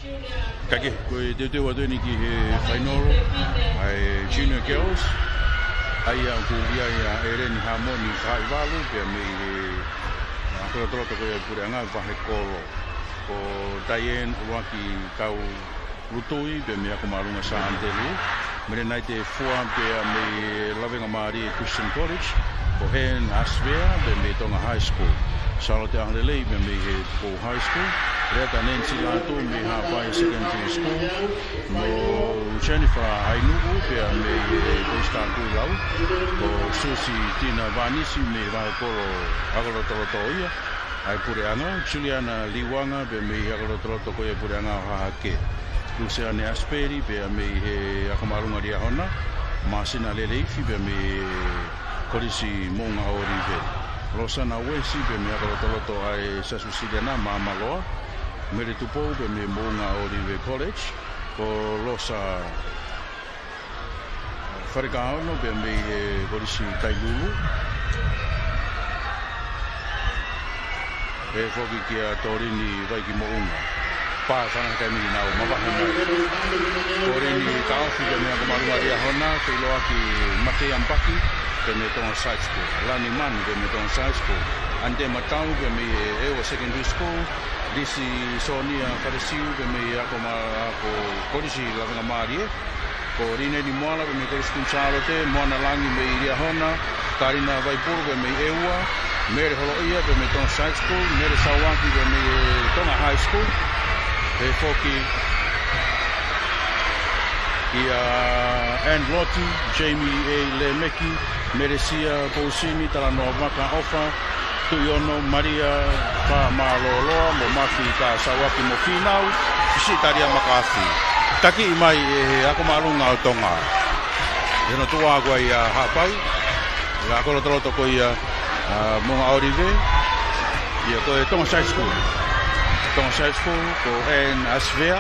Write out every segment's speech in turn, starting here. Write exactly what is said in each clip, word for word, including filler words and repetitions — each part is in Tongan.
Ka ke, ko e teuteu atu eni ki he fainolo ʻa e Junior Girls, ʻa ia ʻoku ʻi ai ʻa ʻEleni Hamoni Kaʻivalu, pea mei he ʻakolotoloto ko ia ʻo e puleʻanga, Vahekolo. Ko Diane ʻUluaki Taulutui, pea mei he Ako Māʻolunga Sā ʻanitelū. Melenai Tefua pea mei he Lavengamālie Christian College, ko Ann Asvea pea mei he Tonga High School, Charlotte Ahlelei pea mei he Tupou High School, Leata Nancy Lātū mei he Haʻapai Secondary School, mo Jennifer ʻAinuʻu pea mei he Kolisi Takuilau, ko Susi Tina Vanisi mei he Vahekolo ʻakolotoloto ia ʻa e puleʻanga, Juliana Liuanga pea mei he ʻakolotoloto ko ia ʻo e puleʻanga ʻo Hahake, Luseane Asipeli pea mei he Ako Māʻolunga Liahona, Māsina Leleifi pea mei he Kolisi Moʻunga ʻŌlive, Losana Uesi pea mei he ʻakolotoloto ʻa e Siasi Uēsiliana Māmaloa, Mele Tupou pea mei he Moʻunga ʻŌlive College, ko Losa Falekaono pea mei he Kolisi Tailulu. Pehē foki kia Tolini Vaiki Moʻunga. Pā fana taimi ni nau mavahe mai. Tolini Taofi pea mei he Ako Māʻolunga Liahona, feʻiloaki Matei Ampaki pea mei he Tonga Side School, Lani Manu pea mei he Tonga Side School, Ante Matau pea mei he ʻEua Secondary School, Lisi Sonia Falesiu pea mei he Ako Ma-, Ako Kolisi Lavengamālie, ko Lineni Moala pea mei he Kolisi Kuini Sālote, Moana Langi mei Liahona, Kalina Vaipulu pea mei ʻEua, Mele Holoʻia pea mei he Tonga Side School, Mele Sauaki pea mei he Tonga High School, pehē foki kia Ann Loti, Jamie A. Lemeki, Melesia Pousini, Talanoa Vakaʻofa, Tuʻiono Malia Faʻamālōloa, mo Mafi Kasauaki mo Fīnau Fisitalia Makafi. Takiʻi mai ʻe he Ako Māʻolunga ʻo Tonga. ʻI hono tuʻa ko ia ʻa Haʻapai, ʻa e ʻakolotoloto ko ia ʻa Moʻunga ʻŌlive, ia ko e Tonga Side School. Tonga Side School, ko Ann Asvea.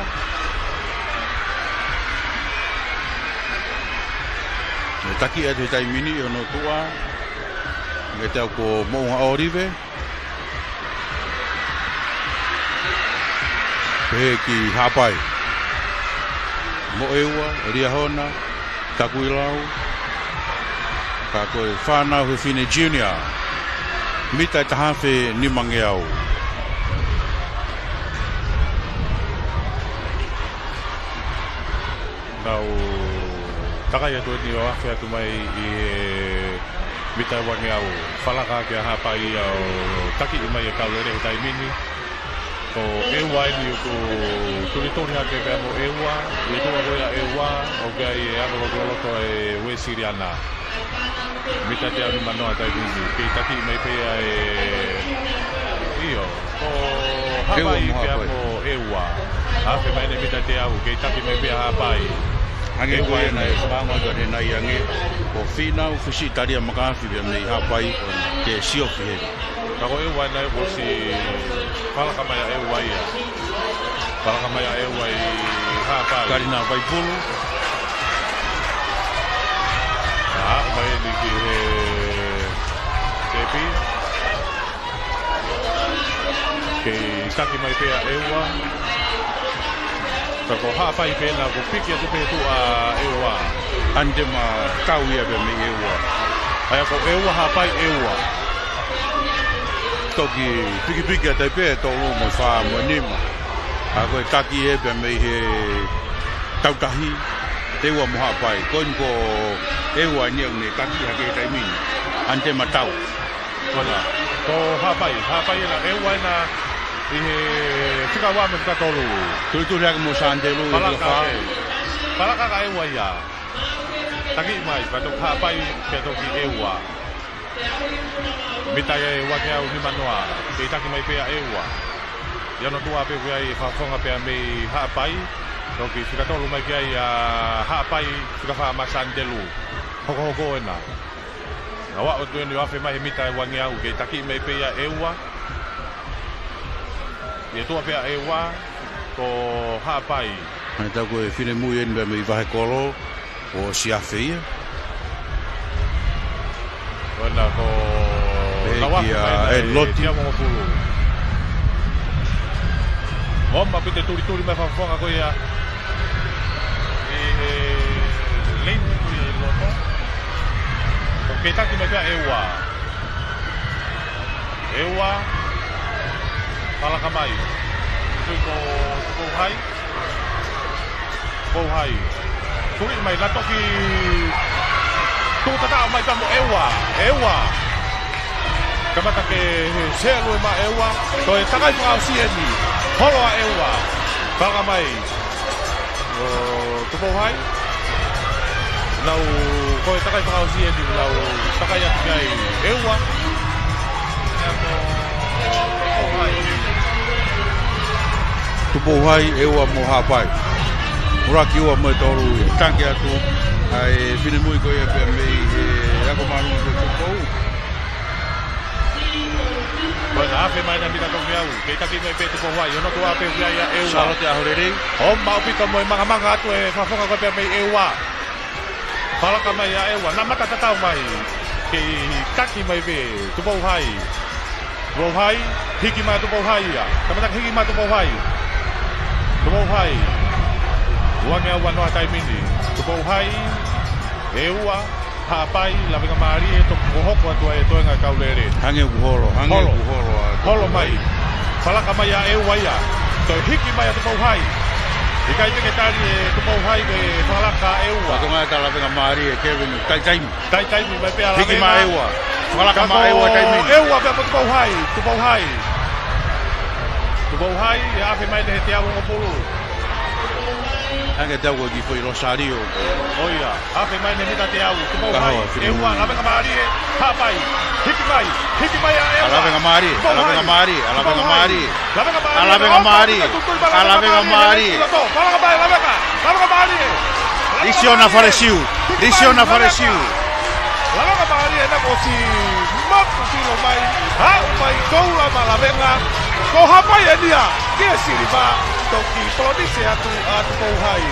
Naʻe takiʻi atu he taimi ni ʻi hono tuʻa, mei he tau ko Moʻunga ʻŌlive. Pehē ki Haʻapai. Mo ʻEua, Liahona, Takuilau. Ka ko e fānau he fine junior. Mita ʻe taha afe nimangeau. Nau takai atu eni ʻo afe atu mai ʻi he mita ʻe uangeau. Falaka kia Haʻapai ia ʻo takiʻi mai e kau lele he taimi ni. Ko ʻEua eni ʻoku tulituli hake pea mo ʻEua, ʻi tuʻa ko ia ʻEua, ʻoku ʻi ai e ʻakolotoloto ʻa e Uēsiliana. Mita teau nimanoa taimi ni, kei takiʻi mai pē ia ʻe, ʻio, ko Haʻapai pea mo ʻEua. Afe mai ʻene mita teau, kei taki mai pē ʻa Haʻapai. Hangē ko ia naʻe fakaongo atu ʻanenai ange, ko Fīnau Fisitalia Makafi pea mei Haʻapai, ke siofi heni. Ka ko ʻEua naʻe ʻosi falaka mai ʻa ʻEua ia. Falaka mai ʻa ʻEua ʻi Haʻapai. Kalina Vaipulu. Aʻu mai eni ki he tepi. Kei taki mai pē ʻa ʻEua. Ka ko Haʻapai pē naʻa ku piki atu pē tuʻa ʻEua. Ante Matau ia pea mei ʻEua. ʻA ia ko ʻEua Haʻapai ʻEua. Toki pikipiki atu pē tolu mo fā mo nima. ʻA ko e taki ē pea mei he tautahi ʻEua mo Haʻapai. Ko eni ko ʻEua eni ʻoku ne taki hake he taimi ni. Ante Matau. Kona. Ko Haʻapai, Haʻapai ena ʻEua ena ʻi he fika ua mo e fika tolu. Tulituli hake mo Santelu ʻi he fika fā. Palaka ʻe. Palaka ka ʻEua ia. Taki mai, pea toki Haʻapai, pea toki ʻEua. Mita ʻe uangeau nimanoa, kei taki mai pē ʻa ʻEua. ʻI hono tuʻa pē ʻoku ʻi ai e fakafofonga pea mei Haʻapai, toki fika tolu mai ki ai ʻa Haʻapai, fika fā mo Santelu. Hokohoko ena. Naʻa ku ʻoatu eni ʻo afe mai he mita ʻe uangeau, kei taki mai pē ia ʻEua. ʻI tuʻa pē ʻa ʻEua, ko Haʻapai. ʻA ia ko e finemui eni pea mei Vahekolo, ʻosi afe ia. Ko ena ko, pehē naʻa ku afe kia mai ʻe Loti. Tiamongo Pulu. Ō mai pē ʻo tulituli mai fakafofonga ko ia ʻi he lane ko ia ʻi loto. ʻOku kei taki mai pē ʻa ʻEua. ʻEua. Fakalaka mai. Sui ko Tupou Hai. Tupou Hai. Tuli mai, na toki tuʻu tataʻo mai pea mo ʻEua. ʻEua. Kamata ke selu ʻe maʻa ʻEua. Toe takai fakaʻosi eni. Holo ʻa ʻEua. Fakalaka mai. ʻO Tupou Hai. Nau, ko e takai fakaʻosi eni, nau takai atu ki ai ʻEua. Tupou Hai, ʻEua mo Haʻapai. ʻUluaki, ua mo e tolu ia. Tangi atu ʻa e finemui ko ia pea mei he ako māʻolunga ko Tupou. Ko ena afe mai ʻena mita tolu mei au. Kei taki mai pē Tupou Hai. Ono tua pē ʻoku ʻi ai ʻa ʻEua. Sālote ʻAholelei. ʻO maʻu pē ka mo e mangamanga atu e fakafofonga ko ia pea mei ʻEua. Fakalaka mai ʻa ʻEua. Na mata tatau mai. Kei taki mai pē Tupou Hai. Tupou Hai, hiki mai Tupou Hai ia. Kamata hiki mai Tupou Hai. Tupou Hai. Ua ngeau ua noa taimi ni. Tupou Hai, ʻEua, Haʻapai, lavengamālie, toki hokohoko atu ʻa e toenga kau lele. Hangē ʻoku holo, hangē ʻoku holo ʻa Tupou Hai. Holo mai. Fakalaka mai ʻa ʻEua ia. Toe hiki mai ʻa Tupou Hai. ʻIkai te ke tali ʻe Tupou Hai ko e fakalaka ʻa ʻEua. Ka ko e ngaahi tā lavengamālie, Kevin, taitaimi. Taitaimi mai pē ʻa Lavenga. Hiki mai ʻEua. Fakalaka mai ʻEua taimi ni. ʻEua pea mo Tupou Hai. Tupou Hai. Tupou Hai, ʻe afe mai ʻene he teau hongofulu. Hangē teau ko e kiʻi foʻi Rosario. ʻOia, afe mai ʻene mita teau. Tupou Hai. ʻEua, lavengamālie. Haʻapai. Hiki mai. Hiki mai ʻa ʻEua. ʻA lavengamālie. ʻA lavengamālie. ʻA lavengamālie. ʻA lavengamālie. ʻA lavengamālie. Fakalaka mai Lavenga. Lavengamālie. ʻIsi ʻona Falesiu. ʻIsi ʻona Falesiu. Lavengamālie naʻe ʻosi maku silo mai. Haʻu mai koula maʻa Lavenga. Ko Haʻapai eni ia. Ke siliva. Toki polonise atu ʻa Tupou Hai.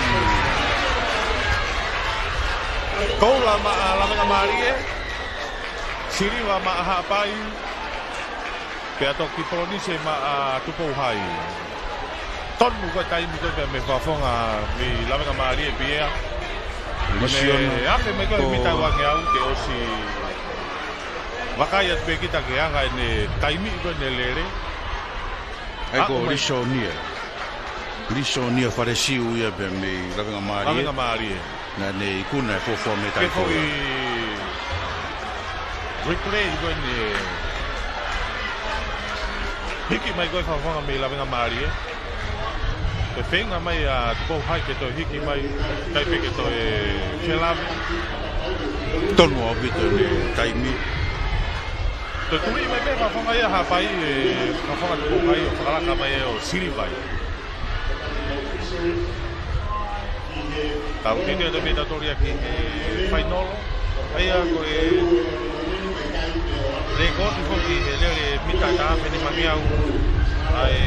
Koula maʻa Lavengamālie. Siliva maʻa Haʻapai. Pea toki polonise maʻa Tupou Hai. Tonu ko e taimi ko ia mei he fakafofonga mei Lavengamālie pē ia. ʻIsi ʻona. Afe mai ko e mita ua ngeau ke ʻosi. Vakai atu pē kita ki he anga ʻene taimi ko ʻene lele. ʻA ia ko Lisonia. Lisonia Falesiu ia pea mei Lavengamālie. Lavengamālie. Naʻa ne ikuna e fuofua mita ko ia. Replay ko eni. Hiki mai ko e fakafofonga mei Lavengamālie. Ko e feinga mai ʻa Tupou Hai ke toe hiki mai, ʻikai pē ke toe felave. Tonu ʻaupito ʻene taimi. Toe tuli mai pē fakafofonga ia Haʻapai, ʻe fakafofonga Tupou Hai ʻo fakalaka mai ʻo siliva. Tau titi atu mei tautolu ia ki he fainolo. ʻA ia ko e lekooti foki he lele mita taha afe nima ngeau ʻa e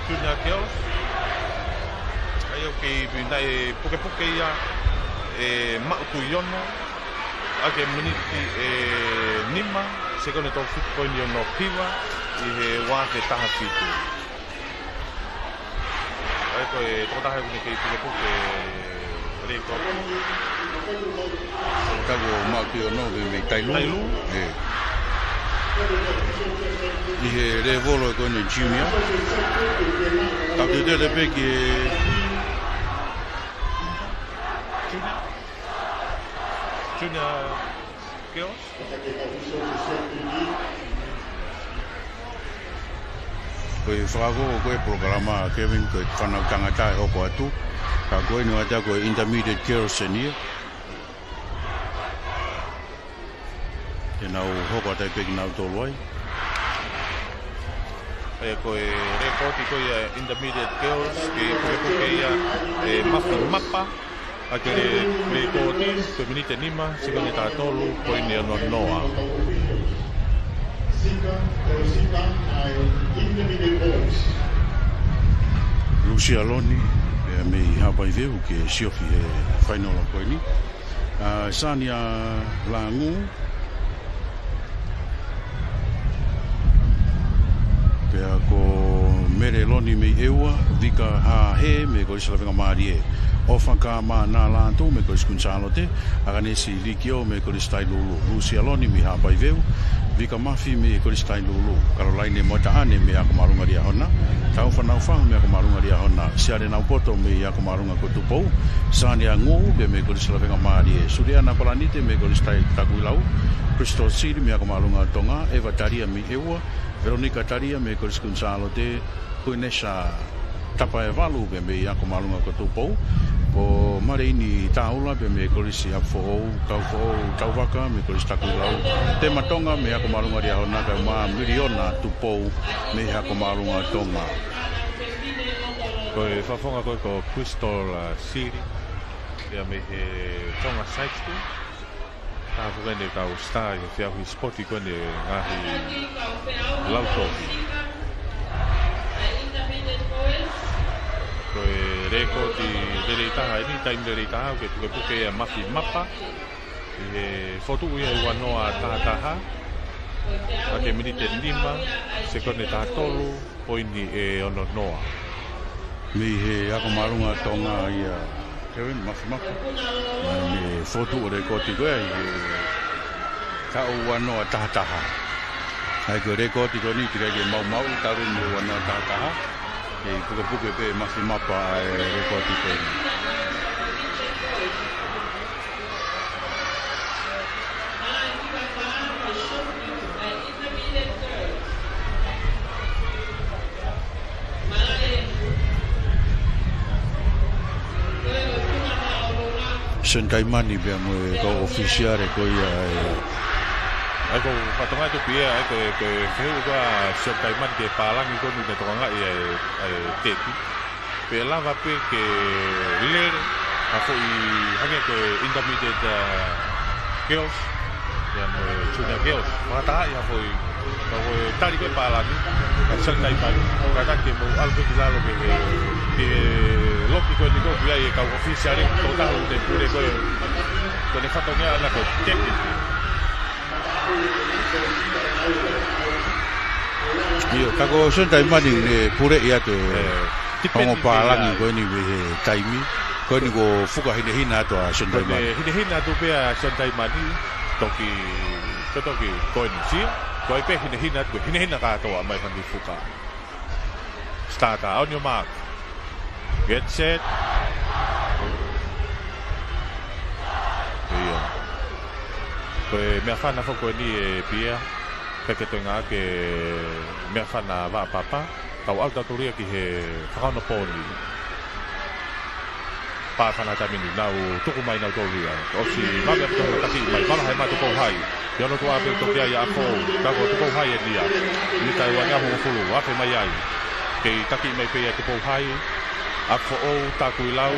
Junior Girls. ʻA ia ʻoku kei pina e pukepuke ia ʻe Maʻu Tuʻiono. ʻA ia ko e miniti ʻe nima, sekoni tolu fitu poini ono hiva ʻi he ua afe taha fitu. ʻA ia ko e tokotaha ʻoku ne kei pukepuke e lekooti. Ka ko Maʻu Tuʻiono mei, mei Tailu. Tailu. ʻE. ʻI he lēvolo ko eni junior. Tau teuteu pē ki he Junior. Junior Girls. Ko e fakakoko ko e polokalama, Kevin, ko e fānau tangata ʻe hoko atu. Ka ko eni ʻoku ʻikai ko e Intermediate Girls eni ia. Te nau hoko atu ai pē kinautolu ai. ʻA ia ko e lekooti ko ia Intermediate Girls, ke pukepuke ia ʻe Mafi Mapa. ʻA ia ko e lekooti, ko e miniti ʻe nima, sekoni taha tolu poini ono noa. Lusia Loni, ʻa e mei Haʻapai Veu ke siofi he fainolo ko eni. ʻA, Sania Langu. Pea ko Mele Loni mei ʻEua, Vika Haʻahe mei he Kolisi Lavengamālie, ʻOfa Kamana Lātū mei he Kolisi Kuini Sālote, ʻAkanesi Likio mei he Kolisi Tailulu, Lusia Loni mei Haʻapai Veu, Vika Mafi mei he Kolisi Tailulu, Kalolaine Motaʻane mei he Ako Māʻolunga Liahona, Taufa Naufahu mei he Ako Māʻolunga Liahona, Siale Naupoto mei he Ako Māʻolunga ko Tupou, Sane Angu pea mei he Kolisi Lavengamālie, Suliana Palanite mei he Kolisi Tai Takuilau, Crystal Sili mei he Ako Māʻolunga Tonga, Eva Talia mei ʻEua, Veronica Talia mei he Kolisi Kuini Sālote, Kuinesa Tapaevalu pea mei he Ako Māʻolunga ko Tupou, ko Maleini Taula pea mei he Kolisi ʻApifoʻou, Kaufoʻou Tauvaka mei he Kolisi Takuilau, Tema Tonga mei he Ako Māʻolunga Liahona, kae ʻumaʻā Miliona Tupou mei he Ako Māʻolunga Tonga. Ko e fakafofonga ko ē ko Crystal, uh, Sili, ia mei he Tonga Side School. Taha foki eni e kau star ʻi he feʻauhi sipoti ko eni ngaahi lautohi. Ko e lēkooti lelei taha eni, taimi lelei taha, ʻoku ke pukepuke ia Mafi Mapa. ʻI he fokotuʻu ia ʻi he ua noa taha taha. ʻAke miniti ʻe nima, sekoni ʻe taha tolu, poini ʻe ono noa. Mei he Ako Māʻolunga Tonga ia, Kevin, Mafi Mapa. Mei he fokotuʻu ʻo e lēkooti ko ē, ʻi he taʻu ua noa taha taha. ʻA ia ko e lēkooti ko eni, teʻeki ai ke maumauʻi, talu mei he ua noa taha taha. ʻE pukepuke pē ʻe Mafi Mapa ʻa e lēkooti ko eni. Sione Taimani pea mo e kau ʻofisiale ko ia ē. ʻA ia ko e fatongia atu pē ia, ʻa ia ko e, ko e fehuʻi ko ē ʻa Sione Taimani ki he pālangi ko eni naʻe tokangaʻi ʻa e, ʻa e tepi. Pe lava pē ke lele ha foʻi hangē ko e intermediate, uh, girls, ia mo e junior girls. Fakatahaʻi ha foʻi, ka ko e tali ko ē pālangi, ka Sione Taimani, kātaki ke mou ʻalu pē ki lalo ki he, ki he loki ko eni ʻoku ʻi ai e kau ʻofisiale, tokotaha ʻoku ne pule ko ē, ko ʻene fatongia ʻana ko e tepi. ʻIo, ka ko Sione Taimani ʻoku ne puleʻi atu e, ē, tipendi ongo pē pālangi ia ko eni mei he taimi. Ko eni kuo fuka hinehina atu ʻa Sione Taimani. Ko ʻene hinehina atu pē ʻa Sione Taimani, toki, ko e toki, ko eni sia. Ko e pē hinehina atu, hinehina kātoa mai fanga kiʻi fuka. Starter, on your mark. Get set. ʻIo. Ko e meʻafana foki ko eni ē Pia. Pea ke toe ngāueʻaki e meʻafana vaʻa papa. Tau ʻalu tautolu ia ki he fakaonopōni. Pā fana taimi ni, nau tuku mai nautolu ia. ʻOsi mavahe ʻa Tupou Hai, taki mai, mavahe mai Tupou Hai. ʻI hono tuʻa pē ʻoku toki ʻi ai ʻa ʻApifoʻou, ka ko Tupou Hai eni ia. Mita ʻe uangeau hongofulu, afe mai ai. Kei taki mai pē ia Tupou Hai. ʻApifoʻou, Takuilau,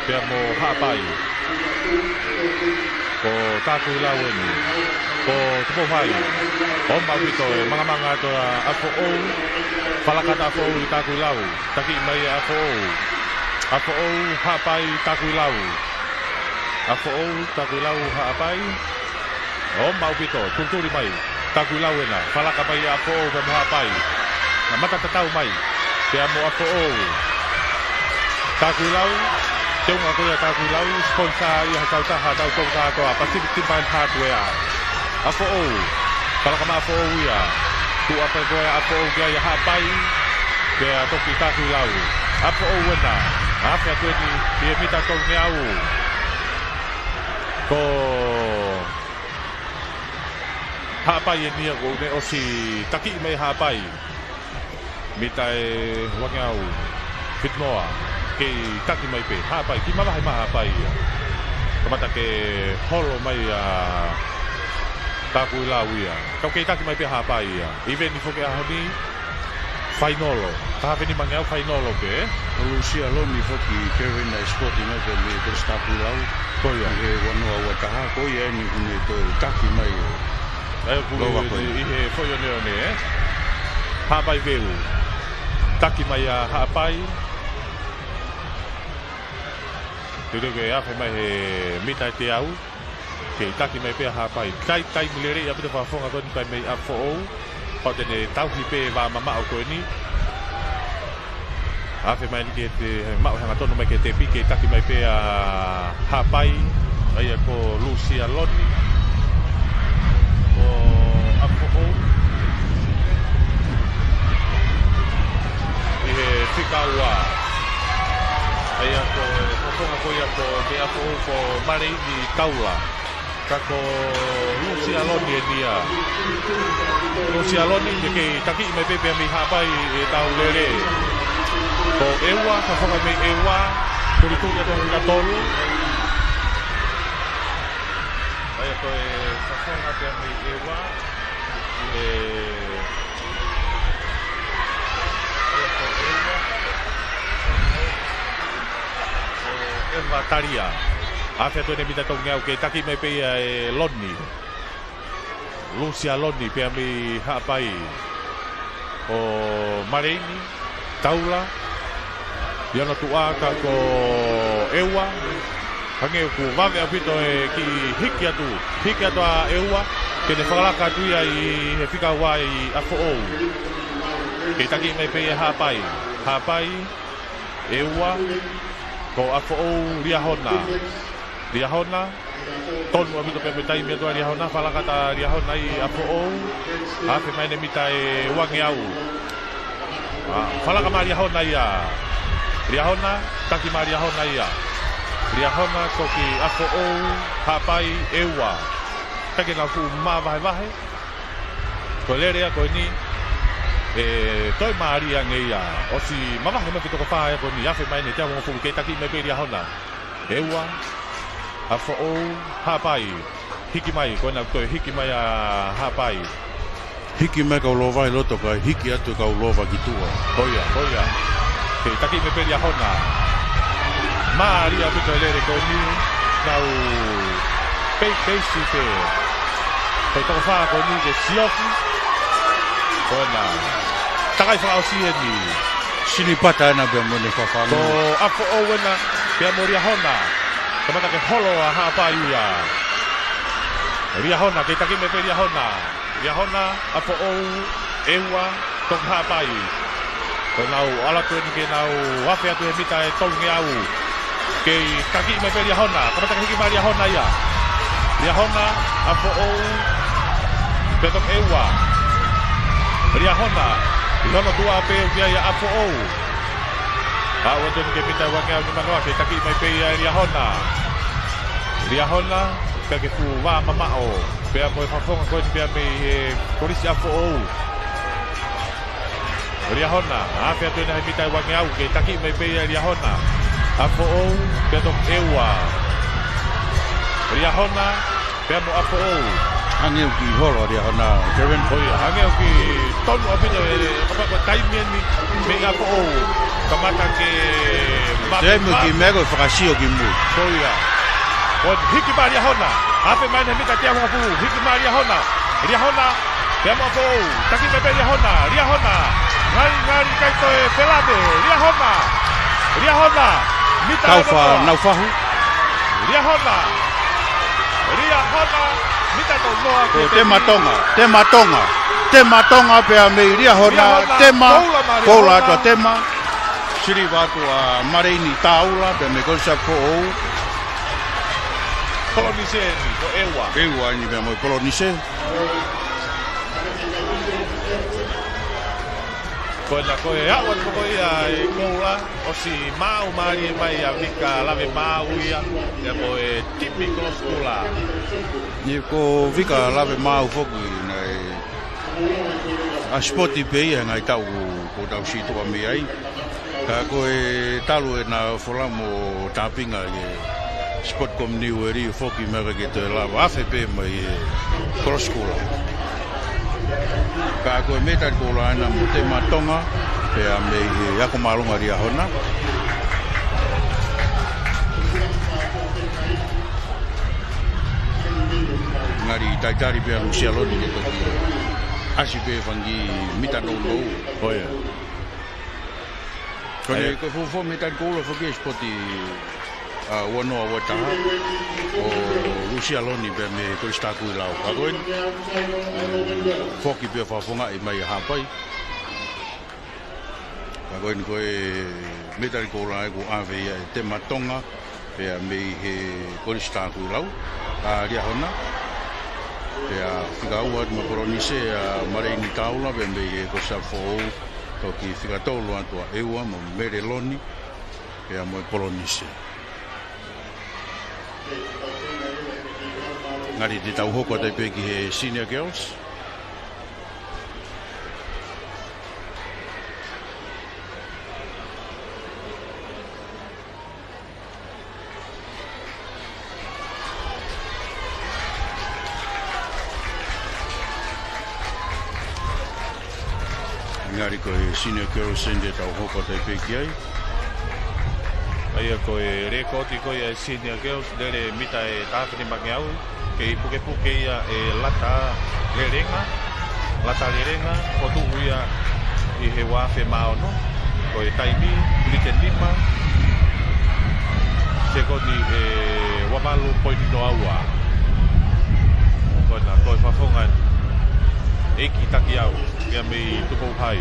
pea mo Haʻapai. Ko Takuilau eni. Ko Tupou Hai. ʻOmai ʻaupito e mangamanga atu ʻa ʻApifoʻou. Falaka atu ʻa ʻApifoʻou ʻi Takuilau. Taki mai ʻa ʻApifoʻou. ʻApifoʻou, Haʻapai, Takuilau. ʻApifoʻou, Takuilau, Haʻapai. ʻOmai ʻaupito, tulituli mai. Takuilau ena, falaka mai ʻa ʻApifoʻou pea mo Haʻapai. Naʻe mata tatau mai. Pea mo ʻApifoʻou. Takuilau, teunga ko ia Takuilau, sponsor ia ha kautaha, tau kautaha ko ē Pacific Timber and Hardware. ʻApifoʻou, falaka mai ʻApifoʻou ia. Tuʻu ʻa pē ko ē ʻa ʻApifoʻou ki ai ʻa Haʻapai. Pea toki Takuilau. ʻApifoʻou ena. Afe atu eni, ʻi he mita tolungeau. Ko Haʻapai eni ia kuo ne ʻosi taki mai Haʻapai. Mita ʻe uangeau fitinoa, kei taki mai pē, Haʻapai, kiʻi mavahe mai Haʻapai ia. Kamata ke holo mai ʻa Takuilau ia. Kau kei taki mai pē Haʻapai ia. ʻIveni foki ʻaho ni, fainolo. Taha afe nimangeau fainolo pē. ʻO Lusia Loni foki Kevin ʻa e sipoti mai pē mei Kolisi Takuilau. Ko ia. ʻI he ua noa ua taha, ko ia eni ʻoku ne toe taki mai. ʻA ia ʻoku ʻi he foʻi oneone, ē? Haʻapai Veu. Taki mai ʻa Haʻapai. Teuteu ke afe mai he mita ʻe teau. Kei taki mai pē ʻa Haʻapai. Kai taimi lelei ʻaupito fakafofonga ko eni pea mei ʻApifoʻou. Pau te ne tauhi pē vā mamaʻo ko eni. Afe mai eni ke te maʻu hangatonu mai ke tepi, kei taki mai pē ʻa Haʻapai. ʻA ia ko Lusialoni, ko ʻAfoʻou. ʻI he fika ua. ʻA ia ko e fofonga ko ia ko e ʻAfoʻou ko Maleini Taula. Ka ko Lusialoni eni ia. Lusialoni, ke kei takiʻi mai pē pea mei Haʻapai ʻetau lele. Ko ʻEua, fofonga mei ʻEua, tulituli atu ki he fika tolu. ʻA ia ko e fofonga pea mei ʻEua. ʻE, ʻEua. ʻEua Talia. Afe atu eni mita tolungeau ke taki mai pē ia ʻe Loni. Lusialoni pea mei Haʻapai. Ko Maleini Taula. ʻI hono tuʻa ka ko ʻEua. Hangē ʻoku vave ʻaupito e kiʻi hiki atu. Hiki atu ʻa ʻEua. Ke ne fakalaka atu ia ʻi he fika ua ʻi ʻAfoʻou. Ke taki mai pē ia Haʻapai. Haʻapai. ʻEua, ko ʻAfoʻou Liahona. Liahona, tonu ʻaupito pē mo e taimi atu ʻa Liahona, fakalaka atu ʻa Liahona ʻi ʻAfoʻou, afe mai eni mita ʻe uangeau. ʻA, fakalaka mai Liahona ia. Liahona, taki mai Liahona ia. Liahona, toki ʻAfoʻou, Haʻapai, ʻEua. Taki nau fuʻu mavahevahe. Ko e lele ia ko eni, ʻe toe mālie ange ia. ʻOsi mavahe mai ki he toko fā ia ko eni, afe mai eni, teau hongofulu ke taki mai pē Liahona. ʻEua, ʻAfoʻou, Haʻapai. Hiki mai, ko ena toe hiki mai ʻa Haʻapai. Hiki mai kau lova ʻi loto kae hiki atu kau lova ki tuʻa. Ko ia, ko ia. Ke taki mai pē Liahona. Mālie ʻaupito e lele ko eni, nau pei, peisi pē. Ko e toko fā ko eni ke siofi. Ko ena. Takai fakaʻosi eni. Sinipata ena pea mo ʻene fafanga. Ko ʻAfoʻou ena, pea mo Liahona. Kamata ke holo ʻa Haʻapai ia. Liahona, ke taki mai pē Liahona. Liahona, ʻAfoʻou, ʻEua, toki Haʻapai. Ko ʻenau ʻalu atu eni ke nau afe atu he mita ʻe tolungeau. Kei taki mai pē Liahona, kamata ke hiki mai Liahona ia. Liahona, ʻAfoʻou, pea toki ʻEua. Liahona, ʻi hono tuʻa pē ʻoku ʻi ai ʻa ʻAfoʻou. Aʻu atu eni ki he mita ʻe uangeau nimanoa, kei taki mai pē ia ʻe Liahona. Liahona, pea ke fuʻu vā mamaʻo. Pea mo e fakafofonga ko eni pea mei he Kolisi ʻAfoʻou. Liahona, afe atu ena he mita ʻe uangeau, kei taki mai pē ia ʻe Liahona. ʻAfoʻou, pea toki ʻEua. Liahona, pea mo ʻAfoʻou. Hangē ʻoku kiʻi holo ʻa Liahona, Kevin. Ko ia, hangē ʻoku kiʻi tonu ʻaupito e, kapau ko e taimi eni mei ʻAfoʻou. Kamata ke ma-, Taimi ma-, kiʻi meʻa ko e fakasio ki mui. Ko ia. Ko e hiki mai Liahona. Afe mai eni he mita teau hongofulu. Hiki mai Liahona. Liahona. Pea mo ʻAfoʻou. Taki mai pē Liahona. Liahona. Ngali, ngali kai toe felave. Liahona. Liahona. Mita Tau fa, noa. Nau fahu. Liahona. Liahona. Mita tau noa Ko ki te Tematonga, Tematonga, Tematonga pea mei Liahona, Liahona, Tema, koula mai Koula Liahona. Atu ʻa Tema. Siliva atu ʻa Maleini Taula, pea mei Kolisi ʻAfoʻou. Kolonise ni, ko ʻEua. ʻEua eni pea mo Kolonise. Ko ena ko e aʻu atu ko ia ʻe koula, ʻosi maau mālie mai ʻa Vika Lavemaau ia, ia mo e timi Kolisi Koula. Ni ko Vika Lavemaau foki naʻe ʻa sipoti pē ia he ngaahi taʻu kuo tau sītuʻa mei ai. Ka ko e talu ʻena folau mo tāpinga ʻi he Sport Commonwealth foki meʻa ke toe lava afe pē mai ʻe Kolisi Koula. Ka ko e mētali koula ena mo Tematonga, pea mei he ako māʻolunga Liahona. Ngali talitali pē ʻa Lusialoni ke toki ʻasi pē fanga kiʻi mita nounou. Ko ia. Ko ʻene, ʻe, ko e fuofua mētali koula foki ʻe sipoti ʻa, ua noa ua taha, ʻo Lusia Loni pea mei he Kolisi Takuilau. Ka ko eni, foki pē ʻo fakafofongaʻi mai ʻa Haʻapai. Ka ko eni ko e mētali koula ʻoku ʻave ia ʻe Tema Tonga, pea mei he Kolisi Takuilau, ʻa Liahona. Pea fika ua atu mo Polonise ʻa Maleini Taula, pea mei he Kolisi Foʻou, toki fika tolu atu ʻa ʻEua mo Mele Loni, pea mo e Polonise. Ngali te tau hoko atu ai pē ki he Senior Girls. Ngali ko e Senior Girls Centre tau hoko atu ai pē ki ai. ʻA ia ko e lēkooti ko ia e Senior Girls, lele mita ʻe taha afe nimangeau, kei pukepuke ia ʻe Lata Lelenga. Lata Lelenga, ʻo tuʻu ia ʻi he ua afe mā ono, ko e taimi, miniti ʻe nima, sekoni ʻe ua valu poini noa ua. Ko ena, ko e fakafofonga ʻEiki Takiau, ia mei Tupou Hai.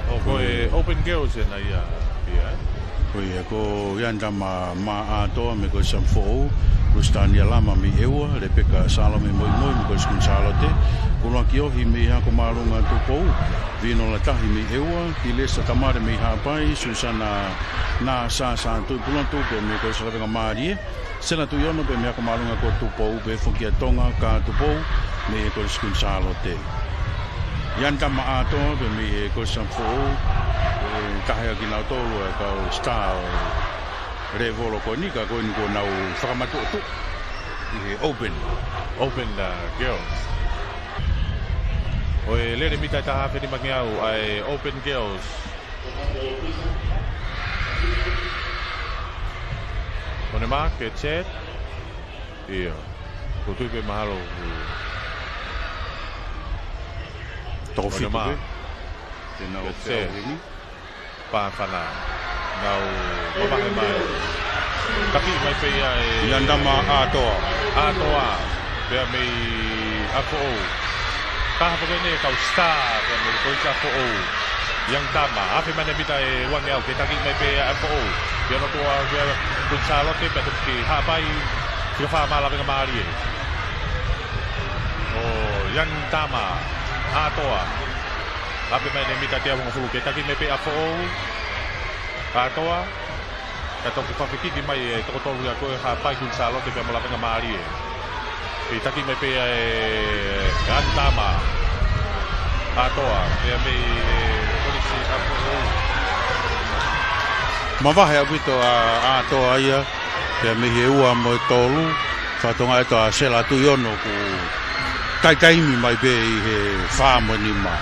ʻO ko e Open Girls ena ia, ia, ē? Ko ia, ko Ianitama Maʻatoa mei he Kolisi Foʻou, Lusitania Lama mei ʻEua, Lepeka Salome Moimoi mei he Kolisi Kuini Sālote, ʻUluaki Ohi mei Hakomālunga Tupou, Vino Latahi mei ʻEua, Hilesa Tamale mei Haʻapai, Susana Nā Sāsā Tuʻipulotu pea mei he Kolisi Lavengamālie, Sela Tuʻiono pea mei Hakomālunga ko Tupou, pea foki ʻa Tonga, Ka Tupou, mei he Kolisi Kuini Sālote. Ianitama ʻAtoa pea mei he Kolisi Foʻou, ʻe taha ia kinautolu ʻa e kau star ʻo e lēvolo ko eni, ka ko eni kuo nau fakamatuʻotuʻa ʻi he Open. Open, uh, Girls. ʻO e lele mita ʻe taha afe nimangeau ʻa e Open Girls. On the mark, get set. ʻIo. Ko tui pē mahalo. Toko fitu pē. Te nau get set. Pāfana. Nau mavahe mai. Taki mai pē ia ʻe Ianitama ʻAtoa. ʻAtoa. Pea mei ʻApifoʻou. Taha pē ko eni kau star, pea mei Kolisi ʻApifoʻou. Ianitama, afe mai ʻene mita ʻe uangeau, ke taki mai pē ʻa ʻApifoʻou. Pea notoa pē ʻa Kuini Sālote, pea toki ki Haʻapai, fika fā mā Lavengamālie. ʻO Ianitama ʻAtoa. Afe mai ʻene mita teau hongofulu, ke taki mai pē ʻApifoʻou. ʻAtoa. Ka toki fakafekiki mai e toko tolu ia ko ē Haʻapai, Kuini Sālote pea mo Lavengamālie. Kei taki mai pē ʻa e Ianitama ʻAtoa, pea mei he Kolisi ʻApifoʻou. Mavahe ʻaupito ʻa ʻAtoa ia, pea mei he ua mo e tolu, fakatonga ʻe toa Sela Tuʻiono kuo taitaimi mai pē ʻi he fā mo e nima.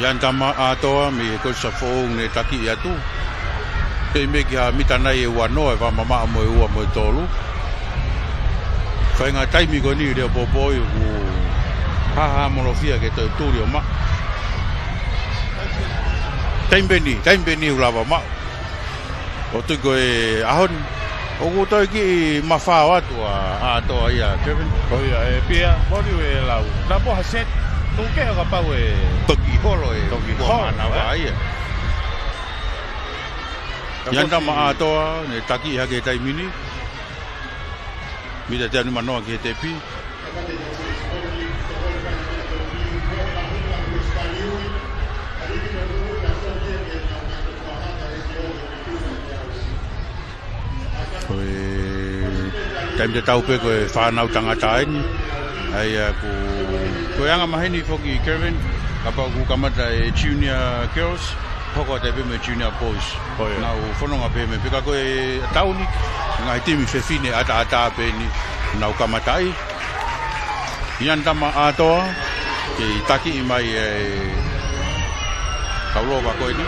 Ianitama ʻAtoa mei he Kolisi ʻApifoʻou ne taki atu. Pea mei ki ha mita nai ʻe uanoa ʻe vakamamaʻo mo e ua mo e tolu. Faʻahinga taimi ko eni Leʻo Popoi ʻoku hāhāmolofia ke toe tuli ʻo maʻu. Taimi pē eni, taimi pē eni ʻoku lava maʻu. ʻO tui ko e ʻaho ni ʻoku toe kiʻi mafao atu ʻa ʻAtoa ia, Kevin. Ko ia, ʻe Pea, moli e lau. Naʻa mo ha set, tuku kehe ʻo kapau ʻe toki holo e toki holo, mānava, ē? Ia. Ianitama ʻAtoa, ne taki hake taimi ni. Mita teau nimanoa ki he tepi. Ko e taimi tatau pē ko e fānau tangata eni. ʻA ia ko, ko e anga maheni foki Kevin, kapau ʻoku kamata e junior girls, hoko atu pē mo e junior boys. Ko ia. Nau fononga pē mei, pea ka ko e taʻu ni, ngaahi timi fefine ʻataʻatā pē eni, nau kamataʻi. Ianitama ʻAtoa, kei taki mai e kau lova ko eni.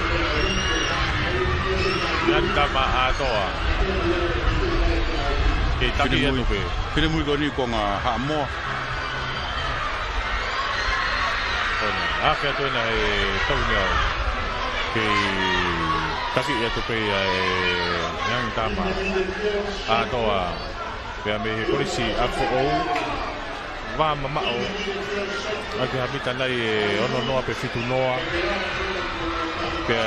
Ianitama ʻAtoa. Kei taki atu pē. Finemui ko eni konga Haʻamoa. Ko ena, afe atu ena he tau ngeau. Kei taki atu pē ia ʻe Young Tama ʻAtoa. Pea mei he Kolisi ʻApifoʻou. Vā mamaʻo. ʻAki ha mita nai ʻe ono noa pe fitu noa. Pea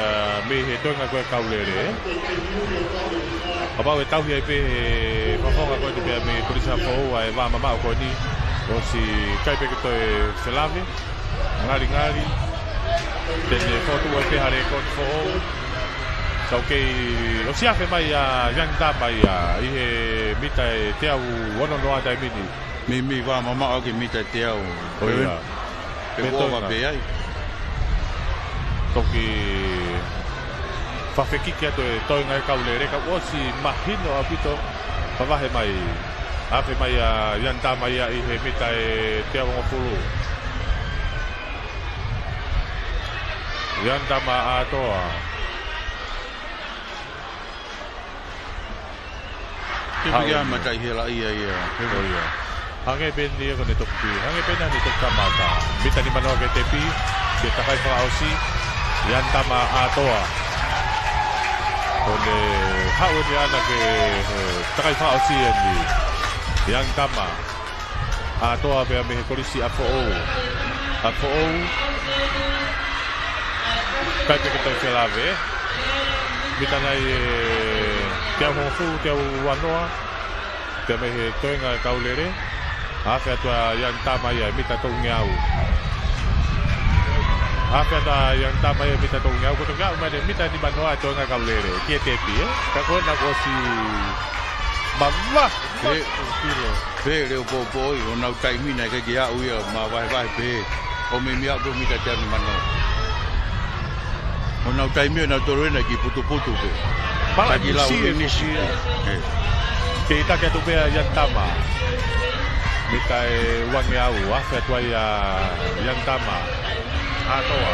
mei he toenga ko e Kaulele. Kapau ʻe tauhi ai pē he fakafofonga ko eni pea mei he Kolisi ʻApifoʻou ʻa e vā mamaʻo ko eni. ʻOsi kai pē ke toe felave. Ngalingali. Te ne fotu ai pē ha lēkooti foʻou. Kau kei ʻosi afe mai ʻa Young Tama ia ʻi he mita ʻe teau ono noa taimi ni. Meimei vā mamaʻo ki he mita ʻe teau. ʻO ia. Pe ko e toenga pē ai. Toki fafekiki atu e toenga e Kaulele ka ʻosi mahino ʻaupito mavahe mai. Afe mai ʻa Young Tama ia ʻi he mita ʻe teau hongofulu. Young Tama ʻAtoa. Ke piki ʻa e mataʻi hela ia ia. ʻO ia. Hangē pē eni ia ko ʻene toki. Hangē pē ena ʻene toki kamata. Mita nimanoa ke tepi. Ke takai fakaʻosi. Young Tama ʻAtoa. Ko ʻene haʻu eni ʻana ke, eh, takai fakaʻosi eni. Young Tama ʻAtoa pea mei he Kolisi ʻApifoʻou. ʻApifoʻou. Kai pē ke toe felave. Mita nai ʻe teau hongofulu, teau uanoa. Pea mei he toenga e Kaulele. Afe atu ʻa Young Tama ia ʻi he mita tolungeau. Afe atu ʻa Young Tama ia ʻi he mita tolungeau. Ko e toki aʻu mai ʻene mita nimanoa e toenga e Kaulele. Ki he tepi, ē? Ka ko ena kuo ʻosi mavahe. Pē, pē leo poupou ʻi honau taimi naʻe ʻikai ke aʻu ia mavahevahe pē. ʻO meimei aʻu pē mita teau nimanoa. Honau taimi ʻenau tolo ena ki putuputu pē. Pala taki lau Nuʻusila, Nuʻusila. Ē. Kei taki atu pē ʻa Young Tama. Mita ʻe uangeau, afe atu ai ʻa Young Tama ʻAtoa.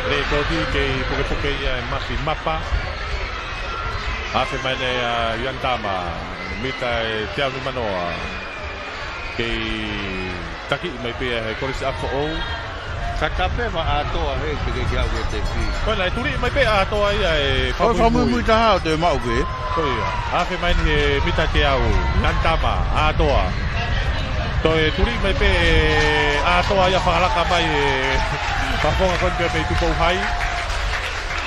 Lēkooti kei pukepuke ia ʻe Mafi Mapa. Afe mai eni ʻa Young Tama, mita ʻe teau nimanoa. Kei taki mai pē ia he Kolisi ʻApifoʻou. Ka tape vā ʻAtoa he, ke ke kiau ke tepi. Ko ena ʻe tuli mai pē ʻa ʻAtoa ia ʻe fakamuimui taha ʻo toe maʻu pē. Ko ia. Afe mai eni he mita teau, Young Tama ʻAtoa. Toe tuli mai pē ʻa ʻAtoa ia fakalaka mai ʻe fakafofonga ko eni pea mei Tupou Hai.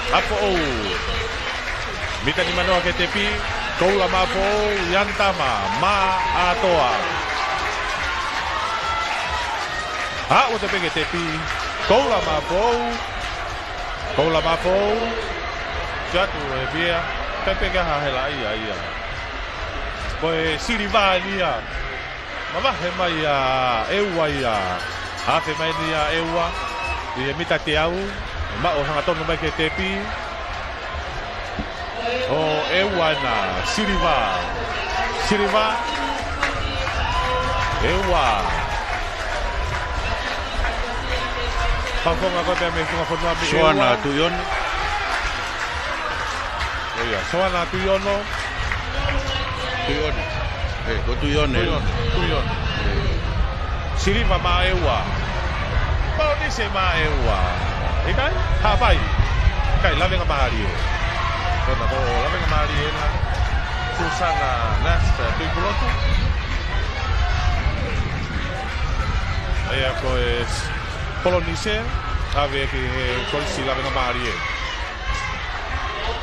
ʻApifoʻou. Mita nimanoa ke tepi, Koula maʻa Foʻou, Young Tama maʻa ʻAtoa. Aʻu atu pē ke tepi, Koula maʻa Foʻou, Koula maʻa Foʻou, ʻosi atu e pia, kai pē ke ʻi ai ha hela ia ia. Ko e Siliva eni ia. Mavahe mai ʻa ʻEua ia. Afe mai eni ʻa ʻEua. ʻI he mita teau. Maʻu hangatonu mai ke tepi. ʻO ʻEua ena. Siliva. Siliva. ʻEua. Fakafofonga ko ē pea mei he funga fonua mei ʻEua. Soana Tuʻiono. ʻO ia, Soana Tuʻiono. Tuʻiono. Ē, ko Tuʻiono. Tuʻiono, Tuʻiono. Ē. Siliva maʻa ʻEua. Polonise maʻa ʻEua. ʻIkai? Haʻapai. ʻIkai, Lavengamālie. Ko ena ko Lavengamālie ena. Susana Nasta Tuʻipulotu. ʻA ia ko e Polonise, ʻave ki he Kolisi Lavengamālie.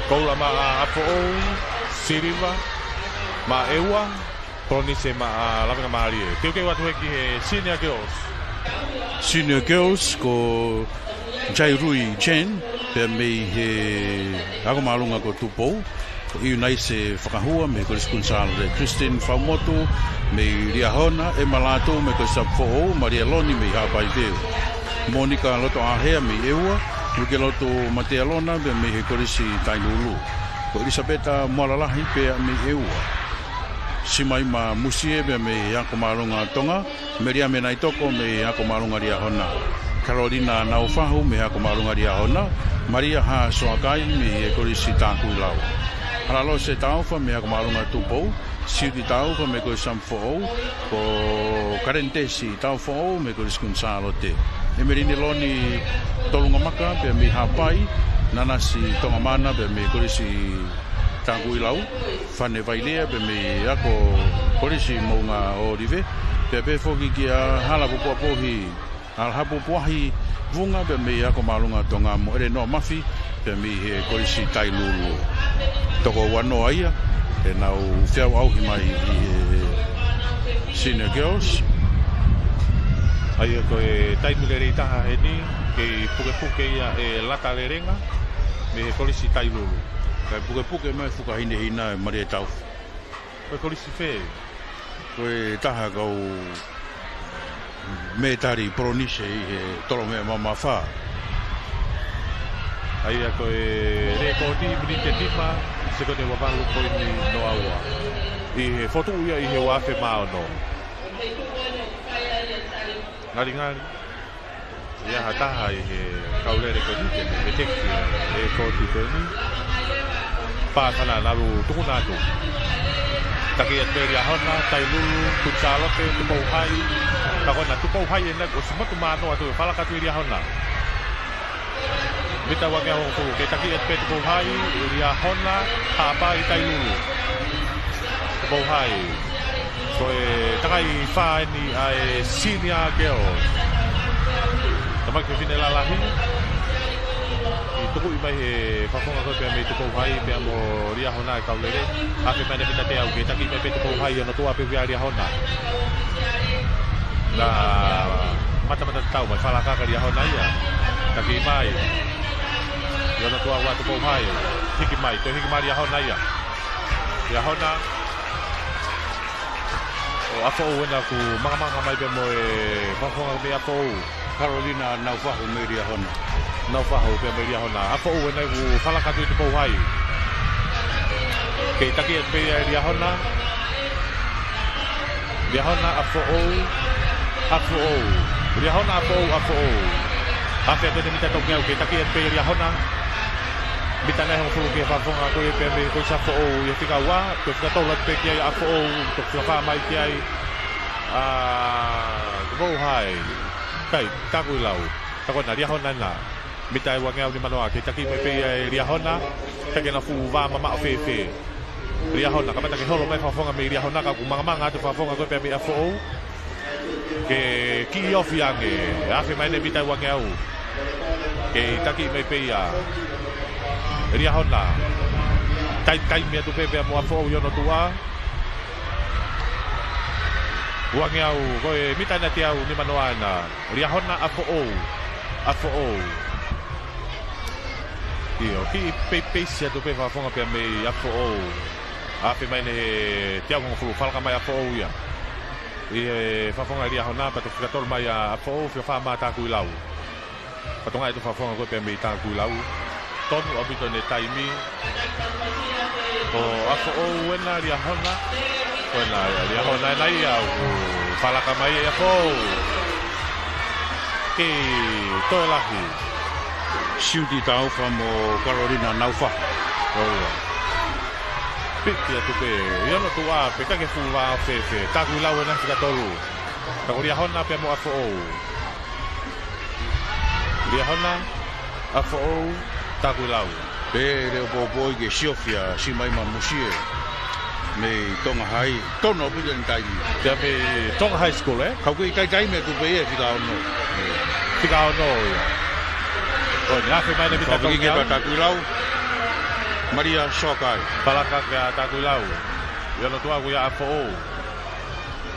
Koula maʻa ʻApifoʻou, Siliva maʻa ʻEua, Polonise maʻa Lavengamālie. Teuteu atu heni ki he Senior Girls. Senior Girls ko Jairui Chen, pea mei he ako māʻolunga ko Tupou, ko ʻIunaise Fakahua mei he Kolisi Kuini Sālote, Christine Faumotu mei Liahona, ʻEma Lātū mei he Kolisi ʻApifoʻou, Malia Loni mei Haʻapai Veu. Monika Lotoʻāhea mei ʻEua, Luke Lotu Matealona pea mei he Kolisi Tainulu. Ko ʻIlisapeta Moalalahi pea mei ʻEua. Simaima Musie pea mei he ako māʻolunga Tonga, Meliame Naitoko mei he ako māʻolunga Liahona. Kalolina Naufahu mei he ako māʻolunga Liahona, Malia Hasoakai mei he Kolisi Takuilau. Halalose Taufa mei he Ako Māʻolunga Tupou, Siuti Taufa mei he Kolisi Samu Foʻou, ko Kaleni Tesi Taufa Foʻou mei he Kolisi Kuini Sālote. ʻEmelini Loni Tolungamaka pea mei Haʻapai, Nanasi Tongamana pea mei he Kolisi Takuilau, Fane Vailea pea mei he Ako Kolisi Moʻunga ʻŌlive, pea pehē foki kia Halapuapuhi, Halapuapuhi Vunga pea mei he Ako Māʻolunga Tonga mo ʻElenoa Mafi pea mei he Kolisi Tailulu. Toko uanoa ia ʻenau feʻauʻauhi mai ʻi he Senior Girls. ʻA ia ko e taimi lelei taha eni, kei pukepuke ia ʻe Lata Lelenga mei he Kolisi Tailulu. Kae pukepuke mai e fukahinehina ʻe Malia Taufa. Ko e kolisi fē? Ko e taha kau mētali Polonise ʻi he tolo meʻa mamafa. ʻA ia ko e lēkooti miniti ʻe nima, sekoni ua valu poini noa ua. ʻI he fokotuʻu ia ʻi he ua afe mā ono. Ngalingali ʻi ai ha taha ʻi he kau lele ko eni ke ne veteki e lēkooti ko eni. Pāsana naʻa ku tukuna atu. Taki atu pē Liahona, Tailulu, Kuini Sālote, Tupou Hai. Ka ko ena Tupou Hai ena kuo ʻosi motu mano atu, falaka atu ʻe Liahona. Mita uangeau hongofulu, kei taki atu pē Tupou Hai, Liahona, Haʻapai, Tailulu. Tupou Hai. Ko e takai fā eni ʻa e Senior Girls. Tamaiki fefine lalahi. ʻI tukuʻi mai he fakafofonga ko ē pea mei Tupou Hai pea mo Liahona e kau lele. Afe mai ʻena mita teau, kei taki mai pē Tupou Hai, ʻi hono tuʻa pē ʻoku ʻi ai ʻa Liahona. Naʻe matamata tatau mai, falaka ʻa Liahona ia. Taki mai. ʻI hono tuʻa ʻa Tupou Hai. Hiki mai, toe hiki mai Liahona ia. Liahona. ʻO ʻApifoʻou ena ʻoku mangamanga mai pea mo e fakafofonga mei ʻApifoʻou. Kalolina Naufahu mei Liahona. Naufahu pea mei Liahona. ʻApifoʻou ena ʻoku falaka atu ʻi Tupou Hai. Kei taki atu pē ia ʻe Liahona. Liahona, ʻApifoʻou, ʻApifoʻou. Liahona, ʻApifoʻou, ʻApifoʻou. Afe atu ʻena mita toko teau, kei taki atu pē ia ʻe Liahona. Mita ʻe hongofulu ki he fakafofonga ko ē pea mei Kolisi ʻApifoʻou ʻi he fika ua, toe fika tolu atu pē ki ai ʻa ʻApifoʻou, toe fika fā mai ki ai ʻa Tupou Hai. Kai, Takuilau. Ka ko ena Liahona ena. Mita ʻe uangeau nimanoa, kei taki mai pē ia ʻe Liahona, pea ke na fuʻu vā mamaʻo fēfē. Liahona, kamata ke holo mai fakafofonga mei Liahona, ka ʻoku mangamanga atu fakafofonga ko ē pea mei ʻApifoʻou. Ke kiʻi ofi ange, afe mai ʻena mita ʻe uangeau. Kei taki mai pē ia ʻe Liahona. Taimi, taimi atu pē pea mo ʻApifoʻou ʻi hono tuʻa. Uangeau, ko e mita ʻena teau nimanoa ena. Liahona, ʻApifoʻou, ʻApifoʻou. ʻIo, kiʻi pei-, peisi atu pē fakafofonga pea mei ʻApifoʻou. Afe mai ʻena he teau hongofulu, falaka mai ʻApifoʻou ia. ʻI he fakafofonga ʻe Liahona, pea toe fika tolu mai ʻa ʻApifoʻou, fika fā mai ʻa Takuilau. Pea tokangaʻi atu fakafofonga ko ē pea mei Takuilau. Tonu ʻaupito ʻene taimi. Ko ʻApifoʻou ena, Liahona. Ko ena, Liahona ena ia ʻoku falaka mai ʻe ʻApifoʻou. Kei toe lahi. Siuti Taufa mo Kalolina Naufahu. ʻIo. Piki atu pē. ʻI hono tuʻa pē, ka ke fuʻu vā fēfē. Takuilau ena fika tolu. Ka ko Liahona pea mo ʻApifoʻou. Liahona, ʻApifoʻou, Takuilau. Pea leo poupou ke siofia, Simaima Musie. Mei Tonga Hai, tonu ʻaupito ʻena taimi. Pea mei Tonga High School, ē? Kau kei kai taimi atu pē ia ʻe fika ono. Fika ono ia. Ko eni afe mai ʻena mita toko teau. Takuilau. Malia Sokai. Falaka kia Takuilau. ʻI hono tuʻa ko ia ʻApifoʻou.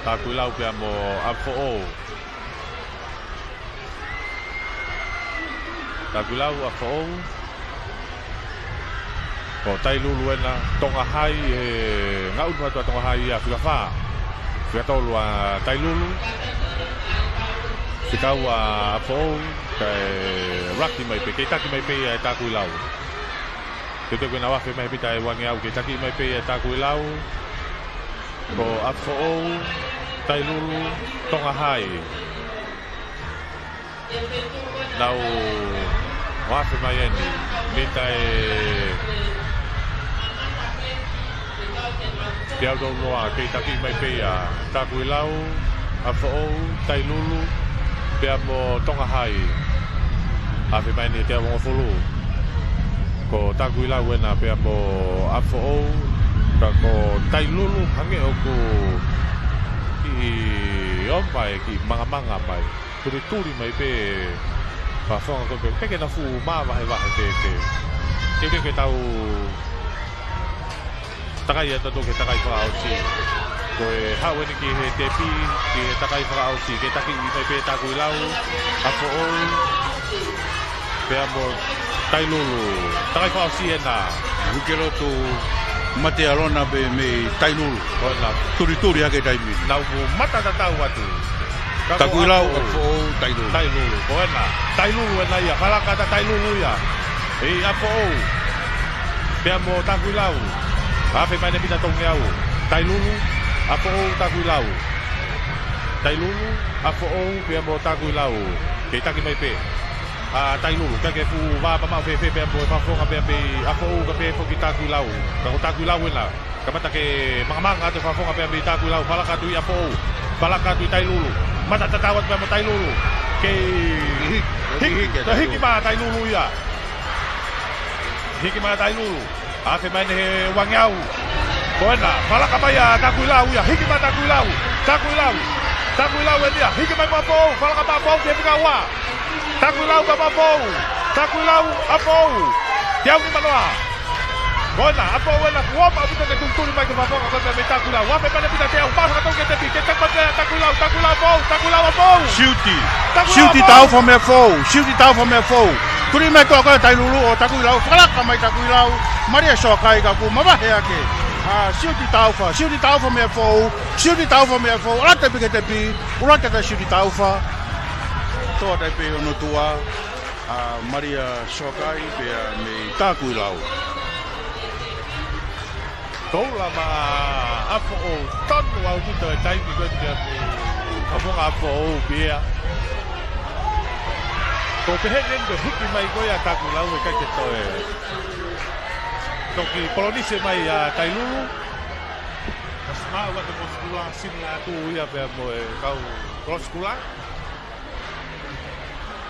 Takuilau pea mo ʻApifoʻou. Takuilau, ʻApifoʻou. Ko Tailulu ena, Tonga Hai, ʻe ngaʻunu atu ʻa Tonga Hai ia fika fā. Fika tolu ʻa Tailulu. Fika ua ʻApifoʻou, kae laki mai pē, kei taki mai pē ia ʻe Takuilau. Teuteu ke nau afe mai he mita ʻe uangeau, kei taki mai pē ia ʻe Takuilau. Ko ʻApifoʻou, Tailulu, Tonga Hai. Nau afe mai eni, mita ʻe Teau tolu noa, kei taki mai pē ia, Takuilau, ʻApifoʻou, Tailulu, pea mo Tonga Hai. Afe mai ni teau hongofulu. Ko Takuilau ena pea mo ʻApifoʻou, ka ko Tailulu, hangē ʻoku kiʻi ʻomai, kiʻi mangamanga mai. Tulituli mai pē, Fafonga ko pē, pē ke na fuʻu māvahevahe pē ke. Ke ke tau takai atu ki he takai fakaʻosi. Ko e haʻu eni ki he tepi, ki he takai fakaʻosi, ke taki mai pē Takuilau, ʻApifoʻou, pea mo Tailulu. Takai fakaʻosi ena. Uke lotu mate ʻa Lona pea mei Tailulu. Ko ena. Tulituli hake taimi. Nau mo mata tatau atu. Ka ko Takuilau, ʻApifoʻou, ʻApifoʻou, Tailulu. Tailulu, ko ena. Tailulu ena ia, falaka atu Tailulu ia. ʻI ʻApifoʻou. Pea mo Takuilau. Afe mai ne pita tongeau. Tailulu, ʻApifoʻou, Takuilau. Tailulu, ʻApifoʻou, pea mo Takuilau. Kei taki mai pē. ʻA Tailulu, ka ke fuʻu vā pamaʻu fēfē pea mo e Fafonga pea mei ʻApifoʻou ka pē foki Takuilau. Ka ko Takuilau ena. Kamata ke mangamanga atu Fafonga pea mei Takuilau, falaka atu ʻi ʻApifoʻou, falaka atu ʻi Tailulu. Mata tatau atu pea mo Tailulu. Kei hiki, hiki, hiki, hiki mai Tailulu ia. Hiki mai Tailulu. Afe mai ne he uangeau. Ko ena, falaka mai ʻa Takuilau ia. Hiki mai Takuilau. Takuilau. Takuilau ena ia. Hiki mai mo ʻApifoʻou. Falaka mai ʻApifoʻou ki he fika ua. Takuilau pea mo ʻApifoʻou. Takuilau, ʻApifoʻou. Teau nimanoa. Ko ena, ʻApifoʻou ena, kuo ʻosi ʻaupito ke tulituli mai ki he Fafonga ko ena mei Takuilau. Afe mai ne pita teau, pasa ka tau ke tepi, ke taki mai pē Takuilau, Takuilau ʻApifoʻou, Takuilau ʻApifoʻou. Siuti. Takuilau Siuti ʻApifoʻou. Taufa mei ʻApifoʻou, siuti taufa mei ʻApifoʻou. Tuli mai ko ē ko Tailulu ʻo Takuilau, falaka mai Takuilau, Malia Sokai ka kuo mavahe hake. ʻA, siuti taufa, siuti taufa mei ʻApifoʻou, siuti taufa mei ʻApifoʻou, ʻalu atu pē ki he tepi, ʻuluaki atu siuti taufa. Toʻa atu pē hono tuʻa. ʻA Malia Sokai pea mei Takuilau. Koula maʻa ʻApifoʻou, tonu ʻaupito e taimi ko ē pea mei Fafonga ʻApifoʻou pea. Ko e pehē ni ko e hiki mai ko ē ʻa Takuilau ʻikai ke toe. Toki polonise mai ʻa Tailulu. Kasi maʻu atu ko e sikula, sini atu ia pea mo e kau kolo sikula.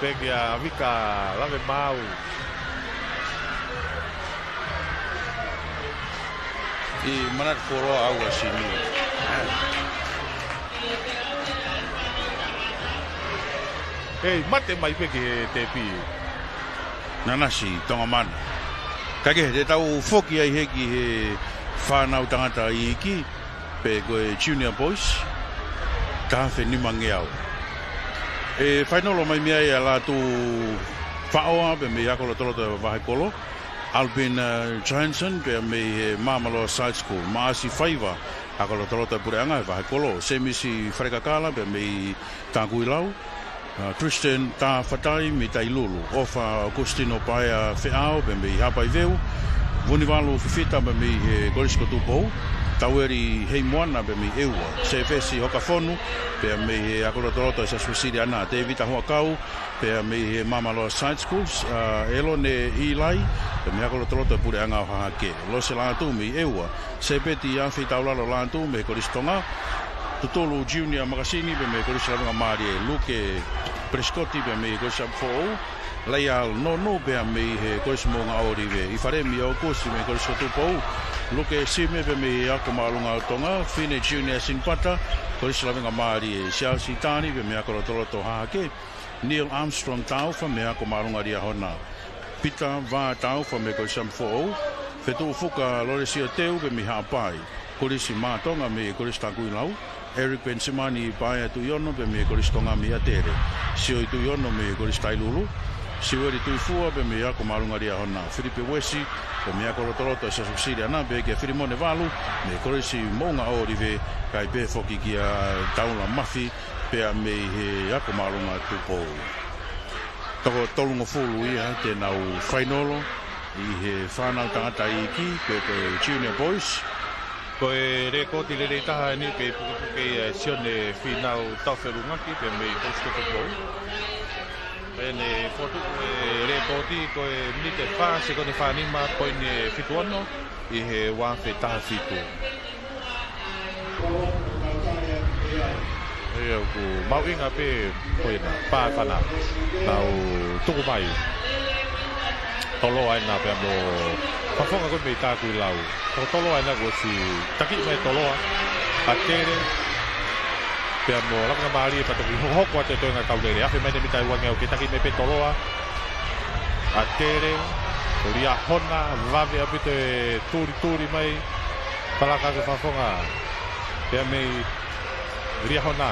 Pea kia Vika Lavemaau. ʻI manatu fuoloa ʻaua sini. Hei, mate mai pē ki he tepi. Nanasi, Tonga Mana. Ka ke, te tau foki ai he ki he fānau tangata iiki. Pea ko e Junior Boys, taha afe nimangeau. ʻE fainolo mai mei ai ʻa Lātū Faʻoa, pea mei Ako Lotoloto Vahekolo. Albin, uh, Johansson, pea mei he Māmaloa Side School. Maʻasi Faiva, Ako Lotoloto Puleʻanga Vahekolo. Semisi Falekakala, pea mei Takuilau. ʻA, Christian Tāfatai mei Tailulu, ʻOfa ʻAukositino Paea Feʻao pea mei Haʻapai Veu, Vunivalu Fifita pea mei he Kolisi ko Tupou, Taueli Heimoana pea mei ʻEua, Sēfesi Hokafonu pea mei he Ako Lotoloto ʻa e Siasi Uēsiliana, Tēvita Huʻakau pea mei he Māmaloa Side Schools, ʻa, ʻElone ʻIlai pea mei he Ako Lotoloto Puleʻanga ʻo Hahake, Lose Lātū mei ʻEua, Sēpeti Afi Taulalo Lātū mei he Kolisi Tonga, Tutulu Junior Makasini pea mei he Kolisi Lavenga Mālie, Luke Prescott pea mei he Kolisi ʻApifoʻou, Laial Nonu pea mei he Kolisi Moʻunga ʻŌlive, ʻIfalemi ʻAukusi mei he Kolisi ko Tupou, Luke Sime pea mei he Ako Māʻolunga ʻo Tonga, Fine Junior Sinipata, Kolisi Lavenga Mālie, Siaosi Tani pea mei he Ako Lotoloto Hahake, Neil Armstrong Taufa mei he Ako Māʻolunga Liahona, Peter Vā Taufa mei he Kolisi ʻApifoʻou, Fetuʻu Fuka Lolesio Teu pea mei Haʻapai, Kolisi Mātonga mei he Kolisi Takuilau, Eric Bensimani Paea Tuʻiono pea mei he Kolisi Tonga mei ʻAtele, Sioi Tuʻiono mei he Kolisi Tailulu, Siueli Tuifua pea mei he Ako Māʻolunga Liahona, Filipe Uesi pea mei he Ako Lotoloto ʻa e Siasi Uēsiliana, pea kia Filimone Valu mei he Kolisi Moʻunga ʻŌlive, kae pehē foki kia Taula Mafi pea mei he Ako Māʻolunga Tupou. Toko tolungofulu ia te nau fainolo ʻi he fānau tangata iiki, pe ko e Junior Boys. Ko e lēkooti lelei taha eni ke pukepuke ia ʻe Sione Fīnau Taufeʻulungaki pea mei he Kolisi ko Tupou. Pea ne fokotuʻu e lēkooti ko e miniti ʻe fā, sekoni ʻe fā nima, poini ʻe fitu ono ʻi he ua afe taha fitu. ʻIo, ʻoku mahuʻinga pē ko ena, pā fana. Nau tuku mai. Toloa ena pea mo Fafonga ko ē mei Takuilau. Ko Toloa ena kuo ʻosi takiʻi mai Toloa. ʻA Tele. Pea mo Lafingamālie pea toki hokohoko atu e toenga Kaulele. Afe mai ena mita ʻe uangeau ke takiʻi mai pē Toloa. ʻA Tele. Liahona, vave ʻaupito e tulituli mai. Palaka atu Fafonga. Pea mei Liahona.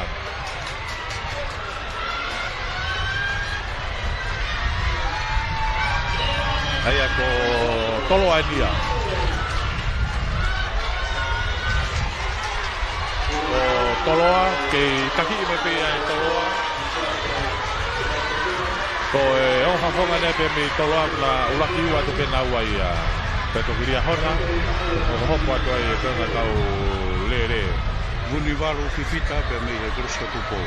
ʻA ia ko Toloa eni ia. Ko Toloa, kei takiʻi mai pē ia ʻe Toloa. Ko e ongo Fafonga ena pē mei Toloa, na ulaki ua atu pē naua ia. Pea toki Liahona, ʻo hopo atu ai e toenga Kaulele. Vunivalu Fifita pea mei he Kolisi ko Tupou.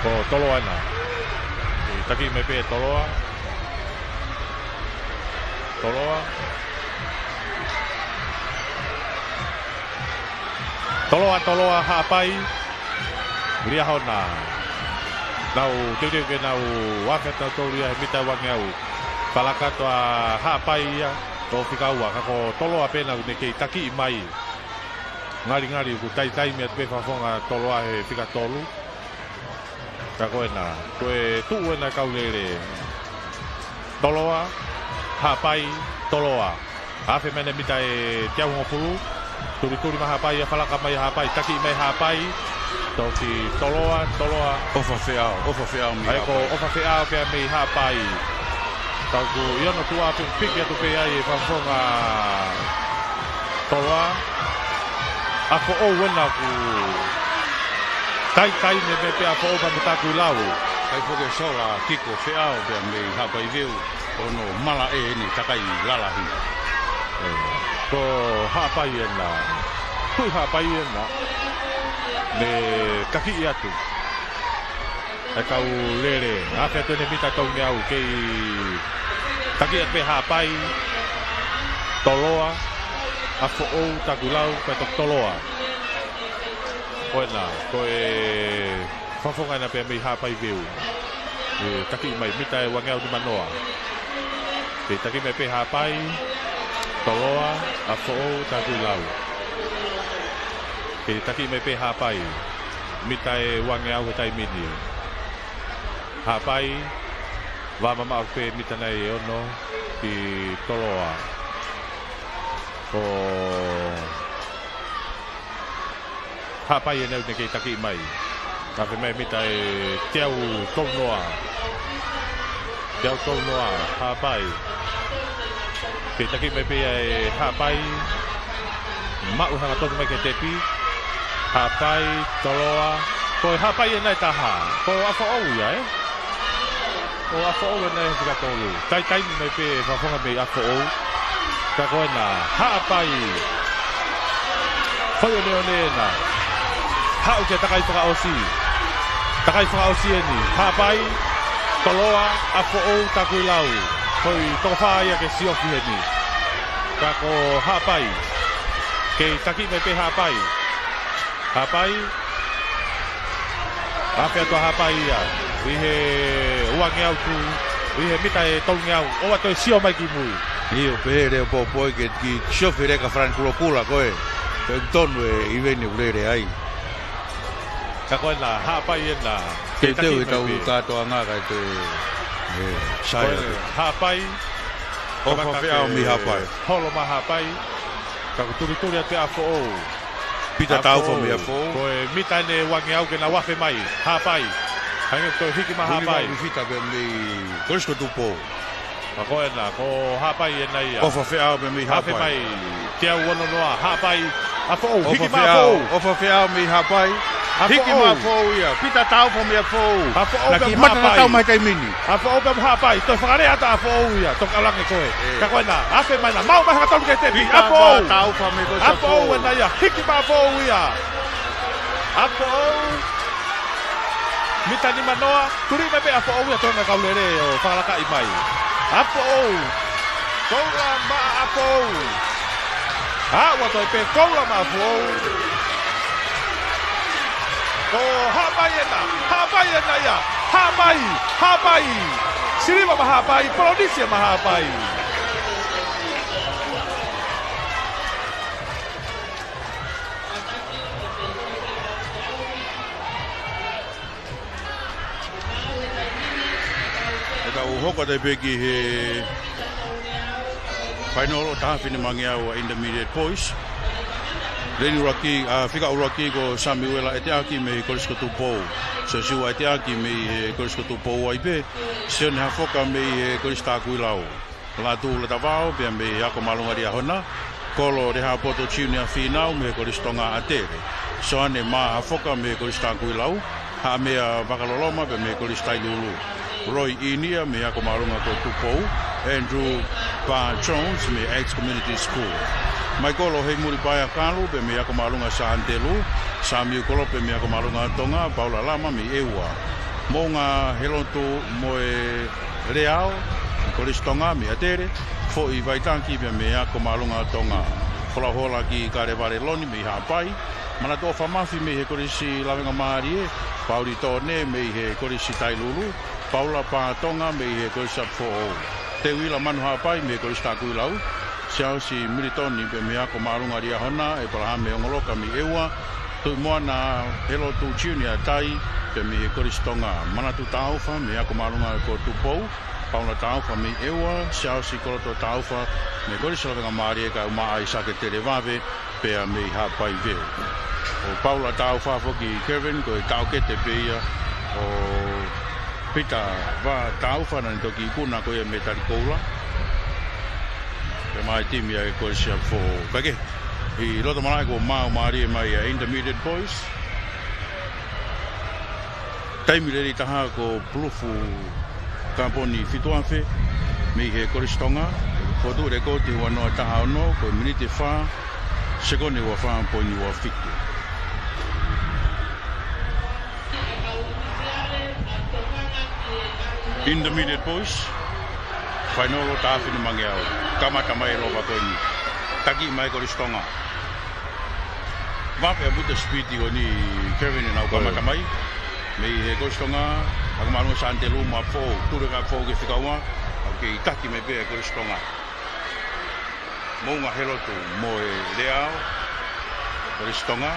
Ko Toloa ena. Kei takiʻi mai pē Toloa. Toloa. Toloa, Toloa, Haʻapai. Liahona. Nau teuteu ke nau afe atu nautolu ia he mita ʻe uangeau. Palaka atu ʻa Haʻapai ia. Ko e fika ua, ka ko Toloa pē ena ʻoku ne kei takiʻi mai. Ngalingali ʻoku taitaimi atu pē Fafonga Toloa he fika tolu. Ka ko ena, ko e tuʻu ena Kaulele. Toloa, Haʻapai, Toloa. Afe mai ena mita ʻe teau hongofulu. Tulituli mai Haʻapai ia, palaka mai Haʻapai, takiʻi mai Haʻapai. Toki Toloa, Toloa. ʻOfa Feʻao, ʻOfa Feʻao mei Haʻapai. ʻA ia ko ʻOfa Feʻao pea mei Haʻapai. Ka ʻoku ʻi onotuʻa pē, piki atu pē ai e Fafonga Toloa. ʻAfoʻou ena ʻoku taitaimi mai pē ʻAfoʻou pea mo Takuilau. Kai foke sola kiko Feʻao pea mei Haʻapai Veu. Ono mala ʻe eni takai lalahi. Ko Haʻapai ena. Tuʻi Haʻapai ena. Ne takiʻi atu. ʻE Kaulele, afe atu ena mita tolungeau kei takiʻi atu pē Haʻapai, Toloa, ʻAfoʻou, Takuilau, pea toki Toloa. Ko ena, ko e Fafonga ena pea mei Haʻapai Veu. ʻE takiʻi mai mita ʻe uangeau nimanoa. Kei takiʻi mai pē Haʻapai, Toloa, ʻAfoʻou, Takuilau. Kei takiʻi mai pē Haʻapai. Mita ʻe uangeau he taimi ni. Haʻapai, vā mamaʻo pē mita nai ʻe ono ki Toloa. Ko Haʻapai ena ʻoku ne kei takiʻi mai. Afe mai mita ʻe teau tolunoa. Teau tolunoa, Haʻapai. Kei takiʻi mai pē ia ʻe Haʻapai. Maʻu hangatonu mai ki he tepi. Haʻapai, Toloa. Ko e Haʻapai ena ʻe taha. Ko ʻAfoʻou ia, ē? Ko ʻAfoʻou ena ʻe fika tolu. Taitaimi mai pē Fafonga mei ʻAfoʻou. Ka ko ena, Haʻapai. Foʻi oneone ena. Haʻu ki he takai fakaʻosi. Takai fakaʻosi eni. Haʻapai, Toloa, ʻAfoʻou, Takuilau. Foʻi toko fā ia ke siofi heni. Ka ko Haʻapai. Kei takiʻi mai pē Haʻapai. Haʻapai. Afe atu ʻa Haʻapai ia. ʻI he uangeau tu. ʻI he mita ʻe tolungeau. ʻOua toe sio mai ki mui. ʻIo, pehē leo popo ke ki siofi leka Frank Kulokula ko ē. Pea tonu e ʻiveni ʻoku lele ai. Ka ko ena, Haʻapai ena. Teuteu e tau kātoanga ka te, ē, sai atu. Haʻapai. ʻOfa Feʻao mei Haʻapai. Holo mai Haʻapai. Ka ʻoku tulituli atu ʻAfoʻou. Pita Taufa mei ʻAfoʻou. Ko e mita ʻe uangeau ke nau afe mai. Haʻapai. Hangē ko e hiki mai Haʻapai. Vunivalu Fifita pea mei Kolisi ko Tupou. Ka ko ena, ko Haʻapai ena ia. ʻOfa Feʻao pea mei Haʻapai. Afe mai. Teau ononoa, Haʻapai. ʻAfoʻou, hiki mai ʻAfoʻou. ʻOfa Feʻao mei Haʻapai. Hiki mai ʻAfoʻou ia. Pita Taufa mei ʻAfoʻou. ʻAfoʻou pea mo Haʻapai. Na ki mata na tau mai taimi ni. ʻAfoʻou pea mo Haʻapai. Toe fakalea atu ʻAfoʻou ia. Toki ʻalu ange koe. Ka ko ena, afe mai na. Maʻu mai hangatonu ki he tepi. ʻAfoʻou. Taufa mei ko ʻAfoʻou ena ia. Hiki mai ʻAfoʻou ia. ʻAfoʻou. Mita nimanoa. Tuli mai pē ʻAfoʻou ia toenga Kaulele ʻo fakalakaʻi mai. ʻAfoʻou. Koula maʻa ʻApifoʻou. ʻA, ʻoua toe pē, Koula maʻa ʻApifoʻou. ʻO haʻu mai ena, haʻu mai ena ia, haʻu mai, haʻu mai. Siliva maʻa Haʻapai, Polinisia maʻa Haʻapai. ʻE tau hoko atu pē ki he fainolo, taha finemangeau ʻa Intermediate Boys. Leni ʻuluaki, ʻa, fika ʻuluaki ko Samiuela ʻEteaki mei he Kolisi ko Tupou. Siosiua ʻEteaki mei he Kolisi ko Tupou ai pē. Sione Hafoka mei he Kolisi Takuilau. Latu Latavao, pea mei he Ako Māʻolunga Liahona. Kolo Lehaapoto Junior Fīnau, mei he Kolisi Tonga ʻAtele. Soane Mā Hafoka, mei he Kolisi Takuilau. Haʻamea Vakaloloma, pea mei he Kolisi Tailulu. Roy ʻInia, mei he Ako Māʻolunga ko Tupou. Andrew Barr Jones, mei he Ace Community School. Maikolo Heimuli Paea Kalu, pea mei he Ako Māʻolunga Santelu. Samiu Kolope, mei he Ako Māʻolunga Tonga. Paula Lama, mei ʻEua. Moʻunga Helotu Moeleao, Kolisi Tonga mei ʻAtele. Foʻi Vaitaki pea mei he Ako Māʻolunga Tonga. Folahola ki Kalevale Loni mei Haʻapai. Manatuʻofa Mafi mei he Kolisi Lavengamālie. Pauli Tone mei he Kolisi Tailulu. Paula Pātonga mei he Kolisi ʻApifoʻou. Teuila Manu Haʻapai mei he Kolisi Takuilau. Siaosi Militoni pea mei he Ako Māʻolunga Liahona. ʻEpalahame Ongoloka mei ʻEua. Tuʻimoana Helotu Junior Tai, pea mei he Kolisi Tonga. Manatu Taufa, mei he Ako Māʻolunga ko Tupou. Paula Taufa mei ʻEua, Siaosi Koloto Taufa, mei he Kolisi Lavengamālie, kae ʻumaʻā ʻa ʻAisake Televave, pea mei Haʻapai Veu. ʻO Paula Taufa foki Kevin, ko e taʻokete pē ia ʻo Pita Vā Taufa, naʻa ne toki ikuna ko ia mei Talikoula. Pea mei he timi ʻa e Kolisi ʻApifoʻou. Kae kehe, ʻi loto malaʻe kuo maumālie mai ʻa Intermediate Boys. Taimi lelei taha ko Pulufu Kaponi Fituafe, mei he Kolisi Tonga. Fokotuʻu lekooti ua noa taha ono, ko e miniti ʻe fā, sekoni ua fā poini ua fitu. Intermediate Boys, fainolo, taha finemangeau. Kamata mai e lova ko eni. Taki mai Kolisi Tonga. Vape a buta speed ko eni, Kevin, ʻenau kamata mai. Mei he Kolisi Tonga, Ako Māʻolunga Santelu mo ʻApifoʻou, tule ka ʻApifoʻou ki he fika ua, ʻoku kei taki mai pē ʻa Kolisi Tonga. Moʻunga Helotu Moeleao, Kolisi Tonga.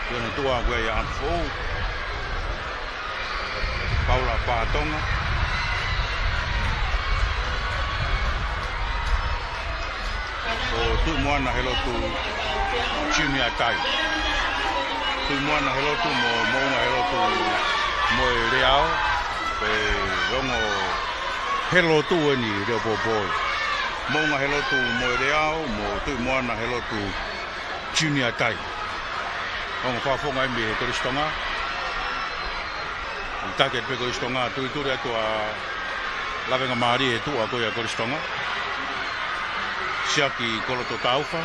Ko hono tuʻa ko ia ʻa ʻApifoʻou. Paula Pātonga. Ko Tuʻimoana Helotu Junior Tai. Tuʻimoana Helotu mo Moʻunga Helotu Moeleao. Pe ongo Helotu eni Leopopoi. Moʻunga Helotu Moeleao mo Tuʻimoana Helotu Junior Tai. Ongo fakafofonga eni mei he Kolisi Tonga. Taki atu pē Kolisi Tonga, tulituli atu ʻa Lavengamālie he tuʻa ko ia Kolisi Tonga. Siaki Koloto Taufa,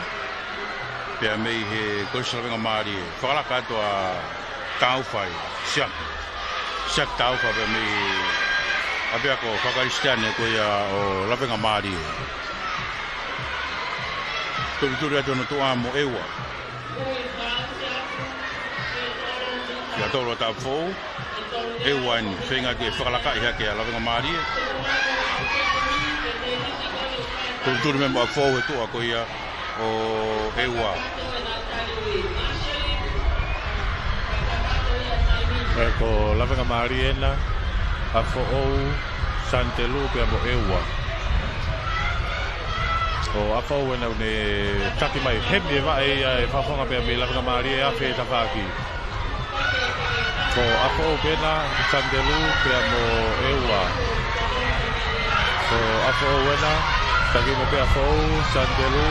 pea mei he Kolisi Lavengamālie. Fakalaka atu ʻa Taufa ia, Siaki. Siaki Taufa pea mei ʻapiako fakakalisitiane ko ia ʻo Lavengamālie. Tulituli atu hono tuʻa mo ʻEua. Fika tolu ʻa ʻApifoʻou. ʻEua eni, feinga ke fakalakaʻi hake ʻa Lavengamālie. Tulituli mai mo ʻApifoʻou he tuʻa ko ia ʻo ʻEua. Ko Lavengamālie ena, ʻApifoʻou, Santelu pea mo ʻEua. Ko ʻApifoʻou ena ʻoku ne taki mai, heni e vaʻe ia ʻe fakafofonga pea mei Lavengamālie, afe tafaʻaki. Ko ʻApifoʻou pē ena, Santelu pea mo ʻEua. Ko ʻApifoʻou ena, taki mai pē ʻApifoʻou, Santelu,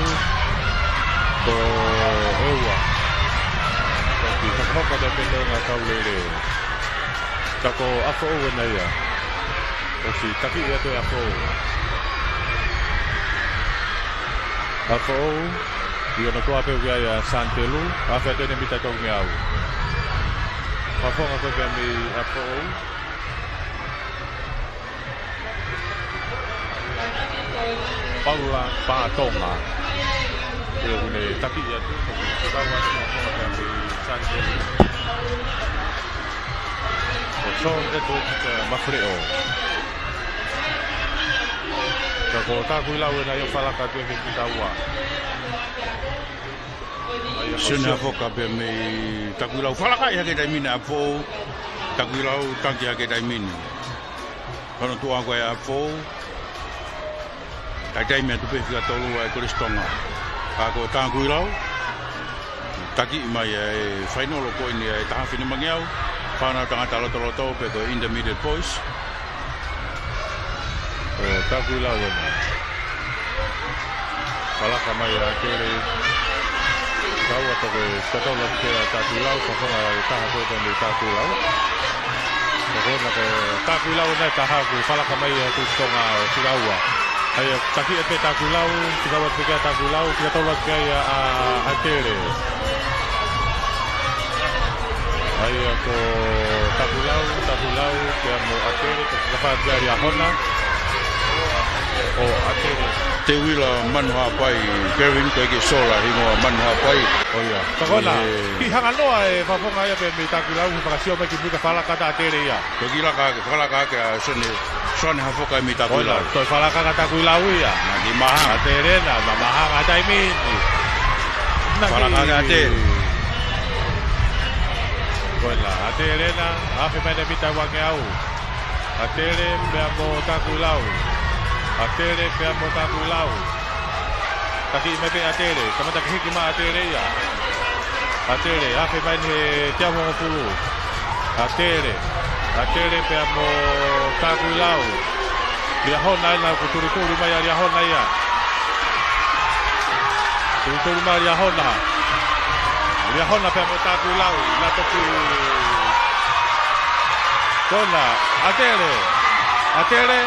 ko ʻEua. Taki fakahoko atu pē ʻenau ngaahi kau lelei. Ka ko ʻApifoʻou ena ia. ʻOsi taki ia ʻe ʻApifoʻou. ʻApifoʻou, ʻi hono tuʻa pē ʻoku ʻi ai ʻa Santelu, afe teau mita tolungeau. Fakafofonga ko ia mei ʻApifoʻou. Paula Patonga. Pea ʻoku ne taki atu, ʻoku kau atu mo Patonga pea mei Sāniteli. Ko John Edward, eh, Mafuleʻo. Ka ko Takuilau ena ʻoku falaka atu ʻi he kita ua. Sione Hafoka pea mei Takuilau. Falakaʻi hake taimi ni ʻa Foʻou. Takuilau taki hake taimi ni. Hono tuʻa ko ē ʻa Foʻou. Taimi atu pē fika tolu ʻa e Kolisi Tonga. Ka ko Takuilau. Taki mai ʻa e fainolo ko eni ʻa e taha afe nimangeau. Fānau tangata lotoloto pe ko e Intermediate Boys. Ko Takuilau ena. Falaka mai ʻa ʻAtele. Kau atu ko e fika tolu atu pē ʻa Takuilau, fakafofonga ʻe taha ko ē mei Takuilau. Ko ena ko Takuilau ena ʻe taha ʻoku falaka mai ʻa e Kolisi Tonga ʻo fika ua. ʻA ia, taki ʻe pē Takuilau, fika ua atu pē ʻa Takuilau, fika tolu atu pē ʻa, ʻa, ʻAtele. ʻA ia ko Takuilau, Takuilau, pea mo ʻAtele, ko e fakaʻatā ʻa Liahona. ʻO ʻAtele. Teuila Manuhapai, Kevin, ko e kiʻi sola hingoa Manuhapai. ʻO ia. Ka ko ena, ʻe, kiʻi hanga noa e fakafofonga ia pea mei Takuilau, fakasio mai ki mui ka falaka atu ʻAtele ia. Ko e kiʻi laka, falaka ake ʻa Sione, Sione Hafoka mei Takuilau. Ko ena, toe falaka atu Takuilau ia. Naʻe kiʻi mahanga. ʻAtele ena, ma-, mahanga taimi ni. Naʻe kiʻi falaka atu ʻAtele. Ko ena, ʻAtele ena, afe mai ʻene mita ʻe uangeau. ʻAtele pea mo Takuilau. ʻAtele pea mo Takuilau. Taki mai pē ʻAtele, kamata ke hiki mai ʻAtele ia. ʻAtele, afe mai ʻene teau hongofulu. ʻAtele, ʻAtele pea mo Takuilau. Liahona ena ʻoku tulituli mai ʻa Liahona ia. Tulituli mai Liahona. Liahona pea mo Takuilau. Naʻe toki kona, ʻAtele. ʻAtele,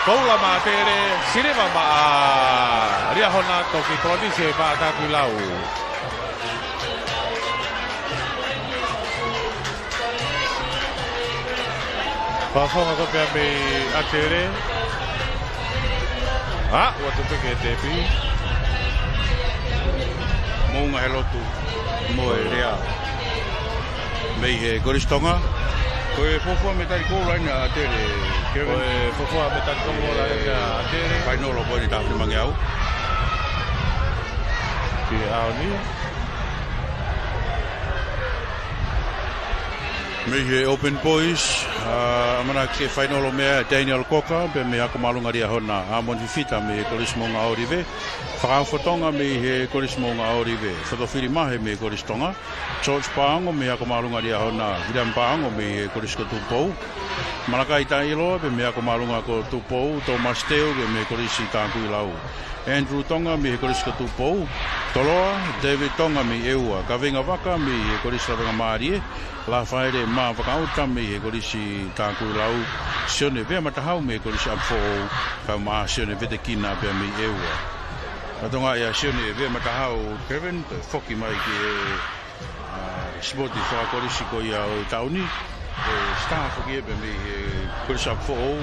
koula maʻa ʻAtele, siliva maʻa Liahona, toki poinisi maʻa Takuilau. Fakafofonga ko ē pea mei ʻAtele. ʻA, ʻoatu pē ke tepi. Moʻunga he lotu mo e lea mei he Kolisi Tonga. Ko e fuofua metali koula eni ʻa ʻAtele, Kevin. Ko e fuofua metali koula eni ʻa ʻAtele. Fainolo ko eni taha afe nimangeau. Ki he ʻaho ni. Mei he Open Boys, ʻa, ʻamanaki ke fainolo mei ai ʻa Daniel Cocker, pea mei he ako māʻolunga Liahona, ʻAmoni Fifita mei he Kolisi Moʻunga ʻOlive, Fakaofo Tonga mei he Kolisi Moʻunga ʻOlive, Fotofili Mahe mei he Kolisi Tonga, George Paongo mei he ako māʻolunga Liahona, William Paongo mei he Kolisi ko Tupou, Malakai Taʻiloa pea mei he ako māʻolunga ko Tupou, Thomas Teu pea mei he Kolisi Takuilau. Andrew Tonga mei he Kolisi ko Tupou, Toloa, David Tonga mei ʻEua, Kaveinga Vaka mei he Kolisi Lavengamālie, Lafaele Mā Vakauta mei he Kolisi Takuilau, Sione Vea Matahau mei he Kolisi ʻApifoʻou, kae ʻumaʻā Sione Vetekina pea mei ʻEua. Ka tokangaʻi ʻa Sione Vea Matahau, Kevin, toe foki mai ki he ʻa, sipoti fakakolisi ko ia ʻo e taʻu ni, ʻe sitā foki ia pea mei he Kolisi ʻApifoʻou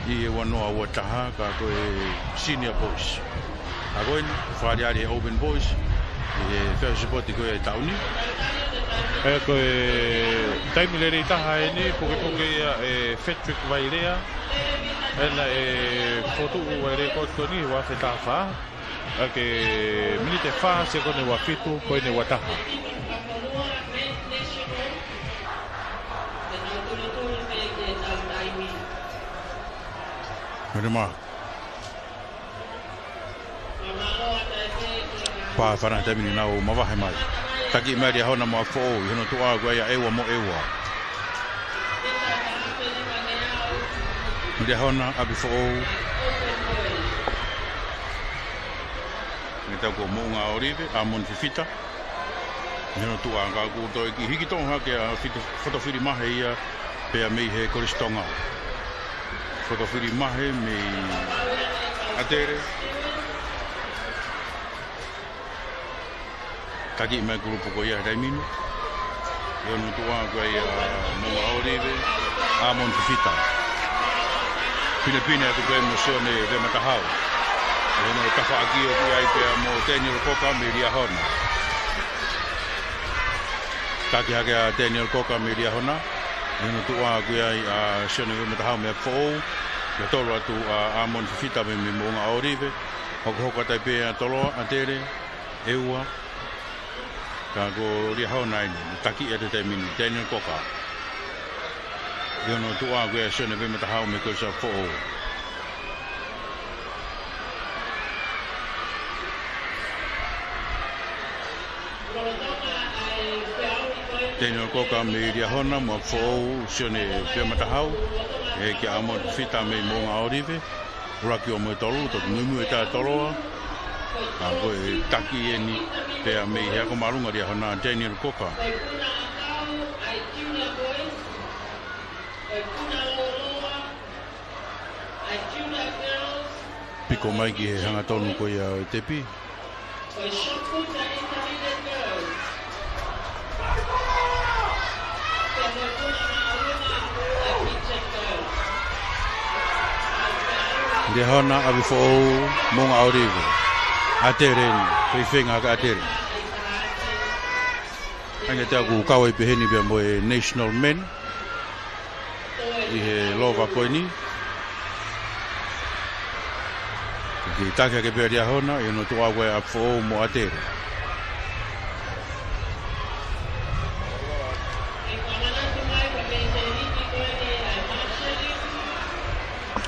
ʻi he ua noa ua taha, ka ko e Senior Boys. ʻA ko eni, fakaʻaliʻali he Open Boys, ʻi he fai sipoti ko ia ʻo e taʻu ni. ʻE ko e taimi lelei taha eni, pukepuke ia ʻe Frederick Vailea, ena ʻe fokotuʻu ʻa e lēkooti ko eni, ua afe taha fā. ʻA e miniti ʻe fā, sekoni ua fitu, poini ua taha. Mene mā. Pā fana taimi ni nau mavahe mai. Taki mai Liahona mo ʻApifoʻou, ʻi hono tuʻa ko ia ʻEua mo ʻEua. Liahona, ʻApifoʻou. Mei he tau ko Moʻunga ʻOlive, ʻAmoni Fifita. ʻI hono tuʻa ka ʻoku toe kiʻi hiki toʻo hake ʻa Fitu-, Fotofili Mahe ia pea mei he Kolisi Tonga. Fotofili Mahe mei ʻAtele. Taki mai kulupu ko ia he taimi ni. ʻI hono tuʻa ko ia Moʻunga ʻOlive, ʻAmoni Fifita. Pinepine atu ko ia mo Sione Vea Matahau. Ko hono tafaʻaki ʻoku ʻi ai pea mo Daniel Cocker mei Liahona. Taki hake ʻa Daniel Cocker mei Liahona. Ko hono tuʻa ʻoku ʻi ai ʻa Sione Vematahau mei ʻApifoʻou. Ko e tolo atu ʻa ʻAmoni Fifita mei, mei Moʻunga ʻŌlive. Hokohoko atu ai pē ʻa Toloa, ʻAtele, ʻEua. Ka ko Liahona eni, taki ʻi he taimi ni, Daniel Cocker. Ko hono tuʻa ʻoku ʻi ai ʻa Sione Vematahau mei Kolisi ʻApifoʻou. Daniel Cocker mei Liahona mo ʻApifoʻou, Sione Vematahau. ʻEiki ʻAmoni Fifita mei Moʻunga ʻŌlive. ʻUluaki, ua mo e tolu, toki muimui ʻa Toloa. Ka ko e taki eni pea mei he ako māʻolunga Liahona, Daniel Cocker. Piko mai ki he hangatonu ko ia ʻo e tepi. Liahona, ʻApifoʻou, Moʻunga ʻŌlive. ʻAtele eni, ko e feinga ʻa ʻAtele. Hangē ʻoku kau ai pehē ni pea mo e National Men ʻi he lova ko eni. Ke taki hake pē ʻa Liahona, ko hono tuʻa ʻoku ʻi ai ʻa ʻApifoʻou mo ʻAtele.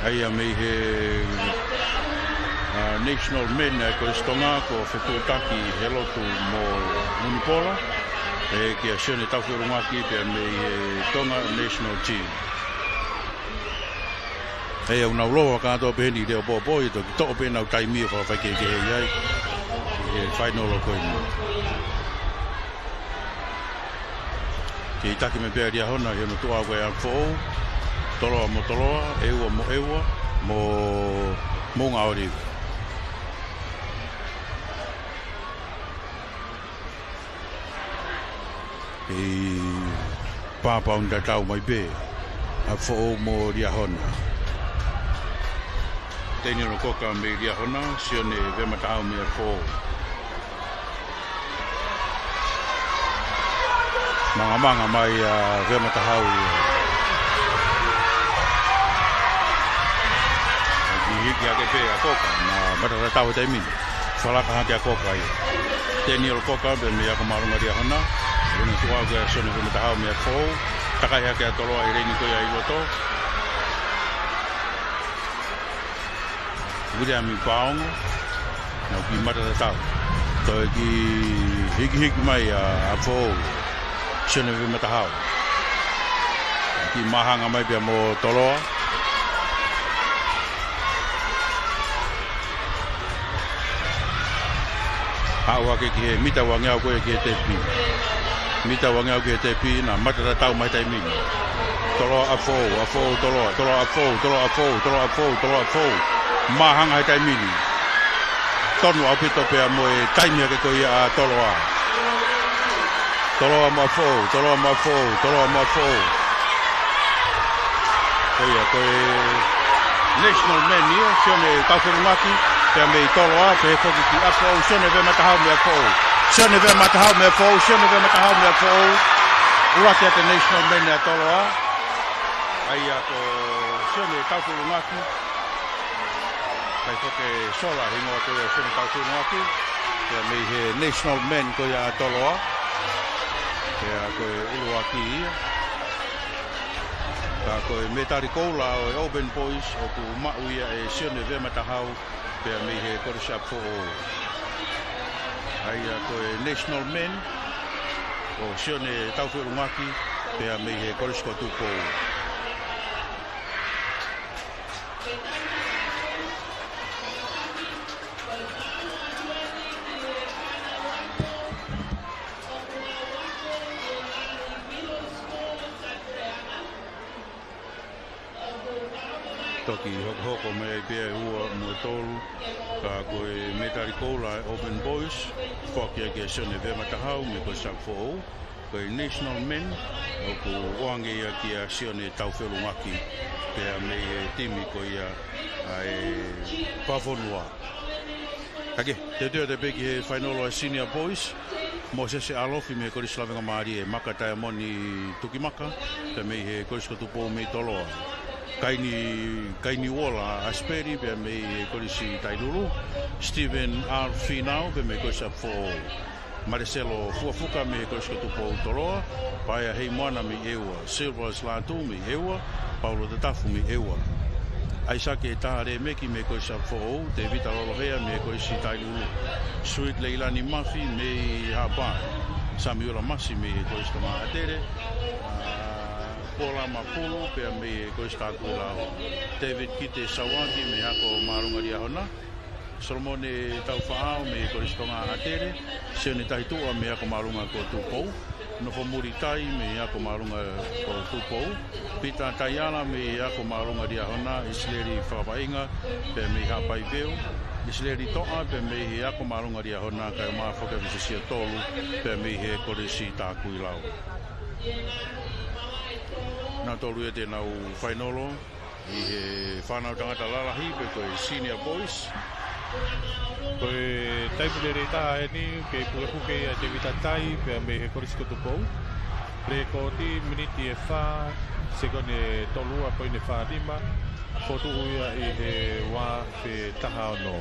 ʻA ia mei he, ʻa, National Men ʻa e Kolisi Tonga, ko Fetuʻutaki Helotu mo Unipola, ʻe, kia Sione Taufeʻulungaki pea mei he Tonga National Team. ʻA ia ʻoku nau lova kātoa pē heni ʻi he leʻo poʻopoʻo, ʻe toki toʻo pē ʻenau taimi ʻo fakafaikehekehe ai ʻi he fainolo ko eni. Kei taki mai pē ʻa Liahona, ko hono tuʻa ʻoku ʻi ai ʻa ʻApifoʻou, Toloa mo Toloa, ʻEua mo ʻEua, mo Moʻunga ʻŌlive. Kei pāpaʻu ni tatau mai pē, ʻApifoʻou mo Liahona. Daniel Cocker mei Liahona, Sione Vematahau mei ʻApifoʻou. Mangamanga mai ʻa Vematahau ia. Hiki hiki hake pē ʻa Cocker, naʻe matatatau he taimi ni. Falaka hake ʻa Cocker ia. Daniel Cocker pea mei he ako māʻolunga Liahona. Ko hono tuʻa ʻoku ʻi ai ʻa Sione Vematahau mei ʻApifoʻou. Takai hake ʻa Toloa ʻi he leini ko ia ʻi loto. Viliami Paongo. Naʻe kiʻi matatatau. Toe kiʻi hikihiki mai ʻa, ʻa ʻApifoʻou. Sione Vematahau. Kiʻi māhanga mai pea mo Toloa. Haʻu hake ki he mita uangeau ko ia ki he tepi. Mita uangeau ki he tepi, naʻe matatatau mai he taimi ni. Toloa, ʻApifoʻou, ʻApifoʻou, Toloa, Toloa, ʻApifoʻou, Toloa, ʻApifoʻou, Toloa, ʻApifoʻou, Toloa, ʻApifoʻou. Māhanga he taimi ni. Tonu ʻaupito pea mo e taimi hake ko ia ʻa Toloa. Toloa mo ʻApifoʻou, Toloa mo ʻApifoʻou, Toloa mo ʻApifoʻou. Ko ia, ko e National Men ia, Sione Taufeʻulungaki, pea mei Toloa, pehē foki ki ʻApifoʻou, Sione Vematahau mei ʻApifoʻou. Sione Vematahau mei ʻApifoʻou, Sione Vematahau mei ʻApifoʻou. ʻUluaki ʻa e National Men ʻa Toloa. ʻA ia ko Sione Taufeʻulungaki. Kai foke sola hingoa ko ia Sione Taufeʻulungaki. Pea mei he National Men ko ia ʻa Toloa. Pea ko e ʻuluaki ia. Ka ko e mētali koula ʻo e Auburn Boys ʻoku maʻu ia ʻe Sione Vematahau pea mei he Kolisi ʻApifoʻou. ʻA ia ko e National Men ʻo Sione Taufeʻulungaki pea mei he Kolisi ko Tupou. Toki hokohoko mai ai pē ʻa e ua mo e tolu, ka ko e mētali koula ʻa e Auburn Boys, foaki ia kia Sione Vematahau mei he Kolisi ʻApifoʻou. Ko e National Men, ʻoku ʻoange ia kia Sione Taufeʻulungaki, pea mei he timi ko ia ʻa e Vavafonua. Ka ke, teuteu atu pē ki he fainolo ʻa e Senior Boys, Mōsese ʻAlofi mei he Kolisi Lavengamālie, Maka Taiamoni Tukimaka, pea mei he Kolisi ko Tupou mei Toloa. Kaini, Kaini Uola ʻAsipeli, pea mei he Kolisi Tailulu, Stephen R Finau, pea mei he Kolisi ʻApifoʻou. Maleselo Fuafuka mei he Kolisi ko Tupou Toloa, Paea Heimoana mei ʻEua, Silvers Lātū mei ʻEua, Paulo Tatafu mei ʻEua. ʻAisake Talemeki mei he Kolisi ʻApifoʻou, Tēvita Lolohea mei he Kolisi Tailulu, Sweet Leilani Mafi mei Haʻapai, Samiuela Masi mei he Kolisi Tonga ʻAtele, ʻa, Pola Mapulu pea mei he Kolisi Takuilau, David Kite Sauaki mei he ako māʻolunga Liahona, Solomone Taufaʻāhau mei he Kolisi Tonga ʻAtele, Sione Tahituʻa mei he ako māʻolunga ko Tupou, Nofomuli Tai mei he ako māʻolunga ko Tupou, Pita Taiala mei he ako māʻolunga Liahona, ʻIsileli Fakapaʻinga pea mei Haʻapai Peu, ʻIsileli Toʻa pea mei he ako māʻolunga Liahona, kae ʻumaʻā foki ʻa Vise Siotolu pea mei he Kolisi Takuilau. Nautolu ia te nau fainolo ʻi he fānau tangata lalahi pe ko e Senior Boys. Ko e taipu lelei taha eni, kei pukepuke ia ʻe Tevita Tai pea mei he Kolisi ko Tupou. Lekooti miniti ʻe fā, sekoni ʻe tolu ua poini fā nima, fokotuʻu ia ʻi he uaafe taha ono.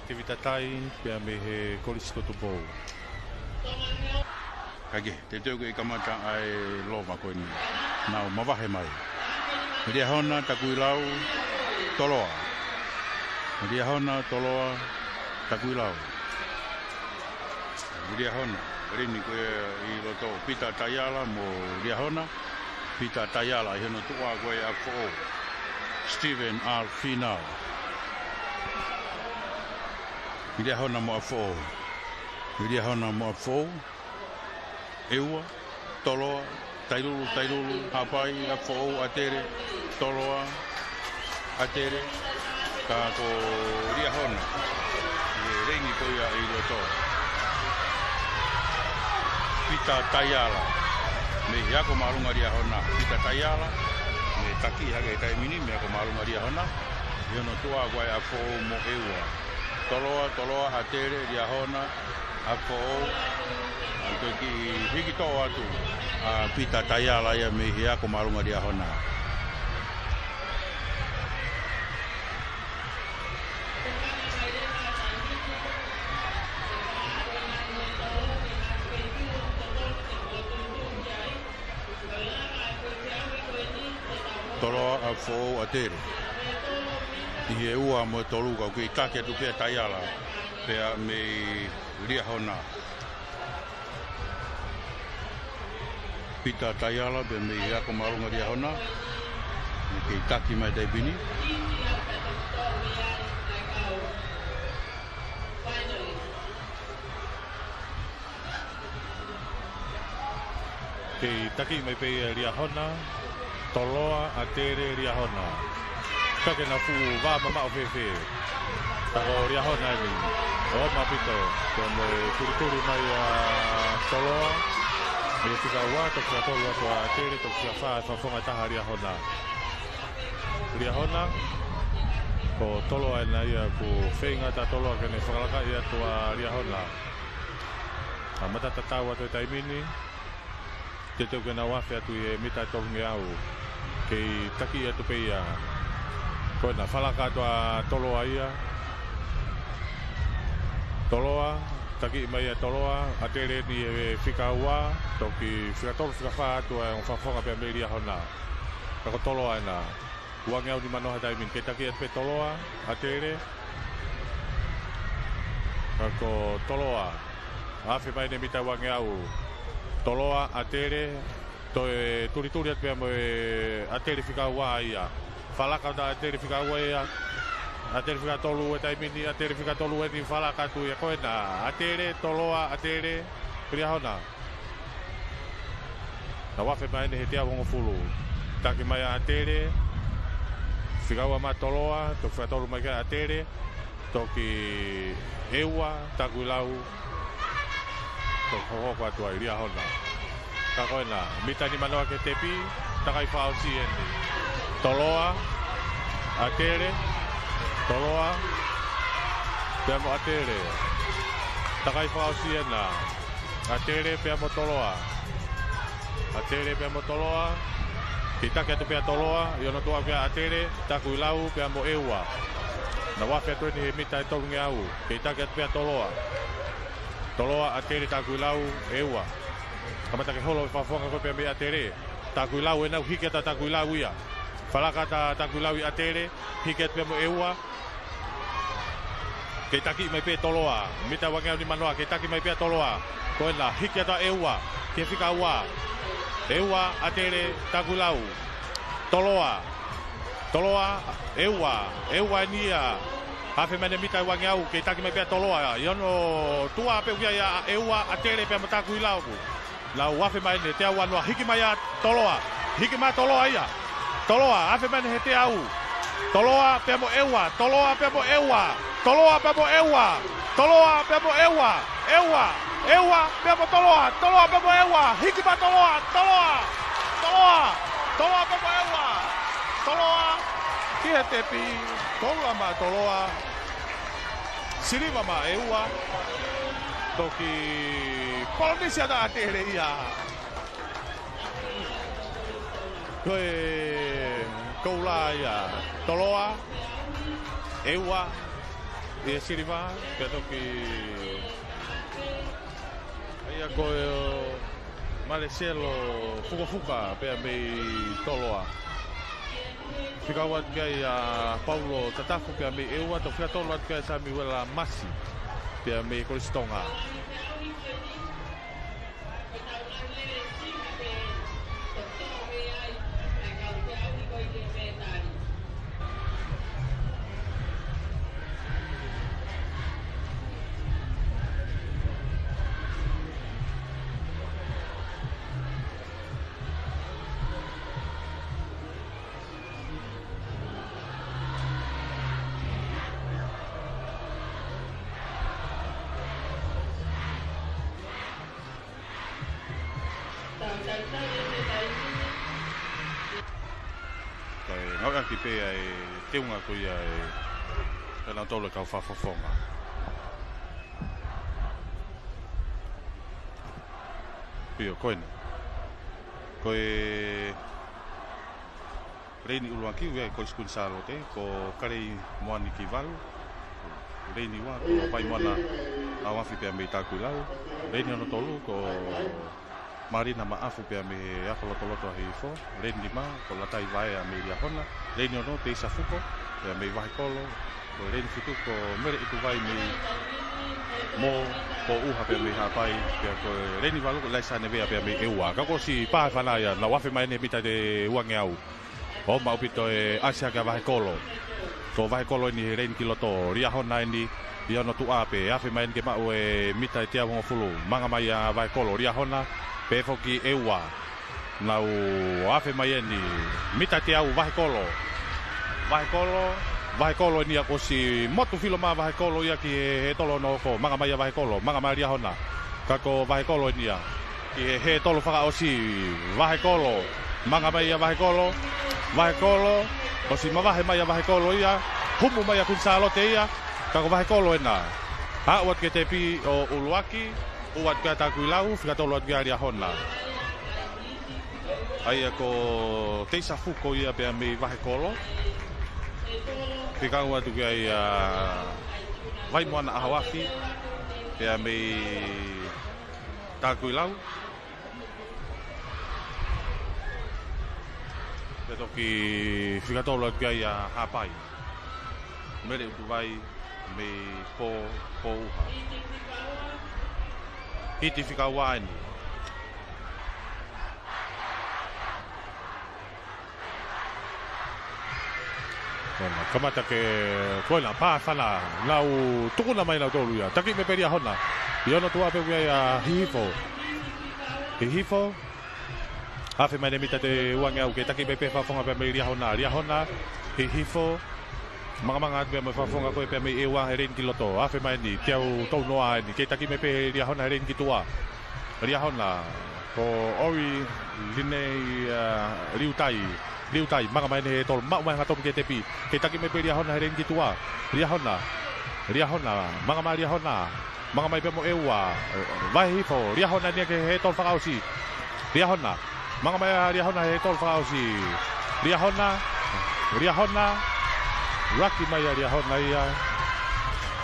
Tevita Tai pea mei he Kolisi ko Tupou. Ka ke, teuteu ke kamata ʻa e lova ko eni. Nau mavahe mai. Liahona, Takuilau, Toloa. Liahona, Toloa, Takuilau. Liahona, ʻeleni ko ia ʻi loto, Pita Taiala mo Liahona. Pita Taiala ʻi hono tuʻa ko ia ʻApifoʻou, Stephen R Finau. Liahona mo ʻApifoʻou. Liahona mo ʻApifoʻou. ʻEua, Toloa, Tailulu, Tailulu, Haʻapai, ʻApifoʻou, ʻAtele, Toloa, ʻAtele, ka ko Liahona ʻi he leini ko ia ʻi loto. Pita Taiala mei he ako māʻolunga Liahona. Pita Taiala, mei he taki hake he taimi ni mei he ako māʻolunga Liahona. ʻI hono tuʻa ko ia ʻApifoʻou mo ʻEua. Toloa, Toloa, ʻAtele, Liahona, ʻApifoʻou, ʻa, ko e kiʻi hiki toʻo atu ʻa Pita Taiala ia mei he ako māʻolunga Liahona. Toloa, ʻApifoʻou, ʻAtele. ʻI he ua mo e tolu ka ʻoku kei taki atu pē ʻa Taiala pea mei Liahona. Pita Taiala pea mei he ako māʻolunga Liahona. Kei taki mai taimi ni. Kei taki mai pē ia Liahona, Toloa, ʻAtele, Liahona. Ka ke na fuʻu vā mamaʻo fēfē. Ka ko Liahona eni. ʻO maʻu pē, pea mo e tulituli mai ʻa Toloa. Mei he fika ua, toki fika tolu atu ʻa ʻAtele, toki fika fā, fakafofonga taha Liahona. Liahona, ko Toloa ena ia ʻoku feinga ʻa Toloa ke ne fakalakaʻi atu ʻa Liahona. ʻA mata tatau atu he taimi ni, teuteu ke nau afe atu ʻi he mita ʻe tolungeau. Kei taki atu pē ia. Ko ena falaka atu ʻa Toloa ia. Toloa, taki mai ʻa Toloa, ʻAtele eni he fika ua, toki fika tolu fika fā atu ʻa e ongo fakafofonga pea mei Liahona. Ka ko Toloa ena. Uangeau nimanoa he taimi ni, kei taki atu pē Toloa, ʻAtele. Ka ko Toloa. Afe mai eni mita uangeau. Toloa, ʻAtele. Toe tulituli atu pea mo e ʻAtele fika ua ia. Falaka atu ʻa ʻAtele fika ua ia. ʻAtele fika tolu he taimi ni, ʻAtele fika tolu eni falaka atu ia ko ena. ʻAtele, Toloa, ʻAtele, Liahona. Nau afe mai eni he teau hongofulu. Taki mai ʻa ʻAtele. Fika ua maʻa Toloa, toki fika tolu mai ki ai ʻAtele. Toki ʻEua, Takuilau. Toki hokohoko atu ai Liahona. Ka ko ena, mita nimanoa ki he tepi, takai fakaʻosi eni. Toloa, ʻAtele, Toloa, Pea mo ʻAtele. Takai fakaʻosi ena. ʻAtele pea mo Toloa. ʻAtele pea mo Toloa. Kei taki atu pea Toloa. ʻI hono tuʻa pea ʻAtele, Takuilau pea mo ʻEua. Nau afe atu eni he mita ʻe tolungeau. Kei taki atu pea Toloa. Toloa, ʻAtele, Takuilau, ʻEua. Kamata ke holo e fakafofonga ko ē pea mei ʻAtele. Takuilau ena, hiki atu ʻa Takuilau ia. Falaka atu ʻa Takuilau ʻi ʻAtele, hiki atu pea mo ʻEua. Kei taki mai pē Toloa. Mita ʻe uangeau nimanoa, kei taki mai pē Toloa. Ko ena, hiki atu ʻa ʻEua. Ki he fika ua. ʻEua, ʻAtele, Takuilau. Toloa. Toloa, ʻEua. ʻEua eni ia. Afe mai eni mita ʻe uangeau, kei taki mai pē Toloa. ʻI hono tuʻa pē ʻoku ʻi ai ʻa ʻEua, ʻAtele pea mo Takuilau. Nau afe mai eni he teau uanoa, hiki mai ʻa Toloa. Hiki mai Toloa ia. Toloa, afe mai eni he teau. Toloa pea mo ʻEua, Toloa pea mo ʻEua. Toloa pea mo ʻEua. Toloa pea mo ʻEua. ʻEua, ʻEua pea mo Toloa, Toloa pea mo ʻEua. Hiki mai Toloa, Toloa. Toloa, Toloa pea mo ʻEua. Toloa, ki he tepi, koula mai Toloa. Siliva mai ʻEua. Toki Polinisia na ʻAtele ia. Ko e koula ia Toloa, ʻEua, ʻi he siliva, pea toki ʻa ia ko e Maleselo Fukofuka pea mei Toloa. Fika ua atu ki ai ʻa Paulo Tatafu pea mei ʻEua, toki fika tolu atu ki ai ʻa Samiuela Masi pea mei Kolisi Tonga. Kae ngāueʻaki pē ʻa e teunga ko ia ʻe kinautolu e kau fakafofonga. ʻIo, ko eni. Ko e leini ʻuluaki ʻoku ʻi ai ʻa e Kolisi Kuini Sālote, ko Kalei Moani Kivalu. Leini ua, ko Vaimoana ʻAoafi pea mei Takuilau. Leini hono tolu, ko Malina Maʻafu pea mei he Ako Lotoloto ʻa Hihifo. Leini nima, ko Latai Vaea mei Liahona. Leini ono, Teisa Fuko pea mei Vahekolo. Ko e leini fitu, ko Mele ʻUtuvai mei Mo, ko ʻUha pea mei Haʻapai. Pea ko e leini valu, ko Laisa Nevea pea mei ʻEua. Ka kuo ʻosi pā e fana ia, nau afe mai eni he mita ʻe uangeau. ʻOmai ʻaupito e ʻasi hake ʻa Vahekolo. Ko Vahekolo eni he leini ki loto, Liahona eni ʻi hono tuʻa pē, afe mai eni ke maʻu e mita ʻe teau hongofulu. Manga mai ʻa Vahekolo, Liahona, pehē foki ʻEua. Nau afe mai eni, mita ʻe teau, Vahekolo. Vahekolo, Vahekolo eni ia kuo ʻosi motu filo mai ʻa Vahekolo ia ki he, he tolo hono hoko, manga mai ʻa Vahekolo, manga mai ʻa Liahona. Ka ko Vahekolo eni ia. Ki he, he tolo fakaʻosi, Vahekolo. Manga mai ʻa Vahekolo. Vahekolo. ʻOsi mavahe mai ʻa Vahekolo ia. Humu mai ʻa Kuini Sālote ia. Ka ko Vahekolo ena. Aʻu atu ki he tepi ʻo ʻuluaki. Ua atu ki ai ʻa Takuilau. Fika tolu atu ki ai ʻa Liahona. ʻA ia ko Teisa Fuko ia pea mei Vahekolo. Fika ua atu ki ai ʻa Vaimoana ʻAhoafi pea mei Takuilau. Pea toki fika tolu atu ki ai ʻa Haʻapai. Mele ʻUtuvai mei Pō, Pōʻuha. Hiti fika ua eni. Ko ena, kamata ke, ko ena, pā e fana, nau tukuna mai nautolu ia. Taki mai pē Liahona. ʻI hono tuʻa pē ʻoku ʻi ai ʻa Hihifo. Hihifo. Afe mai eni he mita ʻe uangeau, kei taki mai pē fakafofonga pea mei Liahona. Liahona, Hihifo. Mangamanga atu pea mo e fakafofonga ko ē pea mei ʻEua he leini ki loto. Afe mai eni, teau tolu noa eni, kei taki mai pē Liahona he leini ki tuʻa. Liahona, ko ʻOi Linei, ʻa, Liutai. Liutai, manga mai eni he tolo, maʻu mai e ngaahi topi ki he tepi. Kei taki mai pē Liahona he leini ki tuʻa. Liahona. Liahona, manga mai Liahona, manga mai pea mo ʻEua, vahe hifo, Liahona nia ki he tolo fakaʻosi. Liahona, manga mai ʻa Liahona he tolo fakaʻosi. Liahona, Liahona, ʻuluaki mai ʻa Liahona ia.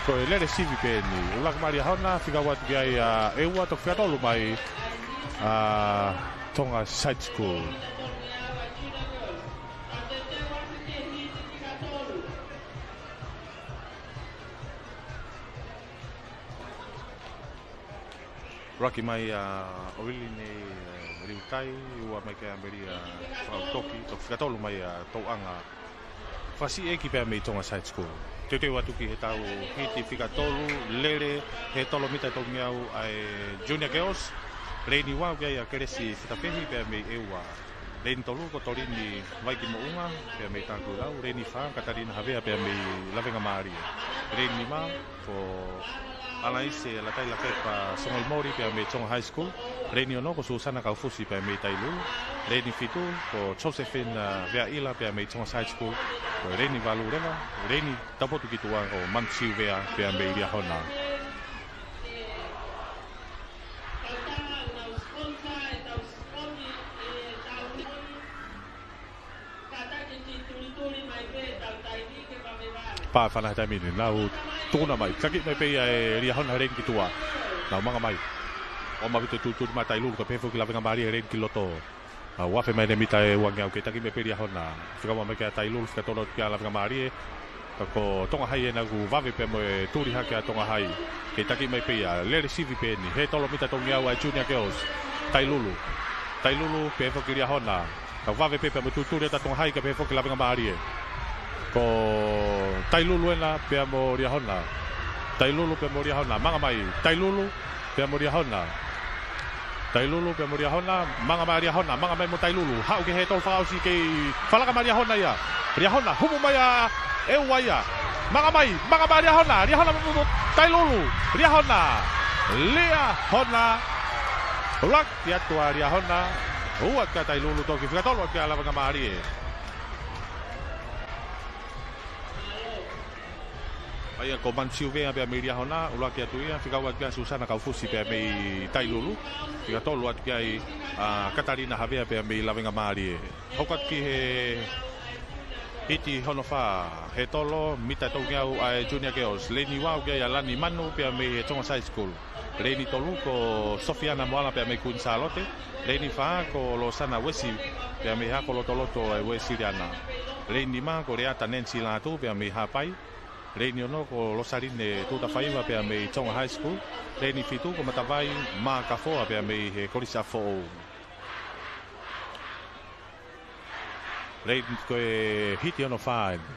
Ko e lele sivi pē eni. ʻUluaki mai Liahona, fika ua atu ki ai ʻa ʻEua, toki fika tolu mai ʻa Tonga Side School. ʻUluaki mai ʻa ʻOili nei, ʻe, Liutai, ua mai ki ai ʻa Melia Fakautoki, toki fika tolu mai ʻa Touʻanga Fasiʻeki pea mei Tonga Side School. Teuteu atu ki he tau hiti fika tolu, lele, he tolo mita ʻe tolungeau ʻa e Junior Girls, leini ua ʻoku ʻi ai ʻa Kelesi Fitafehi pea mei ʻEua. Leini tolu ko Tolini Vaikimoʻunga, pea mei Tākulau. Leini fā, Katalina Havea, pea mei Lavengamālie. Leini nima, ko ʻAlaise Latai Lakepa Songoimori, pea mei Tonga High School. Leini ono, ko Susana Kaufusi, pea mei Tailulu. Leini fitu, ko Josephine, uh, Veaʻila, pea mei Tonga Side School. Ko e leini valu leva, leini taupotu ki tuʻa, ko Mansiu Vea, pea mei Liahona. Pā fana he taimi ni, nau tukuna mai. Taki mai pē ia ʻe Liahona he leini ki tuʻa. Nau manga mai. ʻOmai ʻo tulituli mai Tailulu kae pehē foki Lavengamālie he leini ki loto. ʻOku afe mai ʻene mita ʻe uangeau, kei taki mai pē Liahona. Fika ua mai kia Tailulu, fika tolu kia Lavengamālie. Ka ko Tonga High ena ʻoku vave pea mo e tuli hake ʻa Tonga High. Kei taki mai pē ia, lele sivi pē eni, he tolo mita ʻe tolungeau ʻa e Junior Girls. Tailulu. Tailulu, pehē foki Liahona. Ka vave pē pea mo e tulituli ʻa Tonga High kae pehē foki Lavengamālie. Ko Tailulu ena pea mo Liahona. Tailulu pea mo Liahona. Manga mai. Tailulu pea mo Liahona. Tailulu pea mo Liahona. Manga mai Liahona. Manga mai mo Tailulu. Haʻu ki he tolo fakaʻosi, kei falaka mai Liahona ia. Liahona. Humu mai ʻa ʻEua ia. Manga mai. Manga mai Liahona. Liahona mo, mo, mo Tailulu. Liahona. Liahona. ʻUluaki atu ʻa Liahona. Ua kia Tailulu, toki fika tolu atu kia Lavengamālie. ʻA ia ko Mansiu Vea pea mei Liahona, ʻuluaki atu ia, fika ua atu kia Susana Kaufusi pea mei Tailulu, fika tolu atu kia, ʻa, Katalina Havea pea mei Lavengamālie. Hoko atu ki he hiti hono fā, he tolo mita ʻe tolungeau ʻa e Junior Girls, leini ua ʻoku ʻi ai ʻa Lani Manu pea mei he Tonga Side School. Leini tolu ko Sofiana Moala pea mei Kuini Sālote. Leini fā ko Losana Uesi pea mei Hako Lotoloto ʻa e Uesiliana. Leini nima ko Leata Nancy Lātū pea mei Haʻapai. Leini ono ko Losaline Tutafaiva pea mei Tonga High School. Leini fitu ko Matavai Makafoa pea mei he Kolisi ʻApifoʻou. Leini ko e hiti hono fā eni.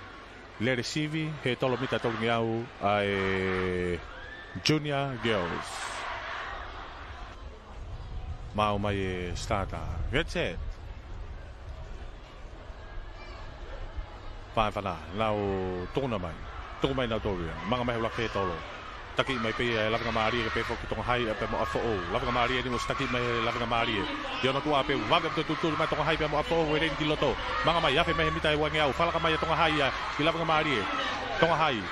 Lele sivi, he tolo mita ʻe tolungeau ʻa e Junior Girls. Maʻu mai e starter. Get set. Pā fana, nau tukuna mai. Tuku mai nau tolu ia. Manga mai he ʻuluaki he tolo. Taki mai pē ia ʻe Lavengamālie kae pehē foki Tonga High pea mo ʻApifoʻou. Lavengamālie ni mo sitaki mai he Lavengamālie. ʻI hono tuʻa pē, vave ʻo tulituli mai Tonga High pea mo ʻApifoʻou he leini ki loto. Manga mai, afe mai he mita ʻe uangeau. Falaka mai ʻa Tonga High ia ki Lavengamālie. Tonga High.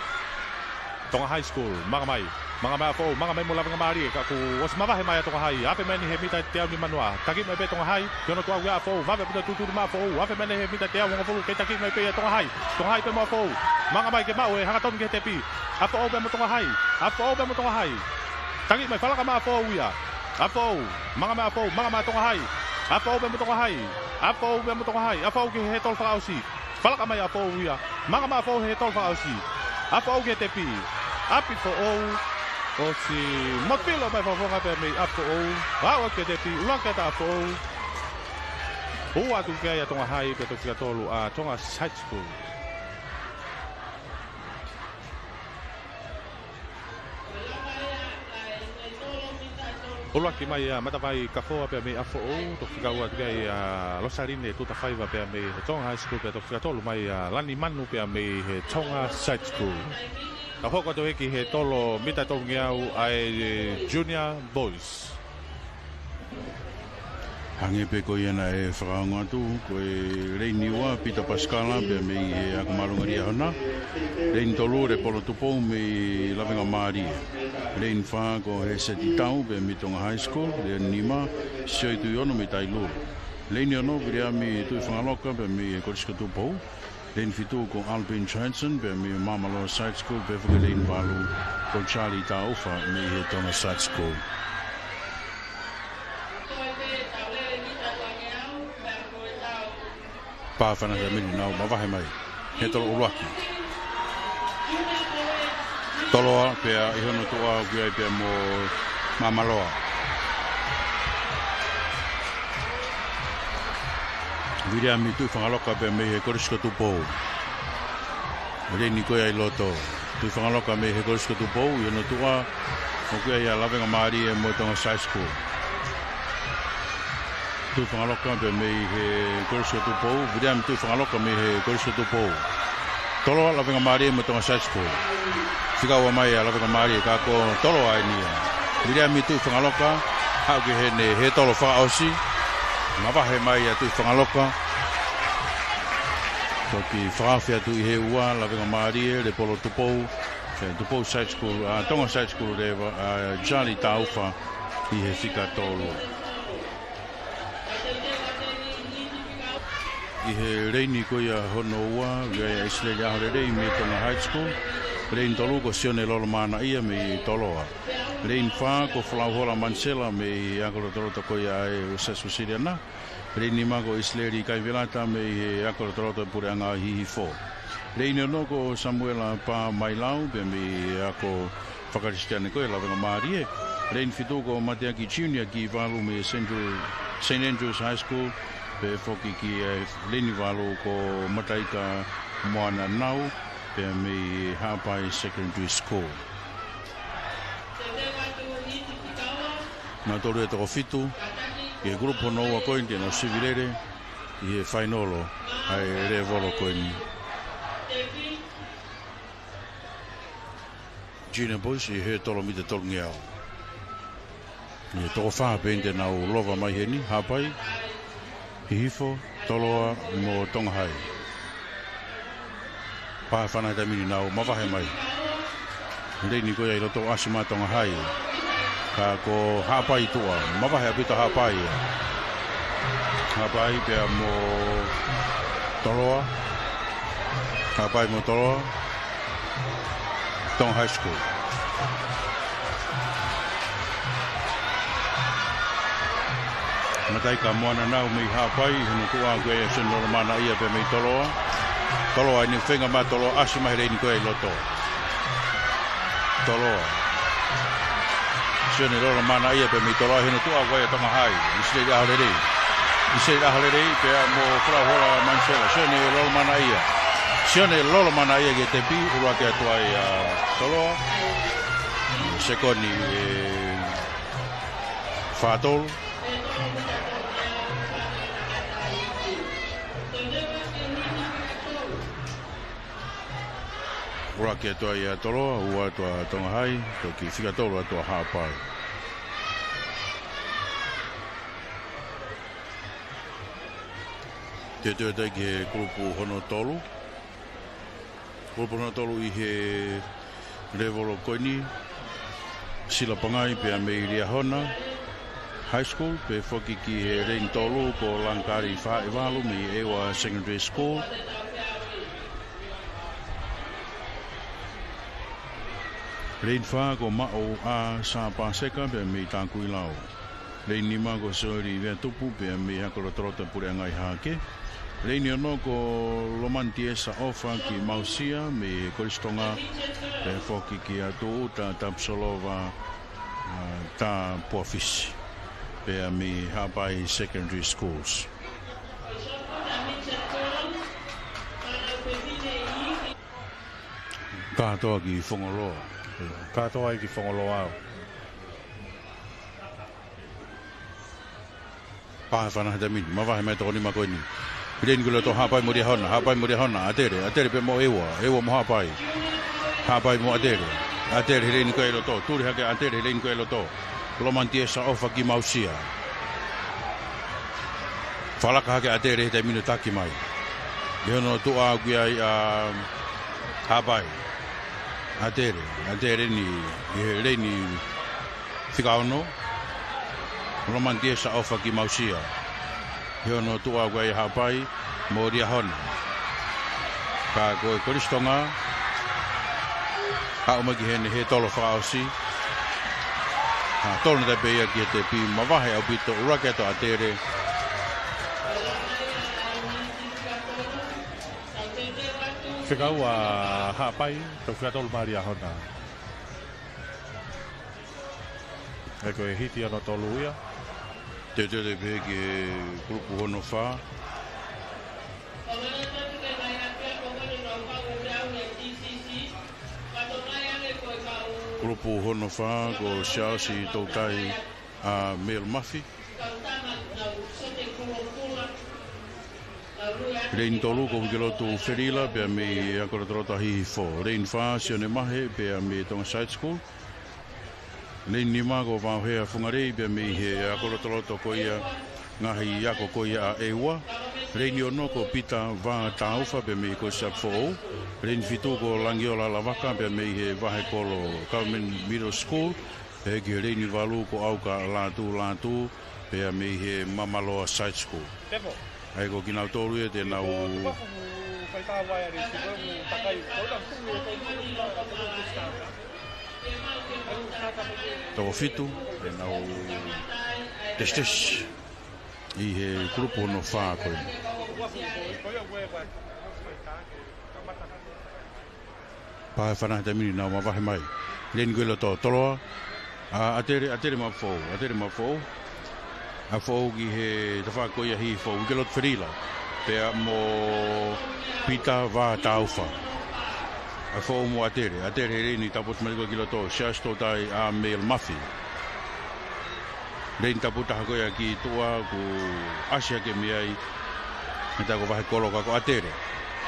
Tonga High School, manga mai. Manga mai ʻApifoʻou, manga mai mo Lavengamālie. Ka kuo ʻosi mavahe mai ʻa Tonga High. Afe mai eni he mita ʻe teau nimanoa. Taki mai pē Tonga High. ʻI hono tuʻa ʻa ʻApifoʻou, vave ʻo tulituli mai ʻApifoʻou. Afe mai eni he mita ʻe teau hongofulu, kei taki mai pē ia Tonga High. Tonga High pea mo ʻApifoʻou. Manga mai ke maʻu e hangatonu ki he tepi. ʻApifoʻou pea mo Tonga High. ʻApifoʻou pea mo Tonga High. Taki mai, falaka mai ʻApifoʻou ia. ʻApifoʻou. Manga mai ʻApifoʻou. Manga mai Tonga High. ʻApifoʻou pea mo Tonga High. ʻApifoʻou pea mo Tonga High. ʻApifoʻou ki he tolo fakaʻosi. Falaka mai ʻApifoʻou ia. Manga mai ʻApifoʻou he tolo fakaʻosi. ʻApifoʻou ki he tepi. ʻApifoʻou. ʻOsi motilo mai fakafofonga pea mei ʻApifoʻou. Aʻu ki he tepi. ʻUluaki atu ʻa ʻApifoʻou. Ua atu ki ai ʻa Tonga High pea toki fika tolu ʻa Tonga Side School. ʻUluaki mai ʻa Matavai Kafoa pea mei ʻApifoʻou, toki fika ua atu ki ai ʻa Losaline Tutafaiva pea mei he Tonga High School, pea toki fika tolu mai ʻa Lani Manu pea mei he Tonga Side School. Ka hoko atu ē ki he tolo mita ʻe tolungeau ʻa e Junior Boys. Hangē pē ko ia naʻe fakaongo atu, ko e leini ua, Pita Pasikala, pea mei he ako māʻolunga Liahona. Leini tolu, Lepolo Tupou mei Lavengamālie. Leini fā, ko Heseti Tau, pea mei Tonga High School. Leini nima, Sioi Tuiono mei Tailulu. Leini ono, Viliami Tuifangaloka, pea mei he Kolisi ko Tupou. Leini fitu ko Albin Johansson, pea mei Māmaloa Side School, pea foki leini valu ko Charlie Taufa, mei he Tonga Side School. Pā fana he mini nau mavahe mai. He tolo ʻuluaki. Toloa pea ʻi hono tuʻa ʻoku ʻi ai pea mo Māmaloa. Viliami Tuifangaloka pea mei he Kolisi ko Tupou. Leini ko ia ʻi loto. Tuifangaloka mei he Kolisi ko Tupou, ʻi hono tuʻa ʻoku ʻi ai ʻa Lavengamālie mo Tonga Side School. Tuifangaloka pea mei he Kolisi ko Tupou, Viliami Tuifangaloka mei he Kolisi ko Tupou. Toloa, Lavengamālie mo Tonga Side School. Fika ua mai ʻa Lavengamālie, ka ko Toloa eni ia. Viliami Tuifangaloka, haʻu ki heni he tolo fakaʻosi. Mavahe mai ʻa Tuifangaloka. Toki fakaofi atu ʻi he ua, Lavengamālie, Lepolo Tupou, ʻe, Tupou Side School, ʻa, Tonga Side School leva, ʻa, Charlie Taufa ʻi he fika tolu. ʻI he leini ko ia hono ua, ʻoku ʻi ai ʻa ʻIsileli ʻAholelei mei Tonga High School. Leini tolu ko Sione Lolomanaʻia mei Toloa. Leini fā ko Folauhola Manisela mei he ako lotoloto ko ia ʻa e Siasi Uēsiliana. Leini nima ko ʻIsileli Kaivelata mei he ako lotoloto Puleʻanga Hihifo. Leini ono ko Samuela Pā Mailau, pea mei he ako fakakalisitiane ko ia Lavengamālie. Leini fitu ko Mateaki Junior Kivalu mei he Saint Andrew, Saint Andrew's High School, pea foki ki he leini valu ko Mataika Moana Nau, pea mei he Haʻapai Secondary School. Nautolu ʻe toko fitu ʻi he kulupu hono ua ko eni te nau sivi lele ʻi he fainolo ʻa e lēvolo ko eni. Junior Boys ʻi he tolo mita tolungeau. ʻI he toko fā pē eni te nau lova mai heni, Haʻapai, Hihifo, Toloa mo Tonga Hai. Pā fana he taimi ni nau mavahe mai. Leini ko ia ʻi loto ʻasi mai Tonga Hai. Ka ko Haʻapai tuʻa. Mavahe ʻaupito Haʻapai. Haʻapai pea mo Toloa. Haʻapai mo Toloa. Tonga High School. Mataika Moana Nau mei Haʻapai, hono tuʻa ʻoku ʻi ai ʻa Sione Lolomanaʻia pea mei Toloa. Toloa eni, feinga mai Toloa, ʻasi mai he leini ko ia ʻi loto. Toloa. Sione Lolomanaʻia pea mei Toloa, hono tuʻa ʻoku ʻi ai ʻa Tonga Hai. ʻIsileli ʻAholelei. ʻIsileli ʻAholelei pea mo Folauhola Manisela. Sione Lolomanaʻia. Sione Lolomanaʻia ki he tepi, ʻuluaki atu ai ʻa Toloa. Sekoni ʻe fā tolu. ʻUluaki atu ai ʻa Toloa, ua atu ʻa Tonga Hai, toki fika tolu atu ʻa Haʻapai. Teuteu atu ai ki he kulupu hono tolu. Kulupu hono tolu ʻi he lēvolo ko eni, Sila Pangai pea mei Liahona High School, pea foki ki he leini tolu ko Langakali Faʻevalu mei ʻEua Secondary School. Leini fā ko Maʻu ʻa Sā Paseka pea mei Takuilau. Leini nima ko Soeli Veatupu pea mei he ako lotoloto Puleʻanga ʻi Hahake. Leini ono ko Lomani Tiesa ʻOfa ki Mausia mei he Kolisi Tonga, pea foki kia Tuʻuta Tapusolova, ʻa, Tapuafisi, pea mei Haʻapai Secondary Schools. Kātoa ki Fongoloa. Kātoa ai ki Fongoloa. Pā fana he taimi ni, mavahe mai toko nima ko eni. Leini ko ē ʻi loto, Haʻapai mo Liahona, Haʻapai mo Liahona, ʻAtele, ʻAtele pea mo ʻEua, ʻEua mo Haʻapai. Haʻapai mo ʻAtele, ʻAtele he leini ko ē ʻi loto, tuli hake ʻa ʻAtele he leini ko ē ʻi loto. Lomani Tiesa ʻOfa ki Mausia. Fakalaka hake ʻa ʻAtele he taimi ni ʻo taki mai. ʻI hono tuʻa ʻoku ʻi ai ʻa Haʻapai. ʻAtele, ʻAtele ni, ʻi he leini fika ono. Lomantie Saʻofa ki Mausia. ʻI hono tuʻa ʻoku ʻi ai ʻa Haʻapai mo Liahona. Ka ko e Kolisi Tonga, haʻu mai ki heni he tolo fakaʻosi. Ha, tolo na tape ia ki he tepi, mavahe ʻaupito, ʻuluaki atu ʻa ʻAtele. Fika ua Haʻapai, tau fika tolu mai Liahona. He ko e hiti hono tolu ia. Teuteu pē ki he kulupu hono fā. Kulupu hono fā ko Siaosi Toutai ʻa Mel Mafi. Leini tolu ko Uikelotu Felila, pea mei he ako lotoloto ʻa Hihifo. Leini fā Sione Mahe, pea mei Tonga Side School. Leini nima ko Vaohea Fungalei, pea mei he ako lotoloto ko ia, ngaahi ako ko ia ʻa ʻEua. Leini ono ko Pita Vā Taufa, pea mei he Kolisi ʻApifoʻou. Leini fitu ko Langiola Lavaka, pea mei he Vahekolo Government Middle School. Pea ki he leini valu ko ʻAuka Lātū Lātū, pea mei he Mamaloa Side School. ʻA ia ko kinautolu ia te nau toko fitu, te nau tesitesi ʻi he kulupu hono fā ko eni. Pea ʻe fana he taimi ni nau mavahe mai. Leini ko ē ʻi loto, toloa. ʻA, ʻAtele, ʻAtele mo ʻApifoʻou, ʻAtele mo ʻApifoʻou. ʻApifoʻou ki he tafaʻaki ko ia Hihifo, Uikelotu Felila. Pea mo Pita Vā Taufa. ʻApifoʻou mo ʻAtele, ʻAtele he leini tapu atu mai ko ē ki loto, Siaosi Toutai ʻa Mel Mafi. Leini tapu taha ko ia ki tuʻa kuo ʻasi hake mei ai. He tā ko Vahekolo ka ko ʻAtele.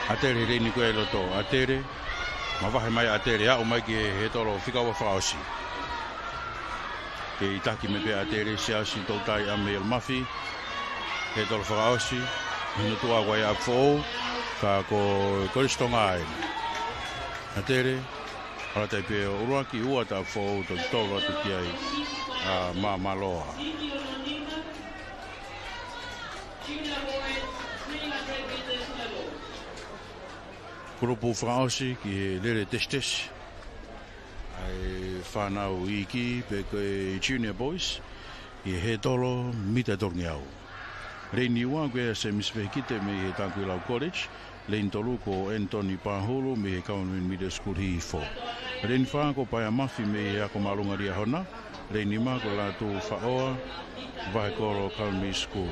ʻAtele he leini ko ia ʻi loto. ʻAtele. Mavahe mai ʻAtele. Aʻu mai ki he tolo fika ua fakaʻosi. Kei taki mai pē ʻAtele, Siaosi Toutai ʻa Mel Mafi. He tolo fakaʻosi. Hono tuʻa ko ia ʻApifoʻou. Ka ko Kolisi Tonga eni. ʻAtele. Hala tai pē ʻo ʻuluaki, ua atu ʻApifoʻou, toki tolo atu ki ai ʻa Mamaloa. Kulupu fakaʻosi ki he lele tesitesi ʻa e fānau iiki pe ko e junior boys ʻi he tolo mita tolungeau. Leini ua ko ia Semisi Fehikite mei he Takuilau College. Leini tolu ko Anthony Pahulu mei he Government Middle School Hihifo. Leini fā ko Paea Mafi mei he Ako Māʻolunga Liahona. Leini nima ko Lātū Faʻoa, Vahekolo Kalmi School.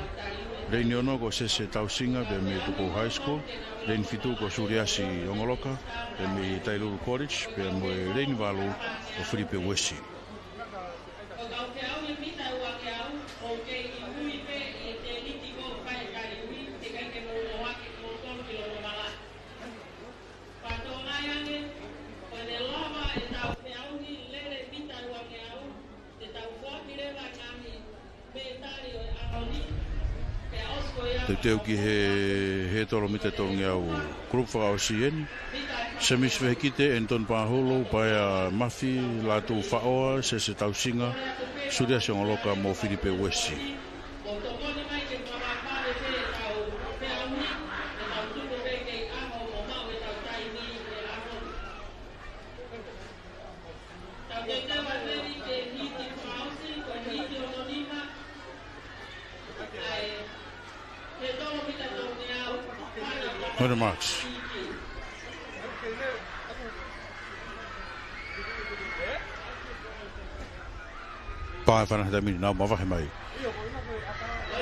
Leini ono ko Sese Tausinga pea mei Tupou High School. Leini fitu ko Suliasi Ongoloka pea mei Tailulu College, pea mo e leini valu ko Filipe Uesi. Teuteu ki he, he tolo mita tolungeau, kulupu fakaʻosi eni. Semisi Fehikite, Anthony Pahulu, Paea Mafi, Lātū Faʻoa, Sese Tausinga, Suliasi Ongoloka mo Filipe Uesi. Hundred marks. Pea ʻe fana he taimi ni nau mavahe mai.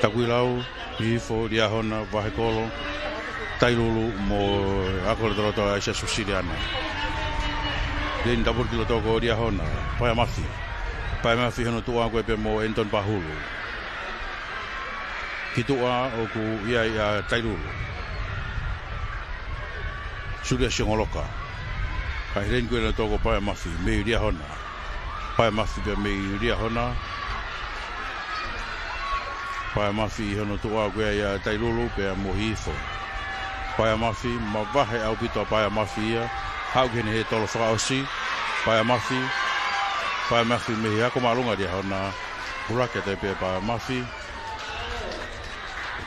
Takuilau, Hihifo, Liahona, Vahekolo, Tailulu mo e Ako Lotoloto ʻa e Siasi Uēsiliana. Leini tapu atu ki loto ko Liahona, Paea Mafi. Paea Mafi hono tuʻa ko ē pea mo Anthony Pahulu. Ki tuʻa ʻoku ʻi ai ʻa Tailulu. Suliasi Ongoloka. Ka ʻi he leini ko ē ʻi loto ko Paea Mafi, mei Liahona. Paea Mafi pea mei Liahona. Paea Mafi ʻi hono tuʻu ʻa ko ia ʻa Tailulu pea mo Hihifo. Paea Mafi, mavahe ʻaupito ʻa Paea Mafi ia. Haʻu ki heni he tolo fakaʻosi. Paea Mafi. Paea Mafi mei he ako māʻolunga ʻa Liahona. Pulaki atu pē ʻa Paea Mafi.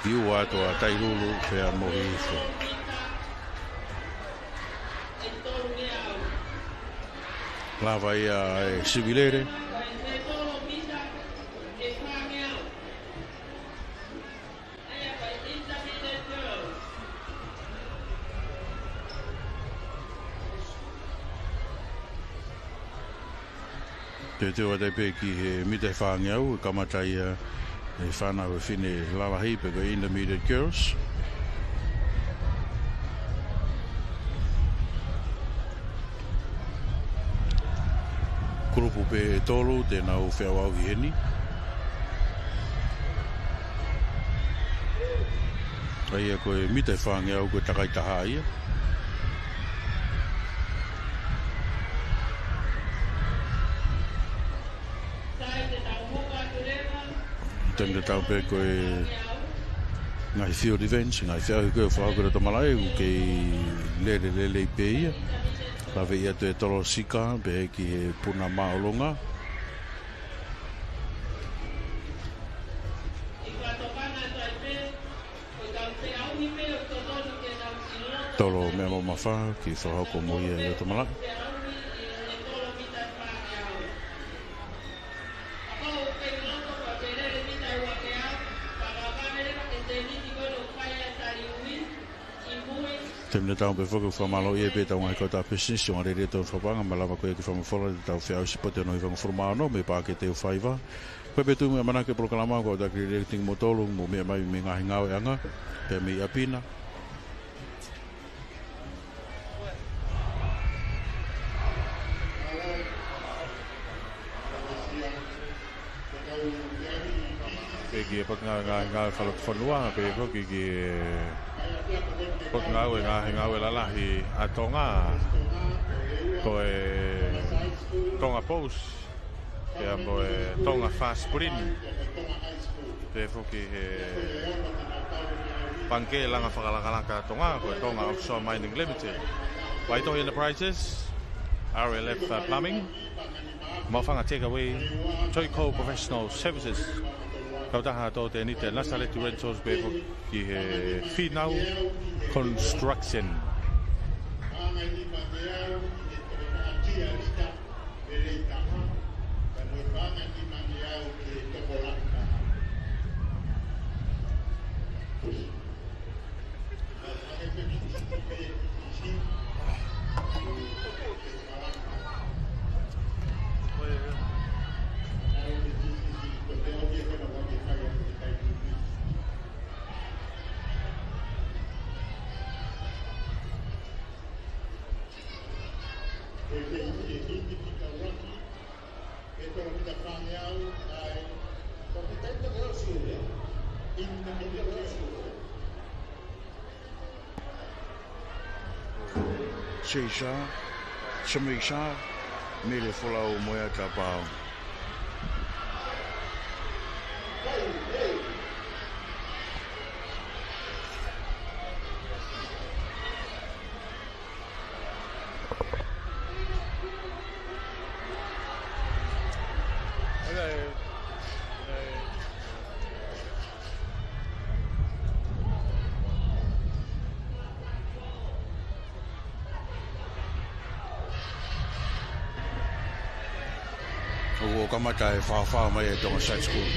Kiʻi ua atu ʻa Tailulu pea mo Hihifo. Lava ia ʻe Sivilele. Teuteu atu pē ki he mita ʻe fāngeau, kamata ia ʻe he fānau fefine lalahi pe ko e intermediate girls. Kulupu pē ʻe tolu te nau feʻauʻauhi heni. ʻA ia ko e mita ʻe fāngeau ko e takai taha ia. Taimi tatau pē ko e ngaahi field events, ngaahi feʻauhi ko ē ʻoku fakahoko ʻi loto malaʻe, ʻoku kei lele lelei pē ia. Lave ia atu ʻe Tolo Sika, pehē ki he puna māʻolunga. Tolo meʻa mamafa, kiʻi fakahoko mo ia ʻi loto malaʻe. Taimi tatau pē foki ʻoku fakamālōʻia pē ʻetau ngaahi kautaha pisinisi ʻo hangē ko e Tau Fapanga, mo e lava ko ia ke fakamafola ʻetau feʻauhi sipoti hono hivangofulu mā ono mei he Paʻake Teu Faiva. Ko e pē tuʻu mo e ʻamanaki ʻa e polokalama ko ʻetau kilikilia kimoutolu, mou meʻa mai mei he ngaahi ngāueʻanga, pea mei ʻapi na. Pea ki he Potungāue Ngaahi Ngāue Fakalotofonua, pea foki ki he Potungāue Ngaahi Ngāue Lalahi ʻa Tonga, ko e Tonga Post, pea mo e Tonga Fast Print, pea foki he Pangikē Langa Fakalakalaka ʻa Tonga, ko e Tonga Offshore Mining Limited, Waitohi Enterprises, R L F Plumbing, Maʻufanga Takeaway, Toiko Professional Services, kautaha tō tēniti Nasaleti Rentals, pea foki he Finau Construction. Seisa, Semeisa, Mele Folau mo e Atapau. ʻOku kamata e faofao mai e Tonga Side School.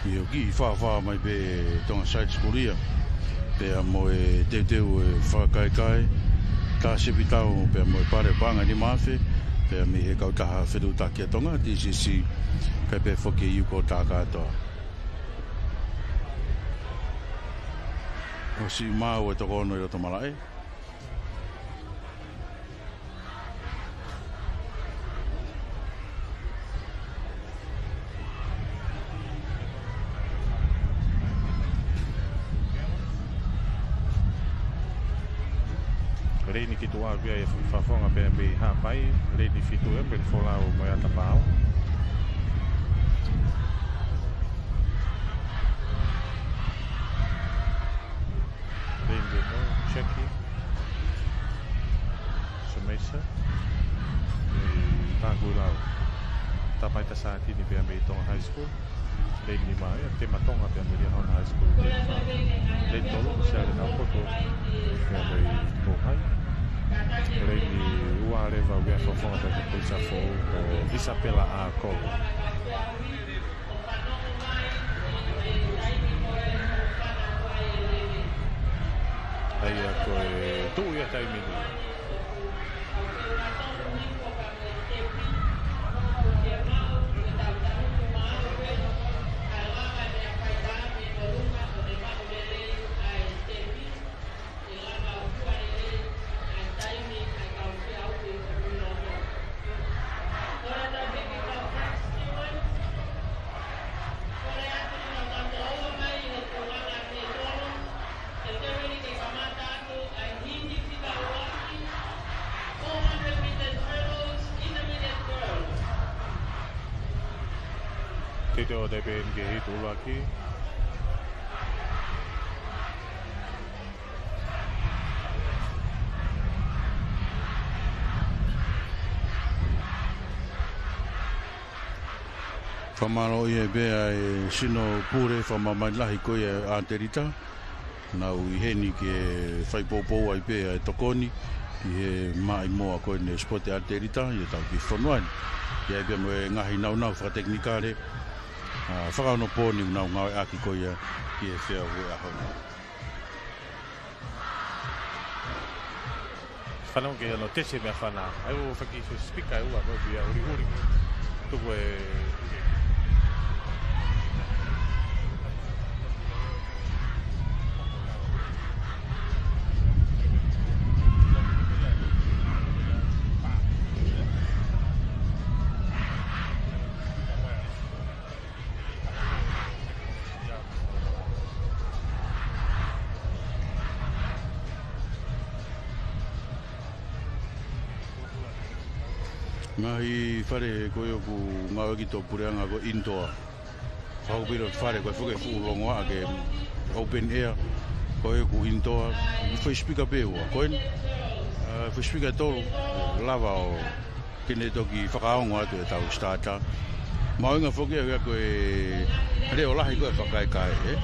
ʻIo, kiʻi fāfā mai pē Tonga Side School ia. Pea mo e teuteu e fakakaikae, tā sipitau, pea mo e pale paʻanga ʻe nima afe, pea mei he kautaha fetuʻutaki ʻa Tonga, T C C, kae pehē foki e iuko tā kātoa. ʻOsi maʻu e toko ono ʻi loto malaʻe. Leini ki tuʻa pē ia ʻe Fafonga pea mei Haʻapai, leini fitu ia mei Folau mo e Atapao. Leini mo Jackie. Semesa. ʻI Tākuilau. Tapaita Sātini pea mei Tonga High School. Leini nima ia, Tema Tonga pea mei Liahona High School. Leini tolu, Siale Naupoto pea mei Mōhai. Leini ua leva ʻa Fafonga pea mei Kolisi ʻa Foʻou, ko Isapela ʻAkolo. ʻA ia ko e tuʻu ia taimi ni. Tito de Benke Hitulaki. Fakamālō ia pē ʻa e sino pule fakamamahi lahi ko ia ʻa ʻAtelita. Naʻa nau ʻi heni ke fai poupou ai pē ʻa e tokoni ʻi he maʻimoa ko eni ʻo e sipoti ʻAtelita ʻi hotau kiʻi fonua ni. ʻI ai pē mo e ngaahi nāunau fakatekinikale, ʻa, fakaonopōni ʻoku nau ngāueʻaki ko ia ʻi he feʻauhi ʻaho ni. Fanongo ki hono tesi e meʻafana. ʻAi ʻo faki sipika ʻe ua ko e pia ʻuliʻuli. Tuku e Ngaahi fale ko ia ʻoku ngāueʻaki ʻi he puleʻanga ko e indoor. Fakapilot fale ko e foki e fuʻu longoaʻa ke open air. Ko ia ʻoku indoor. Foʻi sipika pē ʻe ua. Ko eni, ʻa, foʻi sipika ʻe tolu. Lava ʻo ke ne toki fakaongo atu ʻetau starter. Mahuʻinga foki ia ko e leʻo lahi ko e fakakaikae, ē?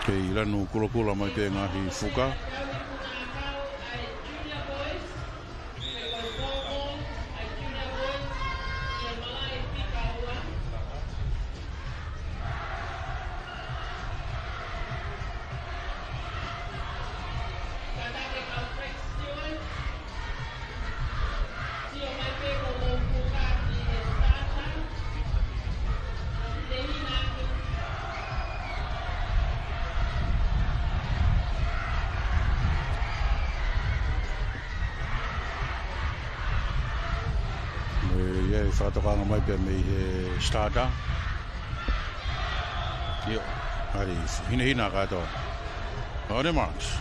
Kei lanu kulokula mai pē ngaahi fuka. ʻE, ʻe fakatokanga mai pē mei he starter. ʻIo, hari hinehina kātoa. On the marks.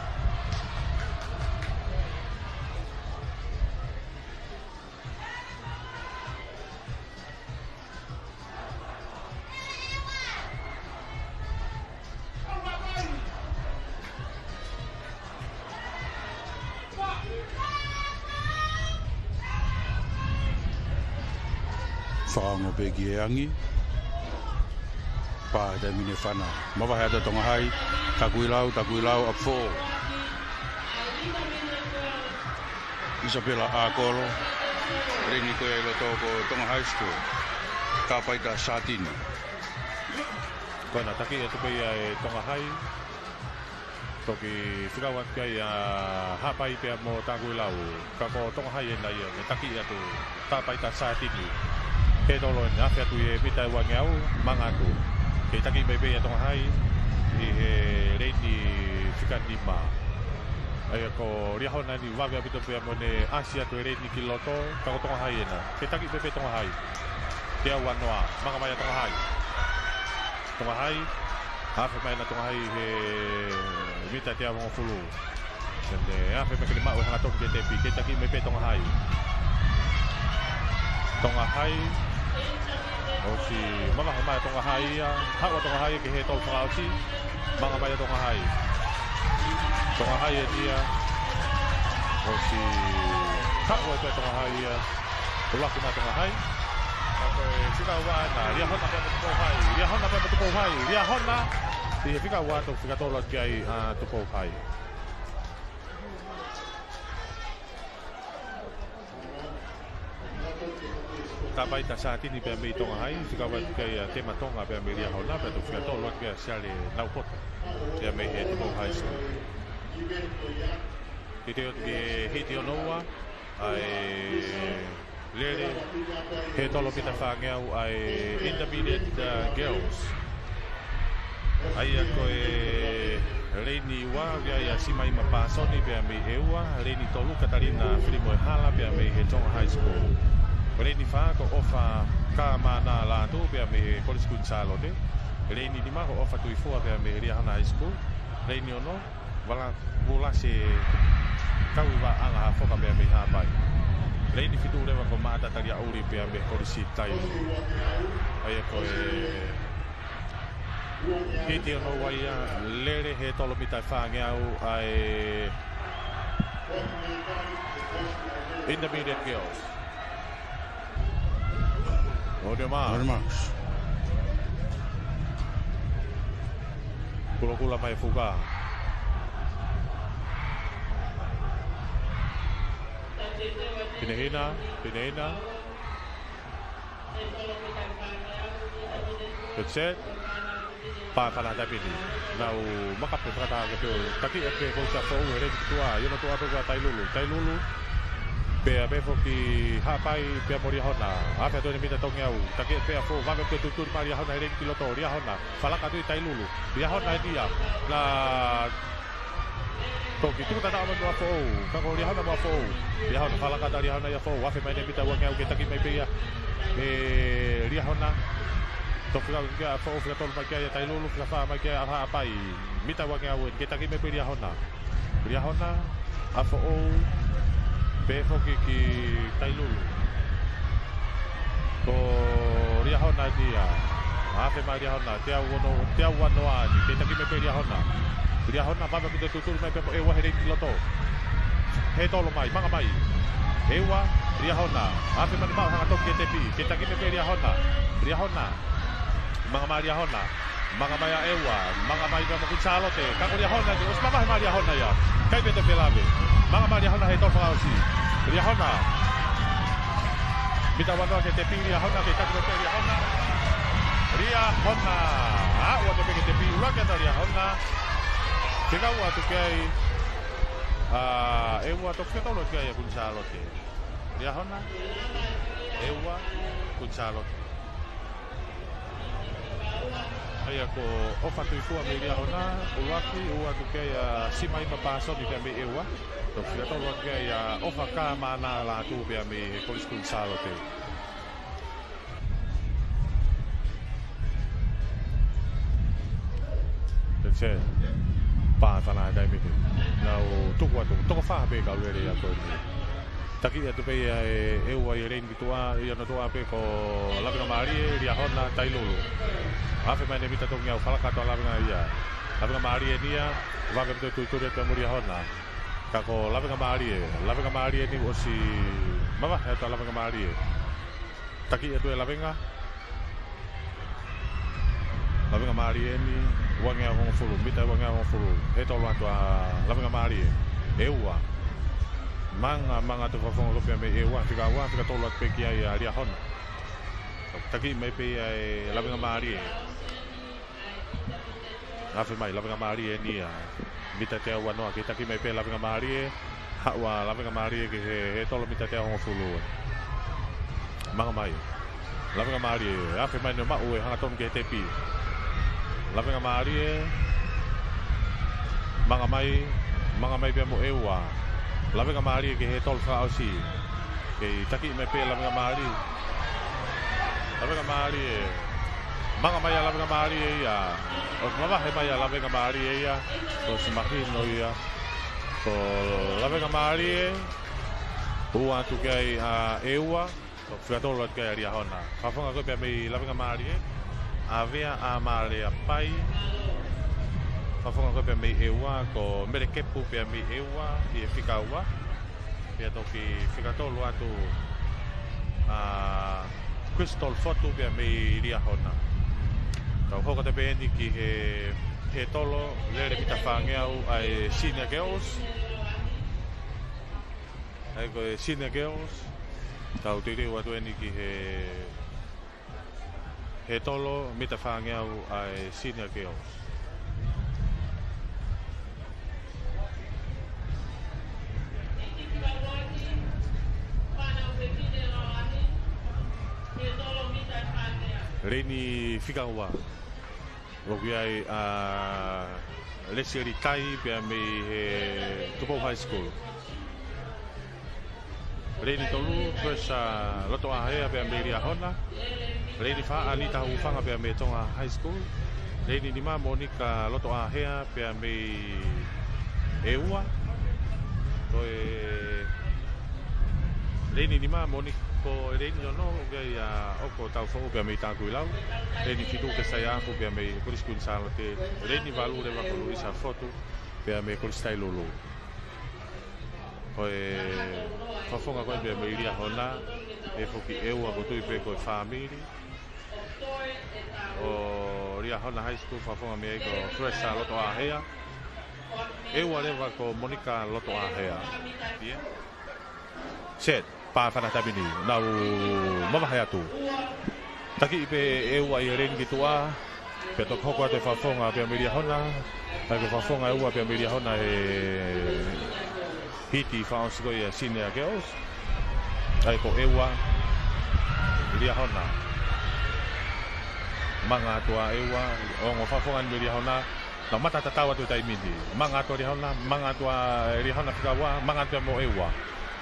Fakaongo pē ki he angi. Pā he taimi ni e fana. Mavahe atu Tonga Hai. Takuilau, Takuilau, ʻapifoʻou. Isapela ʻAkolo. Leini ko ia ʻi loto ko Tonga High School. Tāpaita Sātini. Ko ena taki atu pē ia ʻe Tonga Hai. Toki fekauʻaki ai ʻa Haʻapai pea mo Takuilau. Ka ko Tonga Hai ena ia, mei taki atu. Tāpaita Sātini. He tolo eni, afe atu ʻi he mita ʻe uangeau, manga atu. Kei taki mai pē ia Tonga Hai, ʻi he leini fika nima. ʻA ia ko Liahona eni vave ʻaupito pea mo ʻene ʻasi atu he leini ki loto, ka ko Tonga Hai ena. Kei taki mai pē Tonga Hai. Teau uanoa, manga mai ʻa Tonga Hai. Tonga Hai, afe mai ena Tonga Hai he mita teau hongofulu. Sene, afe mai ke ne maʻu e hanga toki ke tepi, kei taki mai pē Tonga Hai. Tonga Hai, ʻosi mavahe mai Tonga Hai ia, haʻu ʻa Tonga Hai ke he tolu fakaʻosi, manga mai ʻa Tonga Hai. Tonga Hai eni ia, ʻosi haʻu ʻa Tonga Hai ia. Ula ki ma Tonga Hai. Ka ko e fika ua ena, Liahona pea mo Tupou Hai. Liahona pea mo Tupou Hai. Liahona. ʻI he fika ua atu, fika tolu atu ki ai ʻa Tupou Hai. Tāpaita Sātini pea mei Tonga Hai. Fika ua atu ki ai ʻa Tema Tonga pea mei Liahona. Pea toki fika tolu atu ki ai ʻa Siale Naupoto. Pea mei he Tupou High School. Kiate au ki he hiti hono ua. ʻA e lele, he tolo mita fāngeau ʻa e Intermediate, uh, Girls. ʻA ia ko e leini ua, ʻoku ʻi ai ʻa Simaima Pāsoni pea mei ʻEua, leini tolu Katalina Filimoehala pea mei he Tonga High School. Leini fā ko ʻOfa Kamana Lātū pea mei he Kolisi Kuini Sālote. Leini nima ko ʻOfa Tuifua pea mei he Liahona High School. Leini ono, Vala Vulase Kauivaʻanga Hafoka pea mei Haʻapai. Leini fitu leva ko Maʻata Taliaʻuli pea mei Kolisi Tailulu. ʻA ia ko e hiti hono ua ia, lele he tolo mita ʻe fāngeau ʻa e Intermediate Girls. Ode ma. Ode ma. Kulokula mai fuka. Pinehina, pinehina. Good set. Pā fana tapini. Nau makape fakataha ke peo. Taki ʻe pē ko Sia Foʻou, he leini ki tuʻa. ʻI hono tuʻa pē ko Tailulu. Tailulu. Pea pē foki Haʻapai, pea mo Liahona. Afe atu ʻene mita tongeau. Taki ʻe pē ʻa Foʻou. Vave pē tuturi mai Liahona, he leini ki loto. Liahona. Falaka atu ʻi Tailulu. Liahona eni ia. Na toki tuku tata ʻo mai mo Foʻou. Ka ko Liahona mo Foʻou. Liahona, falaka atu Liahona ia Foʻou. Afe mai ʻene mita uangeau ke taki mai pē ia ʻe Liahona. Toki lau kia Foʻou, fika tolu mai kia ia Tailulu, fika fā mai kia Haʻapai. Mita uangeau eni ke taki mai pē Liahona. Liahona, ʻa Foʻou, pē foki ki Tailulu. Ko Liahona eni ia. Afe mai Liahona, teau ono, teau uanoa eni, ke taki mai pē Liahona. Liahona, vave ʻaupito tuturi mai pē mo ʻEua he leini ki loto. He tolo mai, manga mai. ʻEua, Liahona, afe mai ʻene maʻu hanga toki ke tepi, ke taki mai pē Liahona. Liahona, manga mai Liahona. Manga mai ʻa ʻEua, manga mai pea mo Kuini Sālote, ka ko Liahona ke, ʻosi mavahe mai Liahona ia. ʻIkai pē toe felave. Manga mai Liahona he tolu fakaʻosi. Liahona. Mita uanoa ke tepi Liahona, ke taki mai pē Liahona. Liahona. ʻA, ua te pē ke tepi, ʻuluaki atu Liahona. Fika ua atu ki ai ʻa ʻEua, toki fika tolu atu ki ai ʻa Kuini Sālote. Liahona, ʻEua, Kuini Sālote. ʻA ia ko ʻOfa Tuifua mei Liahona, ʻuluaki, ua atu ki ai ʻa Simaima Pāsoni pea mei ʻEua. Toki fika tolu atu ki ai ʻa ʻOfa Kamana Lātū pea mei he Kolisi Kuini Sālote. That's it. Pā fana taimi ni. Nau tuku atu, toko fā pē kau lele ʻa ko eni. Taki atu pē ia ʻe ʻEua ʻi he leini ki tuʻa, ʻi hono tuʻa pē ko Lavengamālie, Liahona, Tailulu. Afe mai ʻene mita tongeau, falaka atu ʻa Lavenga ia. Lavengamālie eni ia, vave ʻaupito tuturi atu mo Liahona. Ka ko Lavengamālie, Lavengamālie eni ʻosi mavahe atu ʻa Lavengamālie. Taki atu e lavenga. Lavenga mālie eni, uangeau hongofulu, mita uangeau hongofulu. Hē tolo atu ʻa lavenga mālie. ʻE ua. Manga, manga atu fakafofonga ko ē pea mei ʻEua, fika ua, fika tolu atu pē ki ai ʻa Liahona. Taki mai pē ia e lavenga mālie. Afe mai, lavenga mālie eni ia. Mita teau uanoa, kei taki mai pē lavenga mālie. Haʻu ʻa lavenga mālie ki he, hē tolo mita teau hongofulu. Manga mai. Lavenga mālie, afe mai ʻo maʻu e hangatonu ki he tepi. Lavenga mālie. Manga mai, manga mai pea mo ʻEua. Lavenga mālie ki he hē tolo fakaʻosi. Kei taki mai pē lavenga mālie. Lavenga mālie. Manga mai ʻa lavenga mālie ia. ʻOku mavahe mai ʻa lavenga mālie ia. Ko e mahino ia. Ko lavenga mālie. Ua atu ki ai ʻa ʻEua. Ko e fika tolu atu ki ai ʻa Liahona. Fakafofonga ko ē pea mei lavenga mālie. ʻAvea ʻa Maleapai. Fakafofonga ko ē pea mei ʻEua. Ko Melekepu pea mei ʻEua. ʻI he fika ua. Pea toki fika tolu atu ʻa Crystal Fotu pea mei Liahona. Tau hoko atu pē eni ki he, hē tolo, lele mita fāngeau ʻa e Senior Girls. ʻA ia ko e Senior Girls. Tau teuteu atu eni ki he Hē tolo, mita fāngeau ʻa e Senior Girls. Leini fika ua. ʻOku ʻi ai ʻa Lesieli Tai pea mei he Tupou High School. Leini tolu, Cressa Lotoʻāhea pea mei Liahona. Leini fā, Anita Hufanga pea mei Tonga High School. Leini nima, Monica Lotoʻāhea pea mei ʻEua. Ko e leini nima, Monica, ko e leini ono, ʻoku ʻi ai ʻa ʻOko Taufoʻou pea mei Takuilau. Leini fitu, Kesaia Afu pea mei Kolisi Kuini Sālote. Leini valu leva ko Luisa Fotu pea mei Kolisi Tailulu. Ko e fakafofonga ko ē pea mei Liahona, ʻe foki ʻEua ko e tui pē ko e fāmili. ʻO Liahona High School fakafofonga mei ai ko Cressa Lotoʻāhea. ʻEua leva ko Monica Lotoʻāhea. Ia. Set. Pā fana tamini, nau mavahe atu. Taki pē ʻEua ʻi he leini ki tuʻa. Pea toki hoko atu e fakafofonga pea mei Liahona. ʻA ia ko e fakafofonga ʻEua pea mei Liahona he hiti fakaʻosi ko ia Senior Girls. ʻA ia ko ʻEua, Liahona. Manga atu ʻa ʻEua, ongo fakafofonga mei Liahona. Nau mata tatau atu he taimi ni. Manga atu ʻa Liahona, manga atu ʻa Liahona fika ua, manga atu mo ʻEua.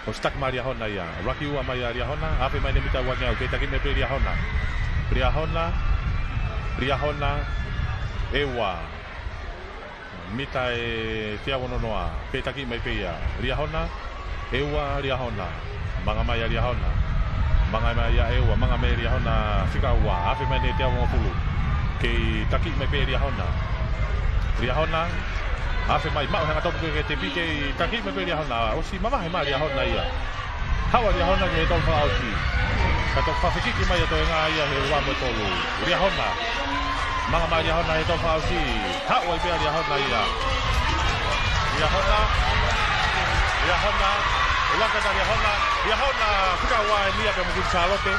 ʻOsi taki mai ʻa Liahona ia. Laki ua mai ʻa Liahona, afe mai ʻene mita uangeau, kei taki mai pē Liahona. Liahona, Liahona, ʻEua. Mita ʻe teau uanonoa, kei taki mai pē ia. Liahona, ʻEua, Liahona. Manga mai ʻa Liahona. Manga mai ʻa ʻEua, manga mai Liahona fika ua, afe mai ʻene teau hongofulu. Kei taki mai pē Liahona. Liahona, afe mai, maʻu hangatonu ki he tepi, kei taki mai pē Liahona. ʻOsi mavahe mai ʻa Liahona ia. Haʻu ʻa Liahona ki he tolu fakaʻosi. Ka toki fakafekiki mai ʻa e toenga ia he ua mo e tolu. Liahona. Manga mai Liahona he tolu fakaʻosi. Haʻu ai pē ʻa Liahona ia. Liahona. Liahona. Ulaka ta Liahona. Liahona. Fika ua eni ia pea mo Kuini Sālote.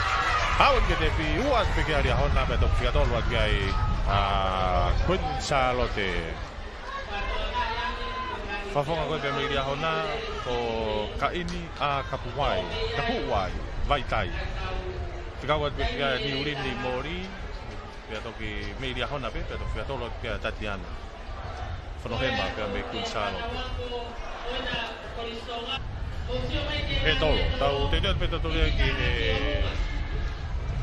Haʻu eni ki he tepi. Ua pē ki ai ʻa Liahona pea toki fika tolu atu ki ai ʻa Kuini Sālote. Fakafofonga ko ē pea mei Liahona ko Kaini ʻa Kapuai, Kapuai, Vaitai. Fika ua atu pē kia Niulini Moli, pea toki mei Liahona pē, pea toki fika tolu atu kia Tatiana Fonohema pea mei Kuini Sālote. Hē tolo, tau teuteu pē totoli ki he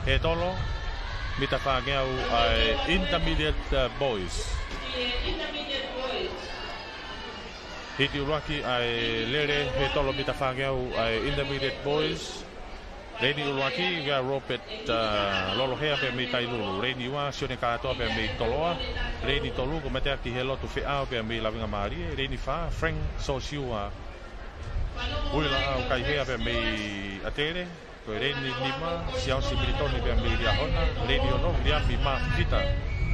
hē tolo, mita fāngeau ʻa e Intermediate, uh, Boys. Hiti ʻuluaki ʻa e lele hē tolo mita fāngeau ʻa e Intermediate Boys. Leini ʻuluaki, kia Robert, uh, Lolohea pea mei Tailulu. Leini ua, Sione Kātoa pea mei Toloa. Leini tolu, ko Mateaki Helotu Feʻao pea mei Lavengamālie. Leini fā, Frank Sosiua Uilaʻau Kaihea pea mei ʻAtele. Ko e leini nima, Siaosi Militoni pea mei Liahona, leini ono, Viliami Mafita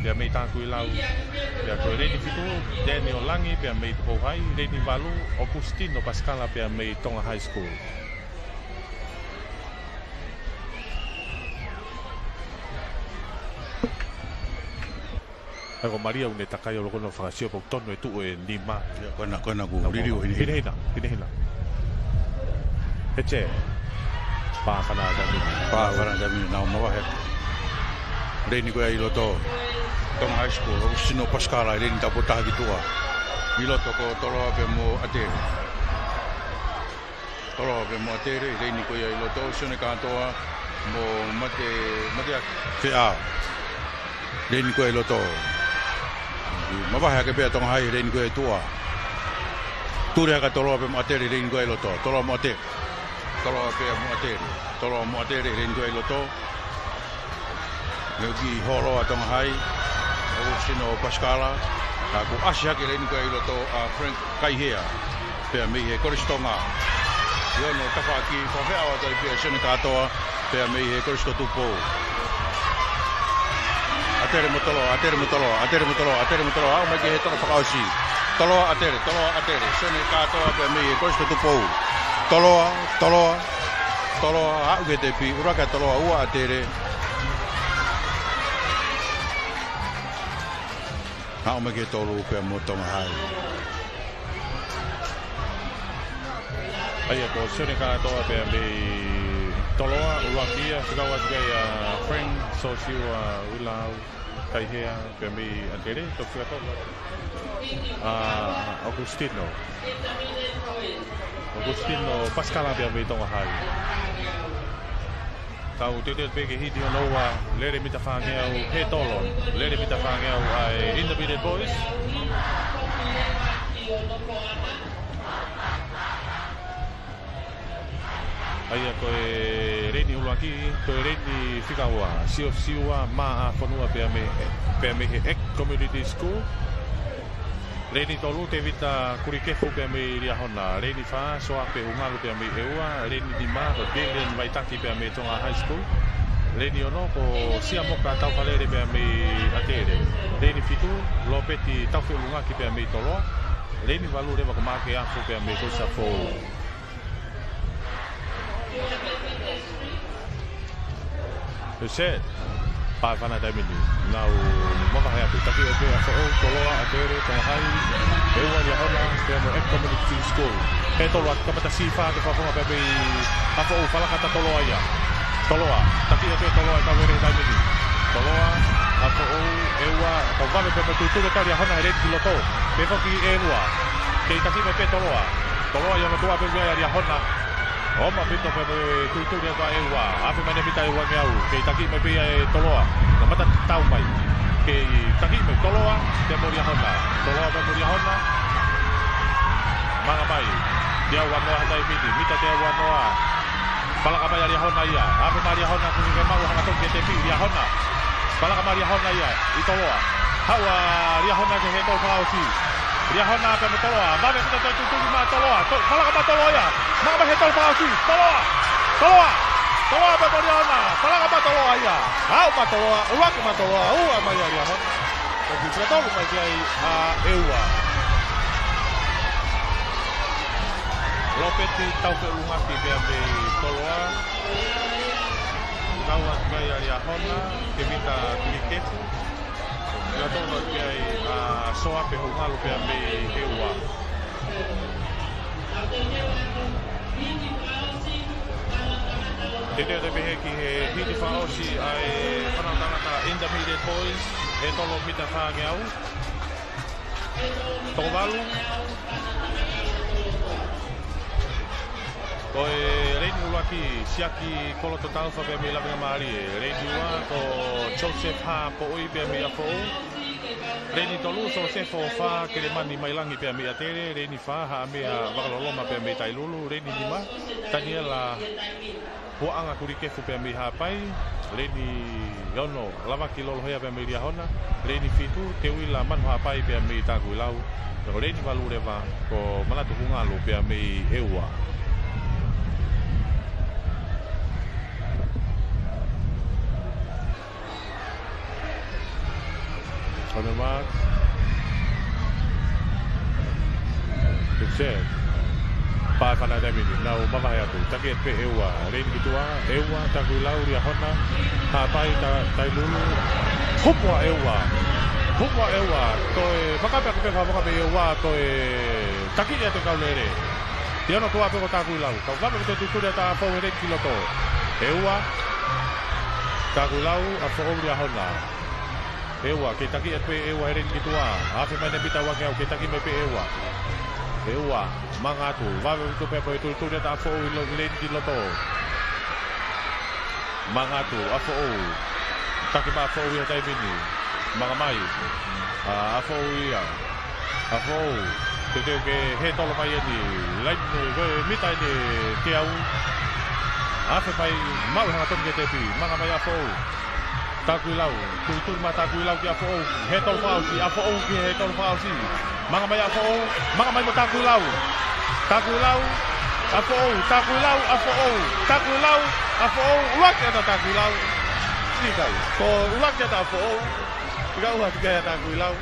pea mei Takuilau, pea ko e leini fitu, Daniel Langi pea mei Tupou Hai, leini valu, Okustino Pasikala pea mei Tonga High School. He ko Malia ʻoku ne takai ʻo loko ʻo fakasio pe ʻoku tonu e tuʻu e nima. Ia, ko ena, ko ena kuo liliu hina. Hina, hina, hina, hina. He tē. Pāfana Taimini. Pāfana Taimini, nau mavahe. Leini ko ia ʻi loto. Tonga High School, Okustino Pasikala, leini taupotu taha ki tuʻa. ʻI loto ko Toloa pea mo ʻAtele. Toloa pea mo ʻAtele, leini ko ia ʻi loto, Sione Kātoa mo Mate, Mateaki Feʻao. Leini ko ia ʻi loto. Mavahe hake pē ʻa Tonga Hai, leini ko ia ʻi tuʻa. Tuli hake ʻa Toloa pea mo ʻAtele, leini ko ia ʻi loto. Toloa mo ʻAtele. Toloa pea mo ʻAtele. Toloa mo ʻAtele, leini ko ia ʻi loto. Leo ki holo ʻa Tonga Hai, Okustino Pasikala, ka kuo ʻasi hake leini ko ia ʻi loto ʻa Frank Kaihea, pea mei he Kolisi Tonga. ʻI hono tafaʻaki, fakafeʻao atu ai pē ʻa Sione Kātoa, pea mei he Kolisi ko Tupou. ʻAtele mo Toloa, ʻAtele mo Toloa, ʻAtele mo Toloa, ʻAtele mo Toloa, aʻu mai ki he tolo fakaʻosi. Toloa, ʻAtele, Toloa, ʻAtele, Sione Kātoa, pea mei he Kolisi ko Tupou. Toloa, Toloa, Toloa, aʻu ki he tepi, ʻuluaki ʻa Toloa, ua ʻa ʻAtele. Aʻu mai ki he tolu pea mo Tonga Hai. ʻA ia ko Sione Kātoa pea mei Toloa, ʻuluaki ia, fika ua ki ai ʻa Frank, Sosiua, Uilau, Kaihea, pea mei ʻAtele, toki fika tolu. ʻA Okustino. Okustino Pasikala pea mei Tonga Hai. Tau teuteu pē ke hiti hono ua, lele mita fāngeau, he tolo, lele mita fāngeau ʻa e Intermediate Boys. ʻA ia ko e leini ʻuluaki, ko e leini fika ua, Siosiua Maʻafonua pea mei, pea mei he Eck Community School. Leini tolu, Tevita Kulikefu pea mei Liahona. Leini fā, Soape Hungalu pea mei ʻEua. Leini nima, ko Billion Vaitaki pea mei Tonga High School. Leini ono, ko Siamoka Taufalele pea mei ʻAtele. Leini fitu, Lopeti Taufeʻulungaki pea mei Toloa. Leini valu leva ko Maʻake Afu pea mei Kolisi ʻApifoʻou. He tē. Pāfana Taimini. Nau mavahe atu. Taki ʻo pē ʻApifoʻou, Toloa, ʻAtele, Tonga Hai, ʻEua, Liahona, pea mo Eck Community School. He tolo atu kamata sī fā ke fakafonga pea mei ʻApifoʻou, falaka ʻa Toloa ia. Toloa. Taki ʻo pē Toloa ʻe kau vele Taimini. Toloa, ʻApifoʻou, ʻEua, kau vave pea mo Tuituli ka Liahona he leini ki loto. Pea foki ʻEua. Kei taki mai pē Toloa. Toloa ia mo Toloa pea mei Liahona. ʻOma pito pea mo Tuituli ʻa ʻEua. Afe mai ne mita ʻe uangeau. Kei taki mai pē ʻa e Toloa. Kamata tau mai. Kei taki mai Toloa pea mo Liahona. Toloa pea mo Liahona. Manga mai. Teau uanoa ha Taimini. Mita teau uanoa. Falaka mai ʻa Liahona ia. Afe mai Liahona, kuki ke maʻu hanga toki ke tepi Liahona. Falaka mai Liahona ia ʻi Toloa. Haʻu ʻa Liahona ki he tolo fakaʻosi. Liahona pea mo Toloa. Vave kita toi tutuki mai Toloa. To-, falaka mai Toloa ia. Manga mai he tolo fakaʻosi. Toloa. Toloa. Toloa pea mo Liahona. Falaka mai Toloa ia. Haʻu mai Toloa. ʻUluaki mai Toloa. Ua mai ʻa Liahona. Toki fika tolu mai ki ai ʻa ʻEua. Lopeti Taufeʻulungaki pea mei Toloa. Kau atu ki ai ʻa Liahona, Kevita Kilikefu. Fika tolu atu ki ai ʻa Soape Hungalu pea mei ʻEua. Teuteu atu pē ki he hiti fakaʻosi ʻa e fānau tangata Intermediate Boys, he tolo mita fāngeau. Toko valu. Ko e leini ʻuluaki, Siaki Kolototaufa pea mei Lavengamālie. Leini ua, ko Joseph Hapoʻi pea mei ʻApifoʻou. Leini tolu, Sosefo Fā Kelemani Mailangi pea mei ʻAtele. Leini fā, Haʻamea Vakaloloma pea mei Tailulu. Leini nima, Taniela Huaʻanga Kulikefu pea mei Haʻapai. Leini ono, Lavaki Lolohea pea mei Liahona. Leini fitu, Teuila Manuhaʻapai pea mei Takuilau. Pea ko leini valu leva, ko Manatu Hungalu pea mei ʻEua. On the mark. Good set. Pā fana taimi ni, nau mavahe atu. Taki atu pē ʻEua, Leini ki tuʻa, ʻEua, Takuilau, Liahona, hapai, ta, Tailulu. Hupu ʻa ʻEua. Hupu ʻa ʻEua. Ko e makape ʻa ka pē fakamoka pē ʻEua, ko e taki ia te kau lele. Ia no tua pē ko Takuilau. Kau vave ko te tutuli ʻa Taʻafoʻou he Leini ki loto. ʻEua, Takuilau, ʻAfoʻou, Liahona. ʻEua, kei taki atu pē ʻEua he Leini ki tuʻa. Afe mai ne mita ua ngeau, kei taki mai pē ʻEua. ʻEua, manga atu, vave atu pē pea mo e tutuli ʻa Taʻafoʻou ʻi lo-, Leini ki loto. Manga atu, ʻAfoʻou. Taki mai ʻAfoʻou ia taimi ni. Manga mai. ʻA, ʻAfoʻou ia. ʻAfoʻou. Teuteu ke hētolo mai eni. Laini, ko e mita eni teau. Afe mai, maʻu hangatonu ki he tepi. Manga mai ʻAfoʻou. Takuilau, tutuli mai Takuilau kia ʻAfoʻou, hētolo fakaʻosi, ʻAfoʻou ki he hētolo fakaʻosi. Manga mai ʻAfoʻou, manga mai mo Takuilau. Takuilau, ʻAfoʻou, Takuilau, ʻAfoʻou, Takuilau, ʻAfoʻou, ʻuluaki ʻa Takuilau. ʻIkai, ko ʻuluaki ʻa ʻAfoʻou, ʻikai ʻuluaki ʻa Takuilau.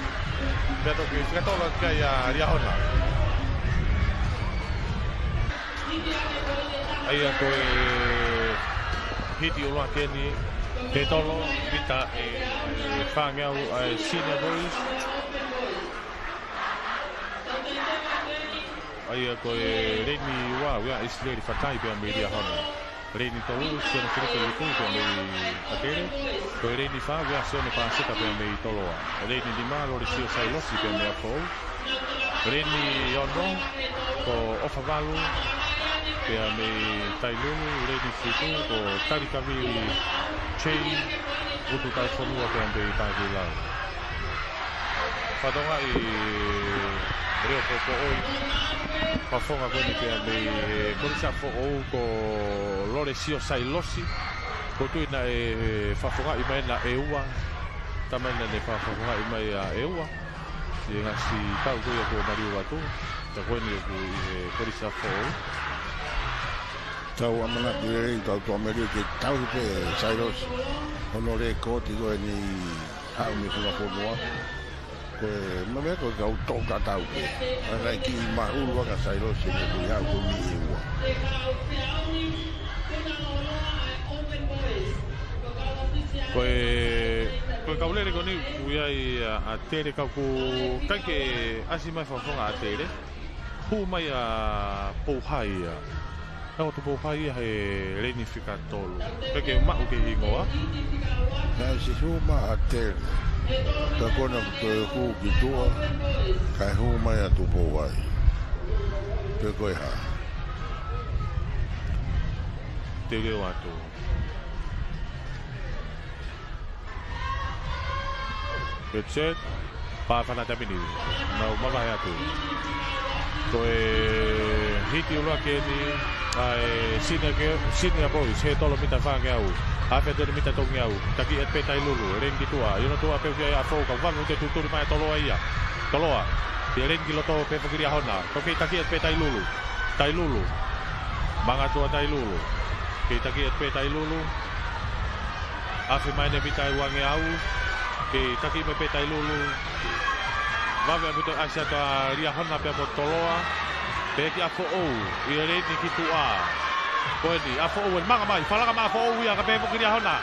Pea toki fika tolo ʻa Liahona. ʻA ia ko e hiti ʻuluaki eni, hētolo, mita ʻe, ʻe fāngeau ʻa e Senior Boys. ʻA ia ko e Leini ua, ʻa ʻIsileli Fatai pea mei Liahona. Leini tolu, Sione Filipe Luku pea mei ʻAtele. Ko e Leini fā, ʻa Sione Paseka pea mei Toloa. Leini nima, Lolesio Sailosi pea mei ʻAfoʻou. Leini ono, ko ʻOfavalu pea mei Tailulu. Leini fitu, ko Talikavili Chei, Utu Taufonua pea mei Takuilau. Fakatonga ʻi Leopopoʻoi, fakafofonga ko eni pea mei he Kolisi ʻAfoʻou ko Lolesio Sailosi. Ko e tuʻu ena ʻe fakafofongaʻi mai ʻa ʻEua. Taimi ena ne fakafofongaʻi mai ʻa ʻEua. ʻI he ngaahi taʻu ko ia kuo maliu atu, ka ko eni ʻoku ʻi he Kolisi ʻAfoʻou. Tau ʻamanaki lelei, tau tō meli ke tauhi pē Sailosi hono lēkooti ko eni haʻu mei he fungafonua. Ko e meʻa ko e kau toʻu tatau pē. ʻA ia ʻoku kiʻi māʻulu ʻa Sailosi he ko ia ko e niʻihi ua. Ko e, ko e kau lele ko eni, ʻoku ʻi ai ʻa, ʻa ʻAtele ka ʻoku ʻikai ke ʻasi mai fakafofonga ʻa ʻAtele. Hū mai ʻa Pouhai ia. ʻA ia ko Tupouhai ia he Leini fika tolu. ʻIkai ke maʻu ke hingoa. Naʻe ʻosi hū mai ʻa ʻAtele. Ka ko ena ko e hū ki tuʻa. Kae hū mai ʻa Tupouhai. Pe ko e hā. Te u lea atu. Get set. Pā fana taimi ni. Nau mavahe atu. Ko e hiti ʻuluaki eni ʻa e Senior Girl, Senior Boys, hētolo mita fāngeau. Afe atu eni mita tolungeau. Taki atu pē Tailulu, Leini ki tuʻa. ʻI hono tuʻa pē ʻoku ʻi ai ʻa ʻAfoʻou, ka vave ʻo te tutuli mai ʻa Toloa ia. Toloa. ʻI he Leini ki loto pea foki Liahona. Ko e kei taki atu pē Tailulu. Tailulu. Manga atu ʻa Tailulu. Kei taki atu pē Tailulu. Afe mai eni mita ʻe uangeau. Kei taki mai pē Tailulu. Vave ʻaupito ʻa e ʻasi atu ʻa Liahona pea mo Toloa. Pea ki ʻAfoʻou. ʻI he Leini ki tuʻa. Ko eni, ʻAfoʻou eni, manga mai, fakalaka mai ʻAfoʻou ia, kae pehē foki Liahona.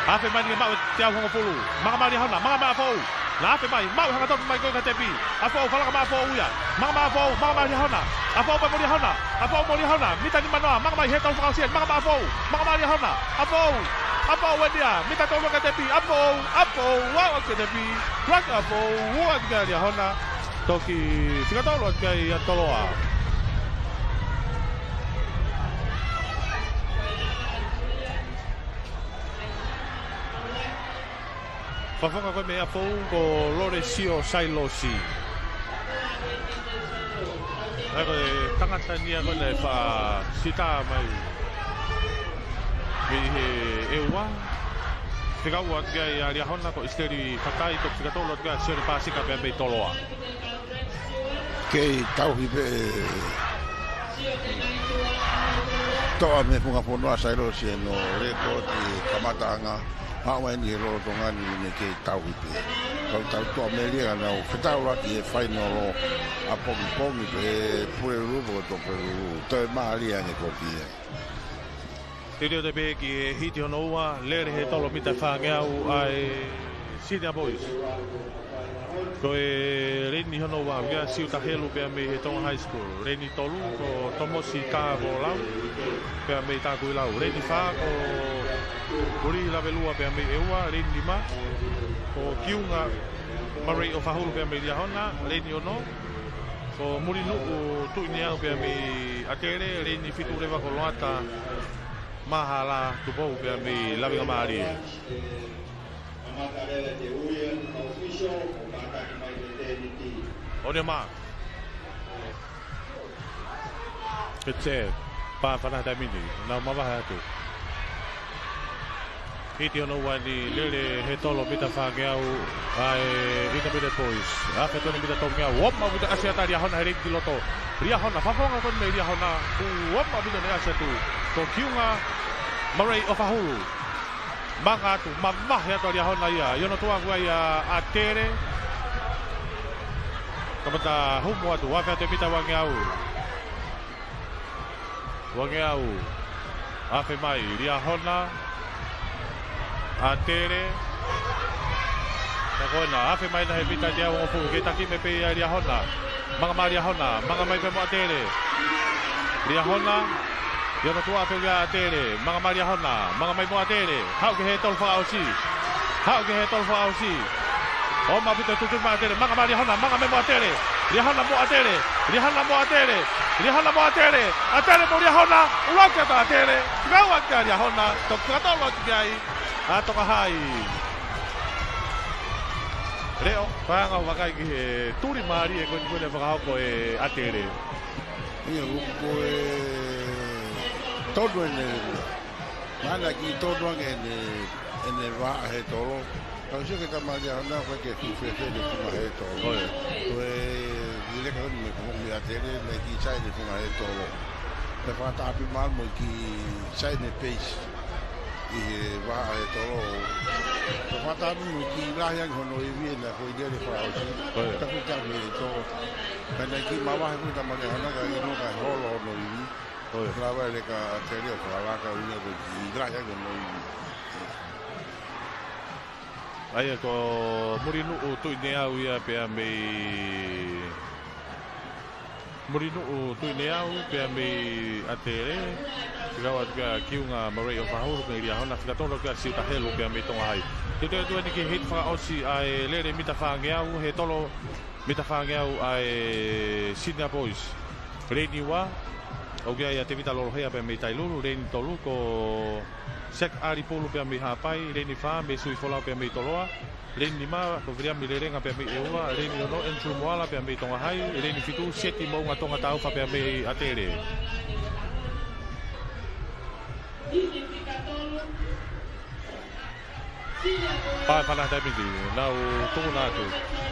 Afe mai eni ke maʻu e teau hongofulu. Manga mai Liahona, manga mai ʻAfoʻou. Naʻe afe mai, maʻu hangatonu mai ko e ka tepi. ʻAfoʻou, fakalaka mai ʻAfoʻou ia. Manga mai ʻAfoʻou, manga mai Liahona. ʻAfoʻou pea mo Liahona. ʻAfoʻou mo Liahona. Mita nimanoa, manga mai hētolo fakaʻosi eni, manga mai ʻAfoʻou. Manga mai Liahona. ʻAfoʻou. ʻAfoʻou eni ia. Mita tolu ka tepi. ʻAfoʻou. ʻAfoʻou. Ua ka tepi. Laki ʻAfoʻou. Ua ka Liahona. Toki fika tolu atu ki ai ʻa Toloa. Fakafofonga ko e mei ʻAfoʻou ko Lolesio Sailosi. ʻA ia ko e tangata eni ia ko ena ʻe fakasita mai mei he ʻEua. Fika ua atu ki ai ʻa Liahona ko ʻIsileli Fakai, toki fika tolu atu ki ai ʻa Sione Paseka pea mei Toloa. Kei tauhi pē toʻa mei he fungafonua ʻa Sailosi ʻi hono lēkooti kamataʻanga. Aʻu mai eni he lolotonga ni ʻoku ne kei tauhi pē. Kau tau toa melie ka nau fetaulaki he fainolo ʻapongipongi pē he Pulelulu pē ko Tupou Pulelulu. Toe mālie ange ko ia. Teuteu atu pē ki he hiti hono ua, lele he tolo mita fāngeau ʻa e Senior Boys. Ko e leini hono ua, ʻoku ʻia Siuta Helu pea mei he Tonga High School. Leini tolu, ko Tomosi Tāvolau, pea mei Takuilau. Leini fā, ko Puli Lavelua pea mei ʻEua. Leini nima, ko Kiunga Marei ʻOfahulu pea mei Liahona. Leini ono, ko Mulinuʻu Tuʻineau pea mei ʻAtele. Leini fitu leva, ko Loata Mahala Tupou pea mei Lavengamālie. ʻOni ʻa mā. Ke te pā fana taimi ni, nau mavahe atu. Hiti hono ua ni, lele he tolo mita fāngeau ʻa e Intermediate Boys. Afe tolu mita tolungeau, ʻoku maʻu ʻa e ʻasi ʻa Liahona he leini ki loto. Liahona, fafonga ko eni mei Liahona, ʻoku maʻu ʻa e ʻasi atu. Ko Kiunga Marei ʻOfahulu. Manga atu, mavahe atu ʻa Liahona ia. ʻI hono tuʻa ʻoku ʻi ai ʻa ʻAtele. Kamata humu atu, afe atu e mita uangeau. Uangeau. Afe mai, Liahona. ʻAtele. Ka ko ena, afe mai ena he mita teau hongofulu, kei taki mai pē ia Liahona. Manga mai Liahona, manga mai pē mo ʻAtele. Liahona, ʻi hono tuʻa pē ʻa ʻAtele, manga mai Liahona, manga mai mo ʻAtele, haʻu ki he tolo fakaʻosi. Haʻu ki he tolo fakaʻosi. ʻOku maʻu ʻaupito e tuʻutuʻuni mai ʻAtele, manga mai Liahona, manga mai mo ʻAtele. Liahona mo ʻAtele, Liahona mo ʻAtele, Liahona mo ʻAtele. ʻAtele mo Liahona, ʻuluaki atu ʻa ʻAtele, kau atu kia Liahona, toki fakatolo atu ki ai ʻa Tonga Hai. Leʻo, paʻanga ʻo vakai ki he tuli mālie ko eni ko eni fakahoko ʻe ʻAtele. ʻIo, ʻoku ko e tonu ʻene, mana ki tonu ange ʻene, ʻene vaʻa he tolo. Ka ʻosi ke tama Liahona ko e ke fuʻu fēfē ʻene funga he tolo. ʻOi. Ko e lele ka ʻoku ne mo e ko mo e ʻAtele, naʻe kiʻi sai ʻene funga he tolo. Pea fakatāpui malu mo e kiʻi sai ʻene peisi ʻi he vaʻa he tolo. Pea fakatāpui mo e kiʻi lahi ange hono ivi ʻena ko e lele fakaʻosi. ʻOi. Taku taku he tolo. Pea naʻe kiʻi mavahe ko e tama Liahona ka ʻi ai ʻene holo hono ivi. ʻOi. Lava e leka ʻAtele ʻo fakalaka ʻo ʻuhinga ko e kiʻi lahi ange hono ivi. ʻA ia ko Mulinuʻu Tuʻineau ia pea mei Mulinuʻu Tuʻineau pea mei ʻAtele. Fika ua atu kia Kiunga Marei ʻOfahulu mei Liahona, fika tolu kia Siuta Helu pea mei Tonga Hai. Teuteu atu eni ki he hiti fakaʻosi ʻa e lele mita fāngeau, he tolo mita fāngeau ʻa e Senior Boys. Leini ua, ʻoku ʻi ai ʻa Tevita Lolohea pea mei Tailulu. Leini tolu, ko Sek Alipulu pea mei Haʻapai. Leini fā, Mesui Folau pea mei Toloa. Leini nima, ko Viliami Lelenga pea mei ʻEua. Leini ono, Andrew Moala pea mei Tonga Hai. Leini fitu, Seti Moʻunga Tonga Taufa pea mei ʻAtele. Pā fana taimi ni, nau tuku na atu.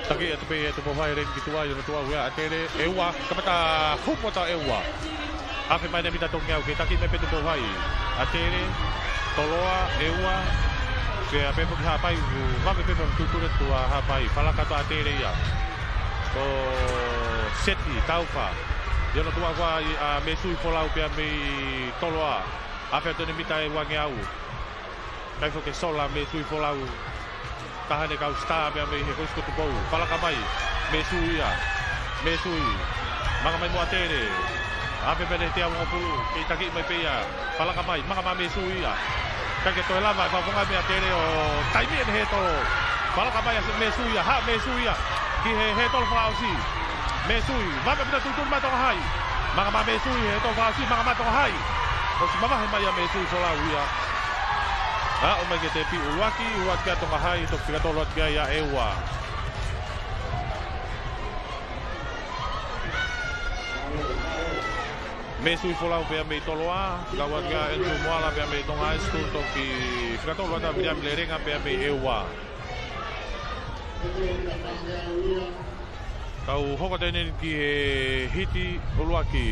Taki atu pē ʻe Tupou Hai leini ki tuʻa, ʻi hono tuʻa ʻoku ʻi ai ʻa ʻAtele, ʻEua, kamata humu atu ʻa ʻEua. Afe mai ʻena mita tolungeau, kei taki mai pē Tupou Hai. ʻAtele, Toloa, ʻEua, pea pē foki Haʻapai, vave pē mo e tuʻutuʻuni atu ʻa Haʻapai, fakalaka atu ʻa ʻAtele ia. Ko Seti, Taufa. ʻI hono tuʻa ʻoku ʻi ai ʻa Mesui Folau pea mei Toloa. Afe atu ʻena mita ʻe uangeau. Kai foki e sola Mesui Folau. Taha ʻene kau sitā pea mei he kolisi ko Tupou. Fakalaka mai. Mesui ia. Mesui. Manga mai mo ʻAtele. Afe mai ʻena teau hongofulu. Kei taki mai pē ia. Fakalaka mai. Manga mai Mesui ia. Kai ke toe lava. Fafonga mei ʻAtele ʻo taimi ʻena he tolo. Fakalaka mai ʻa Mesui ia. Haʻu Mesui ia. Ki he he tolo fakaʻosi. Mesui. Vave pē ʻena tuʻutuʻuni mai Tonga Hai. Manga mai Mesui he tolo fakaʻosi. Manga mai Tonga Hai. ʻOsi mavahe mai ʻa Mesui Folau ia. Aʻu mai ki he tepi ʻuluaki, ʻuluaki ʻa Tonga Hai, toki fika tolu atu ki ai ʻa ʻEua. Mesui Folau pea mei Toloa, fika ua atu kia Andrew Moala pea mei Tonga High School, toki fika tolu atu ʻa Viliami Lelenga pea mei ʻEua. Kau hoko atu eni ki he hiti ʻuluaki.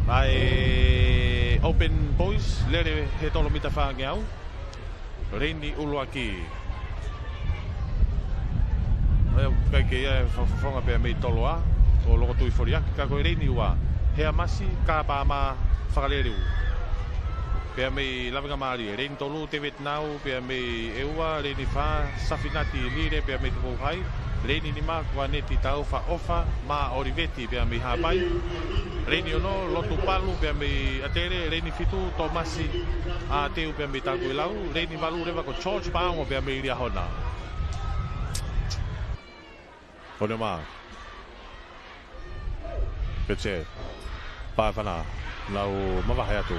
ʻA e Open Boys, lele he tolo mita fāngeau. Leini ʻuluaki. ʻOku ʻikai ke ʻi ai ha fofonga pea mei Toloa, ko Lokotui Foliaki, ka ko e leini ua. Heamasi Kapama Fakaleleu. Pea mei Lavengamālie, leini tolu, Teveti Nau, pea mei ʻEua, leini fā, Safinati Lile, pea mei Tupou Hai, leini nima, Kuaneti Taufa ʻOfa, mā ʻOliveti, pea mei Haʻapai, leini ono, Lotu Palu, pea mei ʻAtele, leini fitu, Tomasi ʻAteu, pea mei Takuilau, leini valu leva ko George Paongo, pea mei Liahona. Onema. Pete. Paefana. Nau mavahe atu.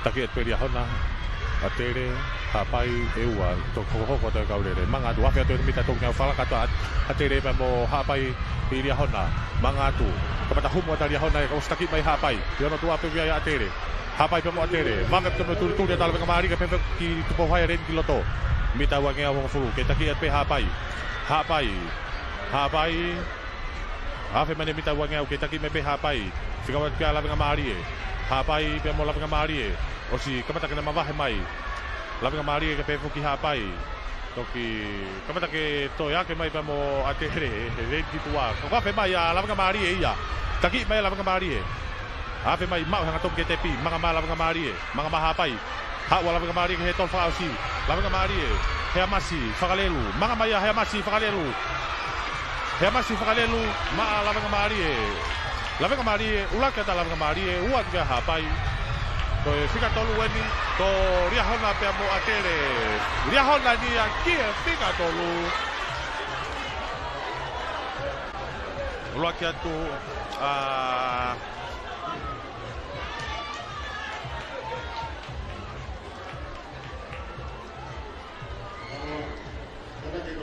Taki atu pē Liahona. ʻAtele. Haʻapai. ʻEua. Toki hokohoko atu e kau lele. Manga atu. Afe atu e mita toko ngeau, falaka atu ʻa ʻAtele pea mo Haʻapai ʻi Liahona. Manga atu. Kamata humu atu ʻa Liahona ʻe kau ʻosi taki mai Haʻapai. Liahona tuʻa pē via ʻa ʻAtele. Haʻapai pea mo ʻAtele. Vave pē mo tulituli atu ʻa Lavengamālie kae pehē ki Tupou Hai ʻa e leini ki loto. Mita ua ngeau hongofulu. Ke taki atu pē Haʻapai. Haʻapai. Haʻapai. Afe mai ʻene mita ua ngeau ke taki mai pē Haʻapai. Fika ua kia Lavengamālie. Haʻapai pea mo Lavengamālie. ʻOsi kamata ke na mavahe mai. Lavengamālie kae pehē foki Haʻapai. Toki kamata ke toe ake mai pea mo ʻAtele. Leini ki tuʻa. Ka afe mai ʻa Lavengamālie ia. Taki mai Lavengamālie. Afe mai maʻu he ngatoki ke tepi. Manga mai Lavengamālie. Manga mai Haʻapai. Haʻu ʻa Lavengamālie ki he tolo fakaʻosi. Lavengamālie. Heamasi Fakalelu. Manga mai ʻa Heamasi Fakalelu. Heamasi Fakalelu. Maʻa Lavengamālie. Lavengamālie. ʻUluaki atu ʻa Lavengamālie. Ua atu kia Haʻapai. Ko e fika tolu eni. Ko Liahona pea mo ʻAtele. Liahona eni ia ki he fika tolu. ʻUluaki atu ʻa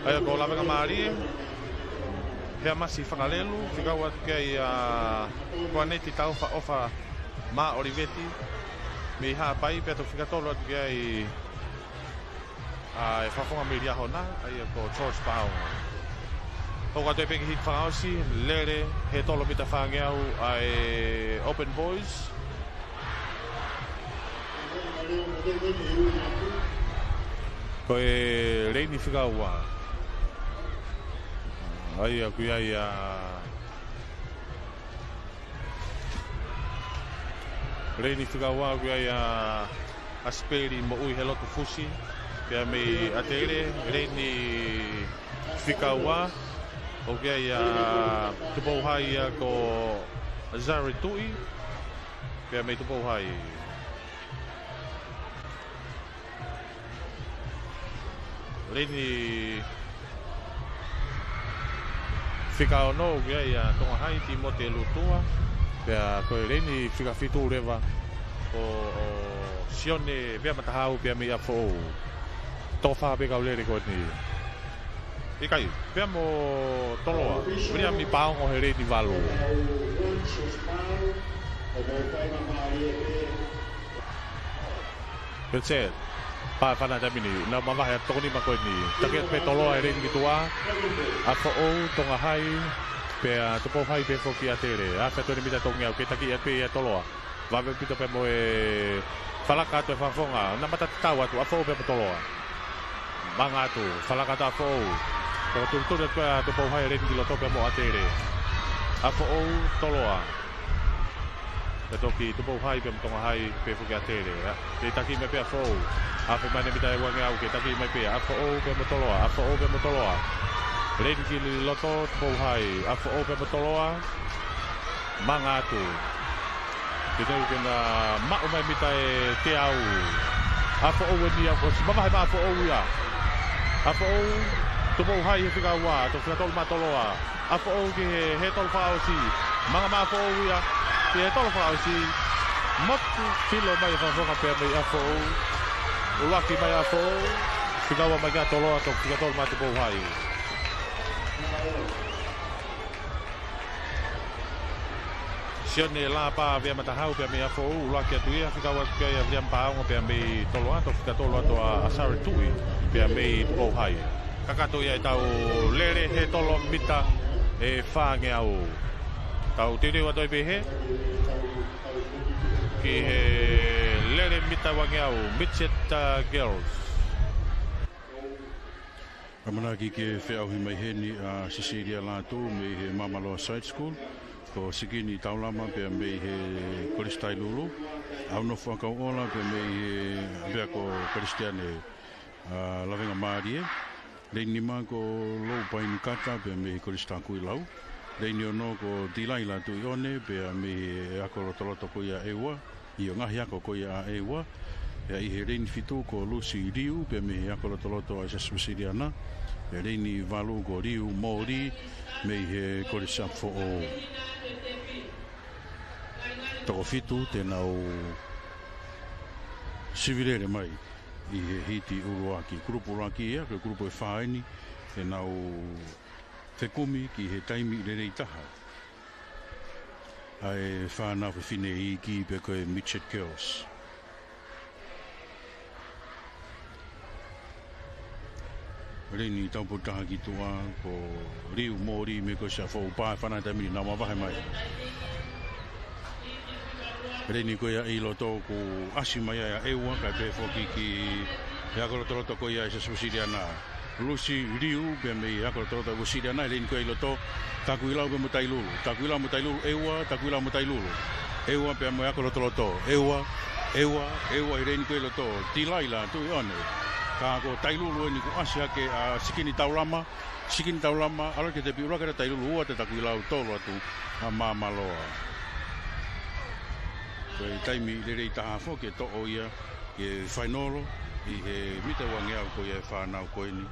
ʻa ia ko Lavengamālie, Heamasi Fakalelu, fika ua atu ki ai ʻa Kuaneti Taufa ʻOfa mā ʻOliveti, mei Haʻapai, pea toki fika tolu atu ki ai ʻa e fakafofonga mei Liahona, ʻa ia ko George Paongo. Hoko atu pē ki he hiki fakaʻosi, lele he tolo mita fā ngeau ʻa e Open Boys. Ko e leini fika ua. ʻA ia ʻoku ʻi ai ʻa leini fika ua ʻoku ʻi ai ʻa ʻAsipeli Moʻui he Lotu Fusi. Pea mei ʻAtele, leini fika ua. ʻOku ʻi ai ʻa Tupou Hai ia ko Zari Tuʻi. Pea mei Tupou Hai. Leini fika ono ʻoku ʻi ai ʻa Tonga Hai, Timote Lutua. Pea ko e leini fika fitu leva ʻo, ʻo Sione Veamatahau pea mei ʻApifoʻou. Toko fā pē kau lele ko eni. ʻIkai, pea mo Toloa, Viliami Paongo he leini valu. Pete, Paefana taimi ni, nau mavahe atu toko nima ko eni. Taki atu pē Toloa he leini ki tuʻa. ʻApifoʻou, Tonga Hai, pea Tupou Hai pē foki ʻAtele. Afe atu ʻene mita toko ngeau, ke taki atu pē ia Toloa. Vave ʻaupito pea mo e falaka atu e fakafofonga. Na mata tatau atu, ʻApifoʻou pea mo Toloa. Manga atu, falaka atu ʻApifoʻou. Toko tulituli atu ʻa Tupou Hai leini ki loto pea mo ʻAtele. ʻApifoʻou, Toloa. Pea toki Tupou Hai pea mo Tonga Hai, pea foki ʻAtele. Ke taki mai pē ʻApifoʻou. Afe mai ʻene mita ua ngeau, ke taki mai pē ʻApifoʻou pea mo Toloa. ʻApifoʻou pea mo Toloa. Leini ki loto, Tupou Hai. ʻApifoʻou pea mo Toloa. Manga atu. Ke tau ke na maʻu mai mita ʻe teau. ʻApifoʻou eni ia, kuo ʻosi mavahe mai ʻApifoʻou ia. ʻApifoʻou, Tupou Hai he fika ua, toki fika tolu mai Toloa. ʻApifoʻou ki he, he tolo fakaʻosi. Manga mai ʻApifoʻou ia, ki he tolo fakaʻosi. Motu filo mai e fakafofonga pea mei ʻApifoʻou. ʻUluaki mai ʻApifoʻou. Fika ua mai kia Toloa, toki fika tolu mai Tupou Hai. Sione Lapa Veamatahau pea mei ʻApifoʻou, ʻuluaki atu ia, fika ua atu ki ai ʻa Viliami Paongo pea mei Toloa, toki fika tolu atu ʻa ʻAsari Tuʻi pea mei Tupou Hai. Kakato ia ʻetau lele he tolo mita ʻe fā ngeau. Tau teuteu atu ai pē hē ki he lele mita ua ngeau, Midget, uh, Girls. ʻAmanaki ke feʻauhi mai heni ʻa Sisīlia Lātū mei he Māmaloa Side School, ko Sikini Taulama pea mei he Kolisi Tailulu, ʻAunofu ʻAkauʻola pea mei he, pea ko Kalisitiane, ʻa, Lavengamālie. Leini nima ko Lou Paini Kata pea mei he Kolisi Takuilau. Leini ono ko Tilaila Tuʻiʻone pea mei he ako lotoloto ko ia ʻEua, ʻi he ngaahi ako ko ia ʻa ʻEua. Pea ʻi he leini fitu ko Lucy Liu pea mei he ako lotoloto ʻa e Siasi Uēsiliana. Pea leini valu ko Liu Mōlī mei he Kolisi ʻApifoʻou. Toko fitu te nau sivi lele mai ʻi he hiti ʻuluaki. Kulupu ʻuluaki ia, ko e kulupu ʻe fā eni, te nau fekumi ki he taimi lelei taha ʻa e fānau fefine iiki pe ko e Midget Girls. Leini taupotu taha ki tuʻa ko Liu Mōlī mei he Kolisi ʻApifoʻou. Pā e fānau he taimi ni, nau mavahe mai. Leini ko ia ʻi loto kuo ʻasi mai ai ʻa ʻEua, kae pehē foki ki he ako lotoloto ko ia ʻa e Siasi Uēsiliana. Lucy Liu pea mei he ako lotoloto ʻa e Uēsiliana, leini ko ia ʻi loto, Takuilau pea mo Tailulu. Takuilau mo Tailulu, ʻEua, Takuilau mo Tailulu. ʻEua pea mo e ako lotoloto, ʻEua, ʻEua, ʻEua ʻi he leini ko ia ʻi loto, Tilaila Tuʻiʻone. Ka ko Tailulu eni kuo ʻasi hake ʻa Sikini Taulama, Sikini Taulama, ʻalu ki he tepi ʻuluaki ʻa Tailulu, ua ʻa Takuilau, tolu atu ʻa Māmaloa. Ko e taimi lelei taha foki ke toʻo ia ki he fainolo ʻi he mita uangeau ko ia ʻa e fānau ko eni.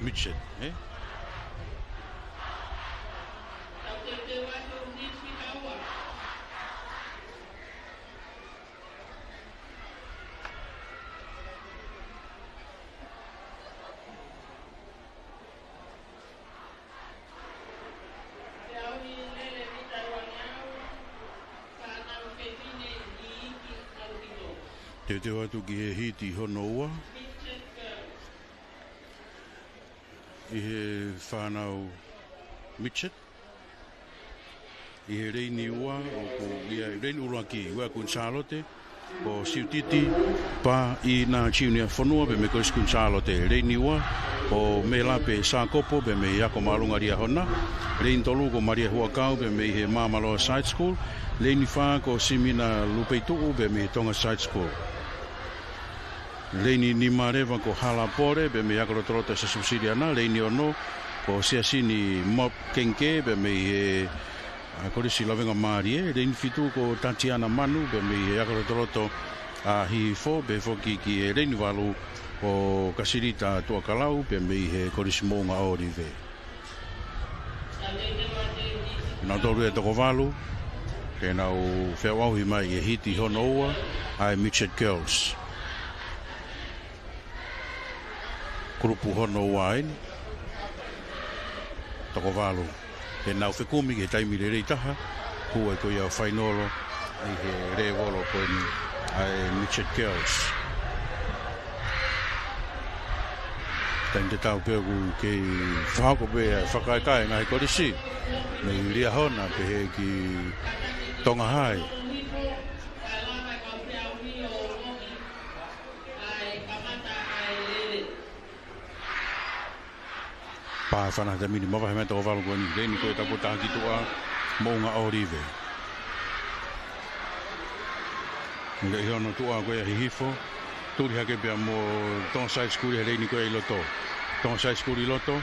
Midget, ē? Teuteu atu ki he hiti hono ua. ʻI he fānau midget. ʻI he leini ua, ʻoku ʻi he leini ʻuluaki, ʻa Kuini Sālote, ko Siutiti Paina Junior Fonua pea mei he Kolisi Kuini Sālote. Leini ua, ko Melape Sākopo pea mei he Ako Māʻolunga Liahona. Leini tolu, ko Malia Huʻakau pea mei he Māmaloa Side School. Leini fā, ko Simina Lupeituʻu pea mei he Tonga Side School. Leini nima leva ko Hala Pole pea mei he ako lotoloto ʻa e Siasi Uēsiliana. Leini ono ko Siasini Mop Kengke pea mei he, ʻa, Kolisi Lavengamālie. Leini fitu ko Tatiana Manu pea mei he ako lotoloto ʻa Hihifo, pehē foki ki he leini valu ko Kasilita Tuʻakalau pea mei he Kolisi Moʻunga ʻŌlive. Nautolu ia ʻe toko valu, te nau feʻauhi mai ʻi he hiti hono ua ʻa e Midget Girls. Kulupu hono ua eni, toko valu. Te nau fekumi ki he taimi lelei taha, hū ai ko ia ʻo fainolo ʻi he lēvolo ko eni ʻa e Midget Girls. Taimi tatau pē ʻoku kei fakahoko pē ʻa e fakakaikaika ʻa e ngaahi kolisi mei Liahona pehē ki Tonga High. Pā e fānau he taimi ni, mavahe mai toko valu ko eni. Leini ko ia taupotu taha ki tuʻa, Moʻunga ʻŌlive. Leʻi hono tuʻa ko ia Hihifo. Tuli hake pea mo Tonga Side School he leini ko ia ʻi loto. Tonga Side School ʻi loto.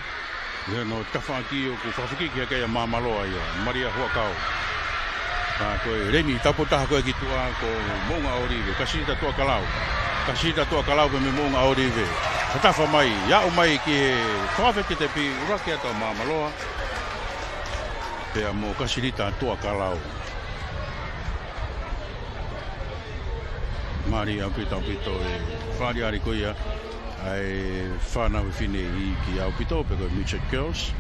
Leʻi hono tafaʻaki ʻoku fakafekiki hake ia Māmaloa ia. Malia Huʻakau. Ka ko e leini taupotu taha ko ia ki tuʻa ko Moʻunga ʻŌlive, Kasilita Tuʻakalau. Kasilita Tuʻakalau pea mei Moʻunga ʻŌlive. Fakatafa mai, aʻu mai ki he fakafekiki tepi ʻuluaki atu ʻa Māmaloa. Pea mo Kasilita Tuʻakalau. Mālie ʻaupito ʻaupito e fakaʻaliʻali ko ia ʻa e fānau fefine iiki ʻaupito pe ko e Midget Girls.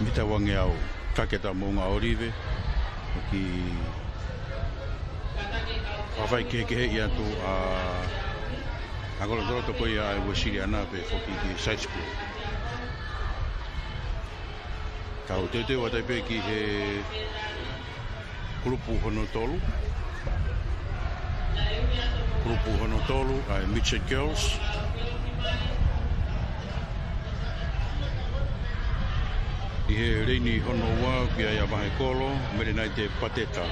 Mita uangeau, taki atu ʻa Moʻunga ʻŌlive. Ki fakafaikehekeheʻi atu ʻa e ako lotoloto ko ia ʻa e Uēsiliana pehē foki ki he Side School. Tau teuteu atu ai pē ki he kulupu hono tolu. Kulupu hono tolu ʻa e Midget Girls. ʻI he leini hono ua ʻoku ʻi ai ʻa Vahekolo Melenaite Pateta.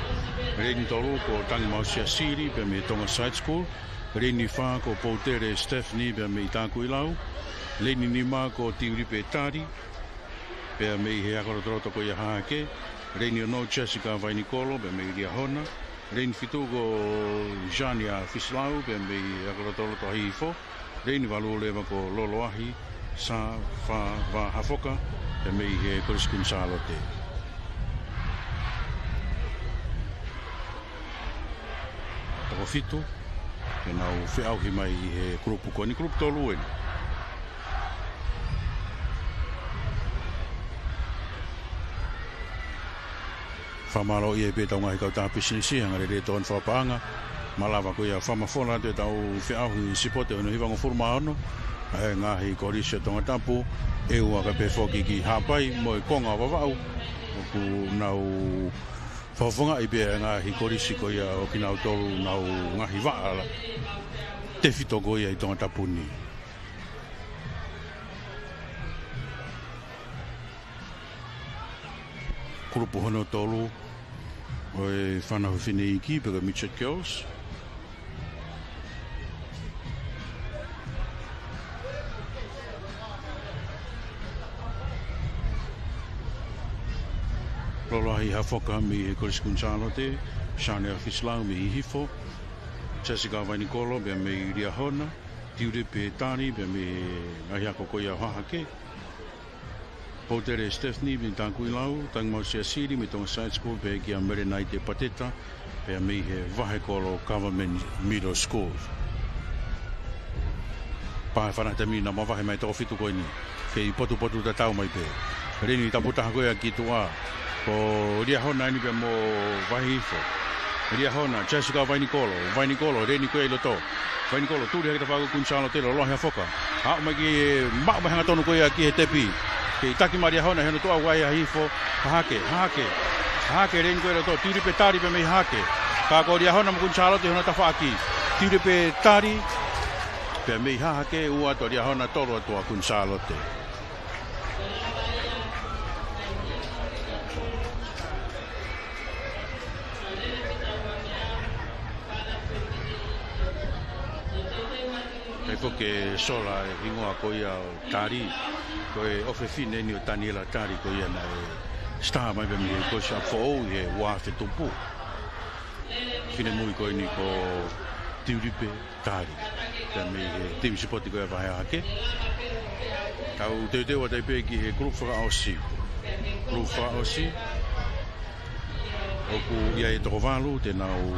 Leini tolu ko Tangimausia Sili pea mei Tonga Side School. Leini fā ko Poutele Stephanie pea mei Takuilau. Leini nima ko Tiulipe Tali pea mei he akolotoloto ko ia Hahake. Leini ono Jessica Vainikolo pea mei Liahona. Leini fitu ko Jania Fisilau pea mei he akolotoloto Hihifo. Leini valu leva ko Loloahi Sāfava Hafoka pea mei he Kolisi Kuini Sālote. Toko fitu ke nau feʻauhi mai ʻi he kulupu ko eni, kulupu tolu eni. Fakamālō ʻi he pē ʻetau ngaahi kautaha pisinisi, hanga lelei ʻetau fakapaʻanga, malava ko ia fakamafola atu ʻetau feʻauhi sipote hono hivangofulu mā ono ʻa e ngaahi kolisi ʻo Tongatapu, ʻEua kae pehē foki ki Haʻapai mo e konga Vavaʻu, ʻoku nau fakafofongaʻi pē ʻa e ngaahi kolisi ko ia ʻo kinautolu ʻenau ngaahi vaʻa tefito ko ia ʻi Tongatapu ni. Kulupu hono tolu ʻo e fānau fefine iiki pe ko e Midget Girls. Loloahi Hafoka mei he Kolisi Kuini Sālote, Chanel Fisilau mei Hihifo, Jessica Vainikolo pea mei Liahona, Tiulipe Tali pea mei he ngaahi ako ko ia ʻo Hahake. Poutele Stephanie mei Takuilau, Tangimausia Sili mei Tonga Side School, pea kia Melenaite Pateta pea mei he Vahekolo Government Middle School. Pea ʻe fana te mina mavahe mai toko fitu ko eni. Kei potupotutatau mai pē. Leini tapu taha ko ia ki tuʻa ko Liahona eni pea mo Vahihifo. Liahona, Jessica Vainikolo, Vainikolo, leini ko ia ʻi loto. Vainikolo, tuli hake tafaʻaki Kuini Sālote, Loloahi Hafoka. Aʻu mai ke maʻu mai hangatonu ko ia ki he tepi. Kei taki mai Liahona, he ʻi hono tuʻa ʻoku ʻi ai ʻa Hihifo, Hahake, Hahake. Hahake leini ko ia ʻi loto, Tiulipe Tali pea mei Hahake. Ka ko Liahona mo Kuini Sālote ʻi hono tafaʻaki. Tiulipe Tali pea mei Hahake, ua atu ʻa Liahona, tolu atu ʻa Kuini Sālote. ʻIkai foki ke sola e hingoa ko ia ʻo Tali, ko e ʻofefine eni ʻo Taniela Tali ko ia naʻe star mai pē mei he Kolisi ʻApifoʻou ʻi he ua afe tupu. Finemui ko eni ko Tiulipe Tali. Pea mei he timi sipoti ko ia Vahe Hahake. Tau teuteu atu ai pē ki he kulupu fakaʻosi. Kulupu fakaʻosi. ʻOku ʻi ai e toko valu te nau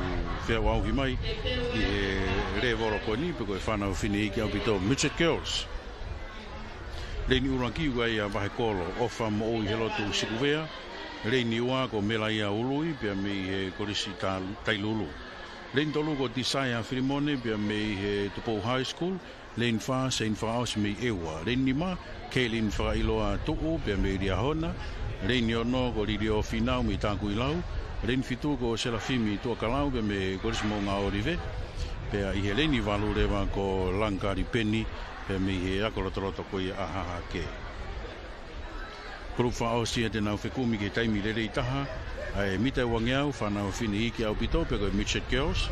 feʻauʻauhi mai ʻi he lēvolo ko eni pe ko e fānau fefine iiki ʻaupito, Midget Girls. Leini ʻuluaki ʻoku ʻi ai ʻa Vahekolo ʻOfa Moʻui Helotu Sikuvea. Leini ua ko Melaia Ului pea mei he Kolisi Ta-, Tailulu. Leini tolu ko Tisaia Filimone pea mei he Tupou High School. Leini fā, Seini Fakaʻosi mei ʻEua. Leini nima, Keilin Fakailoa Tuʻu pea mei Liahona. Leini ono ko Lilio Finau mei Takuilau. Leini fitu ko Selafimi Tuʻakalau pea mei Kolisi Moʻunga ʻŌlive. Pea ʻi he leini valu leva ko Langkali Peni pea mei he akolotoloto ko ia ʻa Hahake. Kulupu fakaʻosi ia te nau fekumi ki he taimi lelei taha ʻa e mita ʻe uangeau, fānau fefine iiki ʻaupito pe ko e Midget Girls.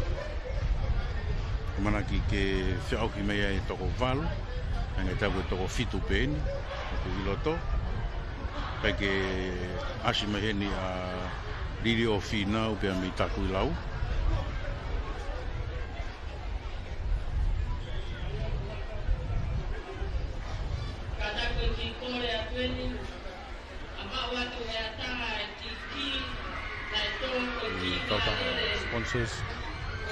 ʻAmanaki ke feʻauhi mai ai e toko valu, hangē ʻoku tau ko e toko fitu pē eni ʻoku ʻi loto. Pea ke ʻasi mai heni ʻa Lilio Finau pea mei Takuilau. Kātaki ki kole atu eni, a maʻu atu he ata e tiki, naʻe tō ko e ʻi tiki kautaha sponsors,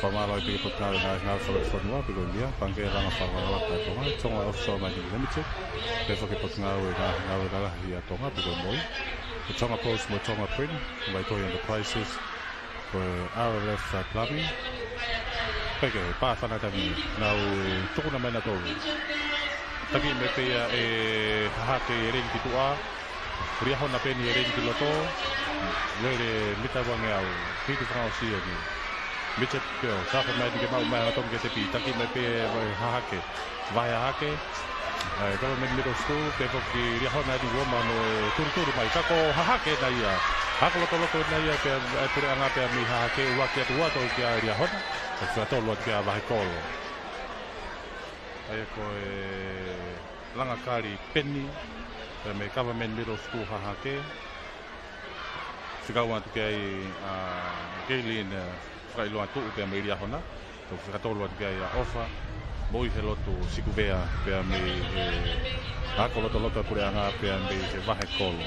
fakamālō ai pē ki he Potungāue Ngāue Fakalotofonua, pe ko e MIA, Pangikē Langa Fakalakalaka ʻa Tonga, Tonga Offshore Mining Limited, pea foki Potungāue Ngāue Lalahi ʻa Tonga, pe ko e MOI, ko e Tonga Post mo e Tonga Print, Vaitohi Enterprises, ko e R L F Plumbing. Pea ke pā fana tani nau tukuna mai na tolu. Taki mai pē ia ʻe Hahake ʻi he leini ki tuʻa. Liahona Peni ʻi he leini ki loto. Lele mita ʻe uangeau. Fitu fakaʻosi eni. Mitchell Pio, safe mai ni ke maʻu mai ʻa Tong ke tepi, taki mai pē ʻe Hahake. Vahe Hahake, ʻa e Government Middle School, pea foki Liahona ni uoma mo e tulutulu mai. Ka ko Hahake ʻena ia. Ako lotoloto ʻena ia, pea ʻe puleʻanga pea mei Hahake, ʻuluaki atu ʻo aʻu kia Liahona. Pea fakatolu atu kia Vahekolo. ʻA ia ko e Langakali Peni, pea mei Government Middle School Hahake. Fekau atu ki ai ʻa Gaylene, ʻa, Fakaʻiloa Tuʻu pea mei Liahona. Toki fakatolu atu ki ai ʻa ʻOfa Moihelotu Sikuvea pea mei he ako lotoloto ʻa e puleʻanga pea mei he Vahekolo.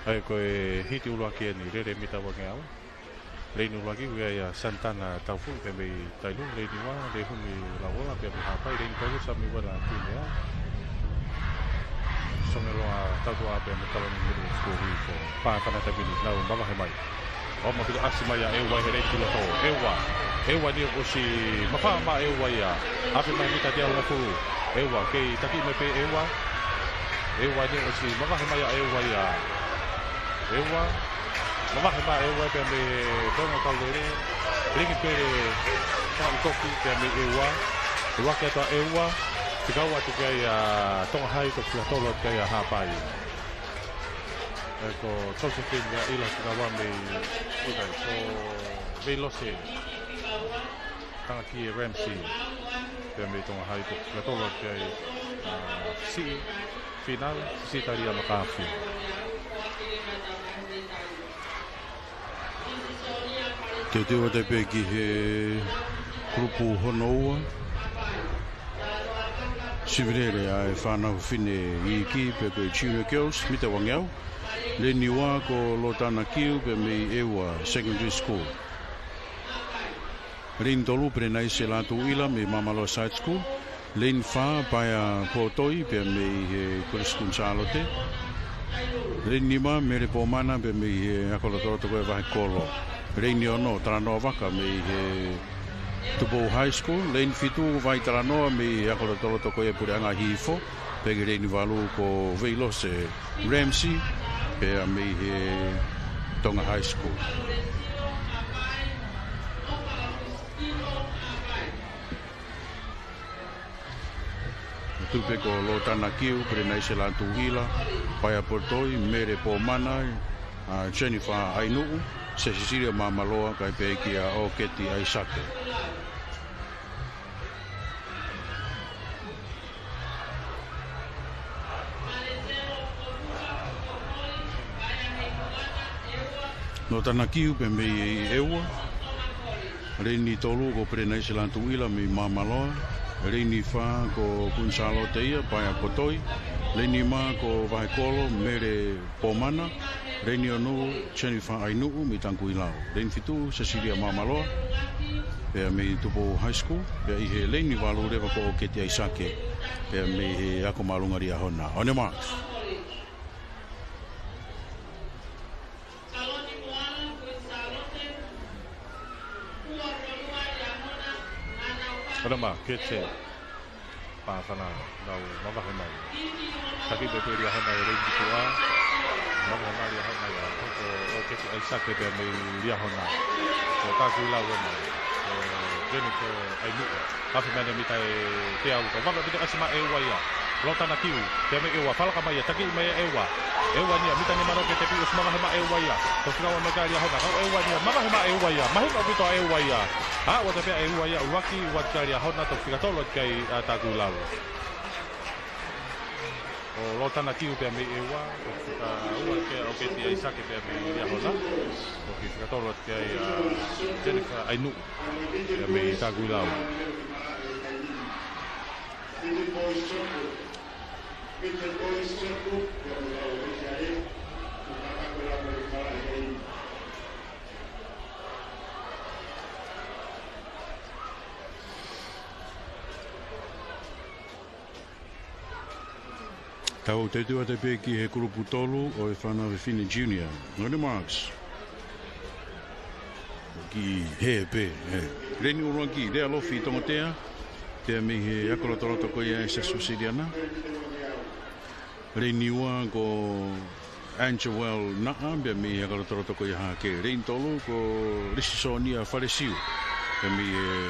ʻA ia ko e hiti ʻuluaki ʻeni, lele mita uangeau. Leini ʻuluaki, ʻoku ʻi ai ʻa Santana Taufulu pea mei Tailu, leini ua, Lehumi Lauola pea mei Haʻapai, leini tolu, Samiuela Kuinea. Songeloa Tautua pea mei Kaloni Middle School, Hihifo. Pā fana taimi ni, nau mavahe mai. ʻO maʻu pē ʻa e ʻasi mai ʻa ʻEua he leini ki loto. ʻEua. ʻEua ni ʻoku ʻosi mafao mai ʻEua ia. Afe mai mita teau hongofulu. ʻEua, kei taki mai pē ʻEua. ʻEua ni ʻoku ʻosi mavahe mai ʻa ʻEua ia. ʻEua. Mavahe mai ʻEua pea mei he Tonga Kaulele. Liki pele Fakaʻikoki pea mei ʻEua. ʻUluaki atu ʻa ʻEua. Fekau atu ki ai ʻa Tonga High, toki fakatolu atu ki ai ʻa Haʻapai. ʻA ia ko Josephine Leaʻila Sikawa mei ʻIkai, ko Veilose Tangakie Ramsey. Pea mei Tonga High, toki fakatolu atu ki ai ʻa Siʻi Finau, Sisitalia Makafi. Teuteu atu pē ki he kulupu hono ua. Sivi lele ʻa e fānau fefine iiki pe ko e Junior Girls, mita uangeau. Leini ua ko Lotana Kiu pea mei ʻEua Secondary School. Leini tolu, Pelenaise Lātūʻila mei Māmaloa Side School. Leini fā, Paea Potoi pea mei he Kolisi Kuini Sālote. Leini nima, Mele Pomana pea mei he ako lotoloto ko ia Vahekolo. Leini ono, Talanoa Vaka mei he Tupou High School. Leini fitu, Vai Talanoa mei he ako lotoloto ko ia Puleʻanga Hihifo. Pea ki he leini valu ko Veilose Ramsey pea mei he Tonga High School. Tupe ko Lotana Kiu, Pelenaise Lātūʻila, Paea Potoi, Mele Pomana, ʻa Jennifer ʻAinuʻu, Sisitilia Māmaloa, kae pehē kia ʻOketi ʻAisake. Lotana Kiu pea mei ʻEua. Leini tolu ko Pelenaise Lātūʻila mei Māmaloa. Leini fā ko Kuini Sālote ia, Paea Potoi. Leini nima ko Vahekolo, Mele Pomana. Leini ono, Jennifer ʻAinuʻu mei Tangakuilau. Leini fitu, Sisitilia Māmaloa, pea mei Tupou High School. Pea ʻi he leini valu leva ko ʻOketi ʻAisake, pea mei he ako māʻolunga Liahona. On your marks. On your mark, get set. Pā fana, nau mavahe mai. Taki pē pē Liahona he leini tuʻa. Mavahe mai Liahona ia. Ko ʻOketi ʻAisake pea mei Liahona. Ko Tangakuilau ʻena. Ko Jennifer ʻAinuʻu. Afe mai ʻena mita ʻe teau. Ko vave pē te ʻasi mai ʻEua ia. Lotana Kiu. Pea mei ʻEua. Falaka mai ia. Taki mai ʻEua. ʻEua ni ia. Mita nima noa ke tepi, ʻosi mavahe mai ʻEua ia. Ko Sikawa mai ka Liahona. Kau ʻEua ni ia. Mavahe mai ʻEua ia. Mahino ʻaupito ʻa ʻEua ia. ʻA, ʻoatu pē ʻa ʻEua ia, ʻuluaki, ʻoatu kia Liahona, toki fakatolu atu ki ai ʻa Tangakuilau. ʻo Lotana Kiu pea mei ʻEua, ko e fika ua ke ʻo Keti ʻAisake pea mei Liahona, ko e fika tolu atu ki ai ʻa Jennifer ʻAinuʻu pea mei Takuilau. Tau teuteu atu pē ki he kulupu tolu ʻo e fānau fefine junior. On the marks. Ki he pē, ē. Leini ʻuluaki, Lea Lofi Tongotea, pea mei he ako lotoloto ko ia ʻa e Siasi Uēsiliana. Leini ua ko Angel Naʻa, pea mei he ako lotoloto ko ia Hahake. Leini tolu ko Lisi Sōnia Falesiu, pea mei he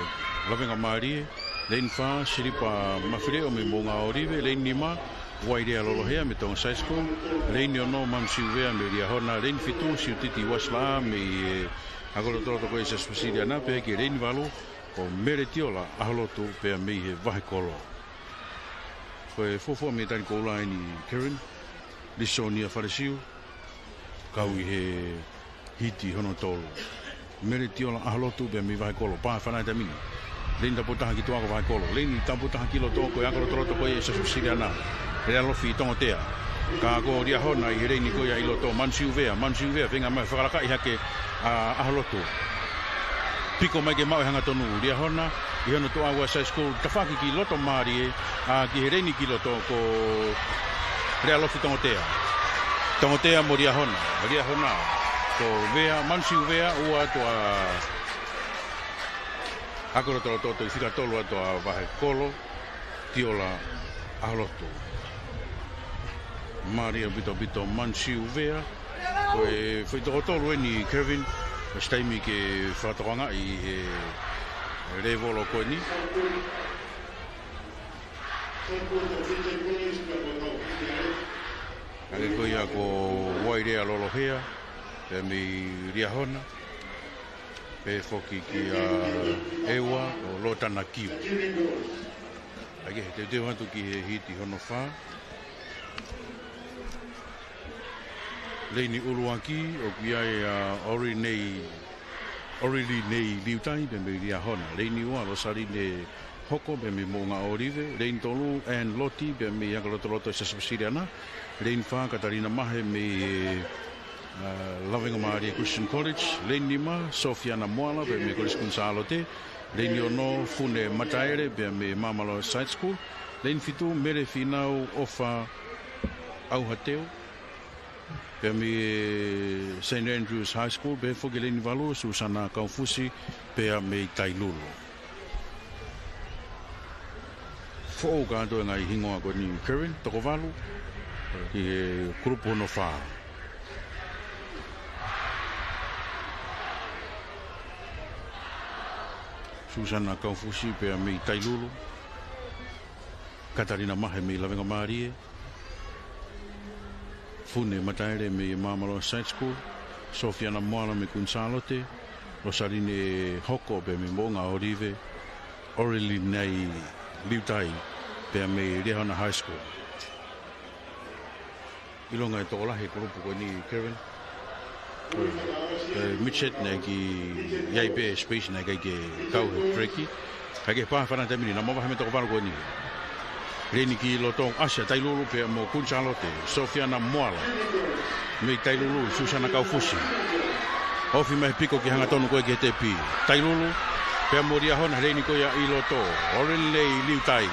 Lavengamālie. Leini fā, Silipa Mafileʻo mei Moʻunga ʻŌlive. Leini nima, Uailea Lolohea mei Tonga High School. Leini ono, Manusiu Vea mei Liahona. Leini fitu, Siutiti Uasilaʻā mei he ako lotoloto ko ia ʻa e Siasi Uēsiliana. Pea ki he leini valu, ko Mele Tiola ʻAholotu pea mei he Vahekolo. Ko e fuofua mei Talikoula eni, Kevin, Lisi Sōnia Falesiu, kau ʻi he hiti hono tolu. Mele Tiola ʻAholotu pea mei Vahekolo, pā fana e taimi ni. Leini tapu taha ki tuʻa ko Vahekolo. Leini tapu taha ki loto ko e ako lotoloto ko ia ʻa e Siasi Uēsiliana. Lea Lofi Tongotea. Ka ko Liahona ʻi he leini ko ia ʻi loto, Manusiu Vea, Manusiu Vea, feinga mai fakalakaʻi hake ʻa ʻAholotu. Piko mai ke maʻu e hangatonu, Liahona, ʻi hono tuʻa ua High School, tafaʻaki ki loto mālie, ʻa, ki he leini ki loto ko Lea Lofi Tongotea. Tongotea mo Liahona, Liahona, ko Vea, Manusiu Vea, ua atu ʻa ako lotoloto, toki fika tolu atu ʻa Vahekolo, Tiola ʻAholotu. Mālie ʻaupito ʻaupito Manusiu Vea. Ko e foʻi toko tolu eni, Kevin, ʻosi taimi ke fakatokangaʻi he lēvolo ko eni. Hangē ko ia ko Uailea Lolohea, pea mei Liahona. Pea foki kia ʻEua ʻo Lotana Kiu. ʻAi ke teuteu atu ki he hiti hono fā. Leini ʻuluaki, ʻoku ʻi ai ʻa Orilinei, Orilinei Liutai, pea mei Liahona. Leini ua, Losaline Hoko, pea mei Moʻunga ʻŌlive. Leini tolu, Ann Loti, pea mei ako lotoloto ʻa e Siasi Uēsiliana. Leini fā, Katalina Mahe, mei he ʻa, Lavengamālie Christian College. Leini nima, Sofiana Moala, pea mei Kolisi Kuini Sālote. Leini ono, Fune Mataele, pea mei Māmaloa High School. Leini fitu, Mele Fīnau ʻOfa ʻAuhateu, pea mei Saint Andrew's High School. Pea foki leini valu, Susana Kaufusi, pea mei Tailulu. Foʻou kātoa e ngaahi hingoa ko eni, Kevin, toko valu, ki he kulupu hono fā. Susana Kaufusi pea mei Tailulu. Katalina Mahe mei Lavengamālie. Fune Mataele mei Māmaloa High School. Sofiana Moala mei Kuini Sālote. Losaline Hoko pea mei Moʻunga ʻŌlive. Orilinei Liutai pea mei Liahona High School. ʻIlonga e tokolahi e kulupu ko eni, Kevin. Ko e midget naʻe ʻikai ke ʻi ai pē space, naʻe ʻikai ke kau he break. Ka ke pā fana taimi ni, namba vahe mei toko valu ko eni. Leini ki loto, ʻasi ʻa Tailulu pea mo Kuini Sālote, Sofiana Moala. Mei Tailulu, Susana Kaufusi. Ofi mai piko ki hangatonu ko ē ki he tepi. Tailulu, pea mo Liahona, leini ko ia ʻi loto. Orilinei Liutai.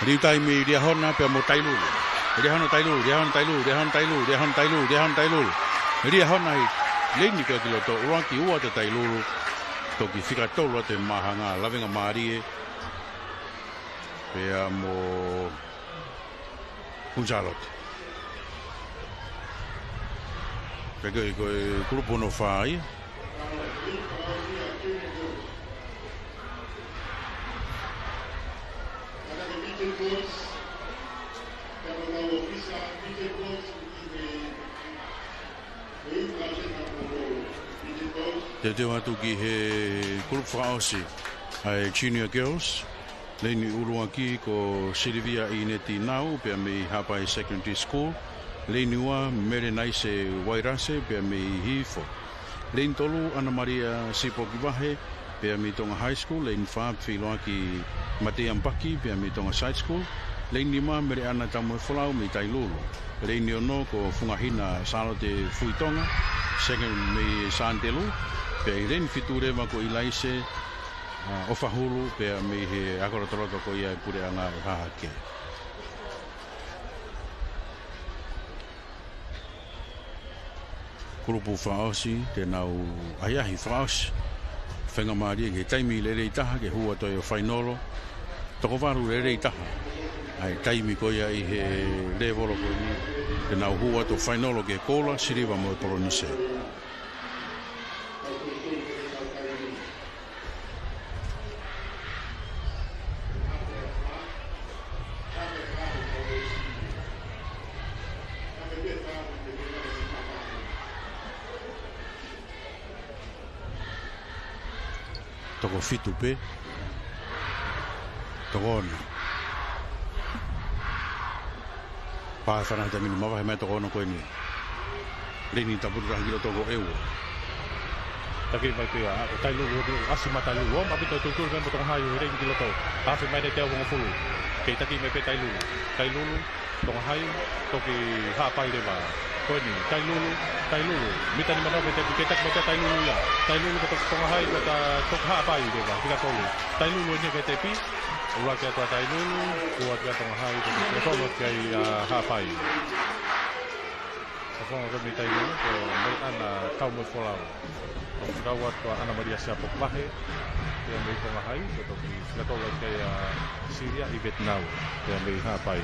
Liutai mei Liahona, pea mo Tailulu. Liahona Tailulu, Liahona Tailulu, Liahona Tailulu, Liahona Tailulu, Liahona Tailulu. Liahona ʻi leini ko ē ki loto, ʻuluaki ua ʻa Tailulu. Toki fika tolu atu he māhanga, Lavengamālie. Pea mo Kuini Sālote. Pea ko e, ko e kulupu hono fā ia. Teuteu atu ki he kulupu fakaʻosi ʻa e Junior Girls. Leini ʻuluaki ko Silivia ʻIneti Nau, pea mei Haʻapai Secondary School. Leini ua, Mele Naise Wairase, pea mei Hihifo. Leini tolu, ʻAna Malia Sipoki Vahe, pea mei Tonga High School. Leini fā, Filoaki Mateia Mpaki, pea mei Tonga Side School. Leini nima, Mele ʻAna Taumuefolau mei Tailulu. Leini ono ko Fungahina Sālote Fuitonga, second mei Santelu. Pea ʻi he leini fitu leva ko ʻIlaise, ʻa, ʻOfahulu, pea mei he ako lotoloto ko ia ʻa e puleʻanga ʻo Hahake. Kulupu fakaʻosi, te nau ʻahiʻahi fakaʻosi. Faingamālie ki he taimi lelei taha ke hū atu ai ʻo fainolo. Toko valu lelei taha ʻa e taimi ko ia ʻi he lēvolo ko eni. Te nau hū atu ʻo fainolo ki he koula, siliva mo e polonise. Toko fitu pē. Toko ono. Pā fanahi taimi ni, mavahe mai toko ono ko eni. Leini taputapu ki loto ko ʻEua. Taki mai pē ʻa, ko Tailulu, ʻoku ʻasi mai Tailulu. ʻO maʻu pē ʻa e tuitui pē mo Tonga Hai, leini ki loto. Afe mai ʻene teau hongofulu. Kei taki mai pē Tailulu. Tailulu, Tonga Hai, toki Haʻapai leva. Ko eni, Tailulu, Tailulu. Mita nima noa pē tepi, kei taki mai pē Tailulu ia. Tailulu ko toki Tonga Hai, ko ta toki Haʻapai leva. Fika tolu. Tailulu eni ki he tepi. ʻUluaki atu ʻa Tailulu, ua atu ʻa Tonga Hai, ko toki tolu atu ʻa Haʻapai. Ko Tonga ko mei Tailulu, ko Mele ʻAna Taumuefolau. Ko fika ua atu ʻa ʻAna Malia Sipoki Vahe, pea mei Tonga Hai, ko toki fika tolu atu ʻa Silivia ʻIneti Nau, pea mei Haʻapai.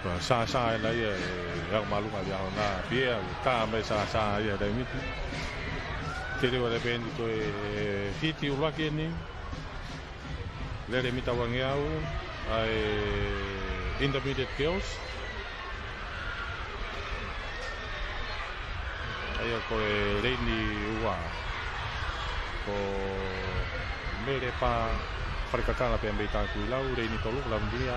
Ko e sāsā ena ia ʻe Ako Māʻolunga Liahona, pea ʻoku tā mai sāsā ia ʻi he taimi ni. Te leva le pendi ko e hiti ʻuluaki eni. Lele mita uangeau ʻa e Intermediate Girls. ʻA ia ko e leini ua ko Mele Pā Falekakala pea mei Takuilau, leini tolu ko Lavinia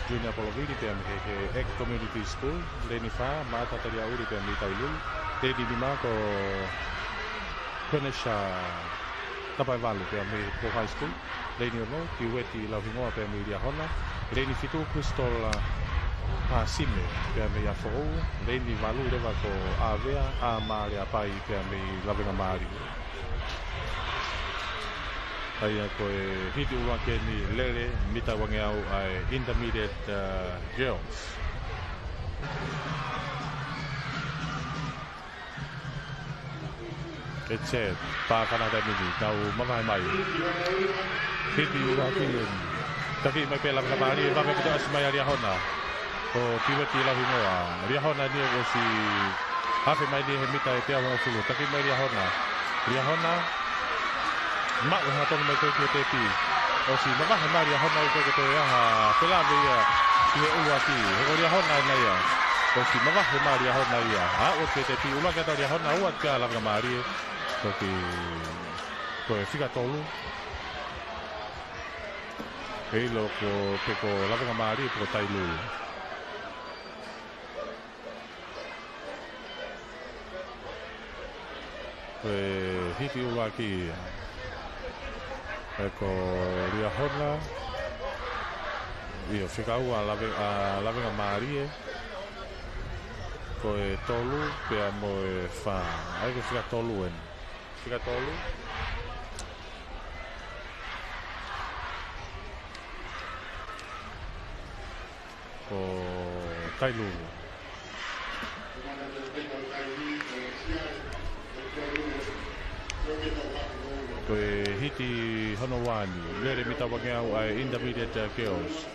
Junior Polovili pea mei he, he Community School, leini fā Maʻata Taliaʻuli pea mei Tailulu, leini nima ko Kenesha Tapaevalu pea mei Hihifo High School. Leini ono, Kiueti Lauhingoa pea mei Liahona. Leini fitu, Crystal, ʻa, Pasime pea mei Afoʻou. Leini valu leva ko ʻAvea, ʻa, Maleapai pea mei Lavengamālie. ʻA ia ko e hiti ʻuluaki eni lele mita uangeau ʻa e Intermediate, ʻa, Girls. It's it. Pā fanahi taimi ni, tau mavahe mai. Hiti ʻuluaki eni. Taki mai pē Lavengamālie, vave pē ʻo ʻasi mai ʻa Liahona. Ko Kiueti Lauhingoa. Liahona ni ʻoku ʻosi afe mai ni he mita ʻe teau hongofulu. Taki mai Liahona. Liahona. Maʻu hangatonu mai ko ē ki he tepi. ʻOsi mavahe mai Liahona ʻi he ko e toe ʻaho felāveʻi ia ʻi he ʻuluaki. He ko Liahona ena ia. ʻOsi mavahe mai Liahona ia. ʻA, ʻosi ki he tepi ʻuluaki atu ʻa Liahona, ua atu kia Lavengamālie. Toki, ko e fika tolu. Heiʻilo ko, pe ko Lavengamālie, pe ko Tailulu. Ko e hiti ʻuluaki ia. ʻE ko Liahona. ʻIo, fika ua ʻa Lave-, ʻa Lavengamālie. Ko e tolu, pea mo e fā. ʻA ia ko e fika tolu eni. Fika tolu. Ko Tailulu. Ko e hiti hono ua eni, lele mita uangeau ʻa e Intermediate Girls.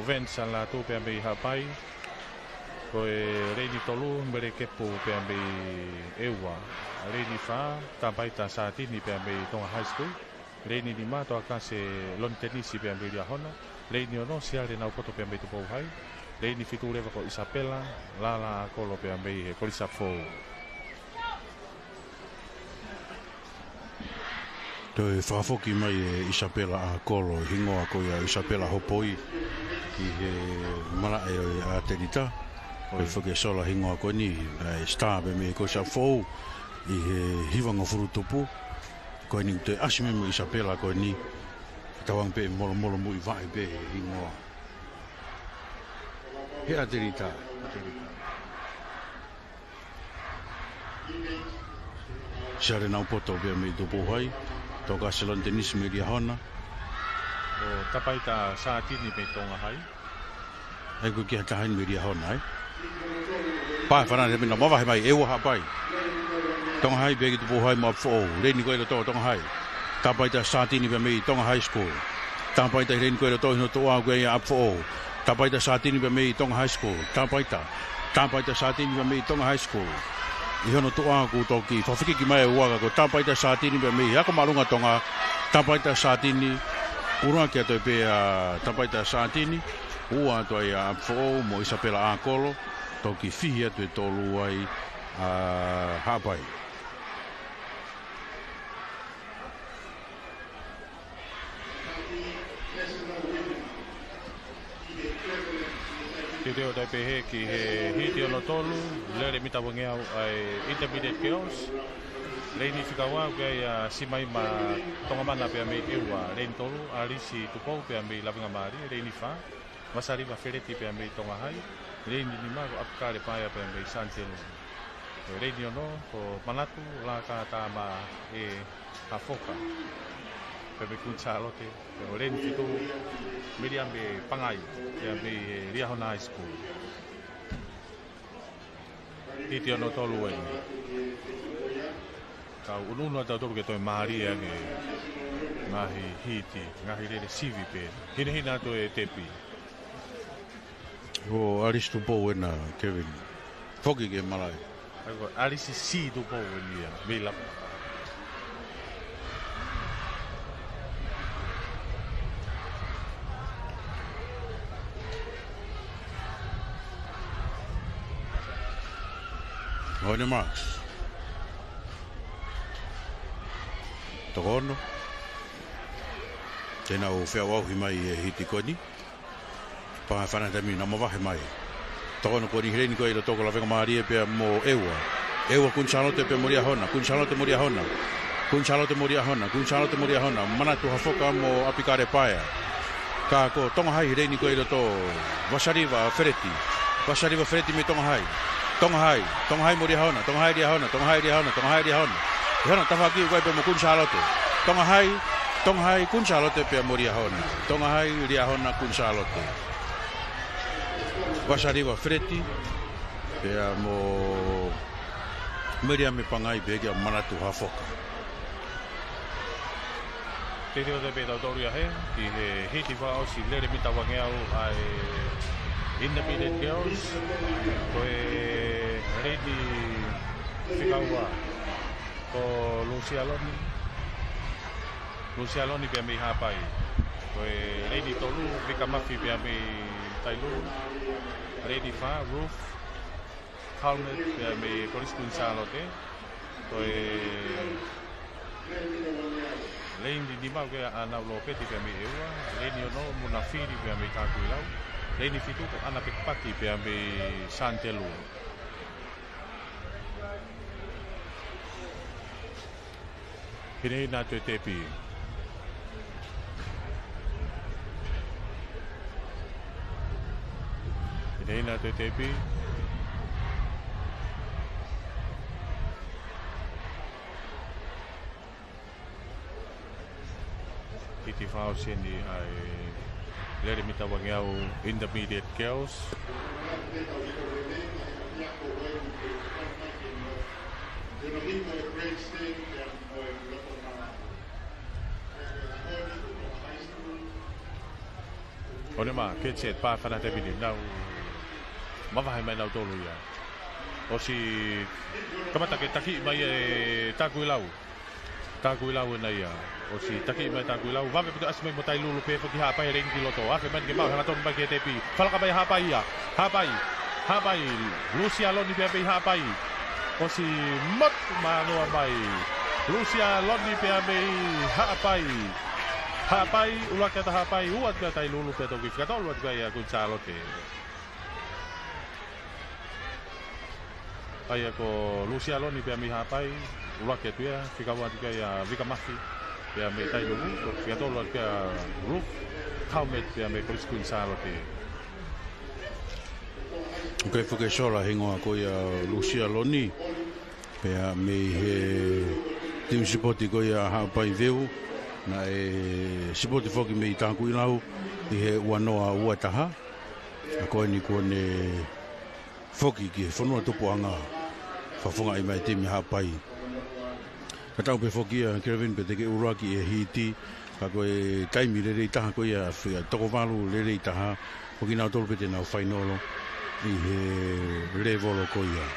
Vens Salatu pea mei Haʻapai. Ko e leini tolu, Mele Kepu pea mei ʻEua. Leini fā, Tapaita Sātini pea mei Tonga High School. Leini nima, Toakase Lonitenisi pea mei Liahona. Leini ono, Siale Naupoto pea mei Tupou Hai. Leini fitu leva ko ʻIsapela Lala ʻAkolo pea mei he Kolisi ʻApifoʻou. Toe fakafoki mai ʻe ʻIsapela ʻAkolo, hingoa ko ia ʻIsapela Hopoi, ki he malaʻe ʻo e ʻAtelita. Ko e foki e sola hingoa ko eni, ʻa e star pea mei he Kolisi ʻApifoʻou, ʻi he hivangofulu tupu. Ko eni toe ʻasi mai mo ʻIsapela ko eni, tauange pē molomolo muivaʻe pē hingoa. He ʻAtelita. Siale Naupoto pea mei Tupou High. Toka Selon Tenisi mei Liahona. Ko Tapaita Satini mei Tonga High. ʻAi ko e kiʻi taha eni mei Liahona, ē. Pae fana he mena mavahe mai, ʻEua Haʻapai. Tonga High pea ki Tupou High mo ʻApifoʻou. Leini ko ia ʻi loto Tonga High. Tapaita Satini pea mei Tonga High School. Tapaita leini ko ia ʻi loto ʻi hono toʻa ko ia ʻa ʻApifoʻou. Tapaita Satini pea mei Tonga High School. Tapaita. Tapaita Satini pea mei Tonga High School. ʻI hono toʻa kuo toki fakafekiki mai ʻe ʻEua ka ko Tapaita Satini pea mei he ako māʻolunga Tonga. Tapaita Satini. ʻUluaki atu pē ʻa Tapaita Satini. Ua atu ai ʻa ʻApifoʻou mo ʻIsapela ʻAkolo. Toki fihi atu e tolu ai ʻa Haʻapai. Teuteu atu ai pē hē ki he hiti hono tolu, lele mita uangeau ʻa e Intermediate Girls. Leini fika ua ko ia ʻa Simaima Tongamana pea mei ʻEua. Leini tolu, ʻAlisi Tupou pea mei Lavengamālie. Leini fā, Vasaliva Feleti pea mei Tonga High. Leini nima ko ʻApikale Paea pea mei Santelu. Ko e leini ono ko Manatu Lakatama ʻe Hafoka pea mei Kuini Sālote. Ko e leini fitu, Miriame Pangai pea mei he Liahona High School. Hiti hono tolu eni. Kau ʻunuʻunu atu tautolu ke toe mālie ange ngaahi hiti, ngaahi lele sivi pē. Hinehina atu e tepi. Ko ʻAlisi Tupou ena, Kevin. Foki ki he malaʻe. ʻAi ko ʻAlisi C Tupou eni ia, mei Lapa. On your marks. Toko ono. Te nau feʻauʻauhi mai e hiti ko eni. Pae fana he taimi ni, nau mavahe mai. Toko ono ko eni he leini ko ia ʻi loto ko Lavengamālie pea mo ʻEua. ʻEua Kuini Sālote pea mo Liahona, Kuini Sālote mo Liahona. Kuini Sālote mo Liahona, Kuini Sālote mo Liahona. Manatu Hafoka mo ʻApikale Paea. Ka ko Tonga High he leini ko ia ʻi loto, Vasaliva Feleti. Vasaliva Feleti mei Tonga High. Tonga High, Tonga High mo Liahona, Tonga High Liahona, Tonga High Liahona, Tonga High Liahona. Liahona tafaʻaki ʻoku ʻai pē mo Kuini Sālote. Tonga High, Tonga High, Kuini Sālote pea mo Liahona. Tonga High, Liahona, Kuini Sālote. Vasaliva Feleti pea mo Miriame Pangai pea kia Manatu Hafoka. Teuteu atu pē tautolu ia hē, ki he hiti fakaʻosi lele mita uangeau ʻa e Intermediate Girls, ko e leini fika ua ko Lusialoni. Lusialoni pea mei Haʻapai. Ko e leini tolu, Vika Mafi pea mei Tailulu. Leini fā, Ruth Calmet pea mei Kolisi Kuini Sālote. Ko e leini nima ko ia ʻAnau Lopeti pea mei ʻEua. Leini ono, Muna Fili pea mei Takuilau. Leini fitu ko ʻAna Pekipaki pea mei Santelu. Hinehina atu e tepi. Hinehina atu e tepi. Hiti fakaʻosi eni ʻa e lele mita uangeau Intermediate Girls. ʻOne mā, catch it, pae fana he taimi ni, nau mavahe mai nautolu ia. ʻOsi kamata ke taki mai e Takuilau. Takuilau ena ia. ʻOsi taki mai Takuilau. Vave ʻaupito, ʻasi mai mo Tailulu pē, foki Haʻapai he leini ki loto. Afe mai ke maʻu, hangatonu mai ki he tepi. Falaka mai Haʻapai ia. Haʻapai. Haʻapai. Lusialoni pea mei Haʻapai. ʻOsi motu mānoa mai. Lusialoni pea mei Haʻapai. Haʻapai, ʻuluaki atu Haʻapai, ua atu kia Tailulu pea toki fika tolu atu kia Kuini Sālote. ʻA ia ko Lusialoni pea mei Haʻapai, ʻuluaki atu ia, fika ua atu kia Vika Mafi, pea mei Tailulu, ko fika tolu atu kia Ruth Talmet, pea mei Kolisi Kuini Sālote. ʻOku ʻi ai foki e sola hingoa ko ia Lusialoni, pea mei he timi sipoti ko ia Haʻapai Veu, naʻe sipoti foki mei Takuilau, ʻi he ua noa ua taha. ʻA ko eni kuo ne foki ki he fonua tupuʻanga, fakafofongaʻi mai e timi Haʻapai. Ka tau pē foki ia, Kelvin, pea te ke ʻuluaki e hiti, ka ko e taimi lelei taha ko ia, fia toko valu lelei taha, foki nau tolu pē te nau fainolo ʻi he lēvolo ko ia.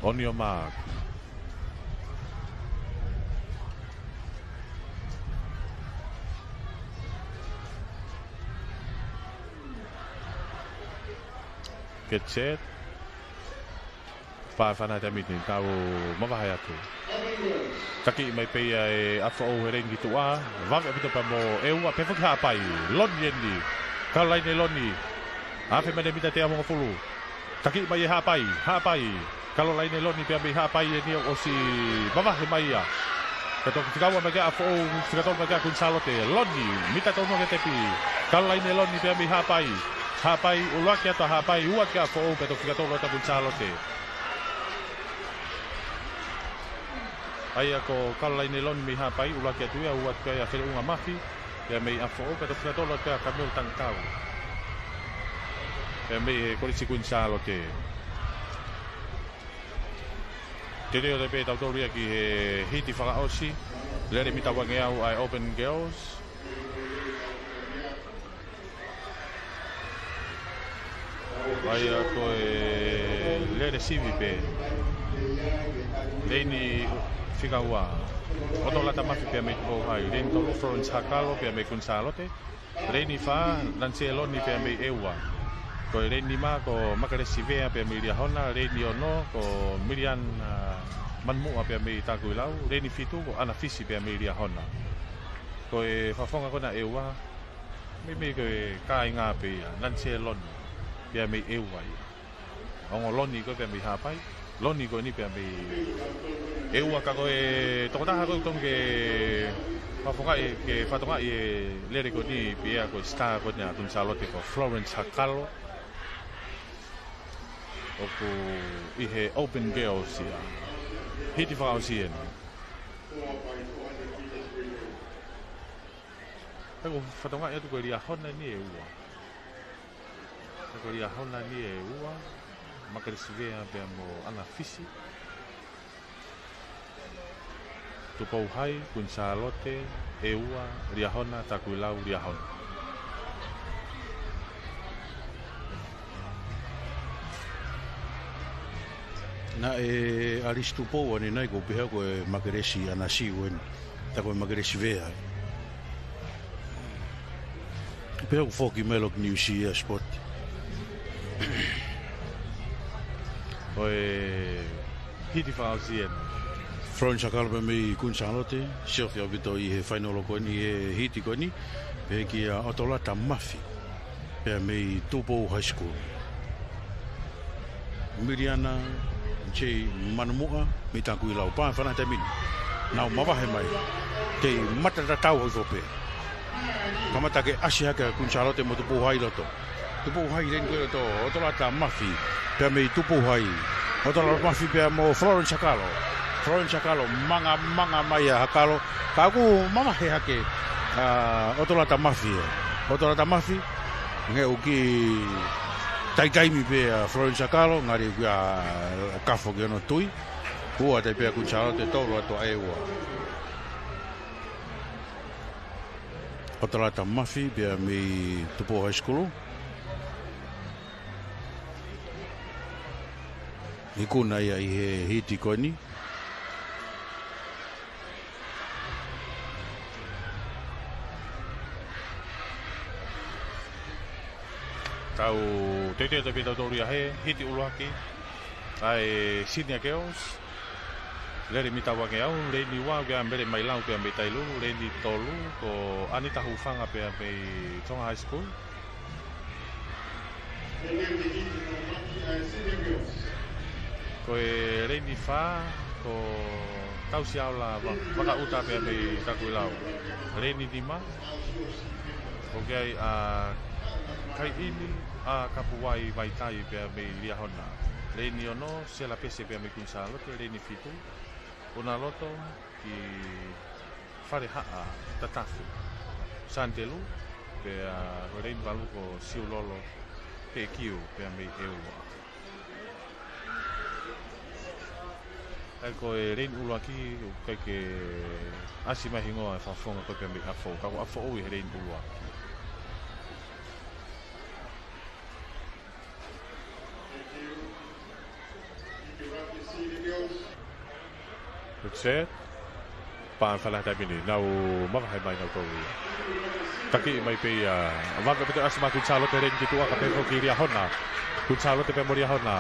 On your mark. Get set. Pae fana te miti, tau mavahe atu. Taki mai pē ia e Afoʻou he leini ki tuʻa. Vave ʻaupito pea mo ʻEua, pea foki Haʻapai. Loni eni. Kalolaine Loni. Afe mai e mita teau hongofulu. Taki mai e Haʻapai. Haʻapai. Kalolaine Loni pea mei Haʻapai eni ʻosi mavahe mai ia. Ka toki fika ua mai kia Afoʻou, fika tolu mai kia Kuini Sālote. Loni, mita tolu noa ki he tepi. Kalolaine Loni pea mei Haʻapai. Haʻapai, ʻuluaki atu Haʻapai, ua kia Afoʻou, pea toki fika tolu atu Kuini Sālote. ʻA ia ko Kalolaine Loni mei Haʻapai, ʻuluaki atu ia, ua kia Feleʻunga Mafi, pea mei Afoʻou, pea toki fika tolu atu kia Kamelu Tangikau. Pea mei he Kolisi Kuini Sālote. Te leo te pē tautolu ia ki he hiti fakaʻosi, lele mita uangeau ʻa e Open Girls. ʻA ia ko e lele sivi pē. Leini fika ua. ʻOtolata Mafi pea mei Tupou Hai. Leini tolu Florence Hakalo pea mei Kuini Sālote. Leini fā, Nansi Eloni pea mei ʻEua. Ko e leini nima, ko Makelesi Vea pea mei Liahona. Leini ono, ko Miliana Manuʻa pea mei Takuilau. Leini fitu, ko ʻAna Fisi pea mei Liahona. Ko e fakafofonga ko ena ʻEua, meimei ko e kāinga pē ia, Nansi Eloni, pea mei ʻEua ia. Ongo Loni ko ē pea mei Haʻapai, Loni ko eni pea mei ʻEua, ka ko e tokotaha ko ē ʻoku totonu ke fakafofongaʻi, ke fatongia e lele ko eni pea ko e star ko eni ʻa Kuini Sālote ko Florence Hakalo. ʻOku ʻi he Open Girls ia. Hiti fakaʻosi eni. Pea ko e fatongia atu ko Liahona eni ʻEua. Pea ko Liahona eni ʻEua. Makelesi Vea pea mo ʻAna Fisi. Tupou Hai, Kuini Sālote, ʻEua, Liahona, Takuilau, Liahona. Naʻe ʻAlisi Tupou ʻanenai, ʻoku ou pehē ko e Makelesi ʻAna Siu eni. Tā ko e Makelesi Vea. Pea ʻoku foki mai loki Niu Sila ia sport. Ko e hiti fakaʻosi eni. Florence Hakalo pea mei Kuini Sālote, sio ʻaupito ʻi he fainolo ko eni, ʻi he hiti ko eni, pea kia ʻOtolata Mafi, pea mei Tupou High School. Miliana J Manuʻa mei Takuilau, pae fana taimi ni. Nau mavahe mai. Kei mata tatau hifo pē. Kamata ke ʻasi hake ʻa Kuini Sālote mo Tupou Hai loto. Tupou Hai leini ko ē loto, ʻOtolata Mafi, pea mei Tupou Hai. ʻOtolata Mafi pea mo Florence Hakalo. Florence Hakalo, manga, manga mai ʻa Hakalo. Ka ʻoku mavahe hake ʻa ʻOtolata Mafi ē. ʻOtolata Mafi, nge ʻoku kiʻi taitaimi pē ʻa Florence Hakalo, ngali ʻoku ʻi ai e kafo ki hono tui. Ua atu pē ʻa Kuini Sālote, tolu atu ʻa ʻEua. ʻOtolata Mafi pea mei Tupou High School. Ikuna ia ʻi he hiti ko eni. Tau teuteu atu pē tautolu ia he hiti ʻuluaki ʻa e Senior Girls. Lele mita uangeau, leini ua ʻoku ʻi ai ʻa Mele Mailau pea mei Tailulu, leini tolu ko Anita Hufanga pea mei Tonga High School. Ko e leini fā ko Tausiaola Va-, Vakaʻuta pea mei Takuilau. Leini nima ʻoku ʻi ai ʻa Kaiʻini ʻa Kapuai Vaitai pea mei Liahona. Leini ono Sela Pese pea mei Kuini Sālote. Leini fitu Unaloto ki Falehaʻa Tatafu, Santelu, pea ko e leini valu ko Siulolo Pekiu pea mei ʻEua. ʻA ia ko e leini ʻuluaki ʻoku ʻikai ke ʻasi mai hingoa e fakafofonga ko ē pea mei ʻAfo, ka ko ʻAfo ʻoku ʻi he leini ʻuluaki. That's it. Pā fala taimi ni, nau mavahe mai nau tolu ia. Taki mai pē ia, vave pē ʻa e ʻasi mai Kuini Sālote leini ki tuʻa ka pehē ki Liahona. Kuini Sālote pea mo Liahona.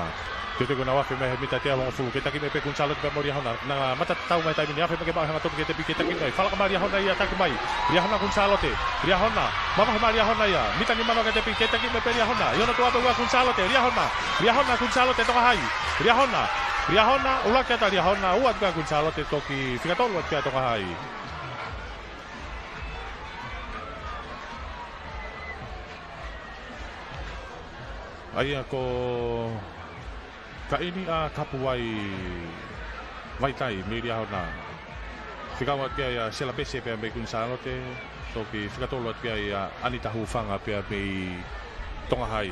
Teuteu ke nau afe mai he mita teau hongofulu. Ke taki mai pē Kuini Sālote pea mo Liahona. Naʻa mata tatau mai taimi ni, afe mai ke maʻu hangatonu ki he tepi, ke taki mai. Falaka mai Liahona ia, taki mai. Liahona Kuini Sālote. Liahona. Mavahe mai Liahona ia. Mita nima noa ki he tepi, ke taki mai pē Liahona. ʻI hono tuʻa pē ʻa Kuini Sālote. Liahona. Liahona Kuini Sālote Tonga Hai. Liahona. Liahona. ʻUluaki atu ʻa Liahona. Ua atu pē ʻa Kuini Sālote, toki fika tolu atu pē ʻa Tonga Hai. ʻA ia ko Kaiʻini ʻa Kapuai Vaitai mei Liahona. Fika ua atu pē ia ʻa Sela Pese pea mei Kuini Sālote. Toki fika tolu atu pē ia ʻa Anita Hufanga pea mei Tonga Hai.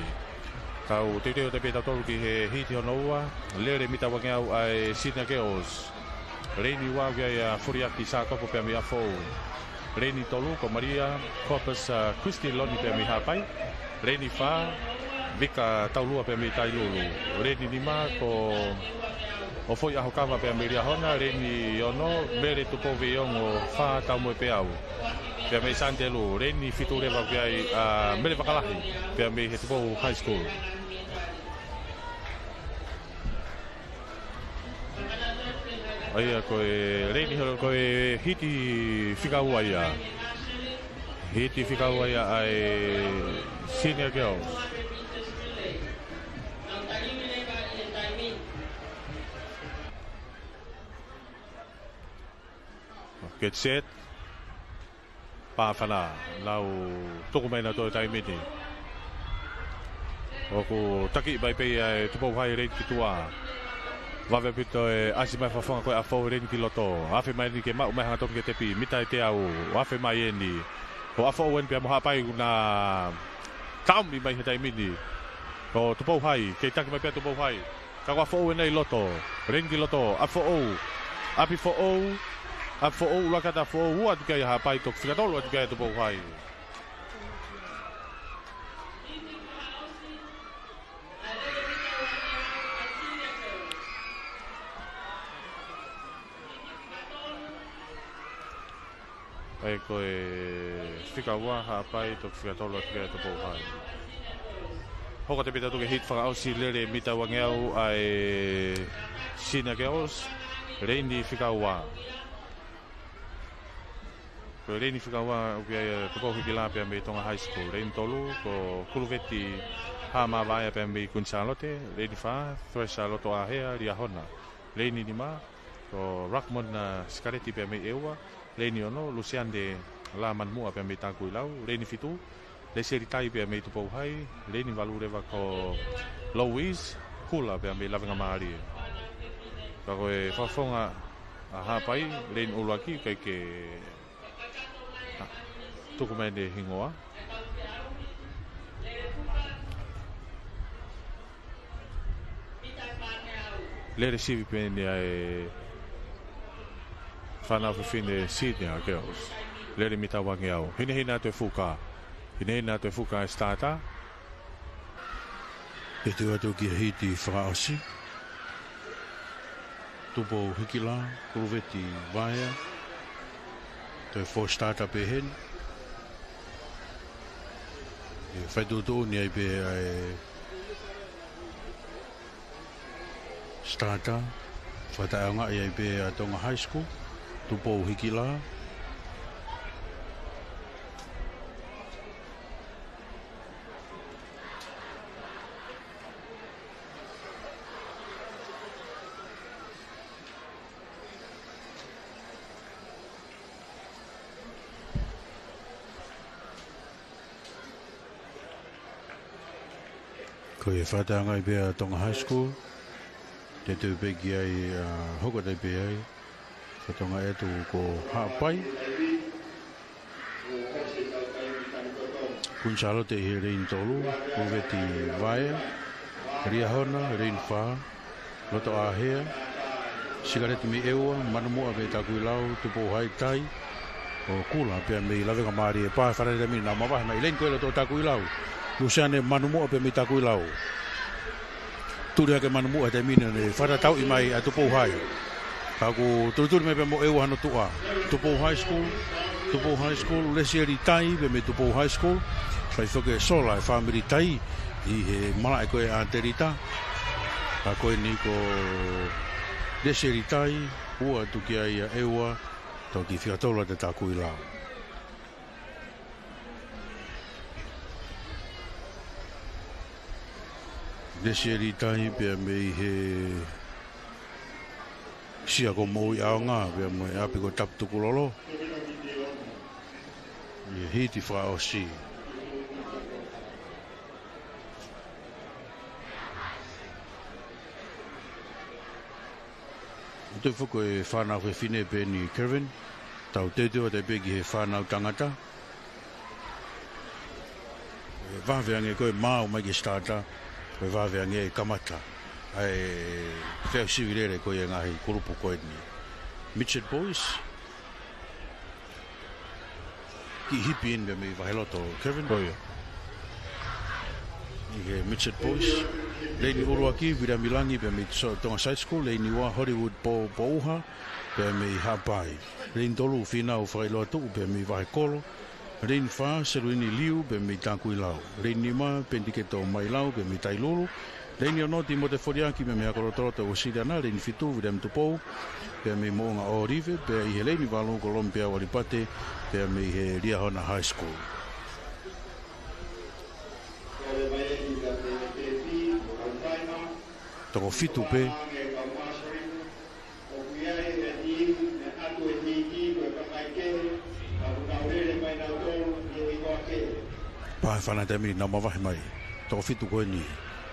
Tau teuteu atu pē tautolu ki he hiti hono ua, lele mita uangeau ʻa e Senior Girls. Leini ua ʻoku ʻi ai ʻa Furiaki Sātopo pea mei ʻAfo. Leini tolu ko Malia Corpus, ʻa, Christy Loni pea mei Haʻapai. Leini fā, Vika Taulua pea mei Tailulu. Leini nima ko ʻOfoi ʻAhokava pea mei Liahona. Leini ono, Mele Tupou Veiongo, Fā Taumoepeau pea mei Santelu. Leini fitu leva ʻoku ʻi ai ʻa Mele Vakalahi pea mei he Tupou High School. ʻA ia ko e leini holo ko e hiti fika ua ia. Hiti fika ua ia ʻa e Senior Girls. Get set. Pāfana, nau tuku mai nautolu he taimi ni. ʻOku taki mai pē ia ʻe Tupou Hai leini ki tuʻa. Vave ʻaupito e ʻasi mai fakafofonga ko ē ʻa Fou leini ki loto. Afe mai eni ke maʻu mai hangatonu ki he tepi, mita ʻe teau, afe mai eni. Ko ʻAfo ʻeni pea mo Haʻapai ʻoku na taʻomi mai he taimi ni. Ko Tupou Hai, kei taki mai pē ʻa Tupou Hai. Ka ko ʻAfo ʻeni ʻi loto. Leini ki loto, ʻAfo. ʻApi Foʻou. ʻApi Foʻou, ʻuluaki atu ʻa Foʻou, ua atu ki ai ʻa Haʻapai, toki fika tolu atu ki ai ʻa Tupou Hai. ʻA ia ko e fika ua Haʻapai, toki fika tolu atu ki ai ʻa Tupou Hai. Hoko atu pē tautolu ki he hiti fakaʻosi, lele mita uangeau ʻa e Senior Girls, leini fika ua. Ko e leini fika ua ʻoku ʻi ai ʻa Tupou Hikila pea mei Tonga High School. Leini tolu ko Kuluveti Hamavaea pea mei Kuini Sālote. Leini fā, Thresa Lotoʻāhea, Liahona. Leini nima, ko Rockmond, ʻa, Sikaleti pea mei ʻEua. Leini ono, Lusiande Lāmanuʻa pea mei Takuilau. Leini fitu, Leseli Tai pea mei Tupou Hai. Leini valu leva ko Louise Kula pea mei Lavengamālie. Ka ko e fakafofonga ʻa Haʻapai, leini ʻuluaki, ʻikai ke, ʻa, tuku mai ʻene hingoa. Lele sivi pē eni ʻa e fānau fefine Senior Girls. Lele mita uangeau. Hinehina atu e fuka. Hinehina atu e fuka ʻa e starter. Teuteu atu ki he hiti fakaʻosi. Tupou Hikila, Kuluveti Vaea. Toe four starter pē heni. ʻE fai tuʻutuʻuni ai pē ʻa e starter. Fakataʻeʻaongaʻi ai pē ʻa Tonga High School. Tupou Hikila. Ko e fakataʻeʻaongaʻi pē ʻa Tonga High School. Teuteu pē ki ai, ʻa, hoko atu pē ai. Fakataʻeʻaongaʻi atu ko Haʻapai. Kuini Sālote ʻi he leini tolu, Kuluveti Vaea, Liahona, leini fā, Lotoʻāhea, Sikaleti mei ʻEua, Manumuʻa mei Takuilau, Tupou High Tai, ʻo Kula pea mei Lavengamālie. Pā e fana taimi ni, nau mavahe mai, leini ko ē ʻa e loto ʻo Takuilau. Luseane Manumuʻa pea mei Takuilau. Tuli hake Manumuʻa he taimi ni, ne fakatatauʻi mai ʻa Tupou High. Ka ʻoku tulituli mai pē mo ʻEua hano tuʻa. Tupou High School, Tupou High School, Lesieli Tai pea mei Tupou High School. Fai foki e sola e fāmili Tai ʻi he malaʻe ko ē ʻa Telita. Ka ko eni ko Lesieli Tai, ua atu ki ai ʻa ʻEua, toki fika tolu atu ʻa Takuilau. Lesieli Tai pea mei he Sia ko Moʻui ʻAonga, pea mo e ʻapi ko Taputukulolo. ʻI he hiti fakaʻosi. ʻOku toe foki e fānau fefine pē eni Kevin. Tau teuteu atu pē ki he fānau tangata. ʻE vave ange ko e maau mai ki he starter, ko e vave ange e kamata. ʻA e feʻauhi sivi lele ko ia e ngaahi kulupu ko eni. Midget Boys. Kiʻi hipi eni pea mei vaheloto, Kevin. Ko ia. ʻI he Midget Boys. Leini ʻuluaki, Viliami Langi pea mei So-, Tonga Side School. Leini ua, Hollywood Po-, Pouha pea mei Haʻapai. Leini tolu, Fīnau Fakailoatuʻu pea mei Vahekolo. Leini fā, Seluini Liu pea mei Takuilau. Leini nima, Penitiketo Mailau pea mei Tailulu. Leini ono, Timote Foliaki pea mei Hakolotoloto Uēsiliana. Leini fitu, Viliami Tupou pea mei Moʻunga ʻŌlive. Pea ʻi he leini valu, ko Lomipeau ʻAlipate pea mei he Liahona High School. Toko fitu pē. Pā e fana taimi ni, nau mavahe mai. Toko fitu ko eni.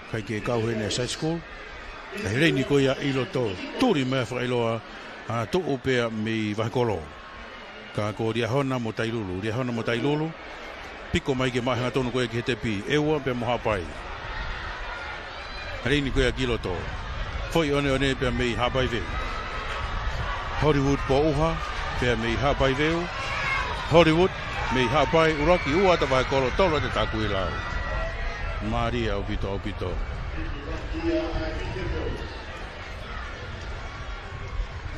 ʻIkai ke kau heni e Side School. ʻA e leini ko ia ʻi loto. Tuli mai ʻa Fakailoa, ʻa, tuʻu pea mei Vahekolo. Ka ko Liahona mo Tailulu, Liahona mo Tailulu. Piko mai ke maʻu hangatonu ko ē ki he tepi, ʻEua pea mo Haʻapai. Leini ko ia ki loto. Foʻi ʻoneʻone pea mei Haʻapai Veu. Hollywood Pouha pea mei Haʻapai Veu. Hollywood mei Haʻapai, ʻuluaki ua atu ʻa Vahekolo, tolu atu ʻa Takuilau. Mālie ʻaupito, ʻaupito.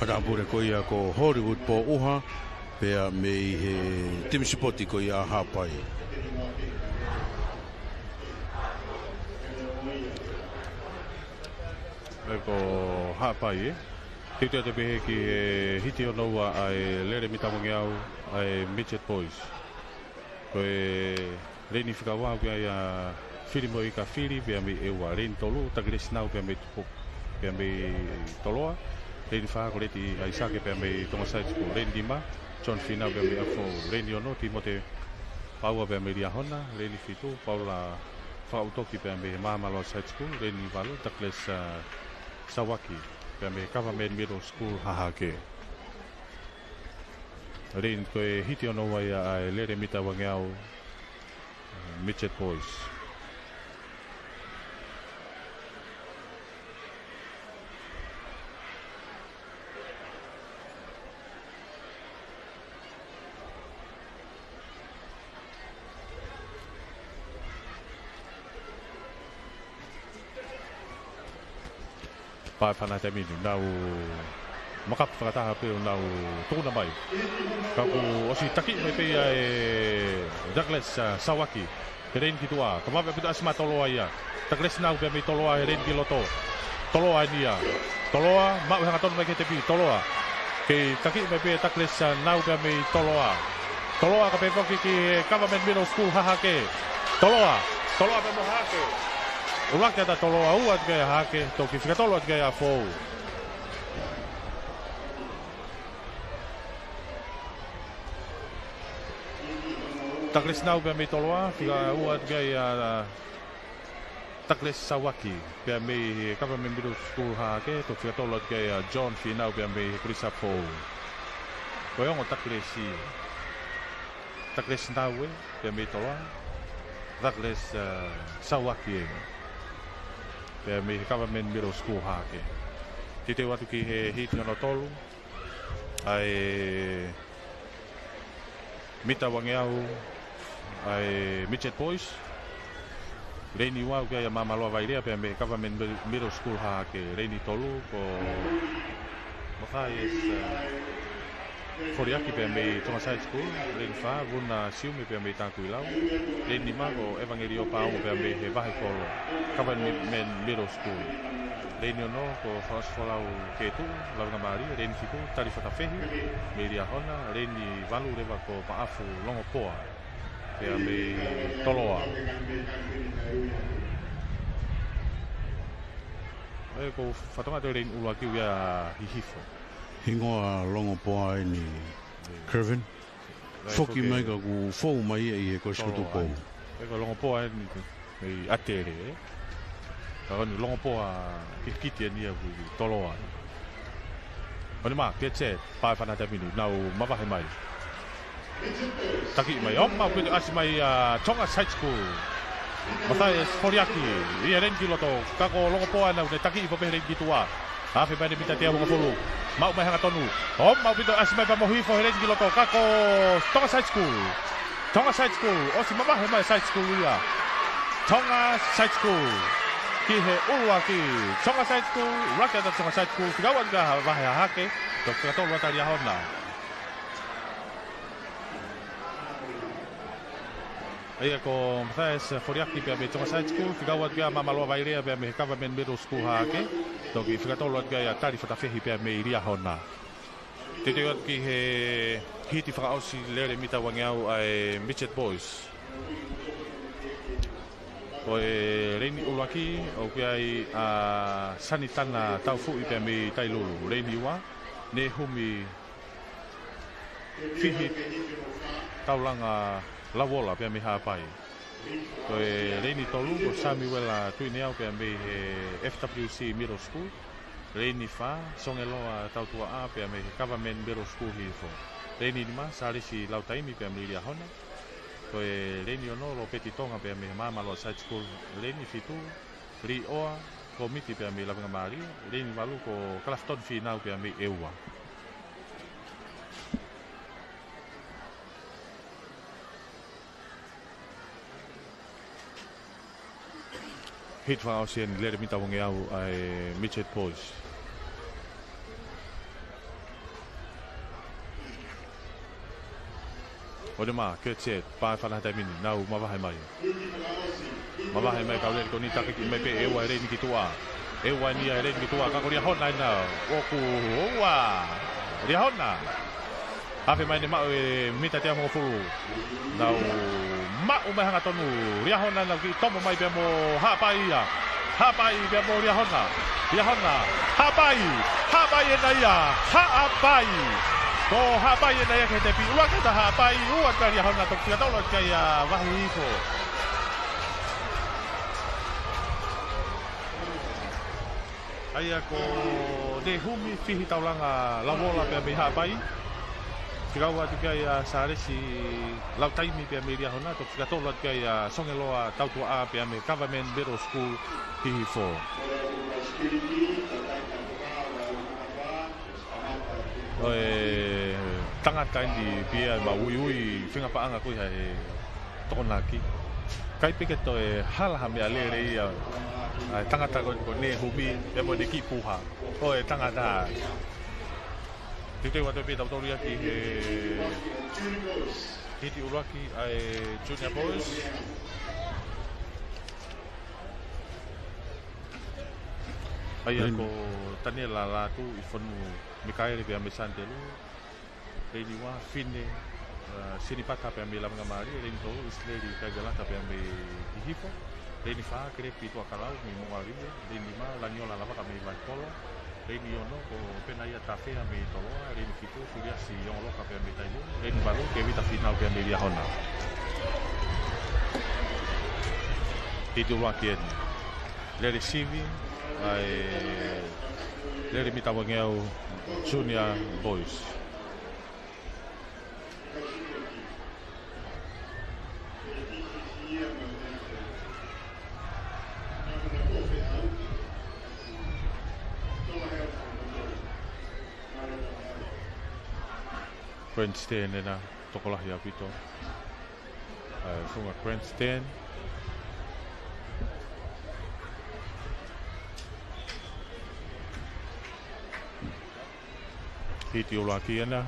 Matāpule ko ia ko Hollywood Pouha, pea mei he timi sipoti ko ia ʻa Haʻapai. ʻE ko Haʻapai, ē? Teuteu atu pē ki he hiti hono ua ʻa e lele mita uangeau ʻa e Midget Boys. Ko e leini fika ua ʻoku ʻi ai ʻa Filimoika Fili pea mei ʻEua. Leini tolu, Takilesi Nau pea mei Tupu-, pea mei Toloa. Leini fā, Koleti ʻAisake pea mei Tonga Side School. Leini nima, John Finau pea mei ʻAkifou. Leini ono, Timote Paua pea mei Liahona. Leini fitu, Paula Fautoki pea mei Māmaloa Side School. Leini valu, Takilesi, ā, Sauaki pea mei Government Middle School, Hahake. Leini ko e hiti hono ua ia ʻa e lele mita uangeau, Midget Boys. Pea ʻi he fānau taimi ni, nau makapu fakataha pē ʻo nau tokuna mai. Ka kuo ʻosi taki mai pē ia ʻe Douglas, ā, Sauaki. He leini ki tuʻa, ka vave ʻaupito ʻasi mai Toloa ia. Douglas Nau pea mei Toloa he leini ki loto. Toloa eni ia. Toloa, maʻu hangatonu mai ki he tepi, Toloa. Kei taki mai pē Douglas, ā, Nau pea mei Toloa. Toloa kae pehē foki ki he Government Middle School Hahake. Toloa, Toloa pea mo Hahake. ʻUluaki ʻa Toloa, ua atu ki ai ʻa Hahake, toki fika tolu atu ki ai ʻa Fou. Douglas Nau pea mei Toloa, fika ua atu ki ai ʻa Douglas Sauaki, pea mei he Government Middle School Hahake, toki fika tolu atu ki ai ʻa John Finau pea mei he Kolisi ʻa Fou. Ko e ongo Douglas ia. Douglas Nau ē, pea mei Toloa. Douglas, ā, Sauaki ē, pea mei he Government Middle School Hahake. Teuteu atu ki he hiti hono tolu. ʻA e mita uangeau ʻa e Midget Boys. Leini ua ʻoku ʻi ai ʻa Māmaloa Vailea pea mei he Government Mid-, Middle School Hahake. Leini tolu ko Mathias, ā, Foliaki pea mei Tonga Side School. Leini fā, Vuna Siume pea mei Takuilau. Leini nima ko ʻEvangelio Paongo pea mei he Vahekolo, Government Middle School. Leini ono ko Fakaʻosi Folau Ketu, Lavengamālie. Leini fitu, Tali Fatafehi mei Liahona. Leini valu leva ko Paʻafu Longopoa pea mei Toloa. ʻE, ko e fatongia ʻo e leini ʻuluaki ʻoku ʻi ai ʻa Hihifo. Hingoa Longopoa eni, Kervin. Foki mai ka kuo fou mai ia ʻi he Kolisi Toloa. Kutukou. ʻE, ko Longopoa eni mei ʻAtele, ē? Ka ko eni Longopoa kikiti eni ia ʻoku ʻi Toloa. Ko eni mā, ke tse, pea ʻi he fānau taimi ni, nau mavahe mai. Taki mai, ʻo maʻu ʻaupito ʻasi mai ʻa Tonga Side School. Mathias Foliaki, ʻi he leini ki loto, ka ko Longopoa ena ʻoku ne taki hifo pē he leini ki tuʻa. Afe mai ʻene mita teau hongofulu. Maʻu mai hangatonu. ʻO maʻu ʻaupito ʻasi mai pea mo Hihifo he leini ki loto, ka ko Tonga Side School. Tonga Side School, ʻosi mavahe mai Side School ia. Tonga Side School. Ki he ʻuluaki, Tonga Side School, ʻuluaki ʻa Tonga Side School, fika ua atu ki ai ʻa Hahake, toki fika tolu atu ʻa Liahona. ʻA ia ko Mathias Foliaki pea mei Tonga Side School, fika ua atu ki ai ʻa Māmaloa Vailea pea mei he Government Middle School Hahake, toki fika tolu atu ki ai ʻa Tali Fatafehi pea mei Liahona. Teuteu atu ki he hiti fakaʻosi lele mita uangeau ʻa e Midget Boys. Ko e leini ʻuluaki, ʻoku ʻi ai ʻa Sanitana Taufuʻi pea mei Tailulu. Leini ua, Nehumi Fihi Taulanga Lauola pea mei Haʻapai. Ko e leini tolu, ko Samuela Tuineau pea mei he F W C Middle School. Leini fā, Songeloa Tautuaʻa pea mei he Government Middle School Hihifo. Leini nima, Salesi Lautaimi pea mei Liahona. Ko e leini ono, Lopeti Tonga pea mei he Māmaloa Side School. Leini fitu, Liʻoa Komiti pea mei Lavengamālie. Leini valu, ko Kalafton Finau pea mei ʻEua. Hiti fakaʻosi eni lele mita uangeau ʻa e Midget Boys. ʻO ne mā, ke tse, pea ʻi he fānau taimi ni, nau mavahe mai. Mavahe mai kau lele ko eni, taki mai pē ʻEua he leini ki tuʻa. ʻEua eni ia he leini ki tuʻa, ka ko Liahona ena ʻoku ʻoua. Liahona. Afe mai ʻene maʻu e mita teau hongofulu. Nau maʻu mai hangatonu. Liahona nau kiʻi tomo mai pea mo Haʻapai ia. Haʻapai pea mo Liahona. Liahona. Haʻapai. Haʻapai ena ia. Haʻapai. Ko Haʻapai ena ia ki he tepi. ʻUluaki ʻa Haʻapai. Ua atu kia Liahona, toki fika tolu atu ki ai ʻa Vahe Hihifo. ʻA ia ko Nehumi Fihi Taulanga Lauola pea mei Haʻapai. Fika ua atu ki ai ʻa Salesi Lautaimi pea mei Liahona, toki fika tolu atu ki ai ʻa Songeloa Tautuaʻa pea mei Government Middle School Hihifo. Ko e tangata eni pea ʻoku mau uiui fenga paʻanga ko ia he Tokonaki. ʻIkai pē ke toe hala ha meʻalele ia ʻA e tangata ko, ko Nehumi, pea mo ʻene kiʻi puha. ʻO e tangata. Teuteu atu pē tautolu ia ki he hiti ʻuluaki ʻa e Junior Boys. ʻA ia ko Taniela Lātū ʻi fonu Mikaele pea mei Sandelu. Leini ua, Fine, ʻa, Sinipata pea mei Lavengamālie. Leini tolu, ʻIsileli Kaivelata pea mei Hihifo. Leini fā, Kelepi Tuʻakalau mei Moʻungaʻelia. Leini nima, Langiola Lavaka mei Vaipolo. Leini ono, ko Penaia Tafea mei Toloa. Leini fitu, Suliasi Ongoloka pea mei Tailulu. Leini valu, Kevita Finau pea mei Liahona. Hiti ʻuluaki eni. Lele sivi, ʻa e lele mita uangeau Junior Boys. Grandstand ena, tokolahi ʻaupito. ʻA e funga grandstand. Hiti ʻuluaki ena.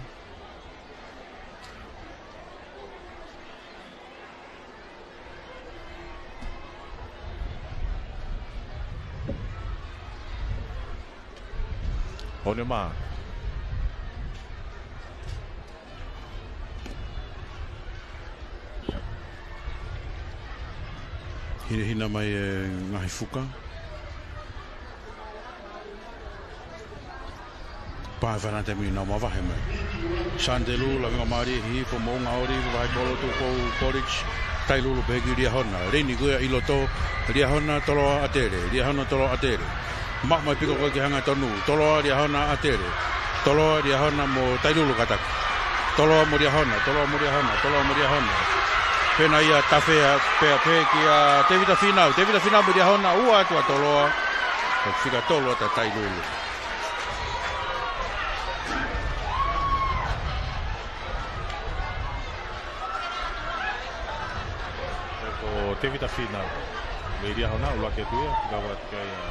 On your mark. Hinehina mai e ngaahi fuka. Pā e fānau taimi ni nau mavahe mai. Sandelu, Lavengamālie, Hihifo, Moʻunga Olive, Vaipolo, Tupou College, Tailulu pehē ki Liahona. Leini ko ia ʻi loto, Liahona, Toloa, ʻAtele. Liahona, Toloa, ʻAtele. Maʻu mai piko ko ē ke hanga tonu. Toloa, Liahona, ʻAtele. Toloa, Liahona mo Tailulu kātaki. Toloa mo Liahona, Toloa mo Liahona, Toloa mo Liahona. Penaia Tafea, pea pehē kia Tevita Finau. Tevita Finau mo Liahona, ua atu ʻa Toloa. Ko e fika tolu atu ʻa Tailulu. Ko Tevita Finau mei Liahona, ʻuluaki atu ia, fika ua atu ki ai ʻa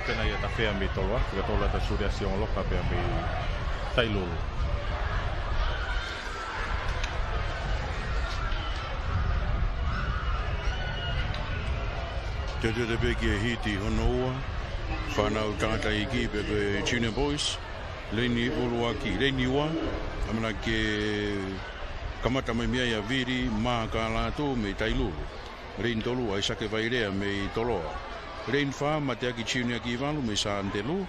Penaia Tafea mei Toloa, fika tolu atu ʻa Suliasi Ongoloka pea mei Tailulu. Teuteu atu pē ki he hiti hono ua, fānau tangataʻeiki pe ko e Junior Boys, leini ʻuluaki, leini ua, ʻamanaki ke kamata mai mei ai ʻa Vili Mākālātū mei Tailulu. Leini tolu, ʻAisake Vailea mei Toloa. Leini fā, Mateaki Junior Kivalu mei Sandelu.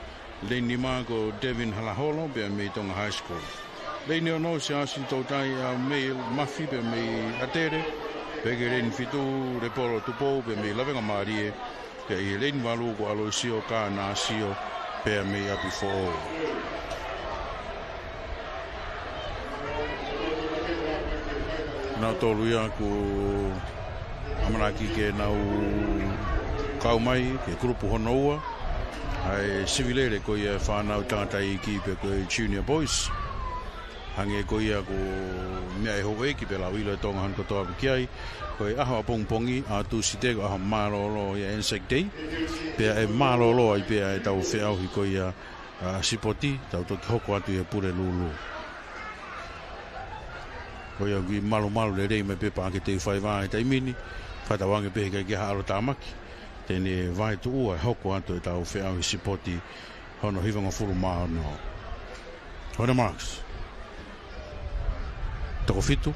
Leini nima ko Devin Halaholo pea mei Tonga High School. Leini ono, Siaosi Toutai ʻa Mei Mafi pea mei ʻAtele. Pea ki he leini fitu, Lepolo Tupou pea mei Lavengamālie. Pea ʻi he leini valu ko ʻAloisio Kānasio pea mei ʻApifoʻou. Nautolu ia ʻoku ʻamanaki ke nau kau mai ki he kulupu hono ua ʻa e sivi lele ko ia e fānau tangataʻeiki pe ko e Junior Boys. Hangē ko ia ko e meʻa ʻa e houʻeiki pea lau ʻilo ʻe Tonga hono kotoa pē ki ai. Ko e ʻaho ʻapongipongi, ʻaho Tūsite, ko e ʻaho mālōlō ia, Anzac Day. Pea ʻe mālōlō ai pē ʻetau feʻauhi ko ia ʻa e sipoti, tau toki hoko atu ʻi he Pulelulu. Ko ia ʻoku kiʻi malumalu lelei mai pē Paʻake Teufaiva he taimi ni, fakatauange pē heʻikai ke ʻi ai ha ʻalotāmaki, te ne vaetuʻua e hoko atu ʻetau feʻauhi sipoti hono hivangofulu mā ono. On the marks. Toko fitu.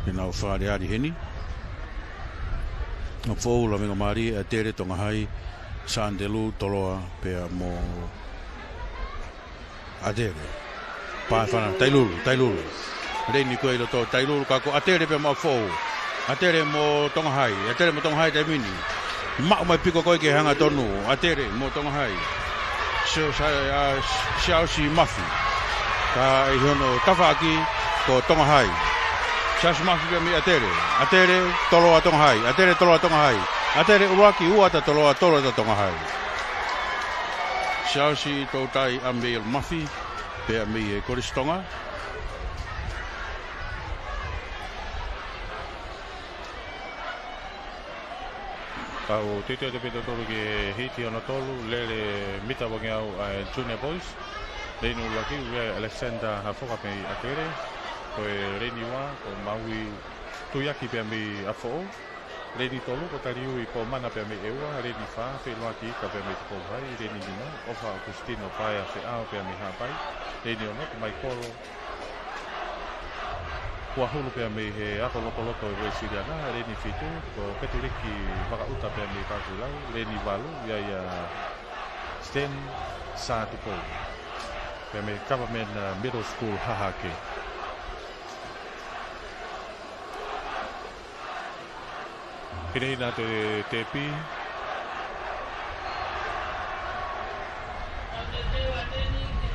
Ke nau faleali heni. ʻApifoʻou, Lavengamālie, ʻAtele, Tonga Hai, Sandelu, Toloa, pea mo ʻAtele. Pā e fānau, Tailulu, Tailulu. Leini ko ē ʻi loto, Tailulu, ka ko ʻAtele pea mo ʻApifoʻou. ʻAtele mo Tonga Hai, ʻAtele mo Tonga Hai taimi ni. Maʻu mai piko ko ē ke hanga tonu, ʻAtele mo Tonga Hai. Sio, sa-, ʻa, Siaosi Mafi. Ka ʻi hono tafaʻaki ko Tonga Hai. Siaosi Mafi pea mei ʻAtele. ʻAtele, Toloa, Tonga Hai. ʻAtele, Toloa, Tonga Hai. ʻAtele ʻuluaki, ua atu ʻa Toloa, tolu atu ʻa Tonga Hai. Siaosi Toutai ʻa Mei Mafi, pea mei he Kolisi Tonga. Kau teuteu atu pē tautolu ki he hiti hono tolu, lele mita uangeau ʻa e Junior Boys. Leini ʻuluaki, ʻoku ʻi ai ʻa Alexander Hafoka mei ʻAtele. Ko e leini ua, ko Maui Tuiaki pea mei ʻApifoʻou. Leini tolu, ko Taliui Pomana pea mei ʻEua. Leini fā, Feʻiloaki Ika pea mei Tupou Hai. Leini nima, ʻOfa ʻOkusitino Paea Feʻao pea mei Haʻapai. Leini ono, ko Maikolo Kuahulu pea mei he Ako Lotoloto ʻo Uēsiliana. Leini fitu, ko Petuliki Vakaʻuta pea mei Takuilau. Leini valu, ʻoku ʻi ai ʻa Sten Sātupou pea mei Government, uh, Middle School Hahake. Hinehina atu e tepi.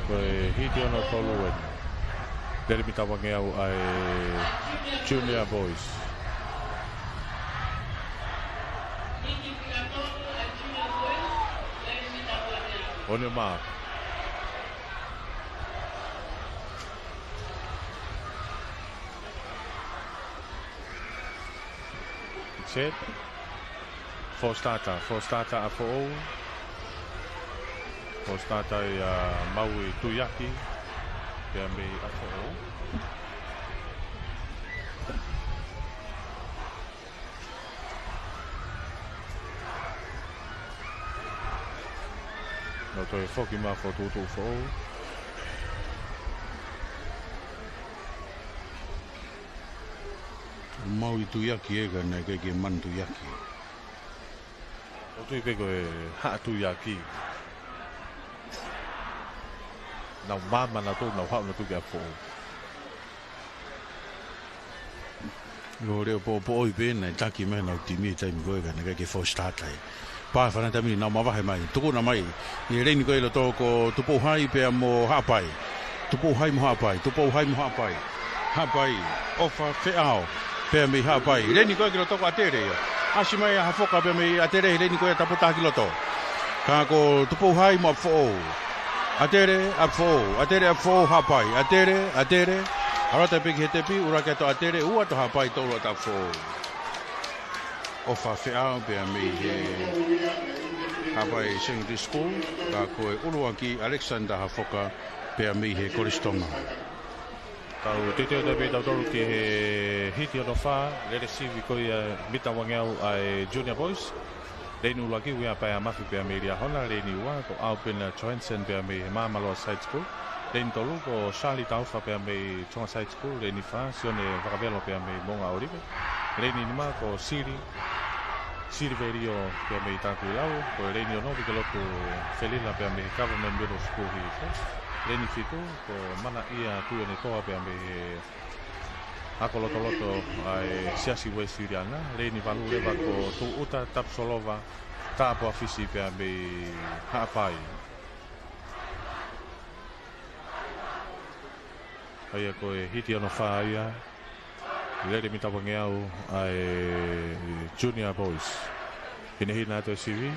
Ko e hiti hono tolu eni. Lele mita uangeau ʻa e Junior Boys. On your mark. Set. Fositata, fositata ʻApifoʻou. Fositata ia Maui Tuiaki. Pea mei ʻApifoʻou. Nau toe foki mai fokotuʻutuʻu foʻou. Maui Tuiaki ē, ka naʻe ʻikai ke Manu Tuiaki. ʻOku ou tui pē ko e Haʻa Tuiaki. Nau maama nautolu, nau haʻu nautolu ki ʻApifoʻou. Ko e leo poʻopoʻoi pē naʻe taki mai ʻenau timi he taimi ko ē ka naʻe ʻikai ke fositata ai. Pea fanataʻi mai, nau mavahe mai. Tukuna mai ʻi he leini ko ē ʻi loto ko Tupou Hai pea mo Haʻapai. Tupou Hai mo Haʻapai, Tupou Hai mo Haʻapai. Haʻapai, ʻOfa Feʻao pea mei Haʻapai. Leini ko ē ki loto ko ʻAtele ia. ʻAsi mai ʻa Hafoka pea mei ʻAtele, leini ko ē ʻa Taputaha ki loto. Ka ko Tupou Hai mo ʻApifoʻou. ʻAtele, ʻApifoʻou, ʻAtele, ʻApifoʻou, Haʻapai, ʻAtele, ʻAtele. ʻAlu atu pē ki he tepi, ʻuluaki ʻa e Haʻapai, tolu ʻa e Haʻapai, tolu ʻa e Haʻapai. ʻOfa Feʻao pea mei he Haʻapai Secondary School, ka ko e ʻuluaki Alexander Hafoka pea mei he Kolisi Tonga. Kau teuteu atu pē tautolu ki he hiti hono fā, lele sivi ko ia mita uangeau ʻa e Junior Boys. Leini ʻuluaki, ʻoku ʻi ai ʻa Paea Mafi pea mei Liahona. Leini ua, ko Alpin Johansen pea mei he Māmaloa Side School. Leini tolu, ko Charlie Taufa pea mei Tonga Side School. Leini fā, Sione Vakavelo pea mei Moʻunga ʻŌlive. Leini nima, ko Sili, Sili Velio pea mei Takuilau. Ko e leini ono, Vikelotu Felila pea mei he Government Middle School Hihifo. Leini fitu, ko Manaʻia Tuʻionetoa pea mei he Ako Lotoloto ʻa e Siasi Uēsiliana. Leini valu leva, ko Tuʻuta Tapusolova Tapuafisi pea mei Haʻapai. ʻA ia ko e hiti hono fā ia. Lele mita uangeau ʻa e Junior Boys. Hinehina atu e sivi.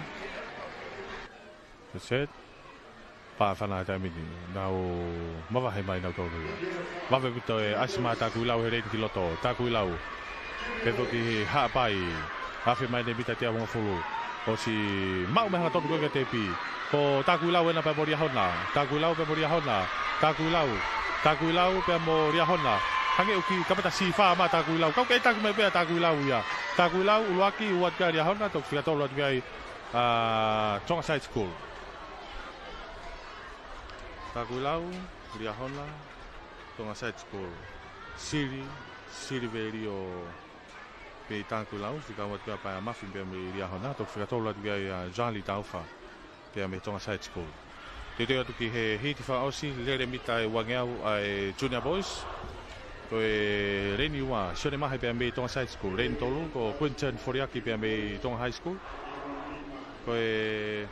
Set. Pea fanataʻi mai, nau mavahe mai nautolu ia. Vave ʻaupito e ʻasi mai ʻa Takuilau he leini ki loto. Takuilau. Ke toki Haʻapai. Afe mai ʻene mita teau hongofulu. ʻOsi maʻu mei he hangatonu ko ē ki he tepi. Ko Takuilau ena pea mo Liahona. Takuilau pea mo Liahona. Takuilau. Takuilau pea mo Liahona. Hangē ʻoku kamata sī fā mai ʻa Takuilau. Kau ke taki mai pē ʻa Takuilau ia. Takuilau ʻuluaki, ʻoatu kia Liahona, toki fika tolu atu ai ʻa Tonga Side School. Takuilau, Liahona, Tonga Side School. Sili, Sili Velio pea mei Takuilau, fika ua atu kia Paea Mafi pea mei Liahona, toki fika tolu atu ai ʻa Charlie Taufa pea mei Tonga Side School. Teuteu atu ki he hiti fakaʻosi, lele mita ʻe uangeau ʻa e Junior Boys. Ko e leini ua, Sione Mahe pea mei Tonga Side School. Leini tolu, ko Quinton Foliaki pea mei Tonga High School. Ko e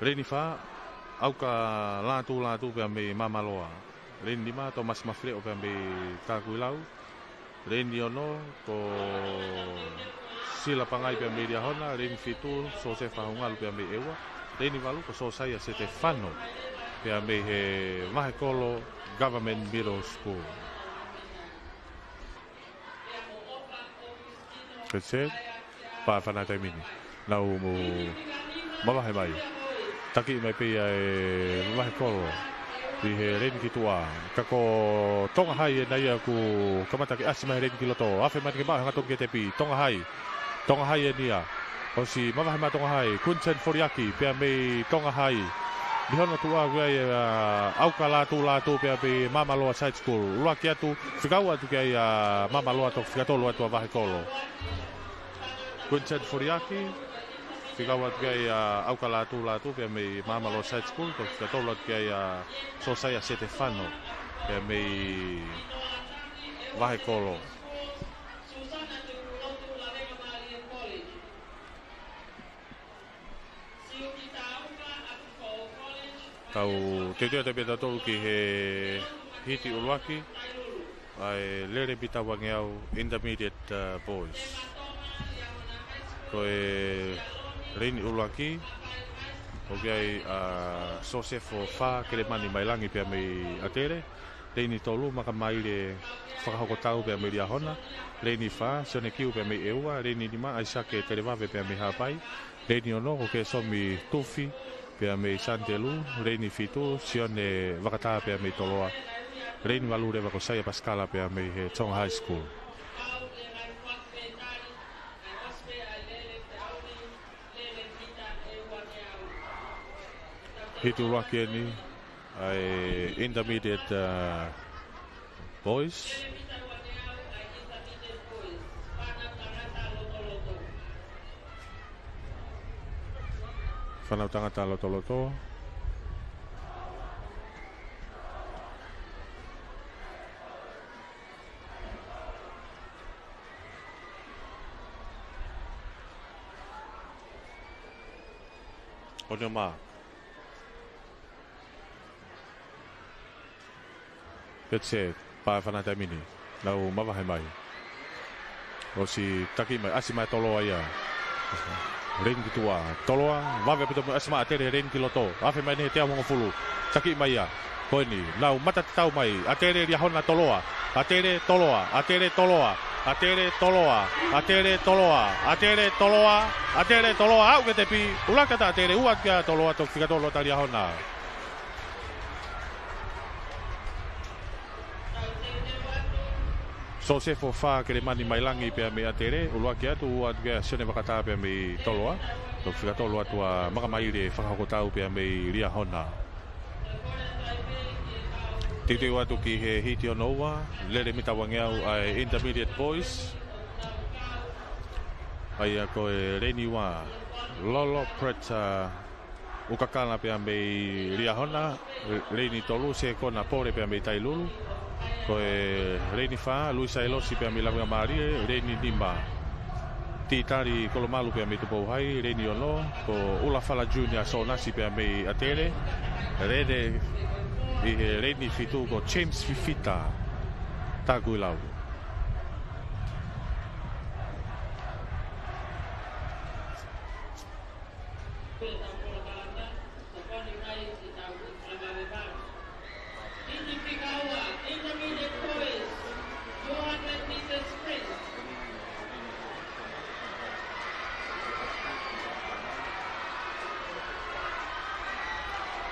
leini fā, ʻAuka Lātūlātū pea mei Māmaloa. Leini nima, Tomasi Mafileʻo pea mei Takuilau. Leini ono, ko Sila Pangai pea mei Liahona. Leini fitu, Siosefa Haungalu pea mei ʻEua. Leini valu, ko Siosaia Setefano pea mei he Vahekolo Government Middle School. Ke set. Pā fana taimi ni. Nau mo mavahe mai. Taki mai pē ia e vahe kolo. ʻI he leini ki tuʻa. Ka ko Tonga Hai ʻena ia ʻoku kamata ke ʻasi mai he leini ki loto. Afe mai ke maʻu hangatonu ki he tepi. Tonga Hai. Tonga Hai ʻena ia. ʻOsi mavahe mai Tonga Hai. Quinton Foliaki pea mei Tonga Hai. Liahona tuʻa ʻoku ʻi ai ʻa ʻAuka Lātū Lātū pea mei Māmaloa Side School. ʻUluaki atu, fika ua atu ki ai ʻa Māmaloa toki fika tolu atu ʻa vahe kolo. Quinton Foliaki, fika ua atu ki ai ʻa ʻAuka Lātū Lātū pea mei Māmaloa Side School, toki fika tolu atu ki ai ʻa Sosaia Setefano pea mei vahe kolo. Tau teuteu atu pē tautolu ki he hiti ʻuluaki ʻa e Lele Mita Uangeau Intermediate, uh, Boys. Ko e leini ʻuluaki, ʻoku ʻi ai ʻa Sosefo Fā Kelemani Mailangi pea mei ʻAtele. Leini tolu, Makamaile Fakahokotau pea mei Liahona. Leini fā, Sione Kiu pea mei ʻEua. Leini nima, ʻAisake Televave pea mei Haʻapai. Leini ono, ko Kesomi Tufi pea mei Sanitelū. Leini fitu, Sione Vakatā pea mei Toloa. Leini valu leva ko Saia Pasikala pea mei he Tonga High School. Hiti ʻuluaki ʻeni ʻa e Intermediate, uh, Boys. Fānau Tangata Lotoloto. On your mark. Get set. Pā fana taimi ni. Nau mavahe mai. ʻOsi taki mai, ʻasi mai Toloa ia. Leini ki tuʻa. Toloa, vave ʻaupito mo ʻasi mai ʻAtele, leini ki loto. Afe mai ʻeni he teau hongofulu. Taki mai ia. Ko ʻeni, nau mata tatau mai. ʻAtele, Liahona, Toloa. ʻAtele, Toloa. ʻAtele, Toloa. ʻAtele, Toloa. ʻAtele, Toloa. ʻAtele, Toloa. ʻAtele, Toloa. Aʻu ki he tepi. ʻUluaki atu ʻa ʻAtele, ua atu kia Toloa, toki fika tolu atu ʻa Liahona. Sosefo Fā Kelemani Mailangi pea mei ʻAtele, ʻuluaki atu, ua atu kia Sione Vakatā pea mei Toloa, toki fika tolu atu ʻa Makamaile Fakahokotau pea mei Liahona. Teuteu atu ki he hiti hono ua, Lele Mita Uangeau ʻa e Intermediate Boys. ʻA ia ko e leini ua, Lolo Preta ʻUkakala pea mei Liahona, leini tolu, Sekona Pole pea mei Tailulu. Ko e leini fā, Luisa ʻElosi pea mei Lavengamālie, leini nima, Titali Kolomalu pea mei Tupou Hai, leini ono, ko ʻUlafala Junior Sonasi pea mei ʻAtele, leini, ʻi he leini fitu ko James Fifita, Takuilau.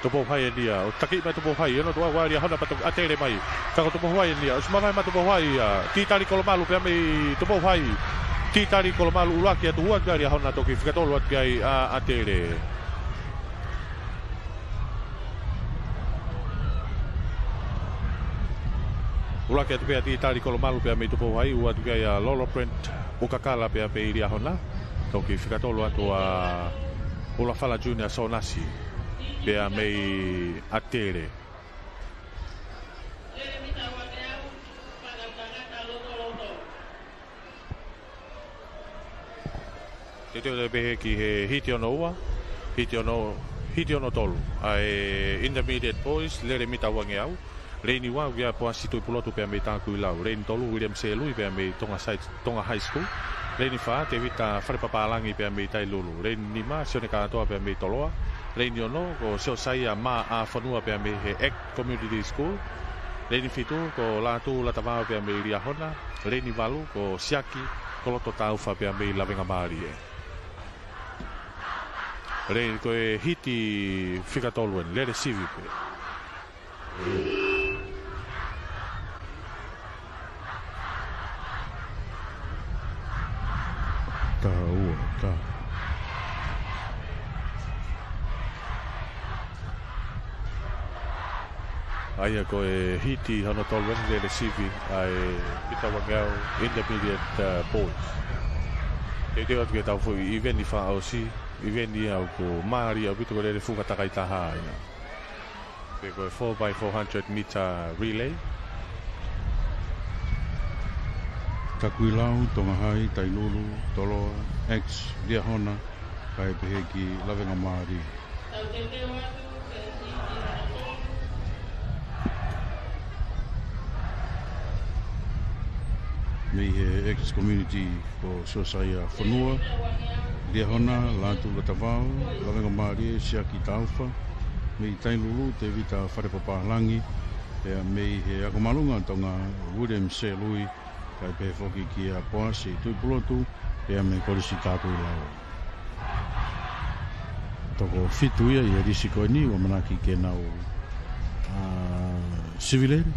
Tupou Hai ʻeni ia, ʻo taki mai Tupou Hai, ʻi hono tuʻa ʻa Liahona pea toki ʻAtele mai. Ka ko Tupou Hai ʻeni ia, ʻosi mavahe mai Tupou Hai ia, Titali Kolomalu pea mei Tupou Hai. Titali Kolomalu ʻuluaki atu, ua atu kia Liahona, toki fika tolu atu ki ai ʻa ʻAtele. ʻUluaki atu pē ʻa Titali Kolomalu pea mei Tupou Hai, ua atu ki ai ʻa Lolo Brent ʻUkakala pea mei Liahona. Toki fika tolu atu ʻa ʻUlafala Junior Sonasi pea mei ʻAtele. Teuteu pē ki he hiti hono ua, hiti hono, hiti hono tolu. ʻA e Intermediate Boys, Lele Mita Uangeau. Leini ua, ʻoku ʻi ai ʻa Poasi Tuʻipulotu pea mei Takuilau. Leini tolu, William Selui pea mei Tonga Sai-, Tonga High School. Leini fā, Tevita Falepapālangi pea mei Tailulu. Leini nima, Sione Kātoa pea mei Toloa. Leini ono, ko Siosaia Mā ʻa Fonua pea mei he Ek Community School. Leini fitu, ko Lātū Latavao pea mei Liahona. Leini valu, ko Siaki Toloto Taufa pea mei Lavengamālie. Lele ko e hiti fika tolu eni, lele sivi pē. Taha ua, taha. ʻA ia ko e hiti hono tolu eni, lele sivi ʻa e Mita Uangeau Intermediate, uh, Boys. Teuteu atu ke tau foʻi ʻiveni fakaʻosi, ʻiveni ʻoku mālie ʻaupito, ko e lele funga takai taha ia. Pea ko e four by four hundred meter relay. Takuilau, Tonga Hai, Tailulu, Toloa, X, Liahona, kae pehē ki Lavengamālie. Mei he X Community ko Siosaia Fonua, Liahona, Lātū Latavao, Lavengamālie, Siaki Taufa, mei Tailulu, Tevita Falepapālangi, pea mei he Ako Māʻolunga Tonga, William Selui, kae pehē foki kia Poasi Tuʻipulotu, pea mei he Kolisi Takuilau. Toko fitu ia ʻi he lisi ko eni, ʻoku ʻamanaki ke nau, ā, sivi lele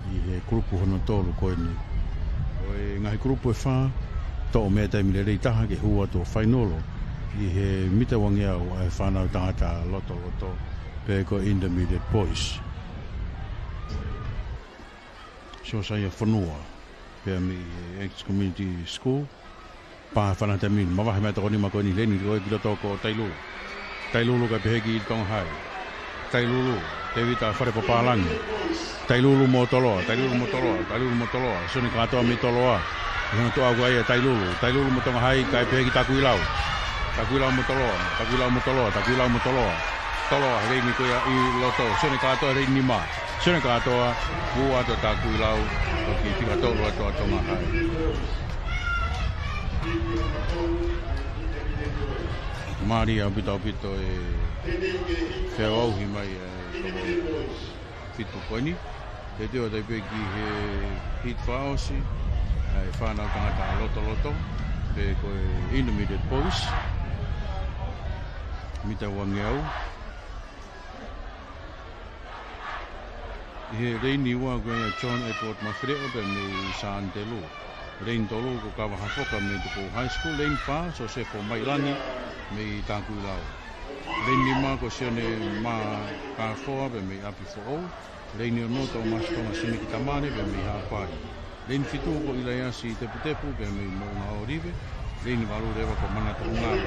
ʻi he kulupu hono tolu ko eni. ʻO e ngaahi kulupu ʻe fā, toʻo mei ai e taimi lelei taha ke hū atu ʻo fainolo ʻi he mita uangeau ʻa e fānau tangata lotoloto, pe ko e Intermediate Boys. Siosaia Fonua, pea mei he X Community School. Pā fana taimi ni, mavahe mai toko nima ko eni, lele ni ko e ki loto ko Tailulu. Tailulu kae pehē ki Tonga Hai. Tailulu, Tevita Falepapālangi. Tailulu mo Toloa, Tailulu mo Toloa, Tailulu mo Toloa. Sione Katoa mei Toloa. ʻI hono tuʻa ko ia Tailulu. Tailulu mo Tonga Hai, kae pehē ki Takuilau. Takuilau mo Toloa, Takuilau mo Toloa, Takuilau mo Toloa. Toloa, lele ni ko ia ʻi loto. Sione Katoa, lele nima. Sione Katoa, hū atu ʻa Takuilau, toki fika tolu atu ʻa Tonga Hai. Mālie ʻaupito, ʻaupito e feʻauhi mai ʻa e toko fitu ko eni. Teuteu atu ai pē ki he hiti fakaʻosi, ʻa e fānau tangata lotoloto, pe ko e Intermediate Boys. Mita uangeau. ʻI he lele ni ua ko ia John Edward Mafileʻo pea mei Sānitelū. Lele tolu ko Kava Hafoka mei Tupou High School. Lele fā, Sosefo Mailangi mei Takuilau. Lele nima ko Sione Makafoa pea mei ʻApifoʻou. Lele ono, Tōmasi Tonga Simiki Tamale pea mei Haʻapai. Lele fitu ko ʻIlaiasi Teputepu pea mei Moʻunga ʻŌlive. Lele valu leva ko Manatu Hungalo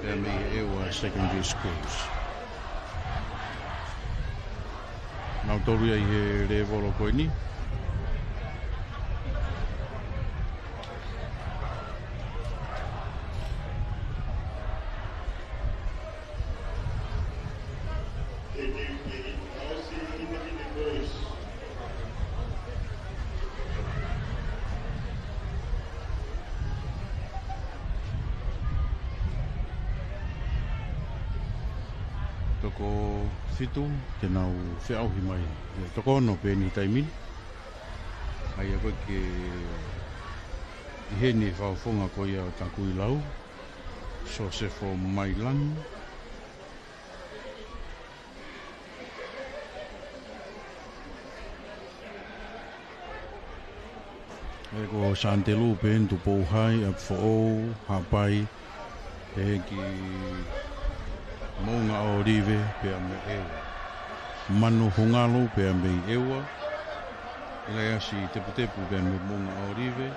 pea mei he ʻEua Secondary Schools. Nautolu ia ʻi he lēvolo ko eni. Toko fitu te nau feʻauhi mai. ʻE toko ono pē eni he taimi ni. ʻA ia ko e ke ʻi heni e fakafofonga ko ia ʻo Takuilau, Sosefo Mailangi. ʻE ko Sānitelū pē eni, Tupou Hai, ʻApifoʻou, Haʻapai, pehē ki Moʻunga ʻŌlive pea mei ʻEua. Manu Hungalo pea mei ʻEua. ʻIlaiasi Teputepu pea mei Moʻunga ʻŌlive.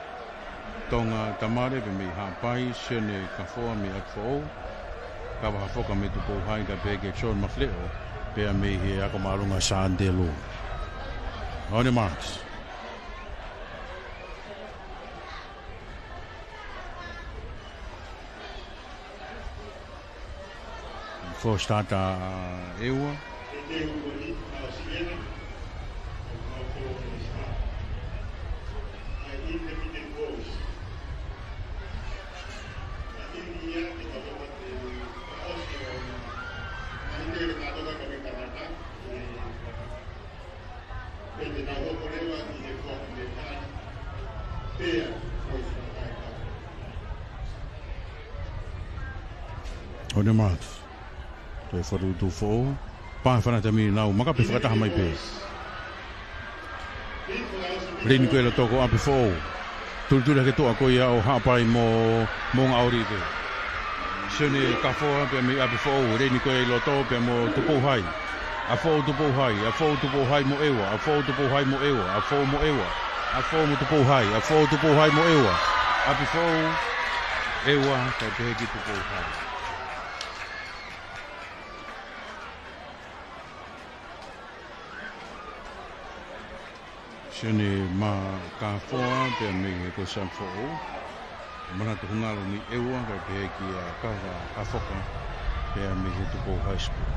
Tonga Tamale pea mei Haʻapai, Sione Kafoa mei ʻApifoʻou. Kava Hafoka mei Tupou Hai kae pehē ki John Mafileʻo pea mei he Ako Māʻolunga Sānitelū. On your marks. False start ʻa ʻEua. Pea te nau hoko leva ki he foaki mei ai. Pea, ko e fakaʻaho. Hone Mats. Toe fakaʻutu foʻou. Pā fana tamini nau makape fakataha mai pē. Leini ko ē ʻi loto ko ʻApifoʻou. Tulituli hake tuʻa ko ia ʻo haʻapai mo Moʻunga ʻOlive. Sione Kafoa pea mei ʻApifoʻou. Leini ko ē ʻi loto pea mo Tupouhai. ʻApifoʻou Tupouhai, ʻApifoʻou Tupouhai mo ʻEua, ʻApifoʻou Tupouhai mo ʻEua, ʻApifoʻou mo ʻEua, ʻApifoʻou mo Tupouhai, ʻApifoʻou Tupouhai mo ʻEua, ʻApifoʻou ʻEua, kae pehē ki Tupouhai. Sione Makafoa pea mei he Kosi ʻApifoʻou. Manatu Hungalo mei ʻEua kae pehē kia Kava Kafoka pea mei he Tupou High School.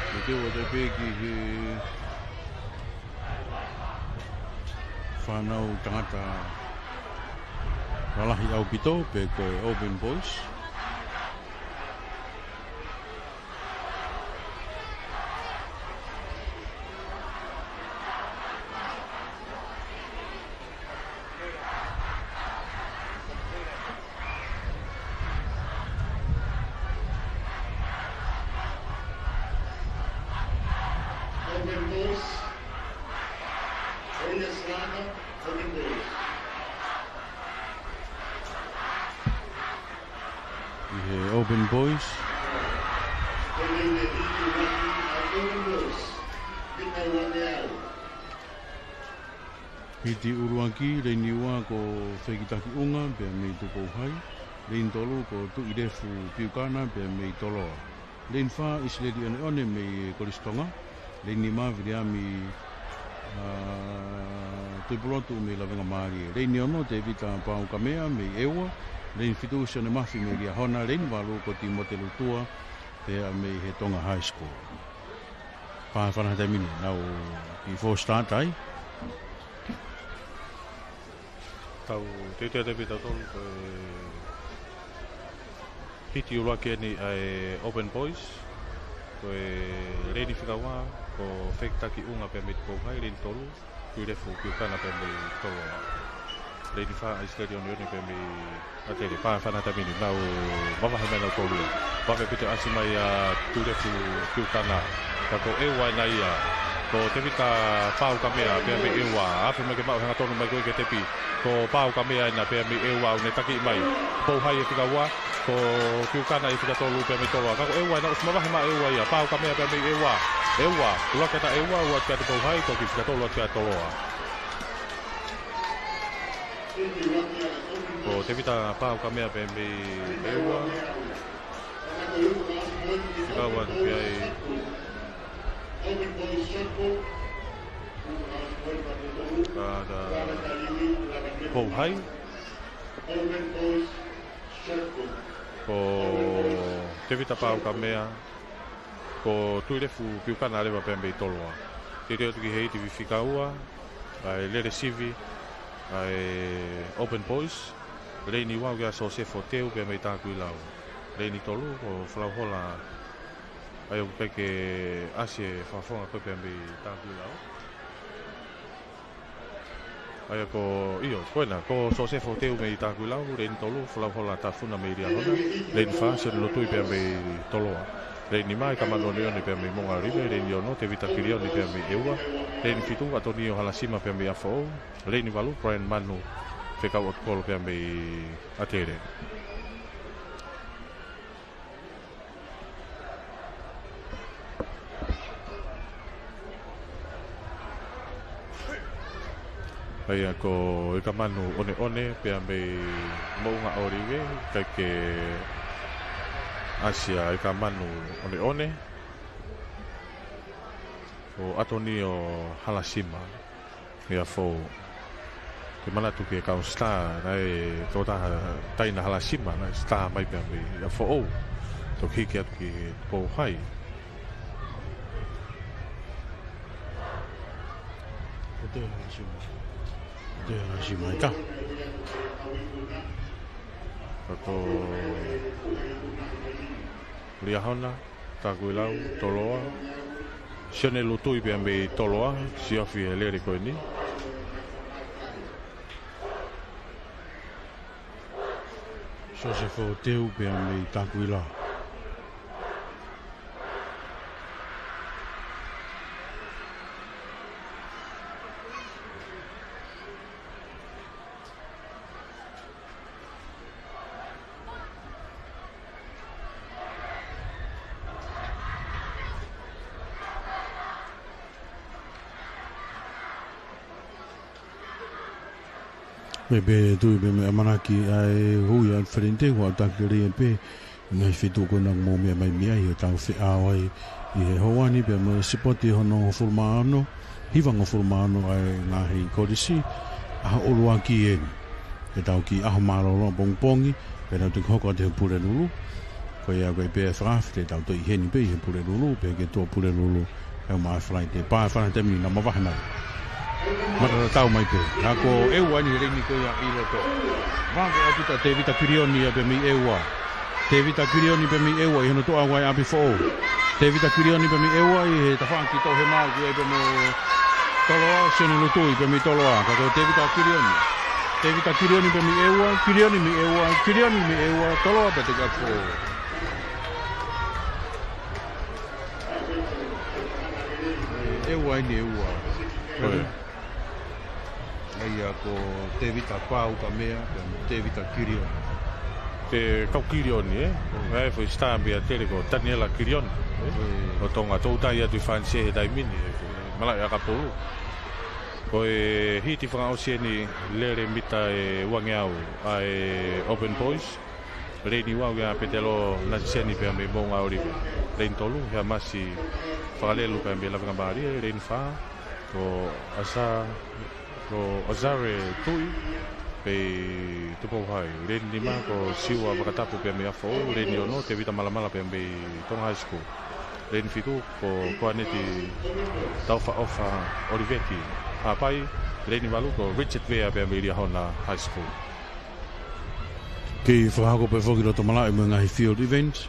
Ko e ʻuhinga atu pē ki he fānau tangata lalahi ʻaupito pe ko e Auburn Boys. Auburn Boys. Auburn Boys. ʻI he Auburn Boys. Hiti ʻuluaki, leini ua ko Fekitaki ʻUnga pea mei Tupouhai. Leini tolu ko Tuʻilefu Piukana pea mei Toloa. Leini fā, ʻIsileli ʻOneʻone mei Kolisi Tonga. Leini nima, Viliami, ā, Tuʻipulotu mei Lavengamālie. Leini ono, Tevita Paukamea mei ʻEua. Leini fitu, Sione Mafi mei Liahona. Leini valu ko Timote Lutua, pea mei he Tonga High School. Pā fana tamini nau ki he false start ai. Tau teuteu atu pē tautolu ko e hiti ʻuluaki eni ʻa e Auburn Boys. Ko e leini fika ua ko Fekitaki ʻUnga pea mei Tupouhai, leini tolu Tuʻilefu Piukana pea mei Toloa. Leini fā, ʻIsileli ʻOneʻone pea mei ʻAtele. Pā fana tamini nau mavahe mai nau tolu. Vave ʻaupito ʻasi mai ʻa Tuʻilefu Piukana. Ka ko ʻEua ʻena ia. Ko Tevita Paukamea pea mei ʻEua. Afe mai ke maʻu hangatonu mai ko ē ke tepi. Ko Paukamea ʻena pea mei ʻEua ʻoku ne taki mai. Tupouhai ʻi he fika ua. Ko Piukana ʻi he fika tolu pea mei Toloa. Ka ko ʻEua ʻena ʻosi mavahe mai ʻEua ia. Paukamea pea mei ʻEua. ʻEua. ʻUluaki atu ʻEua, ʻuluaki atu Tupouhai, toki fika tolu atu ʻa Toloa. Ko Tevita Paukamea pea mei ʻEua. Fika ua atu pē ai. Ka, ka, Tupouhai. Ko Tevita Paukamea. Ko Tuʻilefu Piukana leva pea mei Toloa. Teuteu atu ki he hiti fika ua, ʻa e lele sivi ʻa e Auburn Boys. Leini ua ko ia Sosefo Teu pea mei Takuilau. Leini tolu ko Folauhola, ʻa ia ʻoku ʻikai ke ʻasi e fakafofonga ko ē pea mei Takuilau. ʻA ia ko, ʻio, ko ena, ko Sosefo Teu mei Takuilau, leini tolu, Folauhola Tafuna mei Liahona, leini fā, Sione Lotui pea mei Toloa. Leini nima, ʻEkamanu ʻOneʻone pea mei Moʻunga ʻOlive, leini ono, Tevita Kilioni pea mei ʻEua, leini fitu, ʻAtonio Halasima pea mei ʻApifoʻou, leini valu, Brian Manu, Fekau ʻOtukolo pea mei ʻAtele. ʻA ia ko ʻEkamanu ʻOneʻone pea mei Moʻunga ʻOlive, ʻikai ke ʻasi ʻa ʻEkamanu ʻOneʻone. Ko ʻAtonio Halasima. ʻIa fou. Ke manatu ki he kau star, naʻe tokotaha Taina Halasima, naʻe star mai pea mei ʻApifoʻou. Toki hiki atu ki Tupouhai. Ko te Halasima. Ko te Halasima, ʻe ka. Ko to Liahona, Takuilau, Toloa. Sione Lutui pea mei Toloa, siʻi ofi e lele ko eni. Joseph Oteu pea mei Takuilau. Mei pē tui pē mei ʻamanaki ʻa e hui ʻa Felinte, ua taki lei pē, ngaahi feituʻu ko ena ʻoku mou meʻa mai mei ai, ʻo tau feʻao ai ʻi he houa ni pea mo e sipoti hono hongofulu mā ono, hivangofulu mā ono ʻa e ngaahi kolisi, ʻaho ʻuluaki eni. Ke tau kiʻi ʻaho mālōlō pongipongi, pea nau toki hoko atu he Pulelulu. Ko ia ko e pē fakaafe te tau toki ʻi heni pē ʻi he Pulelulu, pea ke tuʻu Pulelulu, ʻe ʻomai Falaite, pā fana temi na mavahe mai. Matatatau mai pē. Ka ko ʻEua eni he leini ko ia ʻi loto. Vave atu kia Tevita Kilioni ia pea mei ʻEua. Tevita Kilioni pea mei ʻEua ʻi hono tuʻu ʻa e ʻapi foʻou. Tevita Kilioni pea mei ʻEua ʻi he tafaʻaki toʻohema ʻoku ʻi ai pea mo Toloa, Sione Lutui pea mei Toloa. Ka ko Tevita Kilioni. Tevita Kilioni pea mei ʻEua, Kilioni mei ʻEua, Kilioni mei ʻEua, Toloa pea te kapo. ʻEua eni ʻEua. Ko ia. ʻA ia ko Tevita Paukamea, pea mo Tevita Kilioni. Te kau Kilioni, ē? ʻA e foʻi stamp ia tele ko Taniela Kilioni, ē? ʻO Tonga, toutai atu ʻi Fānise he taimi ni, ē? Malaʻe ʻakapulu. Ko e hiti fakaʻosi eni lele mita ʻe uangeau ʻa e Auburn Boys. Leini ua ʻoku ʻia Petelo Natiseni pea mei Moʻunga ʻOlive. Leini tolu, Heamasi Fakalelu pea mei Lavengamālie. Leini fā, ko Asa, ko Azare Tui, pei Tupou Hai. Leini nima, ko Siua Vakatapu pea mei ʻApifoʻou. Leini ono, Tevita Malamala pea mei Tonga High School. Leini fitu, ko Koaneti Taufaʻofa ʻOliveti Haʻapai. Leini valu, ko Richard Vea pea mei Liahona High School. Kiʻi fakahoko pē foki loto malaʻe mo e ngaahi field events.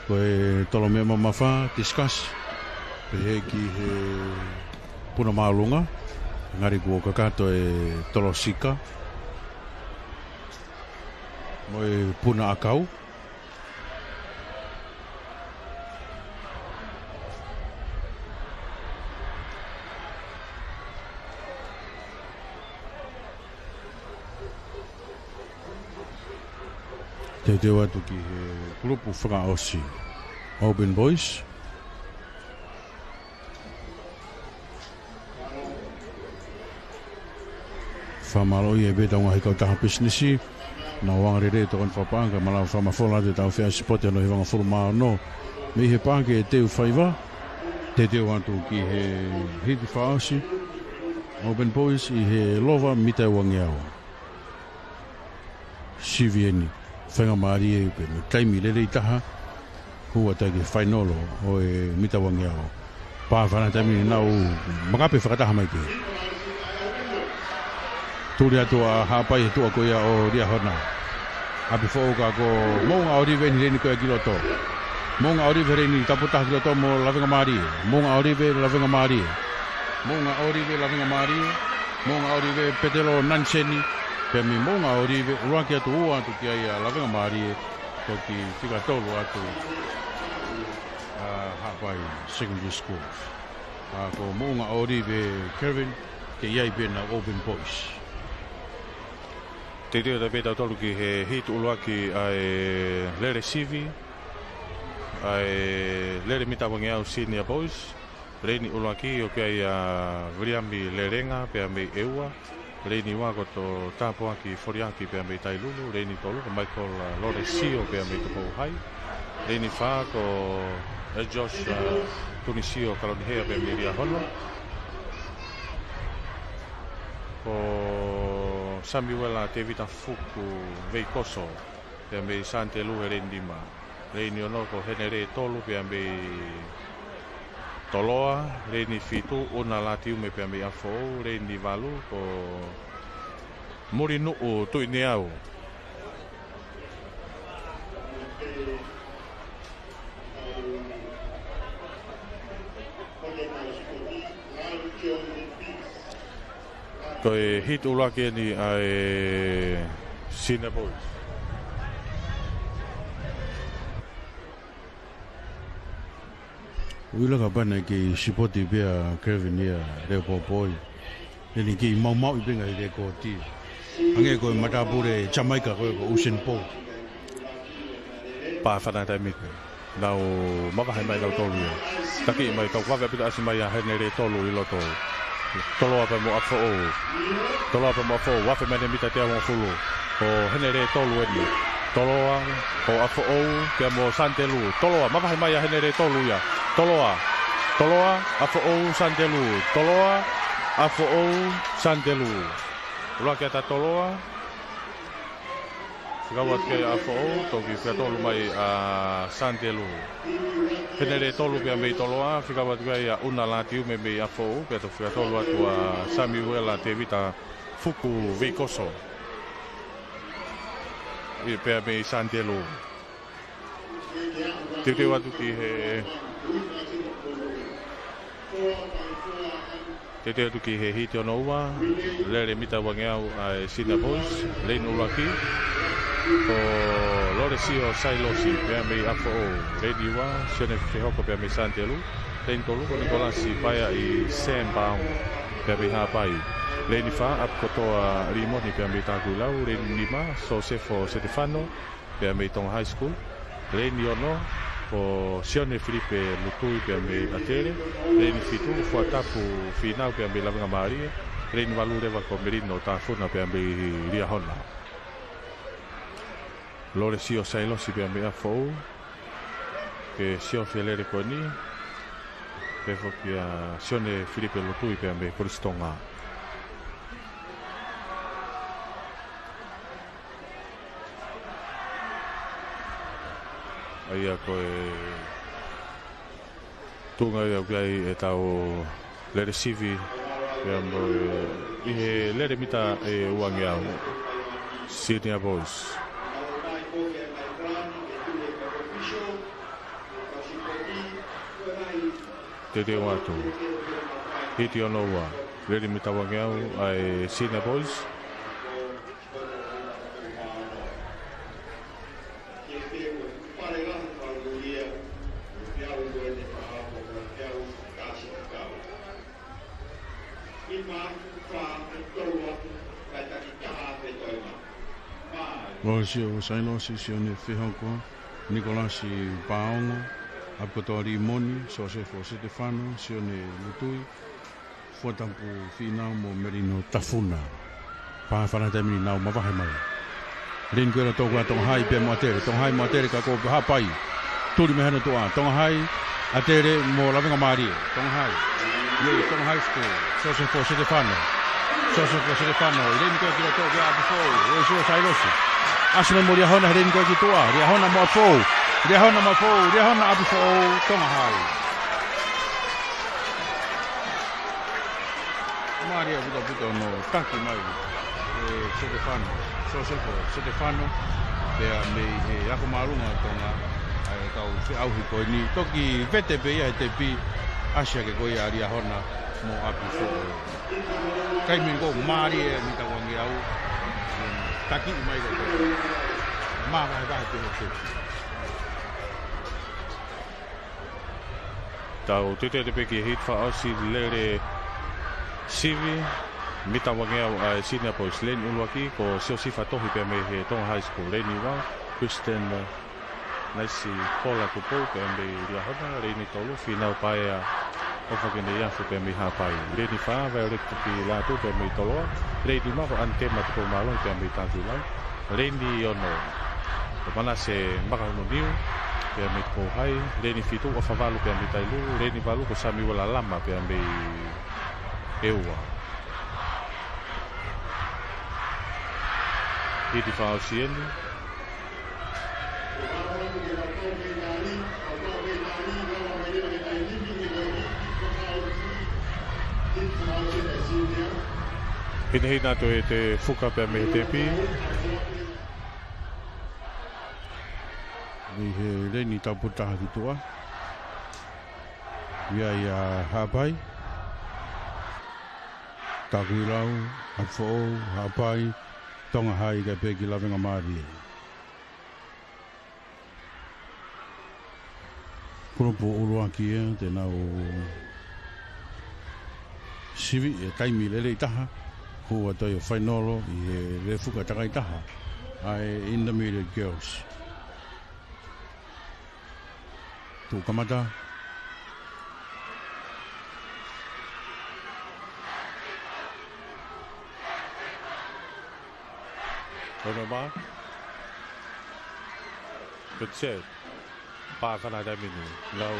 Ko e tolo meʻa mamafa, discus. Pehē ki he puna māʻolunga. Ngali kuo kakato e tolo sika. Mo e puna ʻakau. Teuteu atu ki he kulupu fakaʻosi. Auburn Boys. Fakamālō ʻi he pē ʻetau ngaahi kautaha pisinisi. Nau angalelei ʻetau kani fakapaʻanga, malava fakamafola atu ʻetau feʻao sipoti hono hivangofulu mā ono. Mei he paʻake ʻe teufaiva. Teuteu atu ki he hiti fakaʻosi. Auburn Boys ʻi he lova mita ʻe uangeau. Sivi eni, faingamālie pē mo e taimi lelei taha, hū atu ki he fainolo ʻo e mita uangeau. Pā fana taimi nau makape fakataha mai pē. Tuli atu ʻa Haʻapai he tuʻa ko ia ʻo Liahona. ʻApifoʻou ka ko Moʻunga ʻOlive eni leini ko ia ki loto. Moʻunga ʻOlive leini taputaha ki loto mo Lavengamālie. Moʻunga ʻOlive, Lavengamālie. Moʻunga ʻOlive, Lavengamālie. Moʻunga ʻOlive, Petelo Naniseni. Pea mei Moʻunga ʻOlive, ʻuluaki atu, ua atu ki ai ʻa Lavengamālie, toki fika tolu atu ʻa Haʻapai Secondary School. ʻA ko Moʻunga ʻOlive Kevin, ke ʻi ai pē ʻena Auburn Boys. Teuteu atu pē tautolu ki he hiti ʻuluaki ʻa e lele sivi, ʻa e lele mita uangeau Senior Boys. Leini ʻuluaki ʻoku ʻi ai ʻa Viliami Lelenga pea mei ʻEua. Leini ua ko Toʻo Tāpuaki Foliaki pea mei Tailulu. Leini tolu ko Michael, ā, Lolesio pea mei Tupou Hai. Leini fā ko, ē, Josh, ā, Tunisio Kalonihea pea mei Liahona. Ko Samuela Tevita Fuku Veikoso pea mei Santelu he leini nima. Leini ono ko Henele Tolu pea mei Toloa. Leini fitu ʻUna Latiume pea mei ʻApifoʻou. Leini valu ko Mulinuʻu Tuʻineau. Ko e hit ʻuluaki eni ʻa e Senior Boys. Uila ka pana ke sipoti pea Kevin ia Leopold Poi. Eni ke maumauʻi pē ngaahi lēkooti. Hangē ko e matāpule Jamaika ko ē ko Usain Bolt. Pā fana taimi pē. Nau mavahe mai kau tolu ia. Taki mai kau vave pita asi mai ʻa Henele Tolu ʻi loto. Toloa pea mo ʻApifoʻou. Toloa pea mo ʻApifoʻou. Vahe mai ʻene mita teau hongofulu. Ko Henele Tolu eni. Toloa, ko ʻApifoʻou, pea mo Santelu. Toloa, mavahe mai ʻa Henele Tolu ia. Toloa. Toloa, ʻApifoʻou, Santelu. Toloa, ʻApifoʻou, Santelu. Ula ke ata Toloa. Fika ua tuku ai ʻa ʻApifoʻou, toki fika tolu mai ʻa Santelu. Henele Tolu pea mei Toloa, fika ua tuku ai ʻa ʻUna Lātiume mei ʻApifoʻou, pea toki fika tolu atu ʻa Samiuela Tevita Fuku Veikoso. ʻI pea mei Santelu. Teuteu atu ki he Teuteu atu ki he hiti hono ua, lele mita uangeau ʻa e Senior Boys, leini ʻuluaki. Ko Lolesio Sailosi, pea mei ʻApifoʻou, leini ua, Sione Fehoko pea mei Santelu, leini tolu ko Nikolasi Paea ʻi Sam Brown, pea mei Haʻapai, leini fā, ʻApikotoa Limoni pea mei Takuilau, leini nima, Sosefo Setefano, pea mei Tonga High School. Leini ono, ko Sione Filipe Lutui pea mei ʻAtele. Leini fitu, Fuatapu Finau pea mei Lavengamālie. Leini valu leva ko Melino Tafuna pea mei Liahona. Lolesio Sailosi pea mei ʻApifoʻou. Ke sio felele ko eni. Pea foki ʻa Sione Filipe Lutui pea mei Kolisi Tonga. ʻA ia ko e tuʻunga ia ʻoku ʻi ai ʻetau lele sivi, pea mo e ʻi he lele mita ʻe uangeau. Senior Boys. Teuteu atu. Hiti hono ua. Lele mita uangeau ʻa e Senior Boys. Lolesio Sailosi, Sione Fehoko, Nikolasi Paongo, ʻApikotoa Limoni, Sosefo Setefano, Sione Lutui, Fuatapu Finau mo Melino Tafuna. Pā fana taimi ni nau mavahe mai. Leini ko ē ʻa Tonga, Tonga Hai pea mo ʻAtele. Tonga Hai mo ʻAtele ka ko Haʻapai. Tuli mei hano tuʻa. Tonga Hai, ʻAtele mo Lavengamālie. Tonga Hai. Mei Tonga High School. Sosefo Setefano. Sosefo Setefano. Leini ko ē ki loto ki ʻApifoʻou. Lolesio Sailosi. ʻAsi mai mo Liahona he leini ko ē ki tuʻa. Liahona mo ʻApifoʻou. Liahona mo ʻApifoʻou. Liahona ʻApifoʻou. Tonga Hai. Mālie ʻaupito ʻaupito hono taki mai ʻe Setefano, Sosefo Setefano, pea mei he ako māʻolunga ʻo Tonga, ʻa e kau feʻauhi ko eni. Toki vete pē ia he tepi, ʻasi hake ko ia ʻa Liahona mo ʻApifoʻou. Taimi ni ko ē mālie e mita uangeau, taki mai ko ē. Mavahevahe pē he tepi. Tau teuteu atu pē ki he hiti fakaʻosi lele sivi, mita uangeau ʻa e Senior Boys. Leini ʻuluaki, ko Siosifa Tohi pea mei he Tonga High School. Leini ua, Kristen, eh, Naisi Pola Tupou pea mei Liahona. Leini tolu, Finau Paea ʻOfakeneiafu pea mei Haʻapai. Leini fā, Violet Tuki Lātū pea mei Toloa. Leini nima, ko ʻAnitema Tupoumālō pea mei Takuilau. Leini ono, ko Manase Makahununiu pea mei Tupou Hai. Leini fitu, ʻOfavalu pea mei Tailulu. Leini valu, ko Samiuela Lama pea mei ʻEua. Hiti fakaʻosi eni. Hinehina atu e te fuka pea mei he tepi. Mei he leini tapu taha ki tuʻa. ʻI ai ʻa Haʻapai. Takuilau, ʻApifoʻou, Haʻapai, Tonga Hai kae pehē ki Lavengamālie. Kulupu ʻuluaki ia, te nau sivi e taimi lelei taha, ʻoku ʻi ai ʻa e fainolo ʻi he lele fuka takai taha, ʻa e Intermediate Girls. Tuʻu kamata. Ono mā. Good set. Pā fana taimi ni. Nau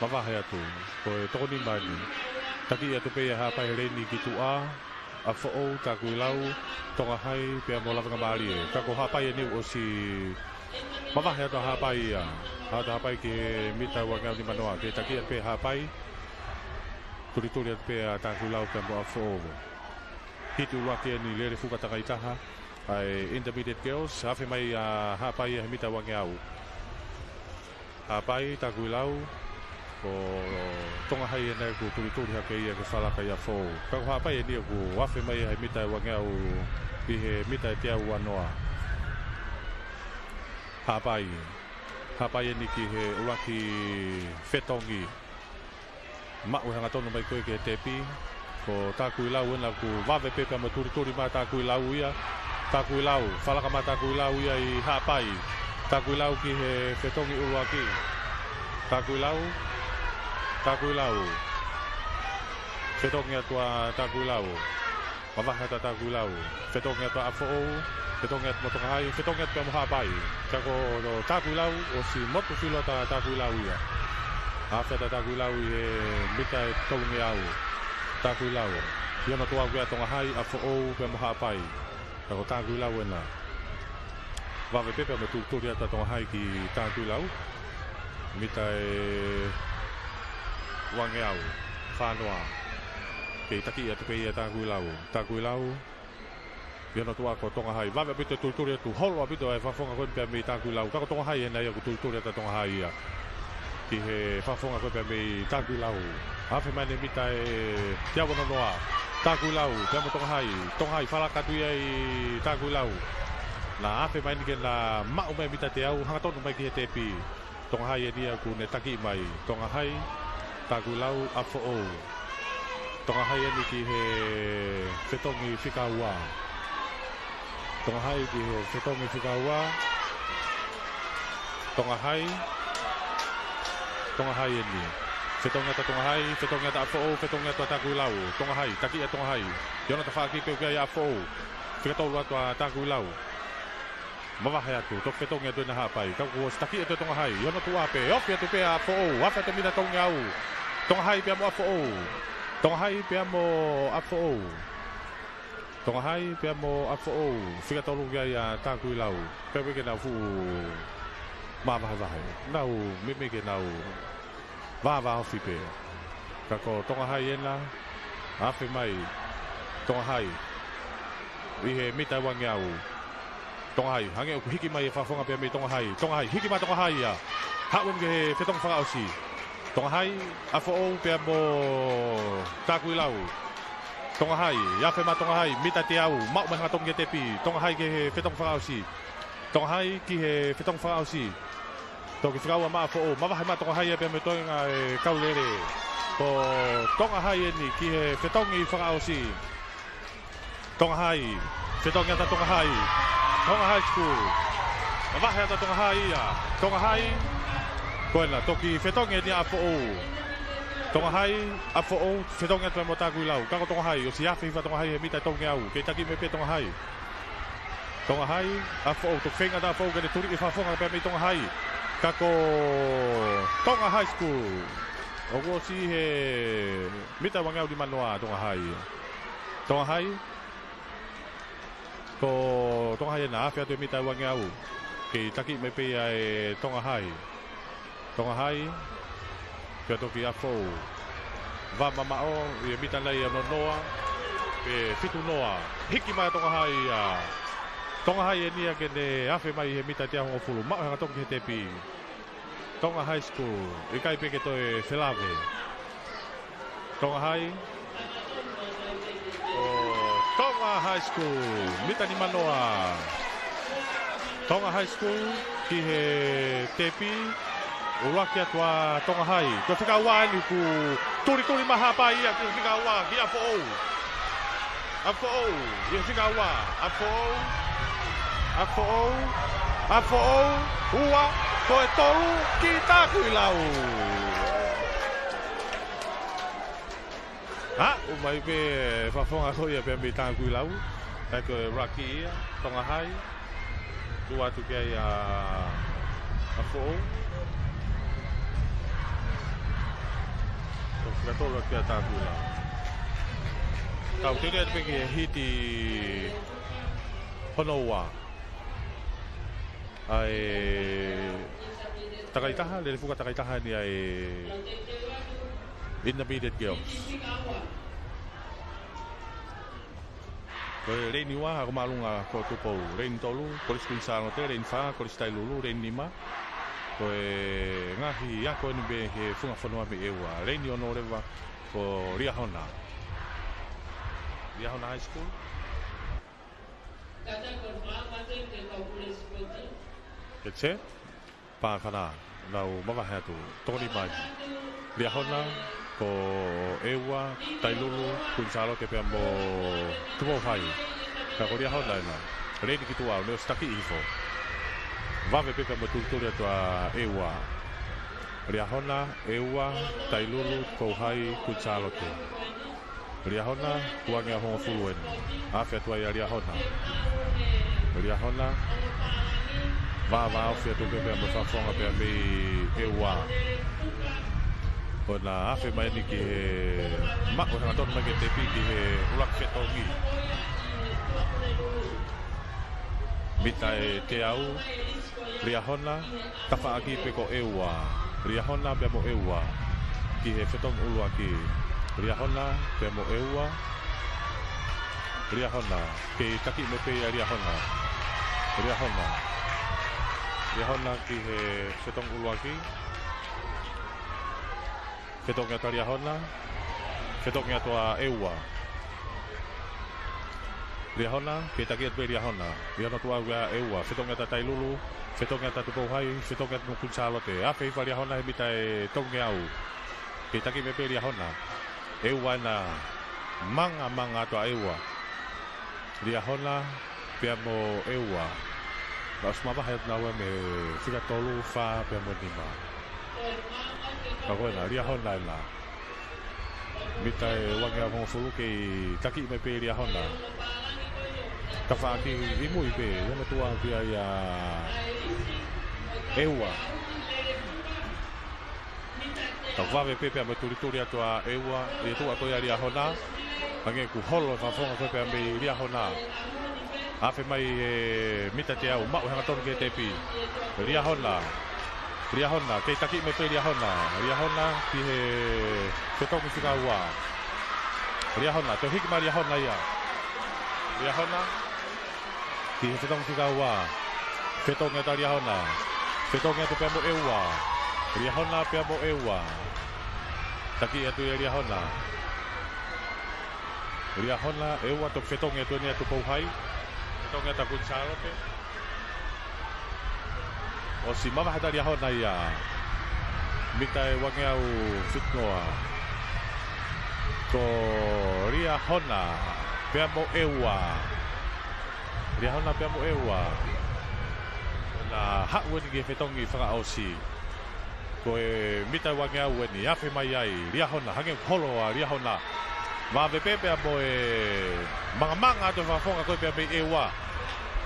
mavahe atu. Ko e toko nima eni. Taki atu pē ia Haʻapai he lēni ki tuʻa. ʻApifoʻou, Takuilau, Tonga Hai, pea mo Lavengamālie. Ka ko Haʻapai eni ʻosi mavahe atu ʻa Haʻapai ia. Haʻu atu Haʻapai ki he mita ʻe uangeau nimanoa. Ke taki atu pē Haʻapai. Tulituli atu pē ʻa Takuilau pea mo ʻApifoʻou. Hiti ʻuluaki eni lele fuka takai taha ʻa e Intermediate Girls. Afe mai ʻa Haʻapai ia he mita ʻe uangeau. Haʻapai, Takuilau, ko Tonga Hai ena ʻoku tulituli hake ia ke fala kia ʻApifoʻou. Ka ko Haʻapai eni ʻoku afe mai he mita ʻe uangeau ʻi he mita ʻe teau uanoa. Haʻapai, Haʻapai eni ki he ʻuluaki fetongi. Maʻu e hangatonu mai ko ē ki he tepi. Ko Takuilau ena ʻoku vave pē pea mo tulituli mai ʻa Takuilau ia. Takuilau, falaka mai ʻa Takuilau ia ʻi Haʻapai. Takuilau ki he fetongi ʻuluaki. Takuilau. Takuilau. Fetongi atu ʻa Takuilau. Mavahe atu ʻa Takuilau. Fetongi atu ʻa ʻApifoʻou. Fetongi atu mo Tonga Hai. Fetongi atu pea mo Haʻapai. Ka ko Takuilau, ʻosi motu filo atu ʻa Takuilau ia. Afe atu ʻa Takuilau ʻi he mita ʻe tolungeau. Takuilau. ʻI hono tuʻa ko ia ʻa Tonga Hai, ʻApifoʻou pea mo Haʻapai. Ka ko Takuilau ena. Vave pē pea mo tulituli atu ʻa Tonga Hai ki Takuilau. Mita ʻe uangeau. Fānoa. Kei taki atu pē ia ʻa Takuilau. Takuilau. ʻI hono tuʻa ko Tonga Hai. Vave ʻaupito e tulituli atu, holo ʻaupito e fakafofonga ko ē pea mei Takuilau. Ka ko Tonga Hai ena ia ʻoku tulituli atu ʻa Tonga Hai ia. Ki he fakafofonga ko ē pea mei Takuilau. Afe mai eni mita ʻe teau uanoa. Takuilau, pea mo Tonga Hai. Tonga Hai, falaka atu ia ʻi Takuilau. Na afe mai eni ke na maʻu mai mita teau, hangatonu mai ki he tepi. Tonga Hai eni ia ʻoku ne taki mai. Tonga Hai, Takuilau, ʻApifoʻou. Tonga Hai eni ki he fetongi fika ua. Tonga Hai ki he fetongi fika ua. Tonga Hai. Tonga Hai eni. Fetongi atu ʻa Tonga Hai, fetongi atu ʻa ʻApifoʻou, fetongi atu ʻa Takuilau. Tonga Hai, taki ʻa Tonga Hai. ʻI hono tafaʻaki pē ʻoku ʻi ai ʻa ʻApifoʻou. Fika tolu atu ʻa Takuilau. Mavahe atu, toki fetongi atu ena ʻa Haʻapai. Ka kuo ʻosi taki atu ʻa Tonga Hai, ʻi hono tuʻa pē, ofi atu pē ʻa ʻApifoʻou, afe atu mita ʻe tolungeau. Tonga Hai pea mo ʻApifoʻou. Tonga Hai pea mo ʻApifoʻou. Tonga Hai pea mo ʻApifoʻou. Fika tolu ki ai ʻa Takuilau. Pea ʻoku ʻikai ke nau fuʻu mavahevahe. Nau meimei ke nau vāvāofi pē. Ka ko Tonga Hai ena, afe mai Tonga Hai. ʻI he mita ʻe uangeau. Tonga Hai, hangē ʻoku hiki mai e fakafofonga pea mei Tonga Hai. Tonga Hai, hiki mai Tonga Hai ia. Haʻu eni ki he fetongi fakaʻosi. Tonga Hai, ʻApifoʻou pea mo Takuilau. Tonga Hai, afe mai Tonga Hai, mita ʻe teau, maʻu mai hangatonu ki he tepi. Tonga Hai ki he fetongi fakaʻosi. Tonga Hai ki he fetongi fakaʻosi. Toki fika ua mai ʻApifoʻou, mavahe mai Tonga Hai ia pea mo e toenga e kau lele. Ko Tonga Hai eni ki he fetongi fakaʻosi. Tonga Hai, fetongi atu ʻa Tonga Hai. Tonga High School. Mavahe atu ʻa Tonga Hai ia. Tonga Hai. Ko ena, toki fetongi eni ʻa ʻApifoʻou. Tonga Hai, ʻApifoʻou, fetongi atu mo Takuilau. Ka ko Tonga Hai, ʻosi afe hifo ʻa Tonga Hai he mita ʻe tolungeau. Kei taki mai pē Tonga Hai. Tonga Hai, ʻApifoʻou, toki feinga atu ʻa ʻApifoʻou ke ne tuli e fakafofonga pea mei Tonga Hai. Ka ko Tonga High School. ʻOku ʻosi he mita ʻe uangeau nimanoa ʻa Tonga Hai. Tonga Hai. Ko Tonga Hai ena afe atu e mita ʻe uangeau. Kei taki mai pē ia ʻe Tonga Hai. Tonga Hai, pea toki ʻApifoʻou. Vā mamaʻo, ʻi he mita nai ʻe ono noa, pe fitu noa. Hiki mai ʻa Tonga Hai ia. Tonga Hai eni ia ke ne afe mai he mita ʻe teau hongofulu. Maʻu hangatonu ki he tepi. Tonga High School, ʻikai pē ke toe felave. Tonga Hai, High School, mita nimanoa. Tonga High School ki he tepi, ʻuluaki atu ʻa Tonga High. Ko e fika ua eni, kuo tulituli mai ha pā ia ki he fika ua, ki ʻApifoʻou. ʻApifoʻou, ki he fika ua, ʻApifoʻou. ʻApifoʻou, ʻApifoʻou, ua, ko e tolu, ki Takuilau. ʻA, ʻomai pē fakafofonga ko ia pea mei Takuilau. ʻA ia ko e ʻuluaki ia, Tonga High. Tuʻu atu ki ai ʻa, ʻApifoʻou. Ko e fika tolu atu ki ai ʻa Takuilau. Tau teuteu atu pē ki he hiti hono ua. ʻA e takaitaha, lele fuka takaitaha ni ʻa e Intermediate Girls. Ko e leini ua, ʻa ia ko Māʻolunga ko Tupou. Leini tolu, Kolisi Kuini Sālote. Leini fā, Kolisi Tailulu. Leini nima, ko e ngaahi ako eni mei he funga fonua mei ʻEua. Leini ono leva, ko Liahona. Liahona High School. Ke tse, pā fana, nau mavahe atu, tokoni mai. Liahona, ko ʻEua, Tailulu, Kuini Sālote pea mo Tupou High. Ka ko Liahona ena. Leini ki tuʻa, ne ʻosi takiʻi hifo. Vave pē pea mo e tulituli atu ʻa ʻEua. Liahona, ʻEua, Tailulu, Tupou High, Kuini Sālote. Liahona, ua ngeau hongofulu eni. Afe atu ai ʻa Liahona. Liahona, vāvāofi atu pē pea mo e fakafofonga pea mei ʻEua. ʻO na afe mai eni ki he maʻu hangatonu mai ki he tepi ki he ʻuluaki fetongi. Mita ʻe teau, Liahona, tafaʻaki pē ko ʻEua. Liahona pea mo ʻEua. Ki he fetongi ʻuluaki. Liahona pea mo ʻEua. Liahona. Kei takiʻi mai pē ia ʻa Liahona. Liahona. Liahona ki he fetongi ʻuluaki. Fetongi atu ʻa Liahona. Fetongi atu ʻa ʻEua. Liahona, kei takiʻi atu pē Liahona. Liahona tuʻu ʻa ʻEua. Fetongi atu ʻa Tailulu. Fetongi atu ʻa Tupou High. Fetongi atu ʻa Kuini Sālote. Afe hifo ʻa Liahona he mita ʻe tolu ngeau. Kei takiʻi mai pē Liahona. ʻEua ena, mangamanga atu ʻa ʻEua. Liahona pea mo ʻEua. Naʻe ʻosi mavahe atu naua mei he fika tolu, fā pea mo e nima. Ka ko ena, Liahona ena. Mita ʻe ua ngeau hongofulu, kei takiʻi mai pē Liahona. Tafaʻaki ʻi mui pē, ʻi he metua pē ia ʻa ʻEua. Tau vave pē pea mo e tulituli atu ʻa ʻEua, ʻi he tuʻu atu ʻa Liahona. Hangē kuo holo e fakafofonga ko ē pea mei Liahona. Afe mai he mita teau, maʻu hangatonu ki he tepi. Liahona. Liahona, kei takiʻi mai pē Liahona. Liahona ki he fetongi fika ua. Liahona, toe hiki mai Liahona ia. Liahona. Ki he fetongi fika ua. Fetongi atu ʻa Liahona. Fetongi atu pea mo ʻEua. Liahona pea mo ʻEua. Takiʻi atu ia Liahona. Liahona, ʻEua, toki fetongi atu eni ʻa Tupou High. Fetongi atu ʻa Kuini Sālote. ʻOsi mavahe atu ʻa Liahona ia. Mita ʻe ua ngeau fitu noa. Ko Liahona pea mo ʻEua. Liahona pea mo ʻEua. Na haʻu eni ki he fetongi fakaʻosi. Ko e mita ʻe ua ngeau eni, afe mai ai Liahona, hangē kuo holo ʻa Liahona. Vave pē pea mo e mangamanga atu e fakafofonga ko ē pea mei ʻEua.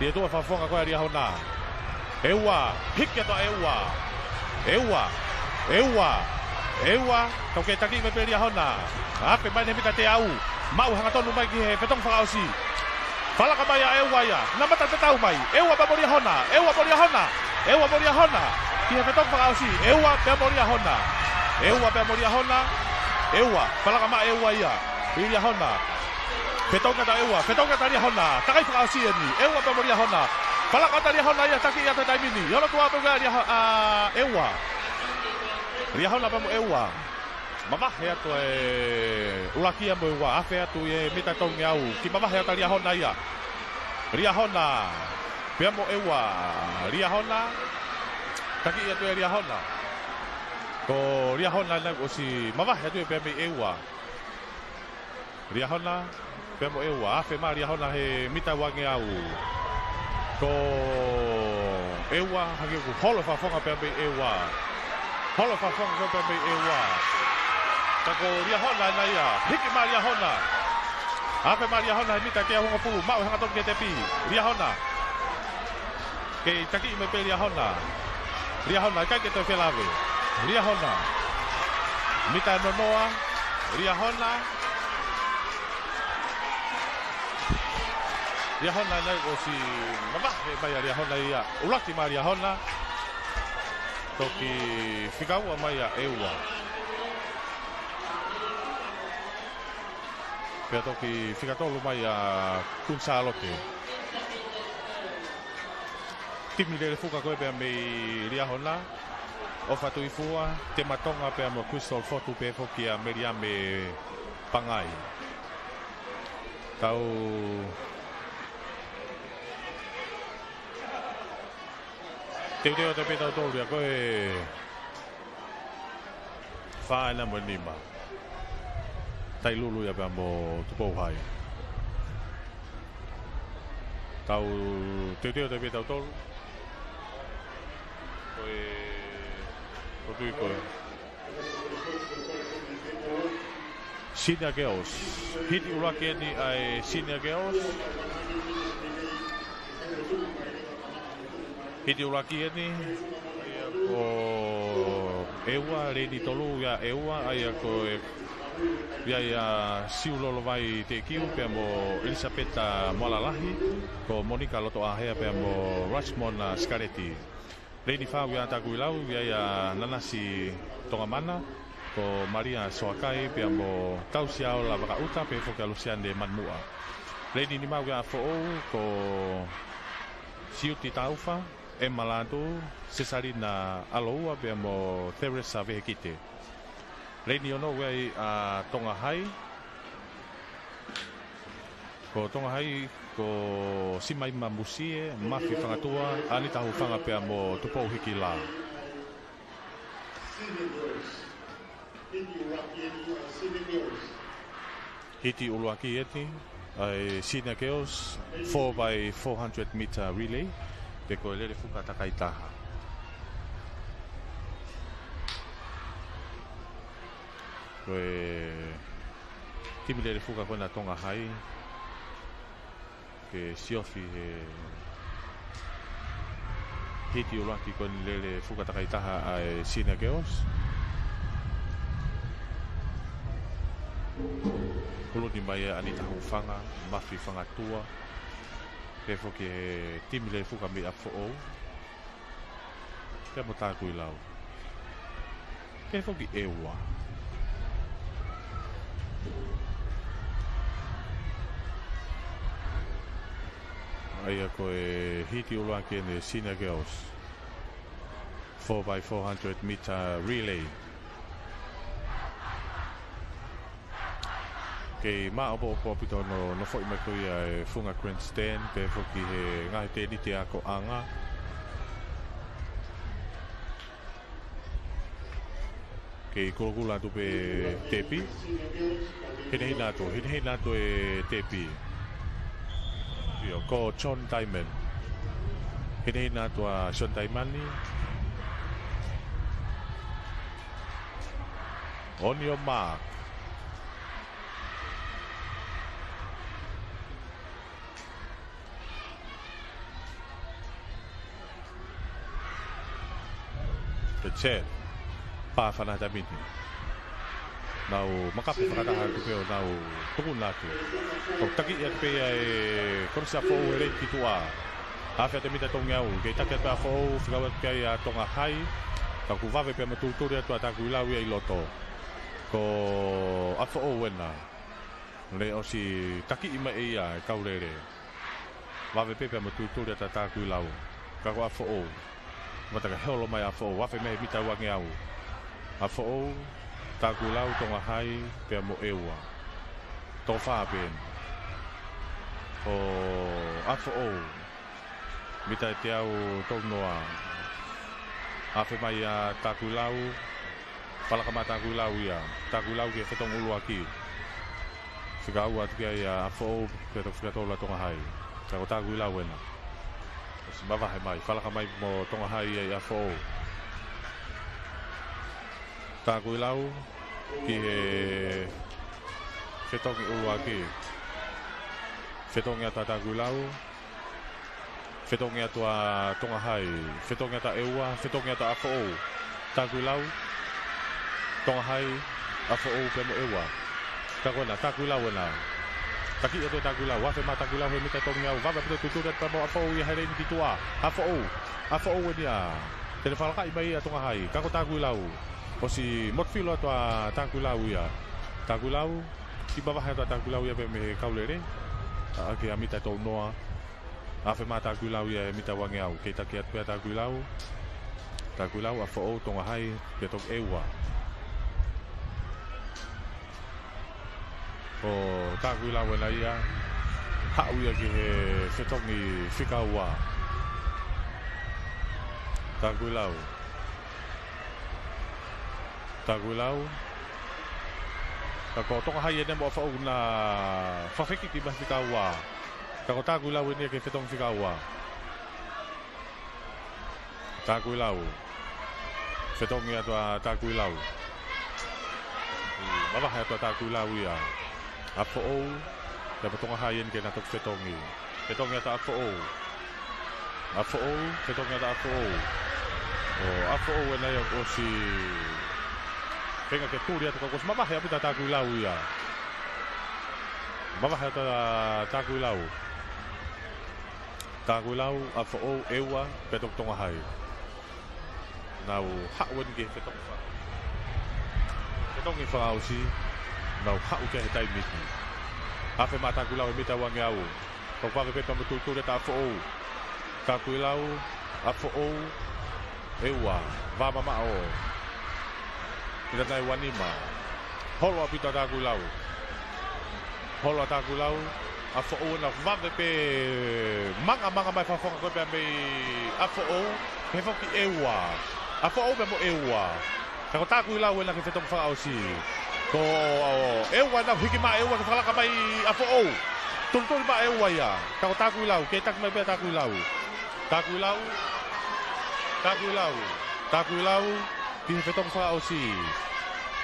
ʻI he tuʻu e fakafofonga ko ē ʻa Liahona. ʻEua, hiki atu ʻa ʻEua. ʻEua, ʻEua, ʻEua, tau kei takiʻi mai pē Liahona. Afe mai he mita teau, maʻu hangatonu mai ki he fetongi fakaʻosi. Falaka mai ʻa ʻEua ia, na mata tatau mai, ʻEua pea mo Liahona, ʻEua mo Liahona, ʻEua mo Liahona, ki he fetongi fakaʻosi, ʻEua pea mo Liahona, ʻEua pea mo Liahona, ʻEua, falaka mai ʻEua ia, ʻi Liahona, fetongi atu ʻa ʻEua, fetongi atu ʻa Liahona, takai fakaʻosi eni, ʻEua pea mo Liahona, falaka atu ʻa Liahona ia, takiʻi atu he taimi ni, ʻi hono tuʻa pē ʻa Liaho-, ʻa ʻEua, Liahona pea mo ʻEua. Mavahe atu e ʻuluaki ia mo ʻEua, afe atu ʻi he mita tolungeau, kiʻi mavahe atu ʻa Liahona ia. Liahona, pea mo ʻEua, Liahona, takiʻi atu ʻe Liahona. Ko Liahona naʻe ʻosi mavahe atu ia pea mei ʻEua. Liahona, pea mo ʻEua, afe mai Liahona he mita uangeau. Ko ʻEua, hangē ʻoku holo fakafofonga pea mei ʻEua. Holo fakafofonga pea mei ʻEua. Ka ko Liahona ena ia, hiki mai Liahona. Afe mai Liahona he mita teau hongofulu, maʻu he hangatonu ki he tepi. Liahona. Kei takiʻi mai pē Liahona. Liahona, ʻikai ke toe felave. Liahona. Mita noa noa. Liahona. Liahona naʻe ʻosi mavahe mai ʻa Liahona ia. ʻUluaki mai Liahona. Toki fika ua mai ʻa ʻEua. Pea toki fika tolu mai ʻa Kuini Sālote. Timi lele fuka ko ē pea mei Liahona, ʻOfa Tuʻifua, Tema Tonga pea mo Crystal Fotu pea foki ʻa Meliame Pangai. Tau teuteu atu pē tautolu ia ko e fā ena mo e nima. Tailulu ia pea mo Tupou Hai. Tau teuteu atu pē tautolu. Ko e, ko tui ko e. Senior Girls. Hiti ʻuluaki eni ʻa e Senior Girls. Hiti ʻuluaki eni, ʻa ia ko ʻEua, leini tolu ia ʻEua, ʻa ia ko e, ia ia Siu Lolovai Teʻekiu pea mo Elisapeta Moalalahi, ko Monika Lotoʻāhea pea mo Rashmona Sikaleti. Leini fā ia Takuilau, ia ia Nanasi Tongamana, ko Malia Soakai pea mo Tausiaola Vakaʻuta pea foki ʻa Lusiane Manuʻa. Leini nima ia ʻa Foʻou, ko Siuti Taufa, ʻEma Lātū, Sesalina ʻAloua pea mo Teresa Vehekite. Leini ono ia ʻa Tonga Hai. Ko Tonga Hai, ko Simaima Musie, Mafi Fangatua, ʻAnita Hufanga pea mo Tupou Hikila. Hiti ʻuluaki eni ʻa e Senior Girls four by four hundred meter relay, pe ko e lele fuka takai taha. Ko e timi lele fuka ko ena Tonga Hai. Ke siofi he hiti ʻuluaki ko eni lele fuka takai taha ʻa e Senior Girls. Kuluni mai ʻa ʻAnita Hufanga, Mafi Fangatua, pea foki he timi lele fuka mei ʻApifoʻou. Pea mo Takuilau. Pea foki ʻEua. ʻA ia ko e hiti ʻuluaki eni Senior Girls four by four hundred meter relay. Kei maʻopoʻopo ʻaupito hono nofoʻi mai ko ia e funga grandstand, pea foki he ngaahi tēniti akoʻanga. Kei kulokula atu pē tepi. Hinehina atu, hinehina atu e tepi. ʻIo, ko John Diamond. Hinehina atu ʻa John Diamond. On your mark. Ke tse. Pā fana tamini. Nau makape fakataha atu pē ʻo nau tuku atu. Ko e taki atu pē ia e Kolisi ʻApifoʻou he leini ki tuʻa. Afe atu e mita tolungeau, kei taki atu pē ʻApifoʻou, fika atu pē ia Tonga Hai. Ka kuo vave pē mo tulituli atu ʻa Takuilau ia ʻi loto. Ko ʻApifoʻou ena. Naʻe ʻosi takiʻi mai ʻe ia e kau lele. Vave pē pea mo tulituli atu ʻa Takuilau. Ka ko ʻApifoʻou. Mata ka holo mai ʻApifoʻou. Afe mai he mita uangeau. ʻApifoʻou. Takuilau, Tongahai pea mo ʻEua. Toko fā pē eni. Ko ʻApifoʻou, mita ʻe teau tolu noa. Afe mai ʻa Takuilau. Falakama ʻa Takuilau ia. Takuilau ki he fetongi ʻuluaki. Fika ua atu ki ai ʻa ʻApifoʻou, pea toki fika tolu ʻa Tongahai. Ka ko Takuilau ena. ʻOsi mavahe mai, falakama mai mo Tongahai ia ʻia ʻApifoʻou. Takuilau ki he fetongi ʻuluaki. Fetongi atu ʻa Takuilau. Fetongi atu ʻa Tongahai. Fetongi atu ʻa ʻEua. Fetongi atu ʻa ʻApifoʻou. Takuilau. Tongahai. ʻApifoʻou pea mo ʻEua. Ka ko ena, Takuilau ena. Taki atu ʻe Takuilau. Afe mai ʻa Takuilau he mita ʻe tolungeau. Vave ʻaupito, tulituli atu pea mo ʻApifoʻou ia he leini ki tuʻa. ʻApifoʻou. ʻApifoʻou eni ia. Te ne fakalakaʻi mai ʻa Tongahai. Ka ko Takuilau. ʻOsi motufiu atu ʻa Takuilau ia. Takuilau. Kiʻi mavahe atu ʻa Takuilau ia pea mei he kau lele. ʻAʻake ʻa mita ʻe tolu noa. Afe mai ʻa Takuilau ia he mita ʻe uangeau. Kei taki atu pē ʻa Takuilau. Takuilau, ʻApifoʻou, Tongahai, pea toki ʻEua. Ko Takuilau ena ia. Haʻu ia ki he fetongi fika ua. Takuilau. Takuilau. Ka ko Tongahai eni mo ʻApifoʻou naʻa fakafekiki mai fika ua. Ka ko Takuilau eni ia ki he fetongi fika ua. Takuilau. Fetongi atu ʻa Takuilau. Mavahe atu ʻa Takuilau ia. ʻApifoʻou. Pea mo Tongahai eni ke na toki fetongi. Fetongi atu ʻa ʻApifoʻou. ʻApifoʻou, fetongi atu ʻa ʻApifoʻou. Ko ʻApifoʻou ena ia ʻosi feinga ke tuli atu ka kuo ʻosi mavahe ʻaupito ʻa Takuilau ia. Mavahe atu ʻa Takuilau. Takuilau, ʻApifoʻou, ʻEua, pea toki Tongahai. Nau haʻu eni ki he fetongi faka-, fetongi fakaʻosi, nau haʻu ki he taimi ni. Afe mai ʻa Takuilau he mita ʻe uangeau. Toki vave pē pea mo tulituli atu ʻa ʻApifoʻou. Takuilau, ʻApifoʻou, ʻEua, vā mamaʻo. Mita ʻe uanima. Holo ʻaupito ʻa Takuilau. Holo ʻa Takuilau, ʻApifoʻou ena vave pē mangamanga mai fakafofonga ko ē pea mei ʻApifoʻou, pehē foki ʻEua. ʻApifoʻou pea mo ʻEua. Ka ko Takuilau ena ki he fetongi fakaʻosi. Ko ʻEua ena hiki mai ʻEua ke fakalaka mai ʻApifoʻou. Tulituli mai ʻEua ia. Ka ko Takuilau, kei taki mai pē ʻa Takuilau. Takuilau. Takuilau. Takuilau. Ki he fetongi fakaʻosi.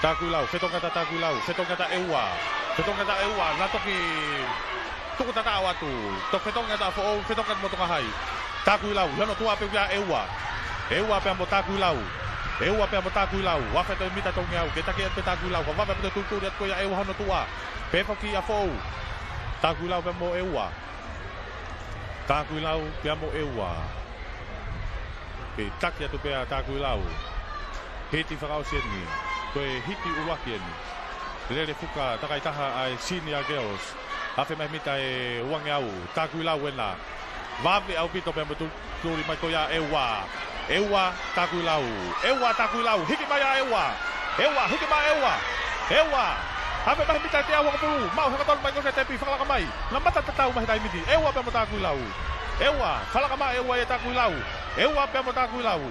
Takuilau, fetongi atu ʻa Takuilau, fetongi atu ʻa ʻEua. Fetongi atu ʻa ʻEua, naʻa toki tuku tataʻo atu. Toki fetongi atu ʻa ʻApifoʻou, fetongi atu mo Tongahai. Takuilau, ʻi hono tuʻa pē ʻa ʻEua. ʻEua pea mo Takuilau. ʻEua pea mo Takuilau. Afe atu he mita ʻe tolungeau, kei taki atu pē ʻa Takuilau. Ka vave ʻaupito, tulituli atu ko ia ʻEua hono tuʻa. Pehē foki ʻApifoʻou. Takuilau pea mo ʻEua. Takuilau pea mo ʻEua. Kei taki atu pē ʻa Takuilau. Hiti fakaʻosi eni. Ko e hiti ʻuluaki eni. Lele fuka takaitaha ʻa e Senior Girls. Afe mai mita ʻe uangeau. Takuilau ena. Vave ʻaupito pea mo tulituli mai ko ia ʻEua. ʻEua, Takuilau. ʻEua, Takuilau. Hiki mai ʻa ʻEua. ʻEua, hiki mai ʻEua. ʻEua. Afe mai mita ʻe teau hongofulu. Maʻu heka tonu mai ko e tepi, fakalaka mai. Naʻe mata tatau mai he taimi ni. ʻEua pea mo Takuilau. ʻEua. Falaka mai ʻEua ia Takuilau. ʻEua pea mo Takuilau.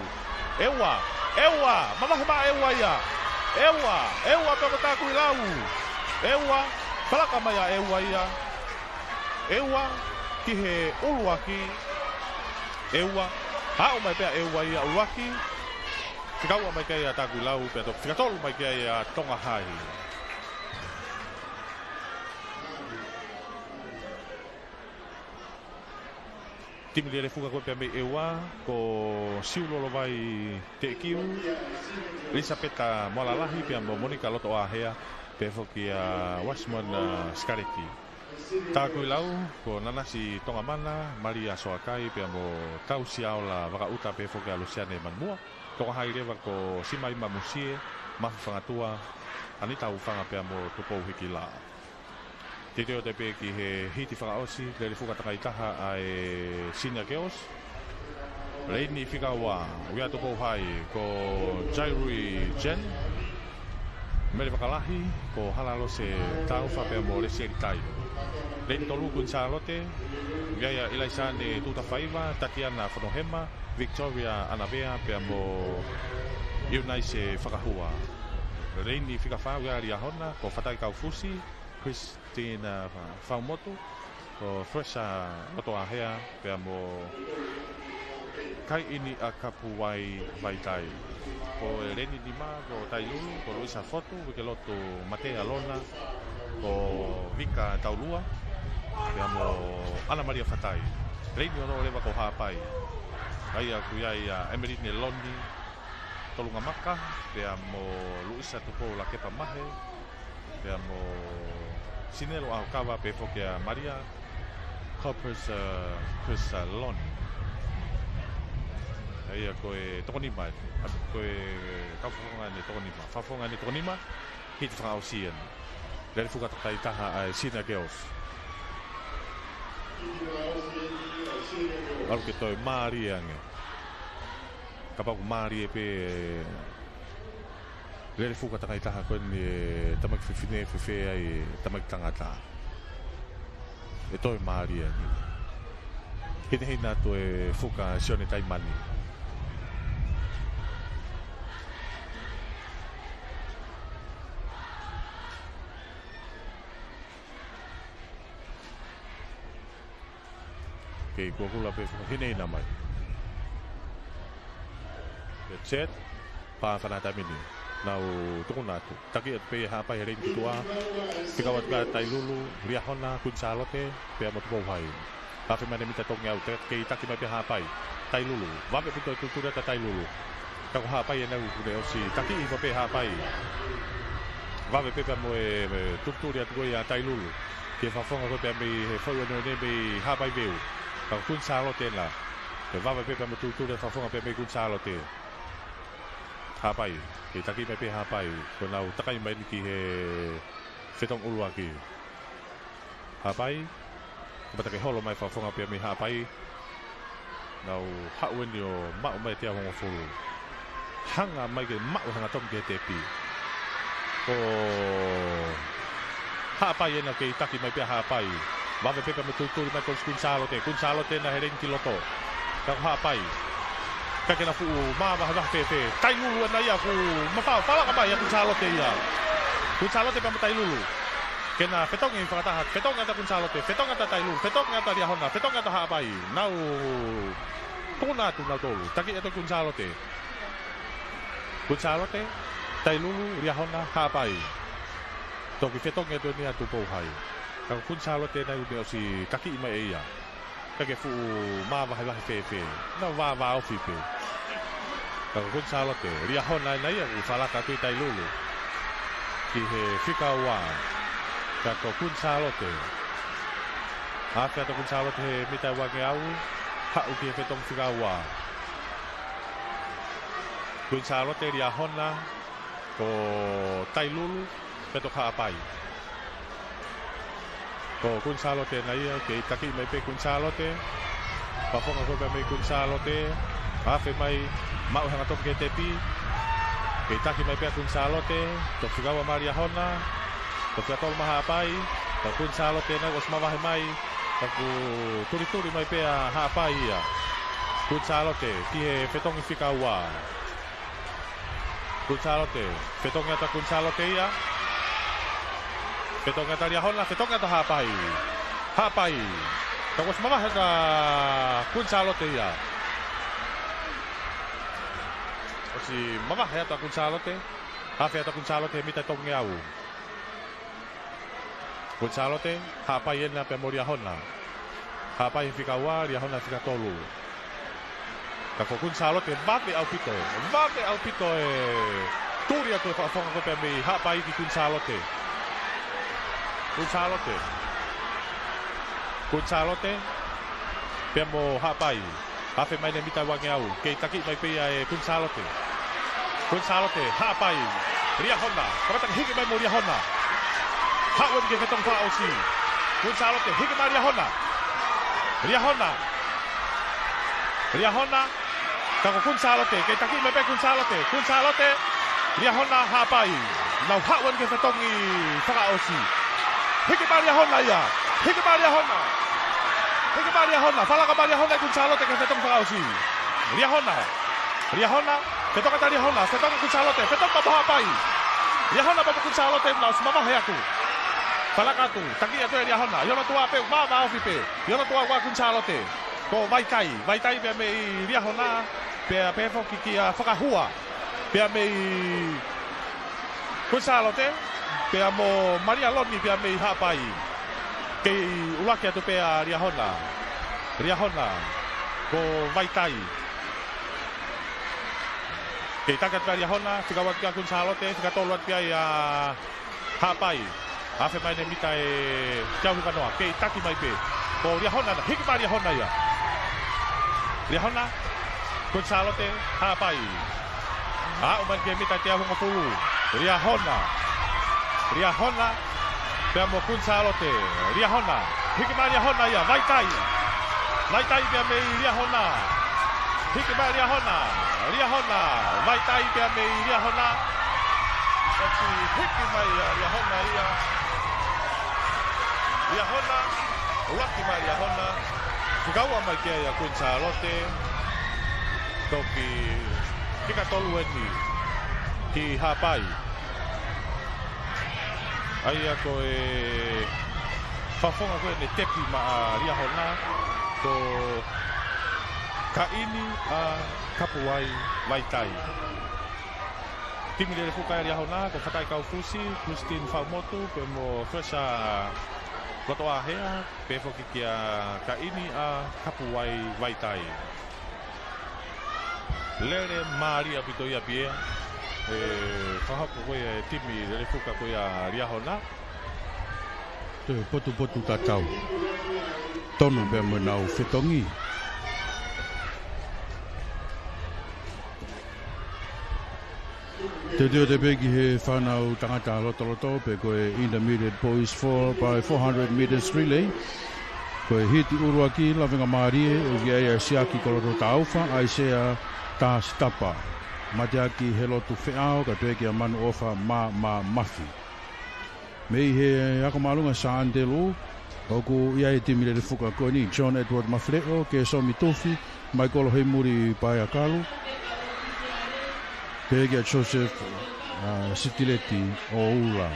ʻEua. ʻEua. Mavahe mai ʻEua ia. ʻEua. ʻEua pea mo Takuilau. ʻEua. Falaka mai ʻa ʻEua ia. ʻEua ki he ʻuluaki. ʻEua. Haʻu mai pē ʻa ʻEua ia ʻuluaki. Fika ua mai ki ai ʻa Takuilau, pea toki fika tolu mai ki ai ʻa Tongahai. Timi lele fuka ko ē pea mei ʻEua, ko Siulolovai Teʻekiu, Elisapeta Moalalahi, pea mo Monika Lotoʻāhea, pea foki ʻa Wasmon, ʻa, Sikaleti. Takuilau, ko Nanasi Tongamana, Malia Soakai, pea mo Tausiaola Vakaʻuta, pea foki ʻa Lusiane Manumua. Tongahai leva ko Simaima Musie, Mafi Fangatua, Anita Ufanga pea mo Tupou Hikila. Titio te pē ki he hiti fakaʻosi, lele fuka takaitaha ʻa e Senior Girls. Leini fika ua, ui atu Tupou Hai, ko Jairui Jen. Mele Vakalahi, ko Hala Lose Taufa pea mo Lesieli Tai. Leini tolu Kuini Sālote, ʻi ai ʻa ʻIlaisane Tutafaiva, Tatiana Fonohema, Victoria ʻAnavea pea mo ʻIunaise Fakahua. Leini fika fā ʻi ai ʻa Liahona, ko Fatai Kaufusi, Christina Faumotu, ko Fresha Lotoahea pea mo Kaiʻini ʻAkapuai Vaitai. Ko e leini nima ko Tailulu, ko Luisa Fotu, Uikelotu Matea Lona, ko Vika Taulua pea mo ʻAna Malia Fatai. Leini ono leva ko Haʻapai, ʻa ia ʻoku ʻi ai ʻa Emeline Loni Tolungamaka pea mo Luisa Tupou Lakepa Mahe, pea mo Sinelo ʻAhokava pea foki ʻa Malia Corpus, uh, Chris, uh, Lon. ʻA ia ko e toko nima, ʻa, ko e kau fakafofonga ʻeni toko nima. Fakafofonga ʻeni toko nima, hiki fakaʻosi ʻeni. Lele fuka takitaha ʻa e Sina Girls. ʻAlu ke toe mālie ange. Kapau ʻoku mālie pē, lele fuka takitaha ko eni e tamaiki fefine, fefē ai e tamaiki tangata. ʻE toe mālie ange. Hinehina atu e fuka Sione Taimani. Kei kuakula pē, hinehina mai. Pea set, pā fana taimi ni. Nau tukuna atu. Taki atu pē ʻa Haʻapai he leini ki tuʻa. Fika ua tuka Tailulu, Liahona, Kuini Sālote, pea mo Tupou Hai. Afe mai ʻeni mita tongi au, te, kei taki mai pē ʻa Haʻapai. Tailulu, vave ʻaupito e tutuli ʻa Tailulu. Ka ko Haʻapai ʻena ʻoku ne ʻosi taki ʻi pē Haʻapai. Vave pē pea mo e, e tutuli atu ko ia ʻa Tailulu. Ki he fakafofonga ko ia pea mei he foʻi ʻoneʻone mei Haʻapai Veu. Ka ko Kuini Sālote ʻena. Ke vave pē pea mo e tutuli ʻa e fakafofonga pea mei Kuini Sālote. Haʻapai, kei taki mai pē Haʻapai. Ko ʻenau takai mai ʻeni ki he fetongi ʻuluaki. Haʻapai, kamata ke holo mai fakafofonga pea mei Haʻapai. Nau haʻu ʻeni ʻo maʻu mai e teau hongofulu. Hanga mai ke maʻu hangatonu ki he tepi. Ko Haʻapai ʻena, kei taki mai pē ʻa Haʻapai. Vave pē pea mo e tutuli mai ko Kuini Sālote. Kuini Sālote ʻena he leini ki loto. Ka ko Haʻapai. Ka ke na fuʻu mavahevahe fēfē. Tailulu ʻena ia ʻoku mafao, falaka mai ʻa Kuini Sālote ia. Kuini Sālote pea mo Tailulu. Ke na fetongi fakataha, fetongi atu ʻa Kuini Sālote, fetongi atu ʻa Tailulu, fetongi atu ʻa Liahona, fetongi atu ʻa Haʻapai. Nau tukuna atu nautolu, taki atu ʻa Kuini Sālote. Kuini Sālote, Tailulu, Liahona, Haʻapai. Toki fetongi atu ʻeni ʻa Tupou Hai. Ka ko Kuini Sālote ʻena ʻoku ne ʻosi taki mai ʻe ia. Ka ke fuʻu mavahevahe fēfē. Nau vāvāofi pē. Ka ko Kuini Sālote, Liahona ʻena ia, ʻoku falaka atu ʻi Tailulu. Ki he fika ua. Ka ko Kuini Sālote. Afe atu ʻa Kuini Sālote he mita ʻe uangeau. Haʻu ki he fetongi fika ua. Kuini Sālote, Liahona, ko Tailulu, pea toki Haʻapai. Ko Kuini Sālote ʻena ia, kei taki mai pē Kuini Sālote. Fakafofonga ko ia pea mei Kuini Sālote. Afe mai, maʻu hangatonu ki he tepi. Kei taki mai pē ʻa Kuini Sālote. Toki fika ua maʻa Liahona. Toki fika tolu maʻa Haʻapai. Ka ko Kuini Sālote ʻena ʻoku ʻosi mavahe mai. Ka ʻoku tulituli mai pē ʻa Haʻapai ia. Kuini Sālote, ki he fetongi fika ua. Kuini Sālote, fetongi atu ʻa Kuini Sālote ia. Fetongi atu ʻa Liahona, fetongi atu ʻa Haʻapai. Haʻapai. Ka ʻoku ʻosi mavahe atu ʻa Kuini Sālote ia. ʻOsi mavahe atu ʻa Kuini Sālote. Afe atu ʻa Kuini Sālote he mita ʻe tongi au. Kuini Sālote, Haʻapai ʻena pea mo Liahona. Haʻapai he fika ua, Liahona he fika tolu. Ka ko Kuini Sālote, vave ʻaupito, vave ʻaupito e tuli atu e fakafofonga ko ia pea mei Haʻapai ki Kuini Sālote. Kuini Sālote. Kuini Sālote, pea mo Haʻapai. Afe mai ʻeni mita ʻe uangeau, kei taki mai pē ia ʻe Kuini Sālote. Kuini Sālote, Haʻapai, Liahona, kamata ke hiki mai mo Liahona. Haʻu ʻeni ki he fetongi fakaʻosi. Kuini Sālote, hiki mai Liahona. Liahona. Liahona. Ka ko Kuini Sālote, kei taki mai pē Kuini Sālote. Kuini Sālote, Liahona, Haʻapai. Nau haʻu eni ki he fetongi fakaʻosi. Hiki mai ʻa Liahona ia. Hiki mai ʻa Liahona. Hiki mai ʻa Liahona. Falaka mai ʻa Liahona ʻi Kuini Sālote ki he fetongi fakaʻosi. Liahona. Liahona. Fetongi ʻa Liahona. Fetongi Kuini Sālote. Fetongi pea mo Haʻapai. Liahona pea mo Kuini Sālote, nau ʻosi mavahe atu. Falaka atu. Taki atu ʻe Liahona. ʻI hono tuʻa pē, ʻoku mavahe ofi pē. ʻI hono tuʻa ʻa Kuini Sālote. Ko Vaitai. Vaitai pea mei Liahona. Pea pehē foki kia Fakahua. Pea mei Kuini Sālote, pea mo Malia Loni, pea mei Haʻapai. Kei ʻuluaki atu pē ʻa Liahona. Liahona, ko Vaitai. Kei taki atu pē ʻa Liahona, fika ua atu kia Kuini Sālote, fika tolu atu pē ia ʻa Haʻapai. Afe mai ʻene mita ʻe teau hiva noa, kei taki mai pē. Ko Liahona na, hiki mai ʻa Liahona ia. Liahona, Kuini Sālote, Haʻapai. Aʻu mai ki he mita ʻe teau hongofulu. Liahona. Liahona, pea mo Kuini Sālote. Liahona, hiki mai ʻa Liahona ia, Vaitai. Vaitai pea mei Liahona. Hiki mai ʻa Liahona. Liahona, Vaitai pea mei Liahona. ʻOsi hiki mai ʻa Liahona ia. Liahona, ʻuluaki mai ʻa Liahona. Fika ua mai ki ai ʻa Kuini Sālote. Toki fika tolu eni ki Haʻapai. ʻA ia ko e fakafofonga ko ē naʻe tepi maʻa Liahona, ko Kaini ʻa Kapuai Vaitai. Timi lele fuka ʻa Liahona, ko Fatai Kaufusi, Christine Faumotu, pea mo Fresa Lotoʻahea, pehē foki kia Kaini ʻa Kapuai Vaitai. Lele mālie ʻaupito ia pē ia. ʻE fakahoko ko ia ʻe he timi lele fuka ko ia ʻa Liahona. Toe potupotu tatau. Tonu pea mo ʻenau fetongi. Teuteu atu pē ki he fānau tangata lotoloto, pe ko e Intermediate Boys four by four hundred meters relay. Ko e hiti ʻuluaki lavengamālie, ʻoku ʻi ai ʻa Siaki Koloto Taufa, ʻAisea Tasitapa. Mateaki Helotu Feʻao, kae pehē kia Manuʻofa Mā, Mā, Mafi. Mei he ako māʻolunga Sā ʻAnitelū, ʻoku ʻi ai e timi lele fuka ko eni, John Edward Mafileʻo, Kēsomi Tufi, Maikolo Heimuli Paeakalu, pehē kia Joseph, ʻa, Sitileti ʻOula.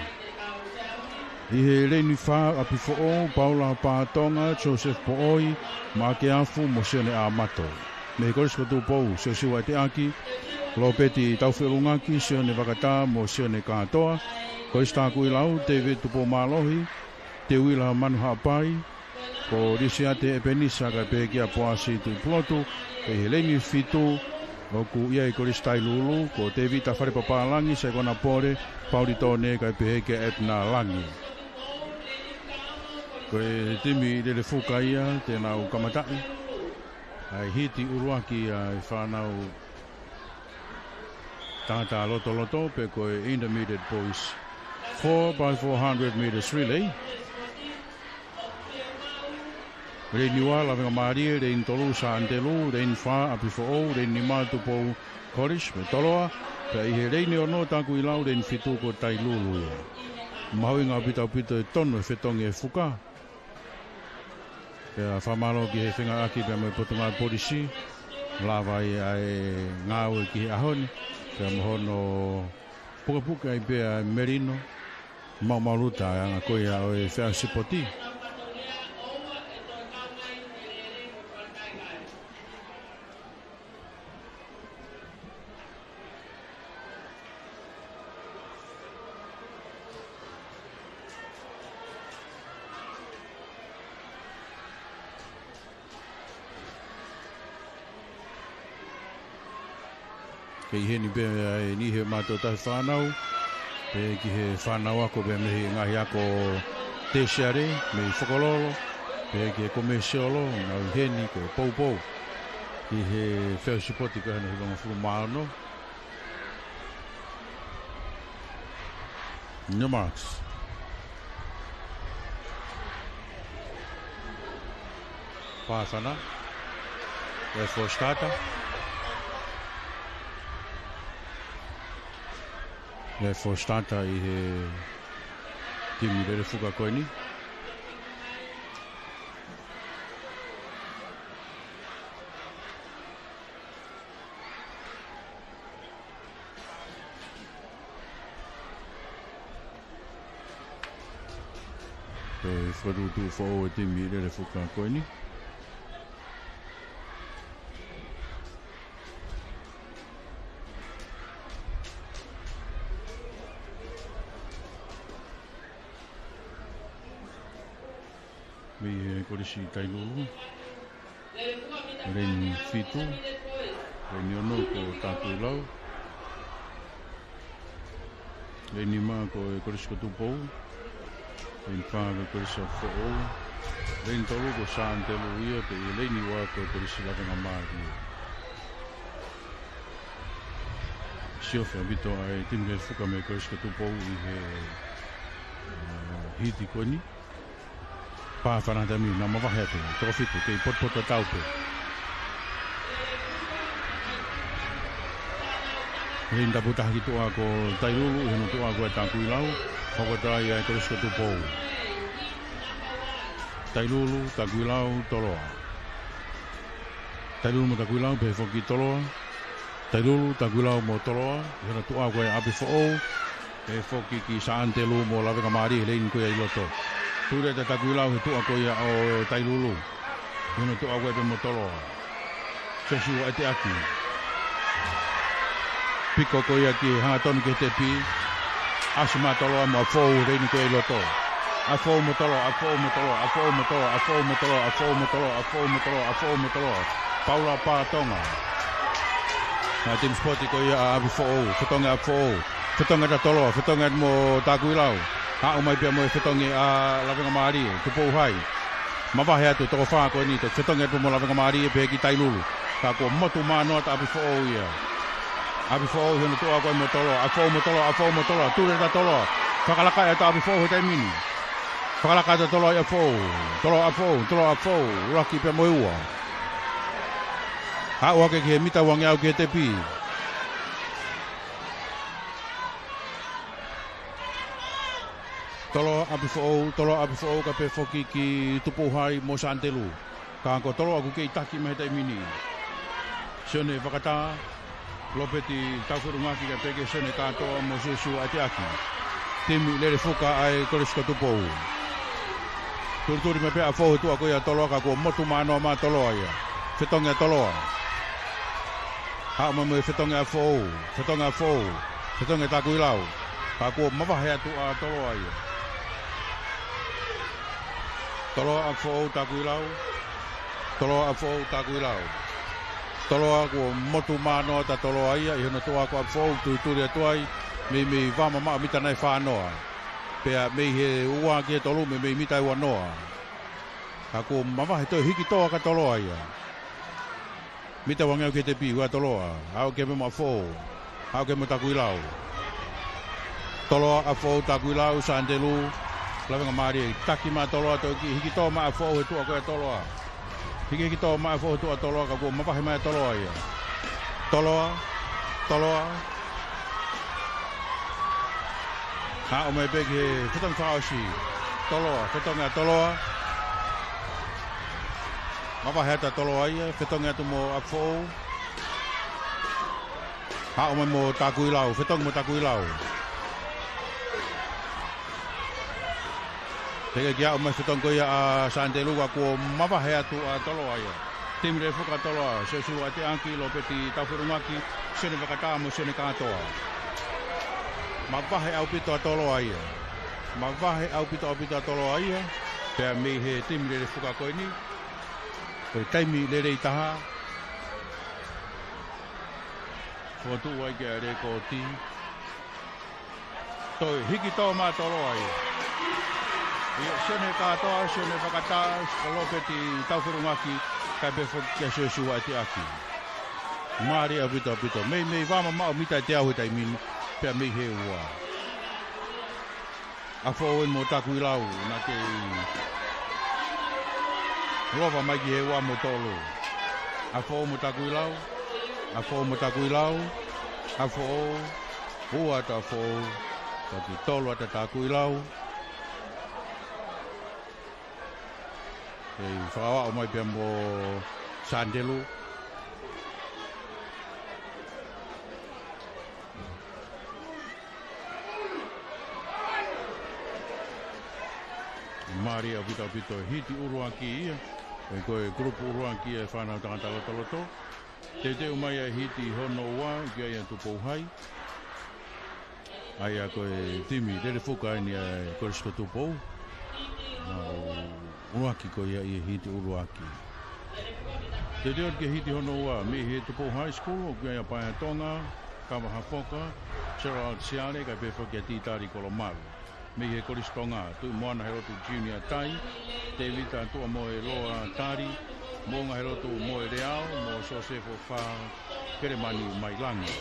ʻI he leini fā, ʻApifoʻou, Paula Pātonga, Joseph Poʻoi, Maʻake Afu mo Sione ʻAmato. Mei he Kolisi ko Tupou, Siosiua ʻEteʻaki, Lopeti Taufeʻulungaki, Sione Vakatā mo Sione Kātoa, Kolisi Takuilau, David Tupoumālohi, Teuila Manuhaʻapai, ko Lisiate ʻEpenisa kae pehē kia Poasi Tuʻipulotu, pea ʻi he leini fitu, ʻoku ʻi ai Kolisi Tailulu, ko Tevita Falepapālangi, Saikona Pole, Pauli Tone kae pehē kia Etna Langi. Ko e timi lele fuka ia, te nau kamataʻi ʻa e hiti ʻuluaki ʻa e fānau tangata lotoloto, pe ko e Intermediate Boys four by four hundred meters relay. Leini ua, lavengamālie, leini tolu, Sā ʻAnitelū, leini fā, ʻApifoʻou, leini nima, Tupou College, mo Toloa, pea ʻi he leini ono, Takuilau, leini fitu, ko Tailulu ia. Mahuʻinga ʻaupito ʻaupito e tonu e fetongi e fuka. Pea fakamālō ki he fengāueʻaki pea mo e Potungāue Polisi, lava ai ʻa e ngāue ki he ʻaho ni, pea mo hono pukepuke ai pē ʻa e melino, maumau luta ʻa e anga ko ia ʻo e feʻauhi sipoti. Kei heni pē ʻa e niʻihi ʻo e mātuʻa tahi fānau, pehē ki he fānau ako pē mei he ngaahi ako tesiale, mei Fokololo, pehē ki he komesiolo, nau ʻi heni ko e poupou ki he feʻauhi sipoti ko ē hono hivangofulu mā ono. Your marks. Pāfana. F four starter. Lefo Stata ʻi he timi Lelefuka ko eni. Ko e fakatuʻutuʻu foʻou e timi Lelefuka ko eni. Mei he Kolisi Tailulu. Leini fitu. Leini ono ko Takuilau. Leini nima ko e Kolisi ko Tupou. Leini fā ko e Kolisi ʻApifoʻou. Leini tolu ko Santelu ia, pea ʻi he leini ua ko e Kolisi Lavengamālie. Siofi ʻaupito ʻa e timi Lelefuka mei he Kolisi ko Tupou ʻi he, uh, hiti ko eni. Pā fana temi, naʻa mavahe atu, toko fitu, kei potopoto tau pē. Leini tapu taha ki tuʻa ko Tailulu, ʻi hono tuʻa ko e Takuilau, hoko atu ai ʻa e Kolisi ko Tupou. Tailulu, Takuilau, Toloa. Tailulu mo Takuilau, pehē foki Toloa. Tailulu, Takuilau mo Toloa, ʻi hono tuʻa ko e ʻApifoʻou, pehē foki ki Santelu mo Lavengamālie, leini ko ia ʻi loto. Tuli atu ʻa Takuilau he tuʻa ko ia ʻo Tailulu, ʻi hono tuʻa ko ia pē mo Toloa. Siosiua ʻEteʻaki. Piko ko ia ke hangatonu ki he tepi. ʻAsi mai ʻa Toloa mo ʻApifoʻou, leini ko ia ʻi loto. ʻApifoʻou mo Toloa, ʻApifoʻou mo Toloa, ʻApifoʻou mo Toloa, ʻApifoʻou mo Toloa, ʻApifoʻou mo Toloa, ʻApifoʻou mo Toloa, ʻApifoʻou mo Toloa. Paula Patonga. Naʻe timi sipoti ko ia ʻa ʻApifoʻou, fetongi ʻApifoʻou. Fetongi atu ʻa Toloa, fetongi atu mo Takuilau. Aʻu mai pea mo e fetongi ʻa Lavengamālie, Tupou Hai. Mavahe atu toko fā ko eni, toe fetongi atu mo Lavengamālie pehē ki Tailulu. Ka kuo motu manoa atu ʻa ʻApifoʻou ia. ʻApifoʻou ʻi hono tuʻa ko ia mo Toloa, ʻApifoʻou mo Toloa, ʻApifoʻou mo Toloa, tuli atu ʻa Toloa. Fakalaka atu ʻa ʻApifoʻou he taimi ni. Fakalaka atu ʻa Toloa ʻia ʻApifoʻou. Toloa ʻApifoʻou, Toloa ʻApifoʻou, ʻuluaki pea mo e ua. Aʻu hake ki he mita uangeau ki he tepi. Toloa ʻApifoʻou, Toloa ʻApifoʻou, kae pehē foki ki Tupou Hai mo Santelu. Ka ko Toloa ʻoku kei taki mai he taimi ni. Sione Vakatā, Lopeti Taufeʻulungaki, kae pehē ki Sione Kātoa mo Siosiua ʻEteʻaki. Timi Lelefuka ʻa e Kolisi ko Tupou. Tulituli mai pē ʻApifoʻou he tuʻa ko ia ʻo Toloa ka kuo motu manoa mai ʻa Toloa ia. Fetongi ʻa Toloa. Aʻu mai mo e fetongi ʻa ʻApifoʻou, fetongi ʻa ʻApifoʻou, fetongi ʻa Takuilau. Ka kuo mavahe atu ʻa Toloa ia. Toloa ʻApifoʻou Takuilau. Toloa ʻApifoʻou Takuilau. Toloa kuo motu manoa atu ʻa Toloa ia, ʻi hono tuʻa ko ʻApifoʻou tulituli atu ai, meimei vā mamaʻo mita nai fā noa. Pea mei he ua ki he tolu, meimei mita ua noa. Ka kuo mavahe toe hiki tō ʻaki ʻa Toloa ia. Mita uangeau ki he tepi, ua Toloa. Aʻu ki he meʻa mo ʻApifoʻou. Aʻu ki he meʻa mo Takuilau. Toloa, ʻApifoʻou, Takuilau, Santelu. Lavengamālie, taki mai ʻa Toloa, toe kiʻi hiki tō mai ʻa ʻApifoʻou he tuʻa ko ia ʻo Toloa. Hiki, hiki tō mai ʻa ʻApifoʻou he tuʻa ʻo Toloa, ka kuo mavahe mai ʻa Toloa ia. Toloa, Toloa. Aʻu mai pē ki he fetongi fakaʻosi. Toloa, fetongi ʻa Toloa. Mavahe atu ʻa Toloa ia, fetongi atu mo ʻApifoʻou. Aʻu mai mo Takuilau, fetongi mo Takuilau. Teʻeki ke aʻu mai fetongi ko ia ʻa Santelu ka kuo mavahe atu ʻa Toloa ia. Timi Lelefuka Toloa, Siosiua ʻEteʻaki, Lopeti Taufeʻulungaki, Sione Vakatā mo Sione Kātoa. Mavahe ʻaupito ʻa Toloa ia. Mavahe ʻaupito ʻaupito ʻa Toloa ia. Pea mei he timi Lelefuka ko eni. Ko e taimi lelei taha. Fokotuʻu ai ke ʻa e lēkooti. Toe hiki tō mai ʻa Toloa ia. ʻIo, Sione Kātoa, Sione Vakatā, Lopeti Taufeʻulungaki, kae pehē foki kia Siosiua ʻEteʻaki. Mālie ʻaupito ʻaupito. Meimei vā mamaʻo mita ʻe teau he taimi ni, pea mei he ua. ʻApifoʻou mo Takuilau, naʻa ke lova mai ki he ua mo tolu. ʻApifoʻou mo Takuilau, ʻApifoʻou mo Takuilau, ʻApifoʻou, Ua ata foʻou, taki tolu ata tākuilau. Kei fakaaʻu mai pea mo Sandelu. Mālie ʻaupito ʻaupito e hiti ʻuluaki ia. Ko e kulupu ʻuluaki ia e fānau tangata lotoloto. Teuteu mai ʻa e hiti hono ua, ʻoku ʻi ai ʻa Tupou Hai. ʻA ia ko e timi lele fuka eni ʻa e Kolisi ko Tupou. Mau ʻuluaki ko ia ʻi he hiti ʻuluaki. Teuteu ki he hiti hono ua, mei he Tupou High School, ʻoku ʻi ai ʻa Paea Tonga, Kava Hafoka, Gerald Siale, kae pehē foki ʻa Titali Kolomalu. Mei he Kolisi Tonga, Tuʻi Moana Helotu Junior Tai, Tēvita Tuʻamoeloa Tali, Moʻunga Helotu Moeleao, mo Sosefo Fā Kelemani Mailangi.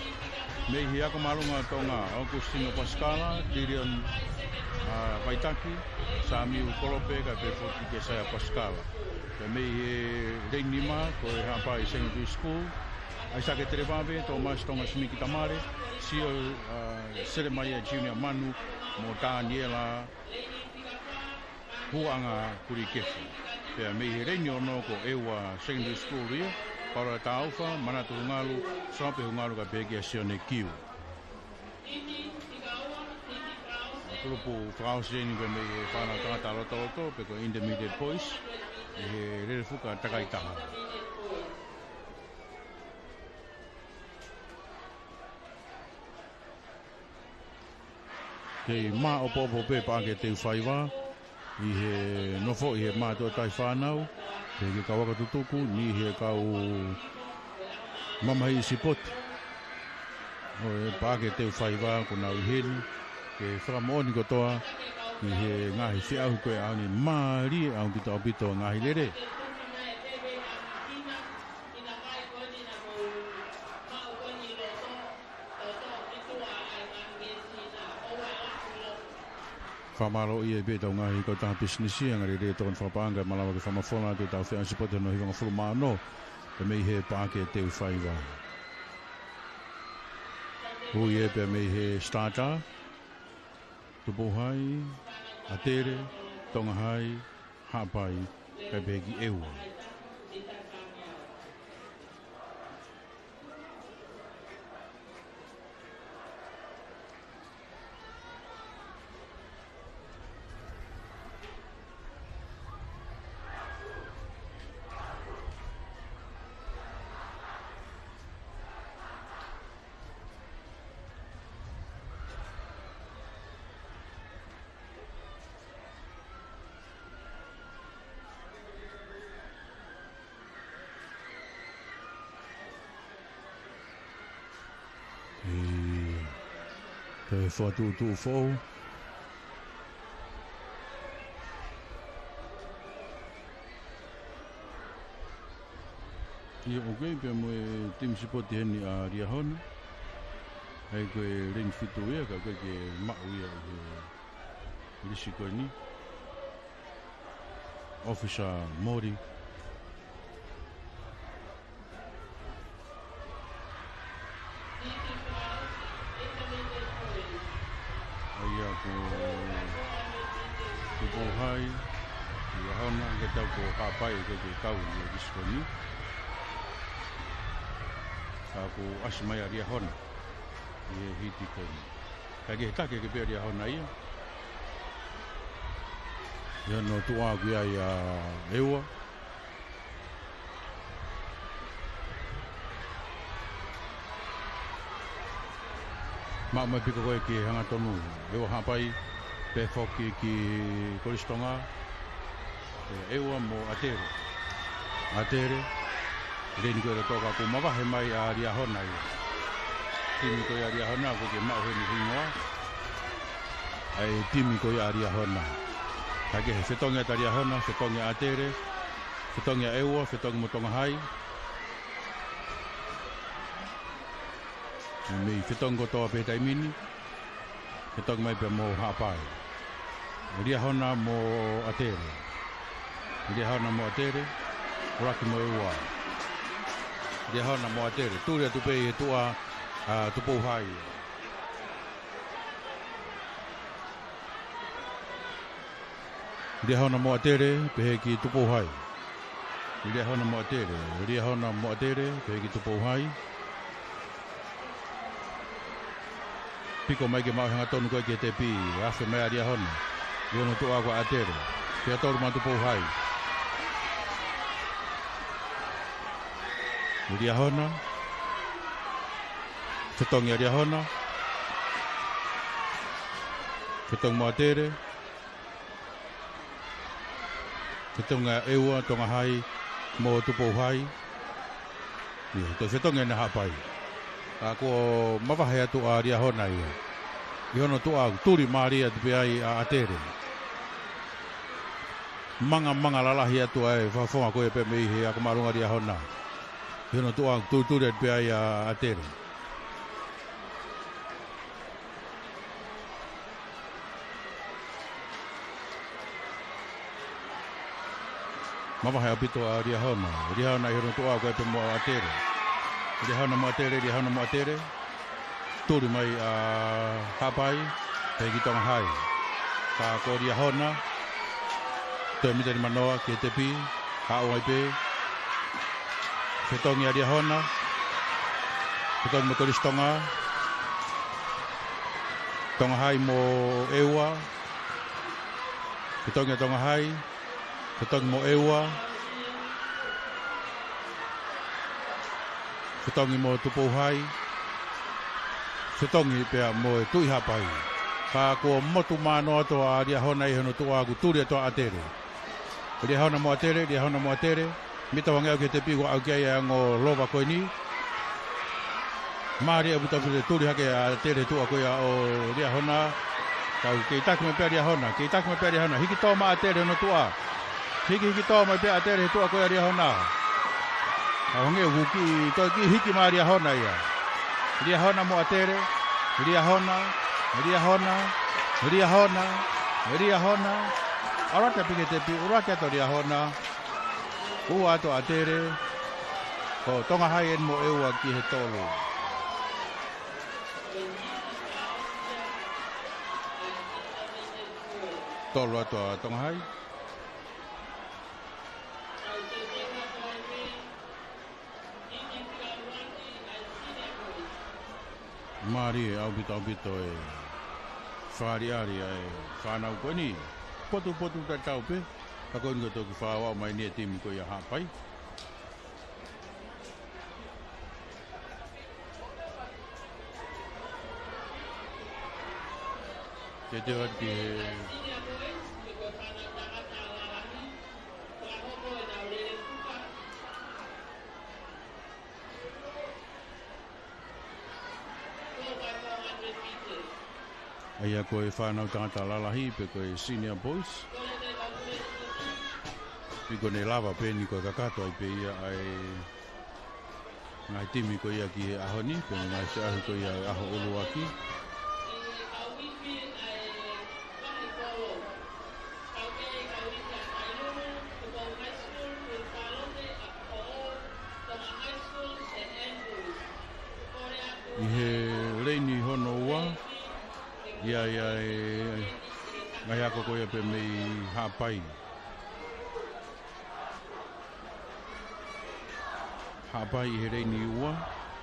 Mei he Ako Māʻolunga Tonga, Augustino Pasikala, Lilian, ʻa, Vaitaki, Samiu Kolope, kae pehē foki ki he Saia Pasikala. Pea mei he Leinima, ko e Haʻapai Secondary School, ʻAisake Televave, Thomas Tonga Smiki Tamale, Sio, ʻa, Selemaia Junior Manu, mo Taniela Huanga Kulikefu. Pea mei he Leini Ono ko ʻEua Secondary School ia, Paula Taufa, Manatu Hungalu, Sape Hungalu kae pehē kia Sione Kiu. Kulupu fakaʻosi eni pea mei he fānau tangata lotoloto, pe ko e Intermediate Boys, ʻi he lele fuka takai taha. Kei māʻopoʻopo pē Paʻake Teufaiva, ʻi he nofo ʻi he mātuʻa taʻefānau, pea ki he kau ako tutuku, ni he kau mamahiʻi sipoti ʻo e Paʻake Teufaiva, kuo nau ʻi heni, ke fakamoʻoni kotoa, ʻi he ngaahi feʻauhi ko ē ʻaho ni mālie ʻaupito ʻaupito ngaahi lele. Fakamālō ia pē ʻetau ngaahi kautaha pisinisi, anga lele tokoni fakapaʻanga, malava ke fakamafola atu ʻetau feʻauhi sipoti hono hivangofulu mā ono, pea mei he Paʻake Teufaiva. Ui ē pea mei he starter, Tupou Hai, ʻAtele, Tonga Hai, Haʻapai, kae pehē ki ʻEua. ʻI he toe fokotuʻutuʻu foʻou. ʻIo, ʻoku ʻi ai pē mo e timi sipoti heni ʻa Liahona. ʻA ia ko e leni fitu ia, ka ʻoku ʻikai ke maʻu ia ʻi he lisi ko eni. Officer Mori. ʻA ia ko Tupou Hai, Liahona, ke tau ko Haʻapai, ʻoku ʻikai ke kau ʻi he lisi ko eni. Ka kuo ʻasi mai ʻa Liahona ʻi he hiti ko eni. Ka ke taki ke pea Liahona ia. Ia no tuʻa ʻoku ʻi ai ʻa ʻEua. Maʻu mai piko ko ē ki he hangatonu. ʻEua Haʻapai, pehē foki ki Kolisi Tonga. ʻEua mo ʻAtele. ʻAtele. Leni ko ē ʻo toka kuo mavahe mai ʻa Liahona ia. Timi ko ia ʻa Liahona, ʻoku ʻikai ke maʻu heni hingoa. ʻA e timi ko ia ʻa Liahona. Ka ke he fetongi ʻa Liahona, fetongi ʻa ʻAtele, fetongi ʻa ʻEua, fetongi mo Tonga Hai. Mei fetongi kotoa pē he taimi ni. Fetongi mai pea mo Haʻapai. Liahona mo ʻAtele. Liahona mo ʻAtele. ʻUluaki mo ʻEua. Liahona mo ʻAtele. Tuli atu pē ʻi he tuʻa, ʻa, Tupou Hai. Liahona mo ʻAtele, pehē ki Tupouhai. Liahona mo ʻAtele, Liahona mo ʻAtele, pehē ki Tupouhai. Piko mai ke maʻu hangatonu ko ē ki he tepi, afe mai ʻa Liahona. ʻI hono tuʻa ko ʻAtele. Pea tolu mai Tupouhai. Liahona. Fetongi ʻa Liahona. Fetongi mo ʻAtele. Fetongi ʻEua, Tonga Hai mo Tupouhai. ʻIo, toe fetongi ʻa Haʻapai. Ka kuo mavahe atu ʻa Liahona ia. ʻI hono tuʻa, tuli mālie atu pē ai ʻa ʻAtele. Mangamanga lalahi atu ai, fakafofonga ko ia pē mei he ako māʻolunga ʻa Liahona. ʻI hono tuʻa, tulituli atu pē ai ʻa ʻAtele. Mavahe ʻaupito ʻa Liahona. Liahona ʻi hono tuʻa ko ē pē mo ʻAtele. Liahona mo ʻAtele, Liahona mo ʻAtele. Tuli mai ʻa Haʻapai, pehē ki Tonga Hai. Ka ko Liahona, toe mita nimanoa ki he tepi, haʻu ai pē. Fetongi ʻa Liahona. Fetongi mo Kolisi Tonga. Tonga Hai mo ʻEua. Fetongi ʻa Tonga Hai. Fetongi mo ʻEua. Fetongi mo Tupouhai. Fetongi pea mo e Tuʻi Haʻapai. Ka kuo motu manoa atu ʻa Liahona ʻi hono tuʻa, kuo tuli atu ʻa ʻAtele. Liahona mo ʻAtele, Liahona mo ʻAtele. Mita ua ngeau ki he tepi, ʻoku ʻau ki ai ʻa e ongo lova ko eni. Mālie ʻaupito ʻa e tuli hake ʻa ʻAtele tuʻa ko ia ʻo Liahona. Kau kei taki mai pē ʻa Liahona, kei taki mai pē ʻa Liahona. Hiki tō mai ʻa ʻAtele hono tuʻa. Hiki, hiki tō mai pē ʻa ʻAtele tuʻa ko ia Liahona. Ka hangē ʻoku kiʻi, toe kiʻi hiki mai ʻa Liahona ia. Liahona mo ʻAtele, Liahona, Liahona, Liahona, Liahona. ʻAlu atu pē ki he tepi, ʻuluaki atu ʻa Liahona. Ua atu ʻa ʻAtele, ko Tonga Hai eni mo ʻEua ki he tolu. Tolu atu ʻa Tonga Hai. Mālie ʻaupito ʻaupito e fakaʻaliʻali ʻa e fānau ko eni. Potupotu tatau pē, ka ko eni ko e toki fāuau mai eni e timi ko ia Haʻapai. Te te atu ki he ʻA ia ko e fānau tangata lalahi pe ko e senior boys. Pea ko ʻene lava pē eni ko e kakato ai pē ia ʻa e ngaahi timi ko ia ki he ʻaho ni, pea ngaahi feʻauhi ko ia ʻaho ʻuluaki. ʻI he leini hono ua, ʻi ai ʻa e ngaahi ako ko ia pē mei Haʻapai. Haʻapai ʻi he leini ua,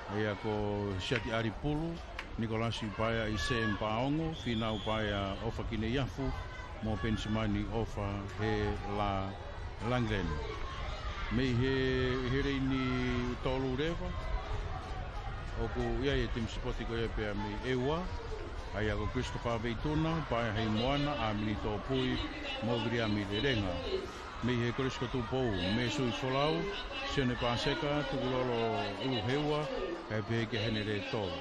ʻa ia ko Siati ʻAlipulu, Nikolasi Paea ʻi Sēm Paongo, Fīnau Paea ʻOfa Kineiafu, mo Penisimani ʻOfa he La Langlen. Mei he, he leini tolu leva, ʻoku ʻi ai e timi sipoti ko ia pea mei ʻEua, ʻa ia ko Christopher Veituna, Paea Heimoana, ʻAmini Tōpui, mo Viliami Lelenga. Mei he Kolisi ko Tupou, Mēsui Folau, Sione Paseka, Tukulolo ʻUluheua, kae pehē kia Henele Tolu.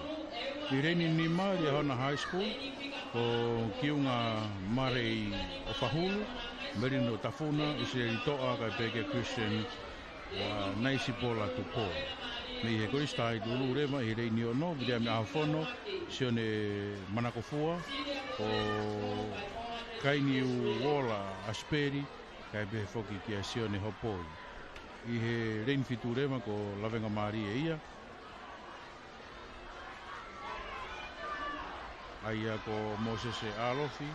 ʻI he leini nima, Liahona High School, ko Kiunga Marei ʻOfahulu, Melino Tafuna, ʻIsileli Toʻa, kae pehē kia Christian, ʻa, Naisipola Tupou. Mei he Kolisi Tahaʻi Tulu leva, ʻi he leini ono, Viliami ʻAhofono, Sione Manakofua, ko Kaini Uola ʻAsipeli, kae pehē foki kia Sione Hopoi. ʻI he leini fitu leva ko Lavengamālie ia. ʻA ia ko Mōsese ʻAlofi,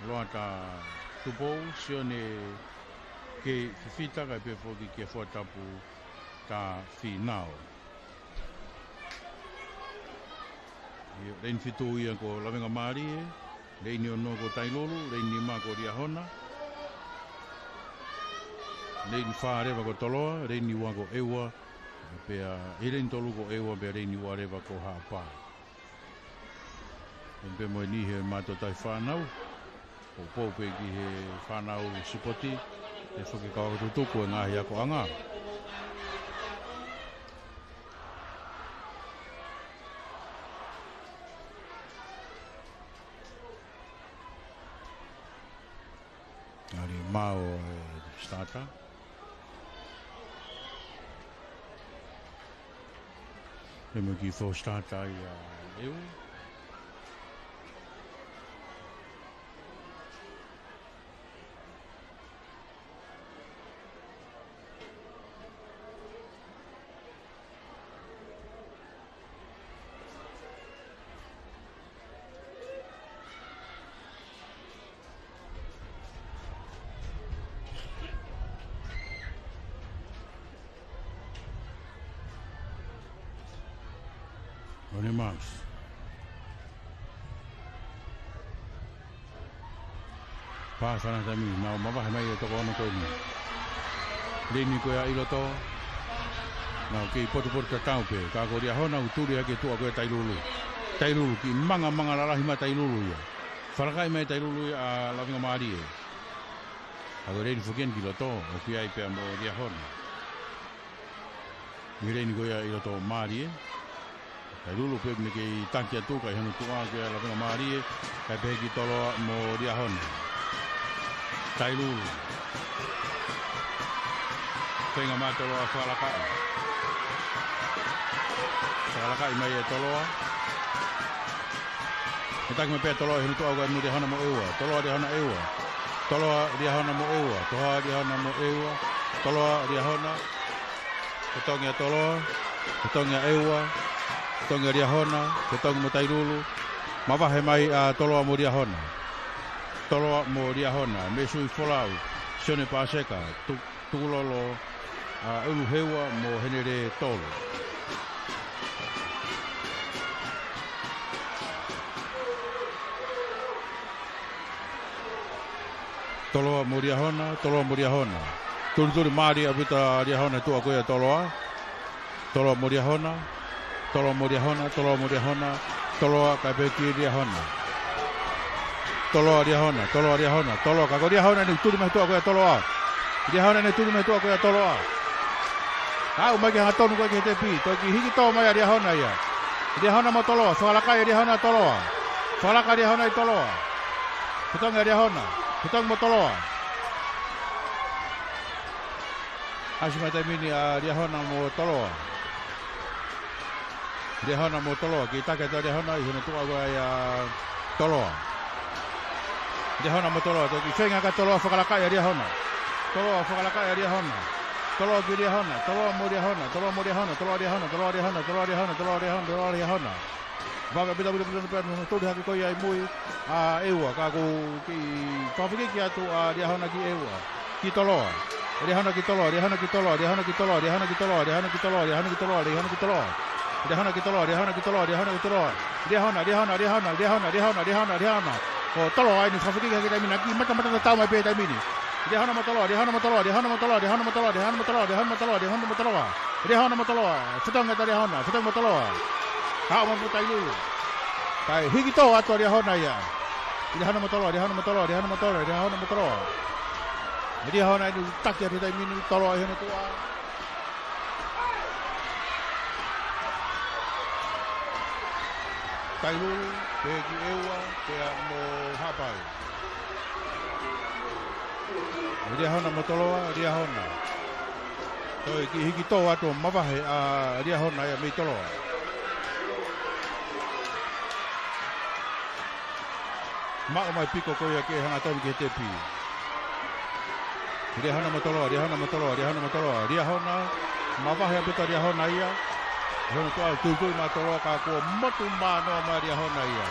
Loata Tupou, Sione Kei Fifita, kae pehē foki kia Fuatapu Tafinao. ʻIo, leini fitu ia ko Lavengamālie, leini ono ko Tailulu, leini nima ko Liahona, leini fā leva ko Toloa, leini ua ko ʻEua, pea ʻi he leini tolu ko ʻEua, pea leini ua leva ko Haʻapai. Pea mo e niʻihi ʻo e mātuʻa tauhi fānau, ʻoku ou pehē ki he fānau sipoti, ʻe foki kau ako tutuku e ngaahi akoʻanga. ʻAli mao e starter. Pea mo e kiʻi fo starter ia ʻEua. One mouse. Pā sana tami, nau mavahe mai e toko ono ko eni. Leini ko ia ʻi loto. Nau kei potupotu tatau pē, ka ko Liahona ʻoku tuli hake tuʻa ko ia Tailulu. Tailulu, kiʻi mangamanga lalahi mai Tailulu ia. Fakalakaʻi mai Tailulu ia ʻa Lavengamālie. Ka ko e leini foki eni ki loto, ʻoku ʻi ai pea mo Liahona. Mei he leini ko ia ʻi loto Mālie. Tailulu pē naʻe kei taki atu, ka ʻi hono tuʻa ko ia Lavengamālie, kae pehē ki Toloa mo Liahona. Tailulu. Feinga mai Toloa fakalakaʻi. Fakalakaʻi mai e Toloa. He taki mai pē Toloa ʻi hono tuʻa ko ia mo Liahona mo ʻEua. Toloa Liahona ʻEua. Toloa Liahona mo ʻEua. Toloa Liahona mo ʻEua. Toloa Liahona. Fetongi ʻa Toloa, fetongi ʻa ʻEua, fetongi ʻa Liahona, fetongi mo Tailulu. Mavahe mai ʻa Toloa mo Liahona. Toloa mo Liahona, mei Sui Folau, Sione Paseka, Tu-, Tukulolo, ʻa ʻUluheua mo Henele Tolo. Toloa mo Liahona, Toloa mo Liahona. Tulituli mālie ʻaupito ʻa Liahona tuʻa ko ia Toloa. Toloa mo Liahona, Toloa mo Liahona, Toloa mo Liahona, Toloa kae pehē ki Liahona. Toloa Liahona, Toloa Liahona, Toloa ka ko Liahona eni tuli mai tuʻa ko ia Toloa. Liahona eni tuli mai tuʻa ko ia Toloa. Aʻu mai ke hangatonu ko ē ki he tepi, toki hiki tō mai ʻa Liahona ia. Liahona mo Toloa, fakalaka ʻe Liahona Toloa. Fakalaka Liahona ʻi Toloa. Fetongi ʻa Liahona, fetongi mo Toloa. ʻAsi mai taimi ni ʻa Liahona mo Toloa. Liahona mo Toloa, kei taki atu ʻa Liahona ʻi hono tuʻa ko ia ʻa Toloa. Liahona mo Toloa, toki feinga ka Toloa fakalaka ʻa Liahona. Toloa fakalaka ʻa Liahona. Toloa ki Liahona, Toloa mo Liahona, Toloa mo Liahona, Toloa Liahona, Toloa Liahona, Toloa Liahona, Toloa Liahona, Toloa Liahona. Vave pita pita pita pita tuli hake ko ia ʻi mui ʻa ʻEua, ka ko e kiʻi fakafekiki atu ʻa Liahona ki ʻEua. Ki Toloa. Liahona ki Toloa, Liahona ki Toloa, Liahona ki Toloa, Liahona ki Toloa, Liahona ki Toloa, Liahona ki Toloa, Liahona ki Toloa. Liahona ki Toloa, Liahona ki Toloa, Liahona ki Toloa. Liahona, Liahona, Liahona. Ko Toloa eni fakafekiki hake taimi ni, kiʻi matamata tatau mai pē taimi ni. Liahona mo Toloa, Liahona mo Toloa, Liahona mo Toloa, Liahona mo Toloa. Liahona mo Toloa, fetongi ʻa Liahona, fetongi mo Toloa. Haʻu mai mo Tailulu. Kae hiki tō atu ʻa Liahona ia. Liahona mo Toloa, Liahona mo Toloa, Liahona mo Toloa, Liahona mo Toloa. Liahona eni taki atu he taimi ni Toloa ʻi hono tuʻa. Tailulu, pehē ki ʻEua, pea mo Haʻapai. Liahona mo Toloa, Liahona. Toe kiʻi hiki tō atu ʻo mavahe ʻa Liahona ia mei Toloa. Maʻu mai piko ko ia ke hangatonu ki he tepi. Liahona mo Toloa, Liahona mo Toloa, Liahona mo Toloa, Liahona. Mavahe ʻaupito Liahona ia. Hono tuʻa tulituli mai Toloa ka kuo motu manoa mai Liahona ia.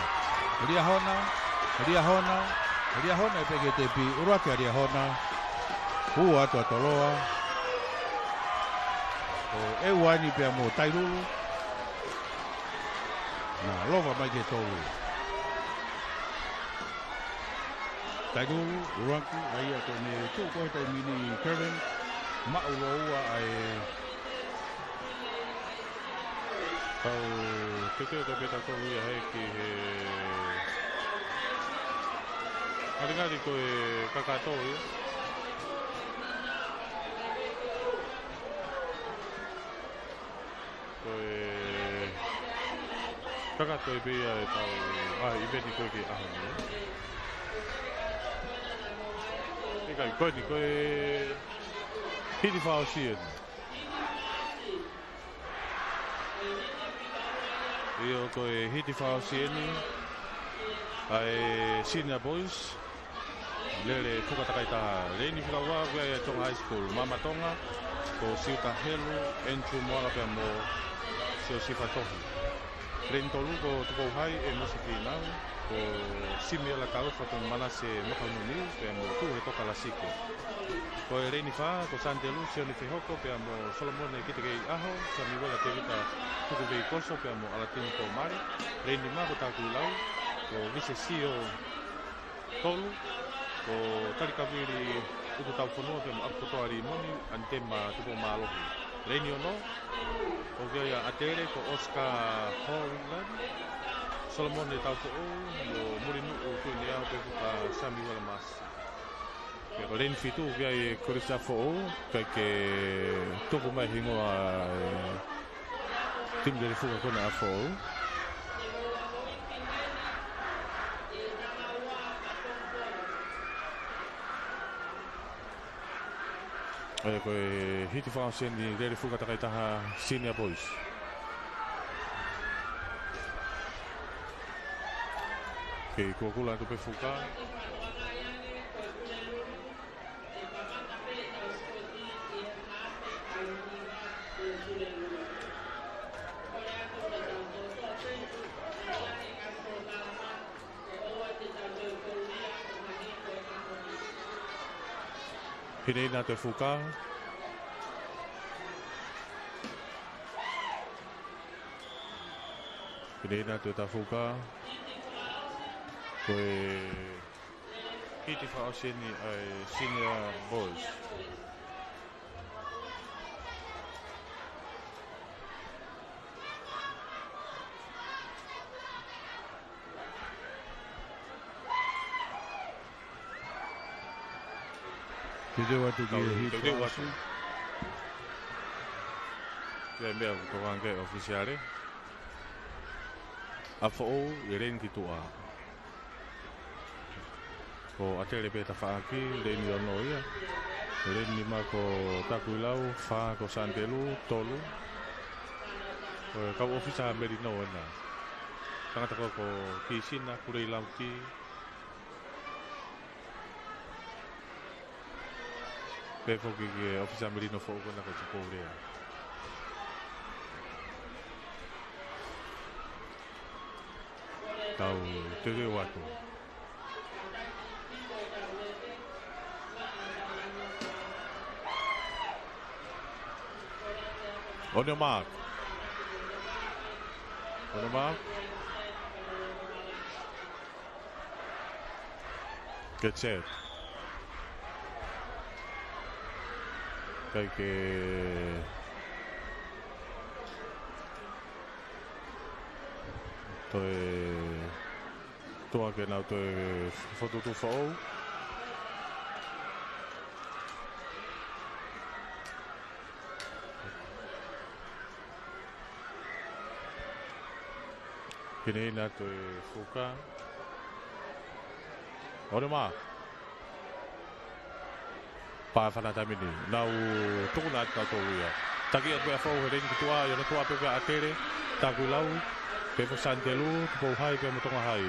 Liahona, Liahona, Liahona ʻe peke tepi, ʻuluaki ʻa Liahona, ua atu ʻa Toloa, ʻo ʻEuani pea mo Tailulu, na lova mai ki he tolu. Tailulu, ʻuluaki, ʻa ia ko ʻene tuʻu ko ē he taimi ni Kevin, maʻu lōua ʻa e Kau teuteu atu pē tautolu ia he ki he ngalingali ko e kakato ia. Ko e kakato ia pē ia ʻetau ngaahi ʻiveni ko ē ki he ʻaho ni. ʻIkai, ko eni, ko e hiti fakaʻosi eni. ʻIo, ko e hiti fakaʻosi eni ʻa e Senior Boys. Lele fuka takai taha. Leini fika ua, ko ia ʻa Tonga High School. Maama Tonga, ko Siuta Helu, Andrew Moala pea mo Siosifa Tohi. Leini tolu, ko Tupou High, ʻEmosi Fīnau, ko Simiela Taufa, ko Manase Makaununi, pea mo Tuʻuhetoka Lasike. Ko e leini fā, ko Santelu Sione Fehoko, pea mo Solomone Kitekeiʻaho, Samiuela Tevita Tukuveikoso, pea mo ʻAlatini Pomale. Leini nima, ko Takuilau, ko Visesio Tolu, ko Talikavili ʻUtutaufonua, pea mo ʻAkukotoa Limoni, Antema Tupou Mālohi. Leini ono, ʻoku ʻi ai ʻa ʻAtele, ko Oscar Holland, Solomone Taufoʻou, mo Mulinuʻu Tuineau, pea mo Samiuela Masi. Pea ko e leini fitu, ʻoku ʻi ai ʻa e Kolisi ʻApifoʻou, kae ke tuku mai hingoa ʻa e timi lele fuka ko ena ʻApifoʻou. ʻA ia ko e hiti fakaʻosi eni lele fuka takai taha Senior Boys. Kei kuakula atu pē fuka. Hinehina atu e fuka. Hinehina atu e tafuka. Ko e hiti fakaʻosi eni ʻa e Senior Boys. Teuteu atu ki he hiti fakaʻosi. Teuteu atu. Ko e meʻa ko ē ʻa e ʻofisiale. ʻApifoʻou ʻi he leini ki tuʻa. Ko ʻAtele pē tafaʻaki, leini ono ia. Leini nima ko Takuilau, fā ko Santelu, tolu. Ko e kau ʻofisa Melino ena. Tangata ko ē ko Kisina, Kulei Lauti. Pea foki ki he ʻofisa Melino foʻou ko ena ko Tupou Lea. Tau teuteu atu. On your mark. On your mark. Get set. Kae ke toe tuʻa ke nau toe fokotuʻutuʻu foʻou. Hinehina atu e fuka. ʻOne mā. Pā fana taimi ni. Nau tuku na atu tautolu ia. Taki atu pē ʻa foʻou he leini ki tuʻa, ʻi hono tuʻa pē kia ʻAtele, Takuilau, pea mo Santelu, Tupou Hai, pea mo Tonga Hai.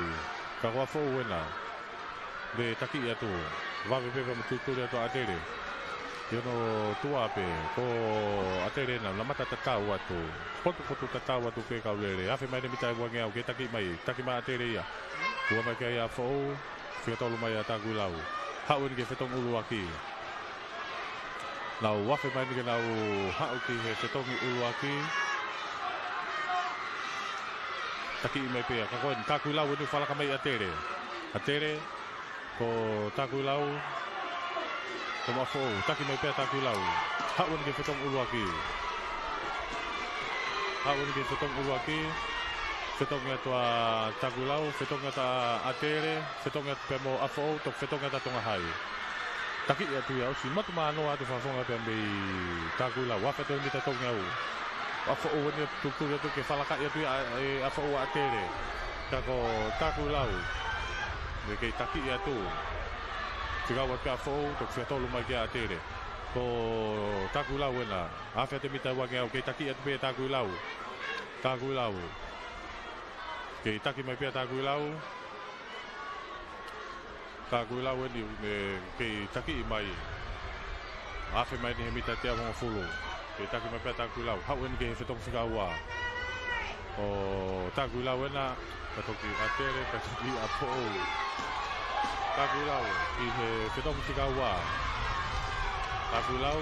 Ka ko ʻa foʻou ena. Mei taki atu. Vave pē pea mo tutuli atu ʻa ʻAtele. ʻI hono tuʻa pē, ko ʻAtele ena, na mata tatau atu. Potupotu tatau atu pē kau lele. Afe mai ne mita ʻe uangeau ke taki mai, taki mai ʻAtele ia. Ua mai kia ia foʻou. Fika tolu mai ʻa Takuilau. Haʻu eni ki he fetongi ʻuluaki. Nau afe mai eni ke nau haʻu ki he fetongi ʻuluaki. Takiʻi mai pē ia. Ka ko eni Takuilau eni ʻoku falaka mai ʻa Tele. ʻA Tele. Ko Takuilau. Ko Mafoʻou. Taki mai pē ʻa Takuilau. Haʻu eni ki he fetongi ʻuluaki. Haʻu eni ki he fetongi ʻuluaki. Fetongi atu ʻa Takuilau. Fetongi atu ʻa Tele. Fetongi atu pea mo Afoʻou, toki fetongi atu ʻa Tonga Hai. Takiʻi atu ia ʻosi motu manoa atu fakafofonga pea mei Takuilau. Afe atu mita tongi au. Afoʻou eni ʻoku tūtū atu ke falakaʻi atu ia ʻe Afoʻou ʻa Tele. Ka ko Takuilau. Naʻe kei takiʻi atu. Fika ua kia Afoʻou, toki fika tolu mai kia Tele. Ko Takuilau ena. Afe atu mita uangeau, kei takiʻi atu pē Takuilau. Takuilau. Kei taki mai pē ʻa Takuilau. Takuilau eni, ē, kei takiʻi mai. Afe mai eni he mita teau hongofulu. Kei taki mai pē ʻa Takuilau. Haʻu eni ki he fetongi fika ua. Ko Takuilau ena, ka toki ʻa Tele, ka toki Afoʻou. Takuilau, ki he fetongi fika ua. Takuilau,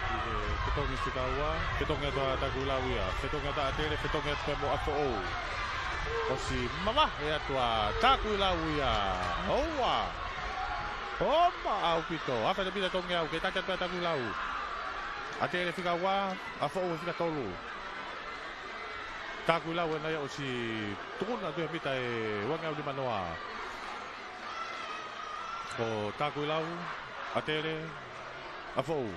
ki he fetongi fika ua. Fetongi atu ʻa Takuilau ia. Fetongi atu ʻa Tele, fetongi atu pea mo Afoʻou. ʻOsi mavahe atu ʻa Takuilau ia. ʻOua. ʻOma ʻaupito. Afe atu mita tongi au, kei taki atu pē ʻa Takuilau. ʻA Tele fika ua, Afoʻou fika tolu. Takuilau ena ia ʻosi tukuna atu he mita ʻe uangeau nimanoa. Ko Takuilau, ʻa Tele, Afoʻou.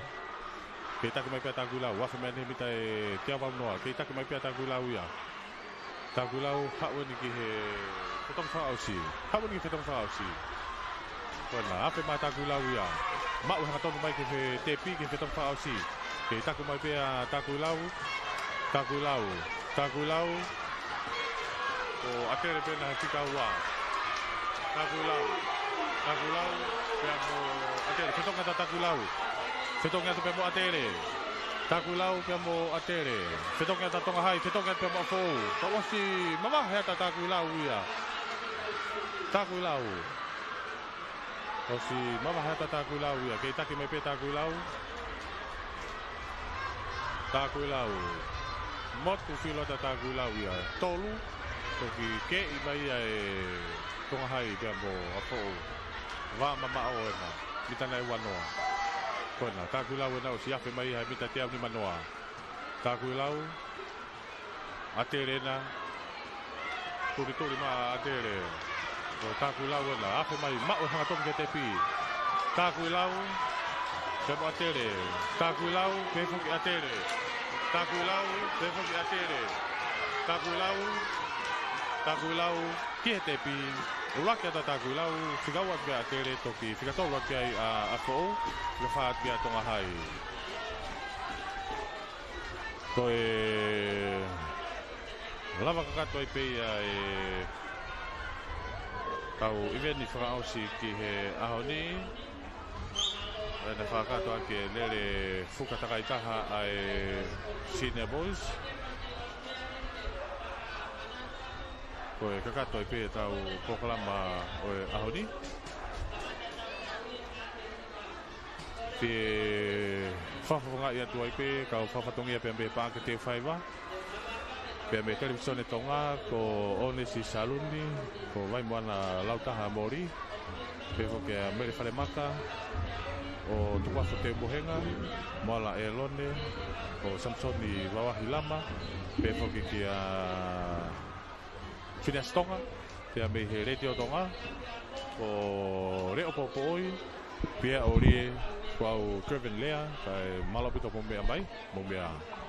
Kei taki mai pē ʻa Takuilau, afe mai eni he mita ʻe teau valunoa. Kei taki mai pē ʻa Takuilau ia. Takuilau, haʻu eni ki he fetongi fakaʻosi. Haʻu eni ki he fetongi fakaʻosi. Ko ena, afe mai ʻa Takuilau ia. Maʻu hangatonu mai ki he fe-, tepi ki he fetongi fakaʻosi. Kei taki mai pē ʻa Takuilau. Takuilau. Takuilau. Ko ʻa Tele pē ena he fika ua. Takuilau. Takuilau. Pea mo ʻa Tele. Fetongi atu ʻa Takuilau. Fetongi atu pea mo ʻa Tele. Takuilau pea mo ʻa Tele. Fetongi atu ʻa Tonga Hai. Fetongi atu pea mo Afoʻou. Ka ʻosi mavahe atu ʻa Takuilau ia. Takuilau. ʻOsi mavahe atu ʻa Takuilau ia. Kei taki mai pē Takuilau. Takuilau. Motu filo atu ʻa Takuilau ia. Tolu. Toki keʻi mai ia ʻe Tonga Hai pea mo Afoʻou. Vā mamaʻo ena. Mita nai uanoa. Ko ena, Takuilau ena ʻosi afe mai ia he mita teau nimanoa. Takuilau. ʻA Tele ena. Tulituli mai ʻa Tele. Ko Takuilau ena. Afe mai, maʻu hangatonu ki he tepi. Takuilau. Pea mo ʻa Tele. Takuilau, pehē foki ʻa Tele. Takuilau, pehē foki ʻa Tele. Takuilau. Takuilau, ki he tepi. ʻUluaki atu ʻa Takuilau, fika ua atu ki ai ʻa Tele, toki fika tolu atu ki ai ʻa, ʻa Afoʻou, fika fā atu ki ai ʻa Tonga Hai. Ko e lava kakato ai pē ia ʻetau ʻiveni fakaʻosi ki he ʻaho ni. ʻA ia naʻe fakakakato ʻaki e lele fuka takaitaha ʻa e Senior Boys. Ko e kakato ai pē ʻetau polokalama ʻo e ʻaho ni. Pea fakafofongaʻi atu ai pē, kau fakafatongia pea mei he Paʻake Teufaiva. Pea mei he Televīsone Tonga, ko ʻOnesi Saluni, ko Vaimoana Lautaha Moli. Pehē foki kia Mele Falemaka, ʻo Tukuafu Teumohenga, Moala ʻElone, ko Samisoni Vavahi Lama. Pehē foki kia Phineas Tonga, pea mei he Letiō Tonga, ko Leʻo Popoʻoi, pea ʻolie, ko au Kevin Lea, kae mālō ʻaupito hoʻomou meʻa mai, mou meʻa ā.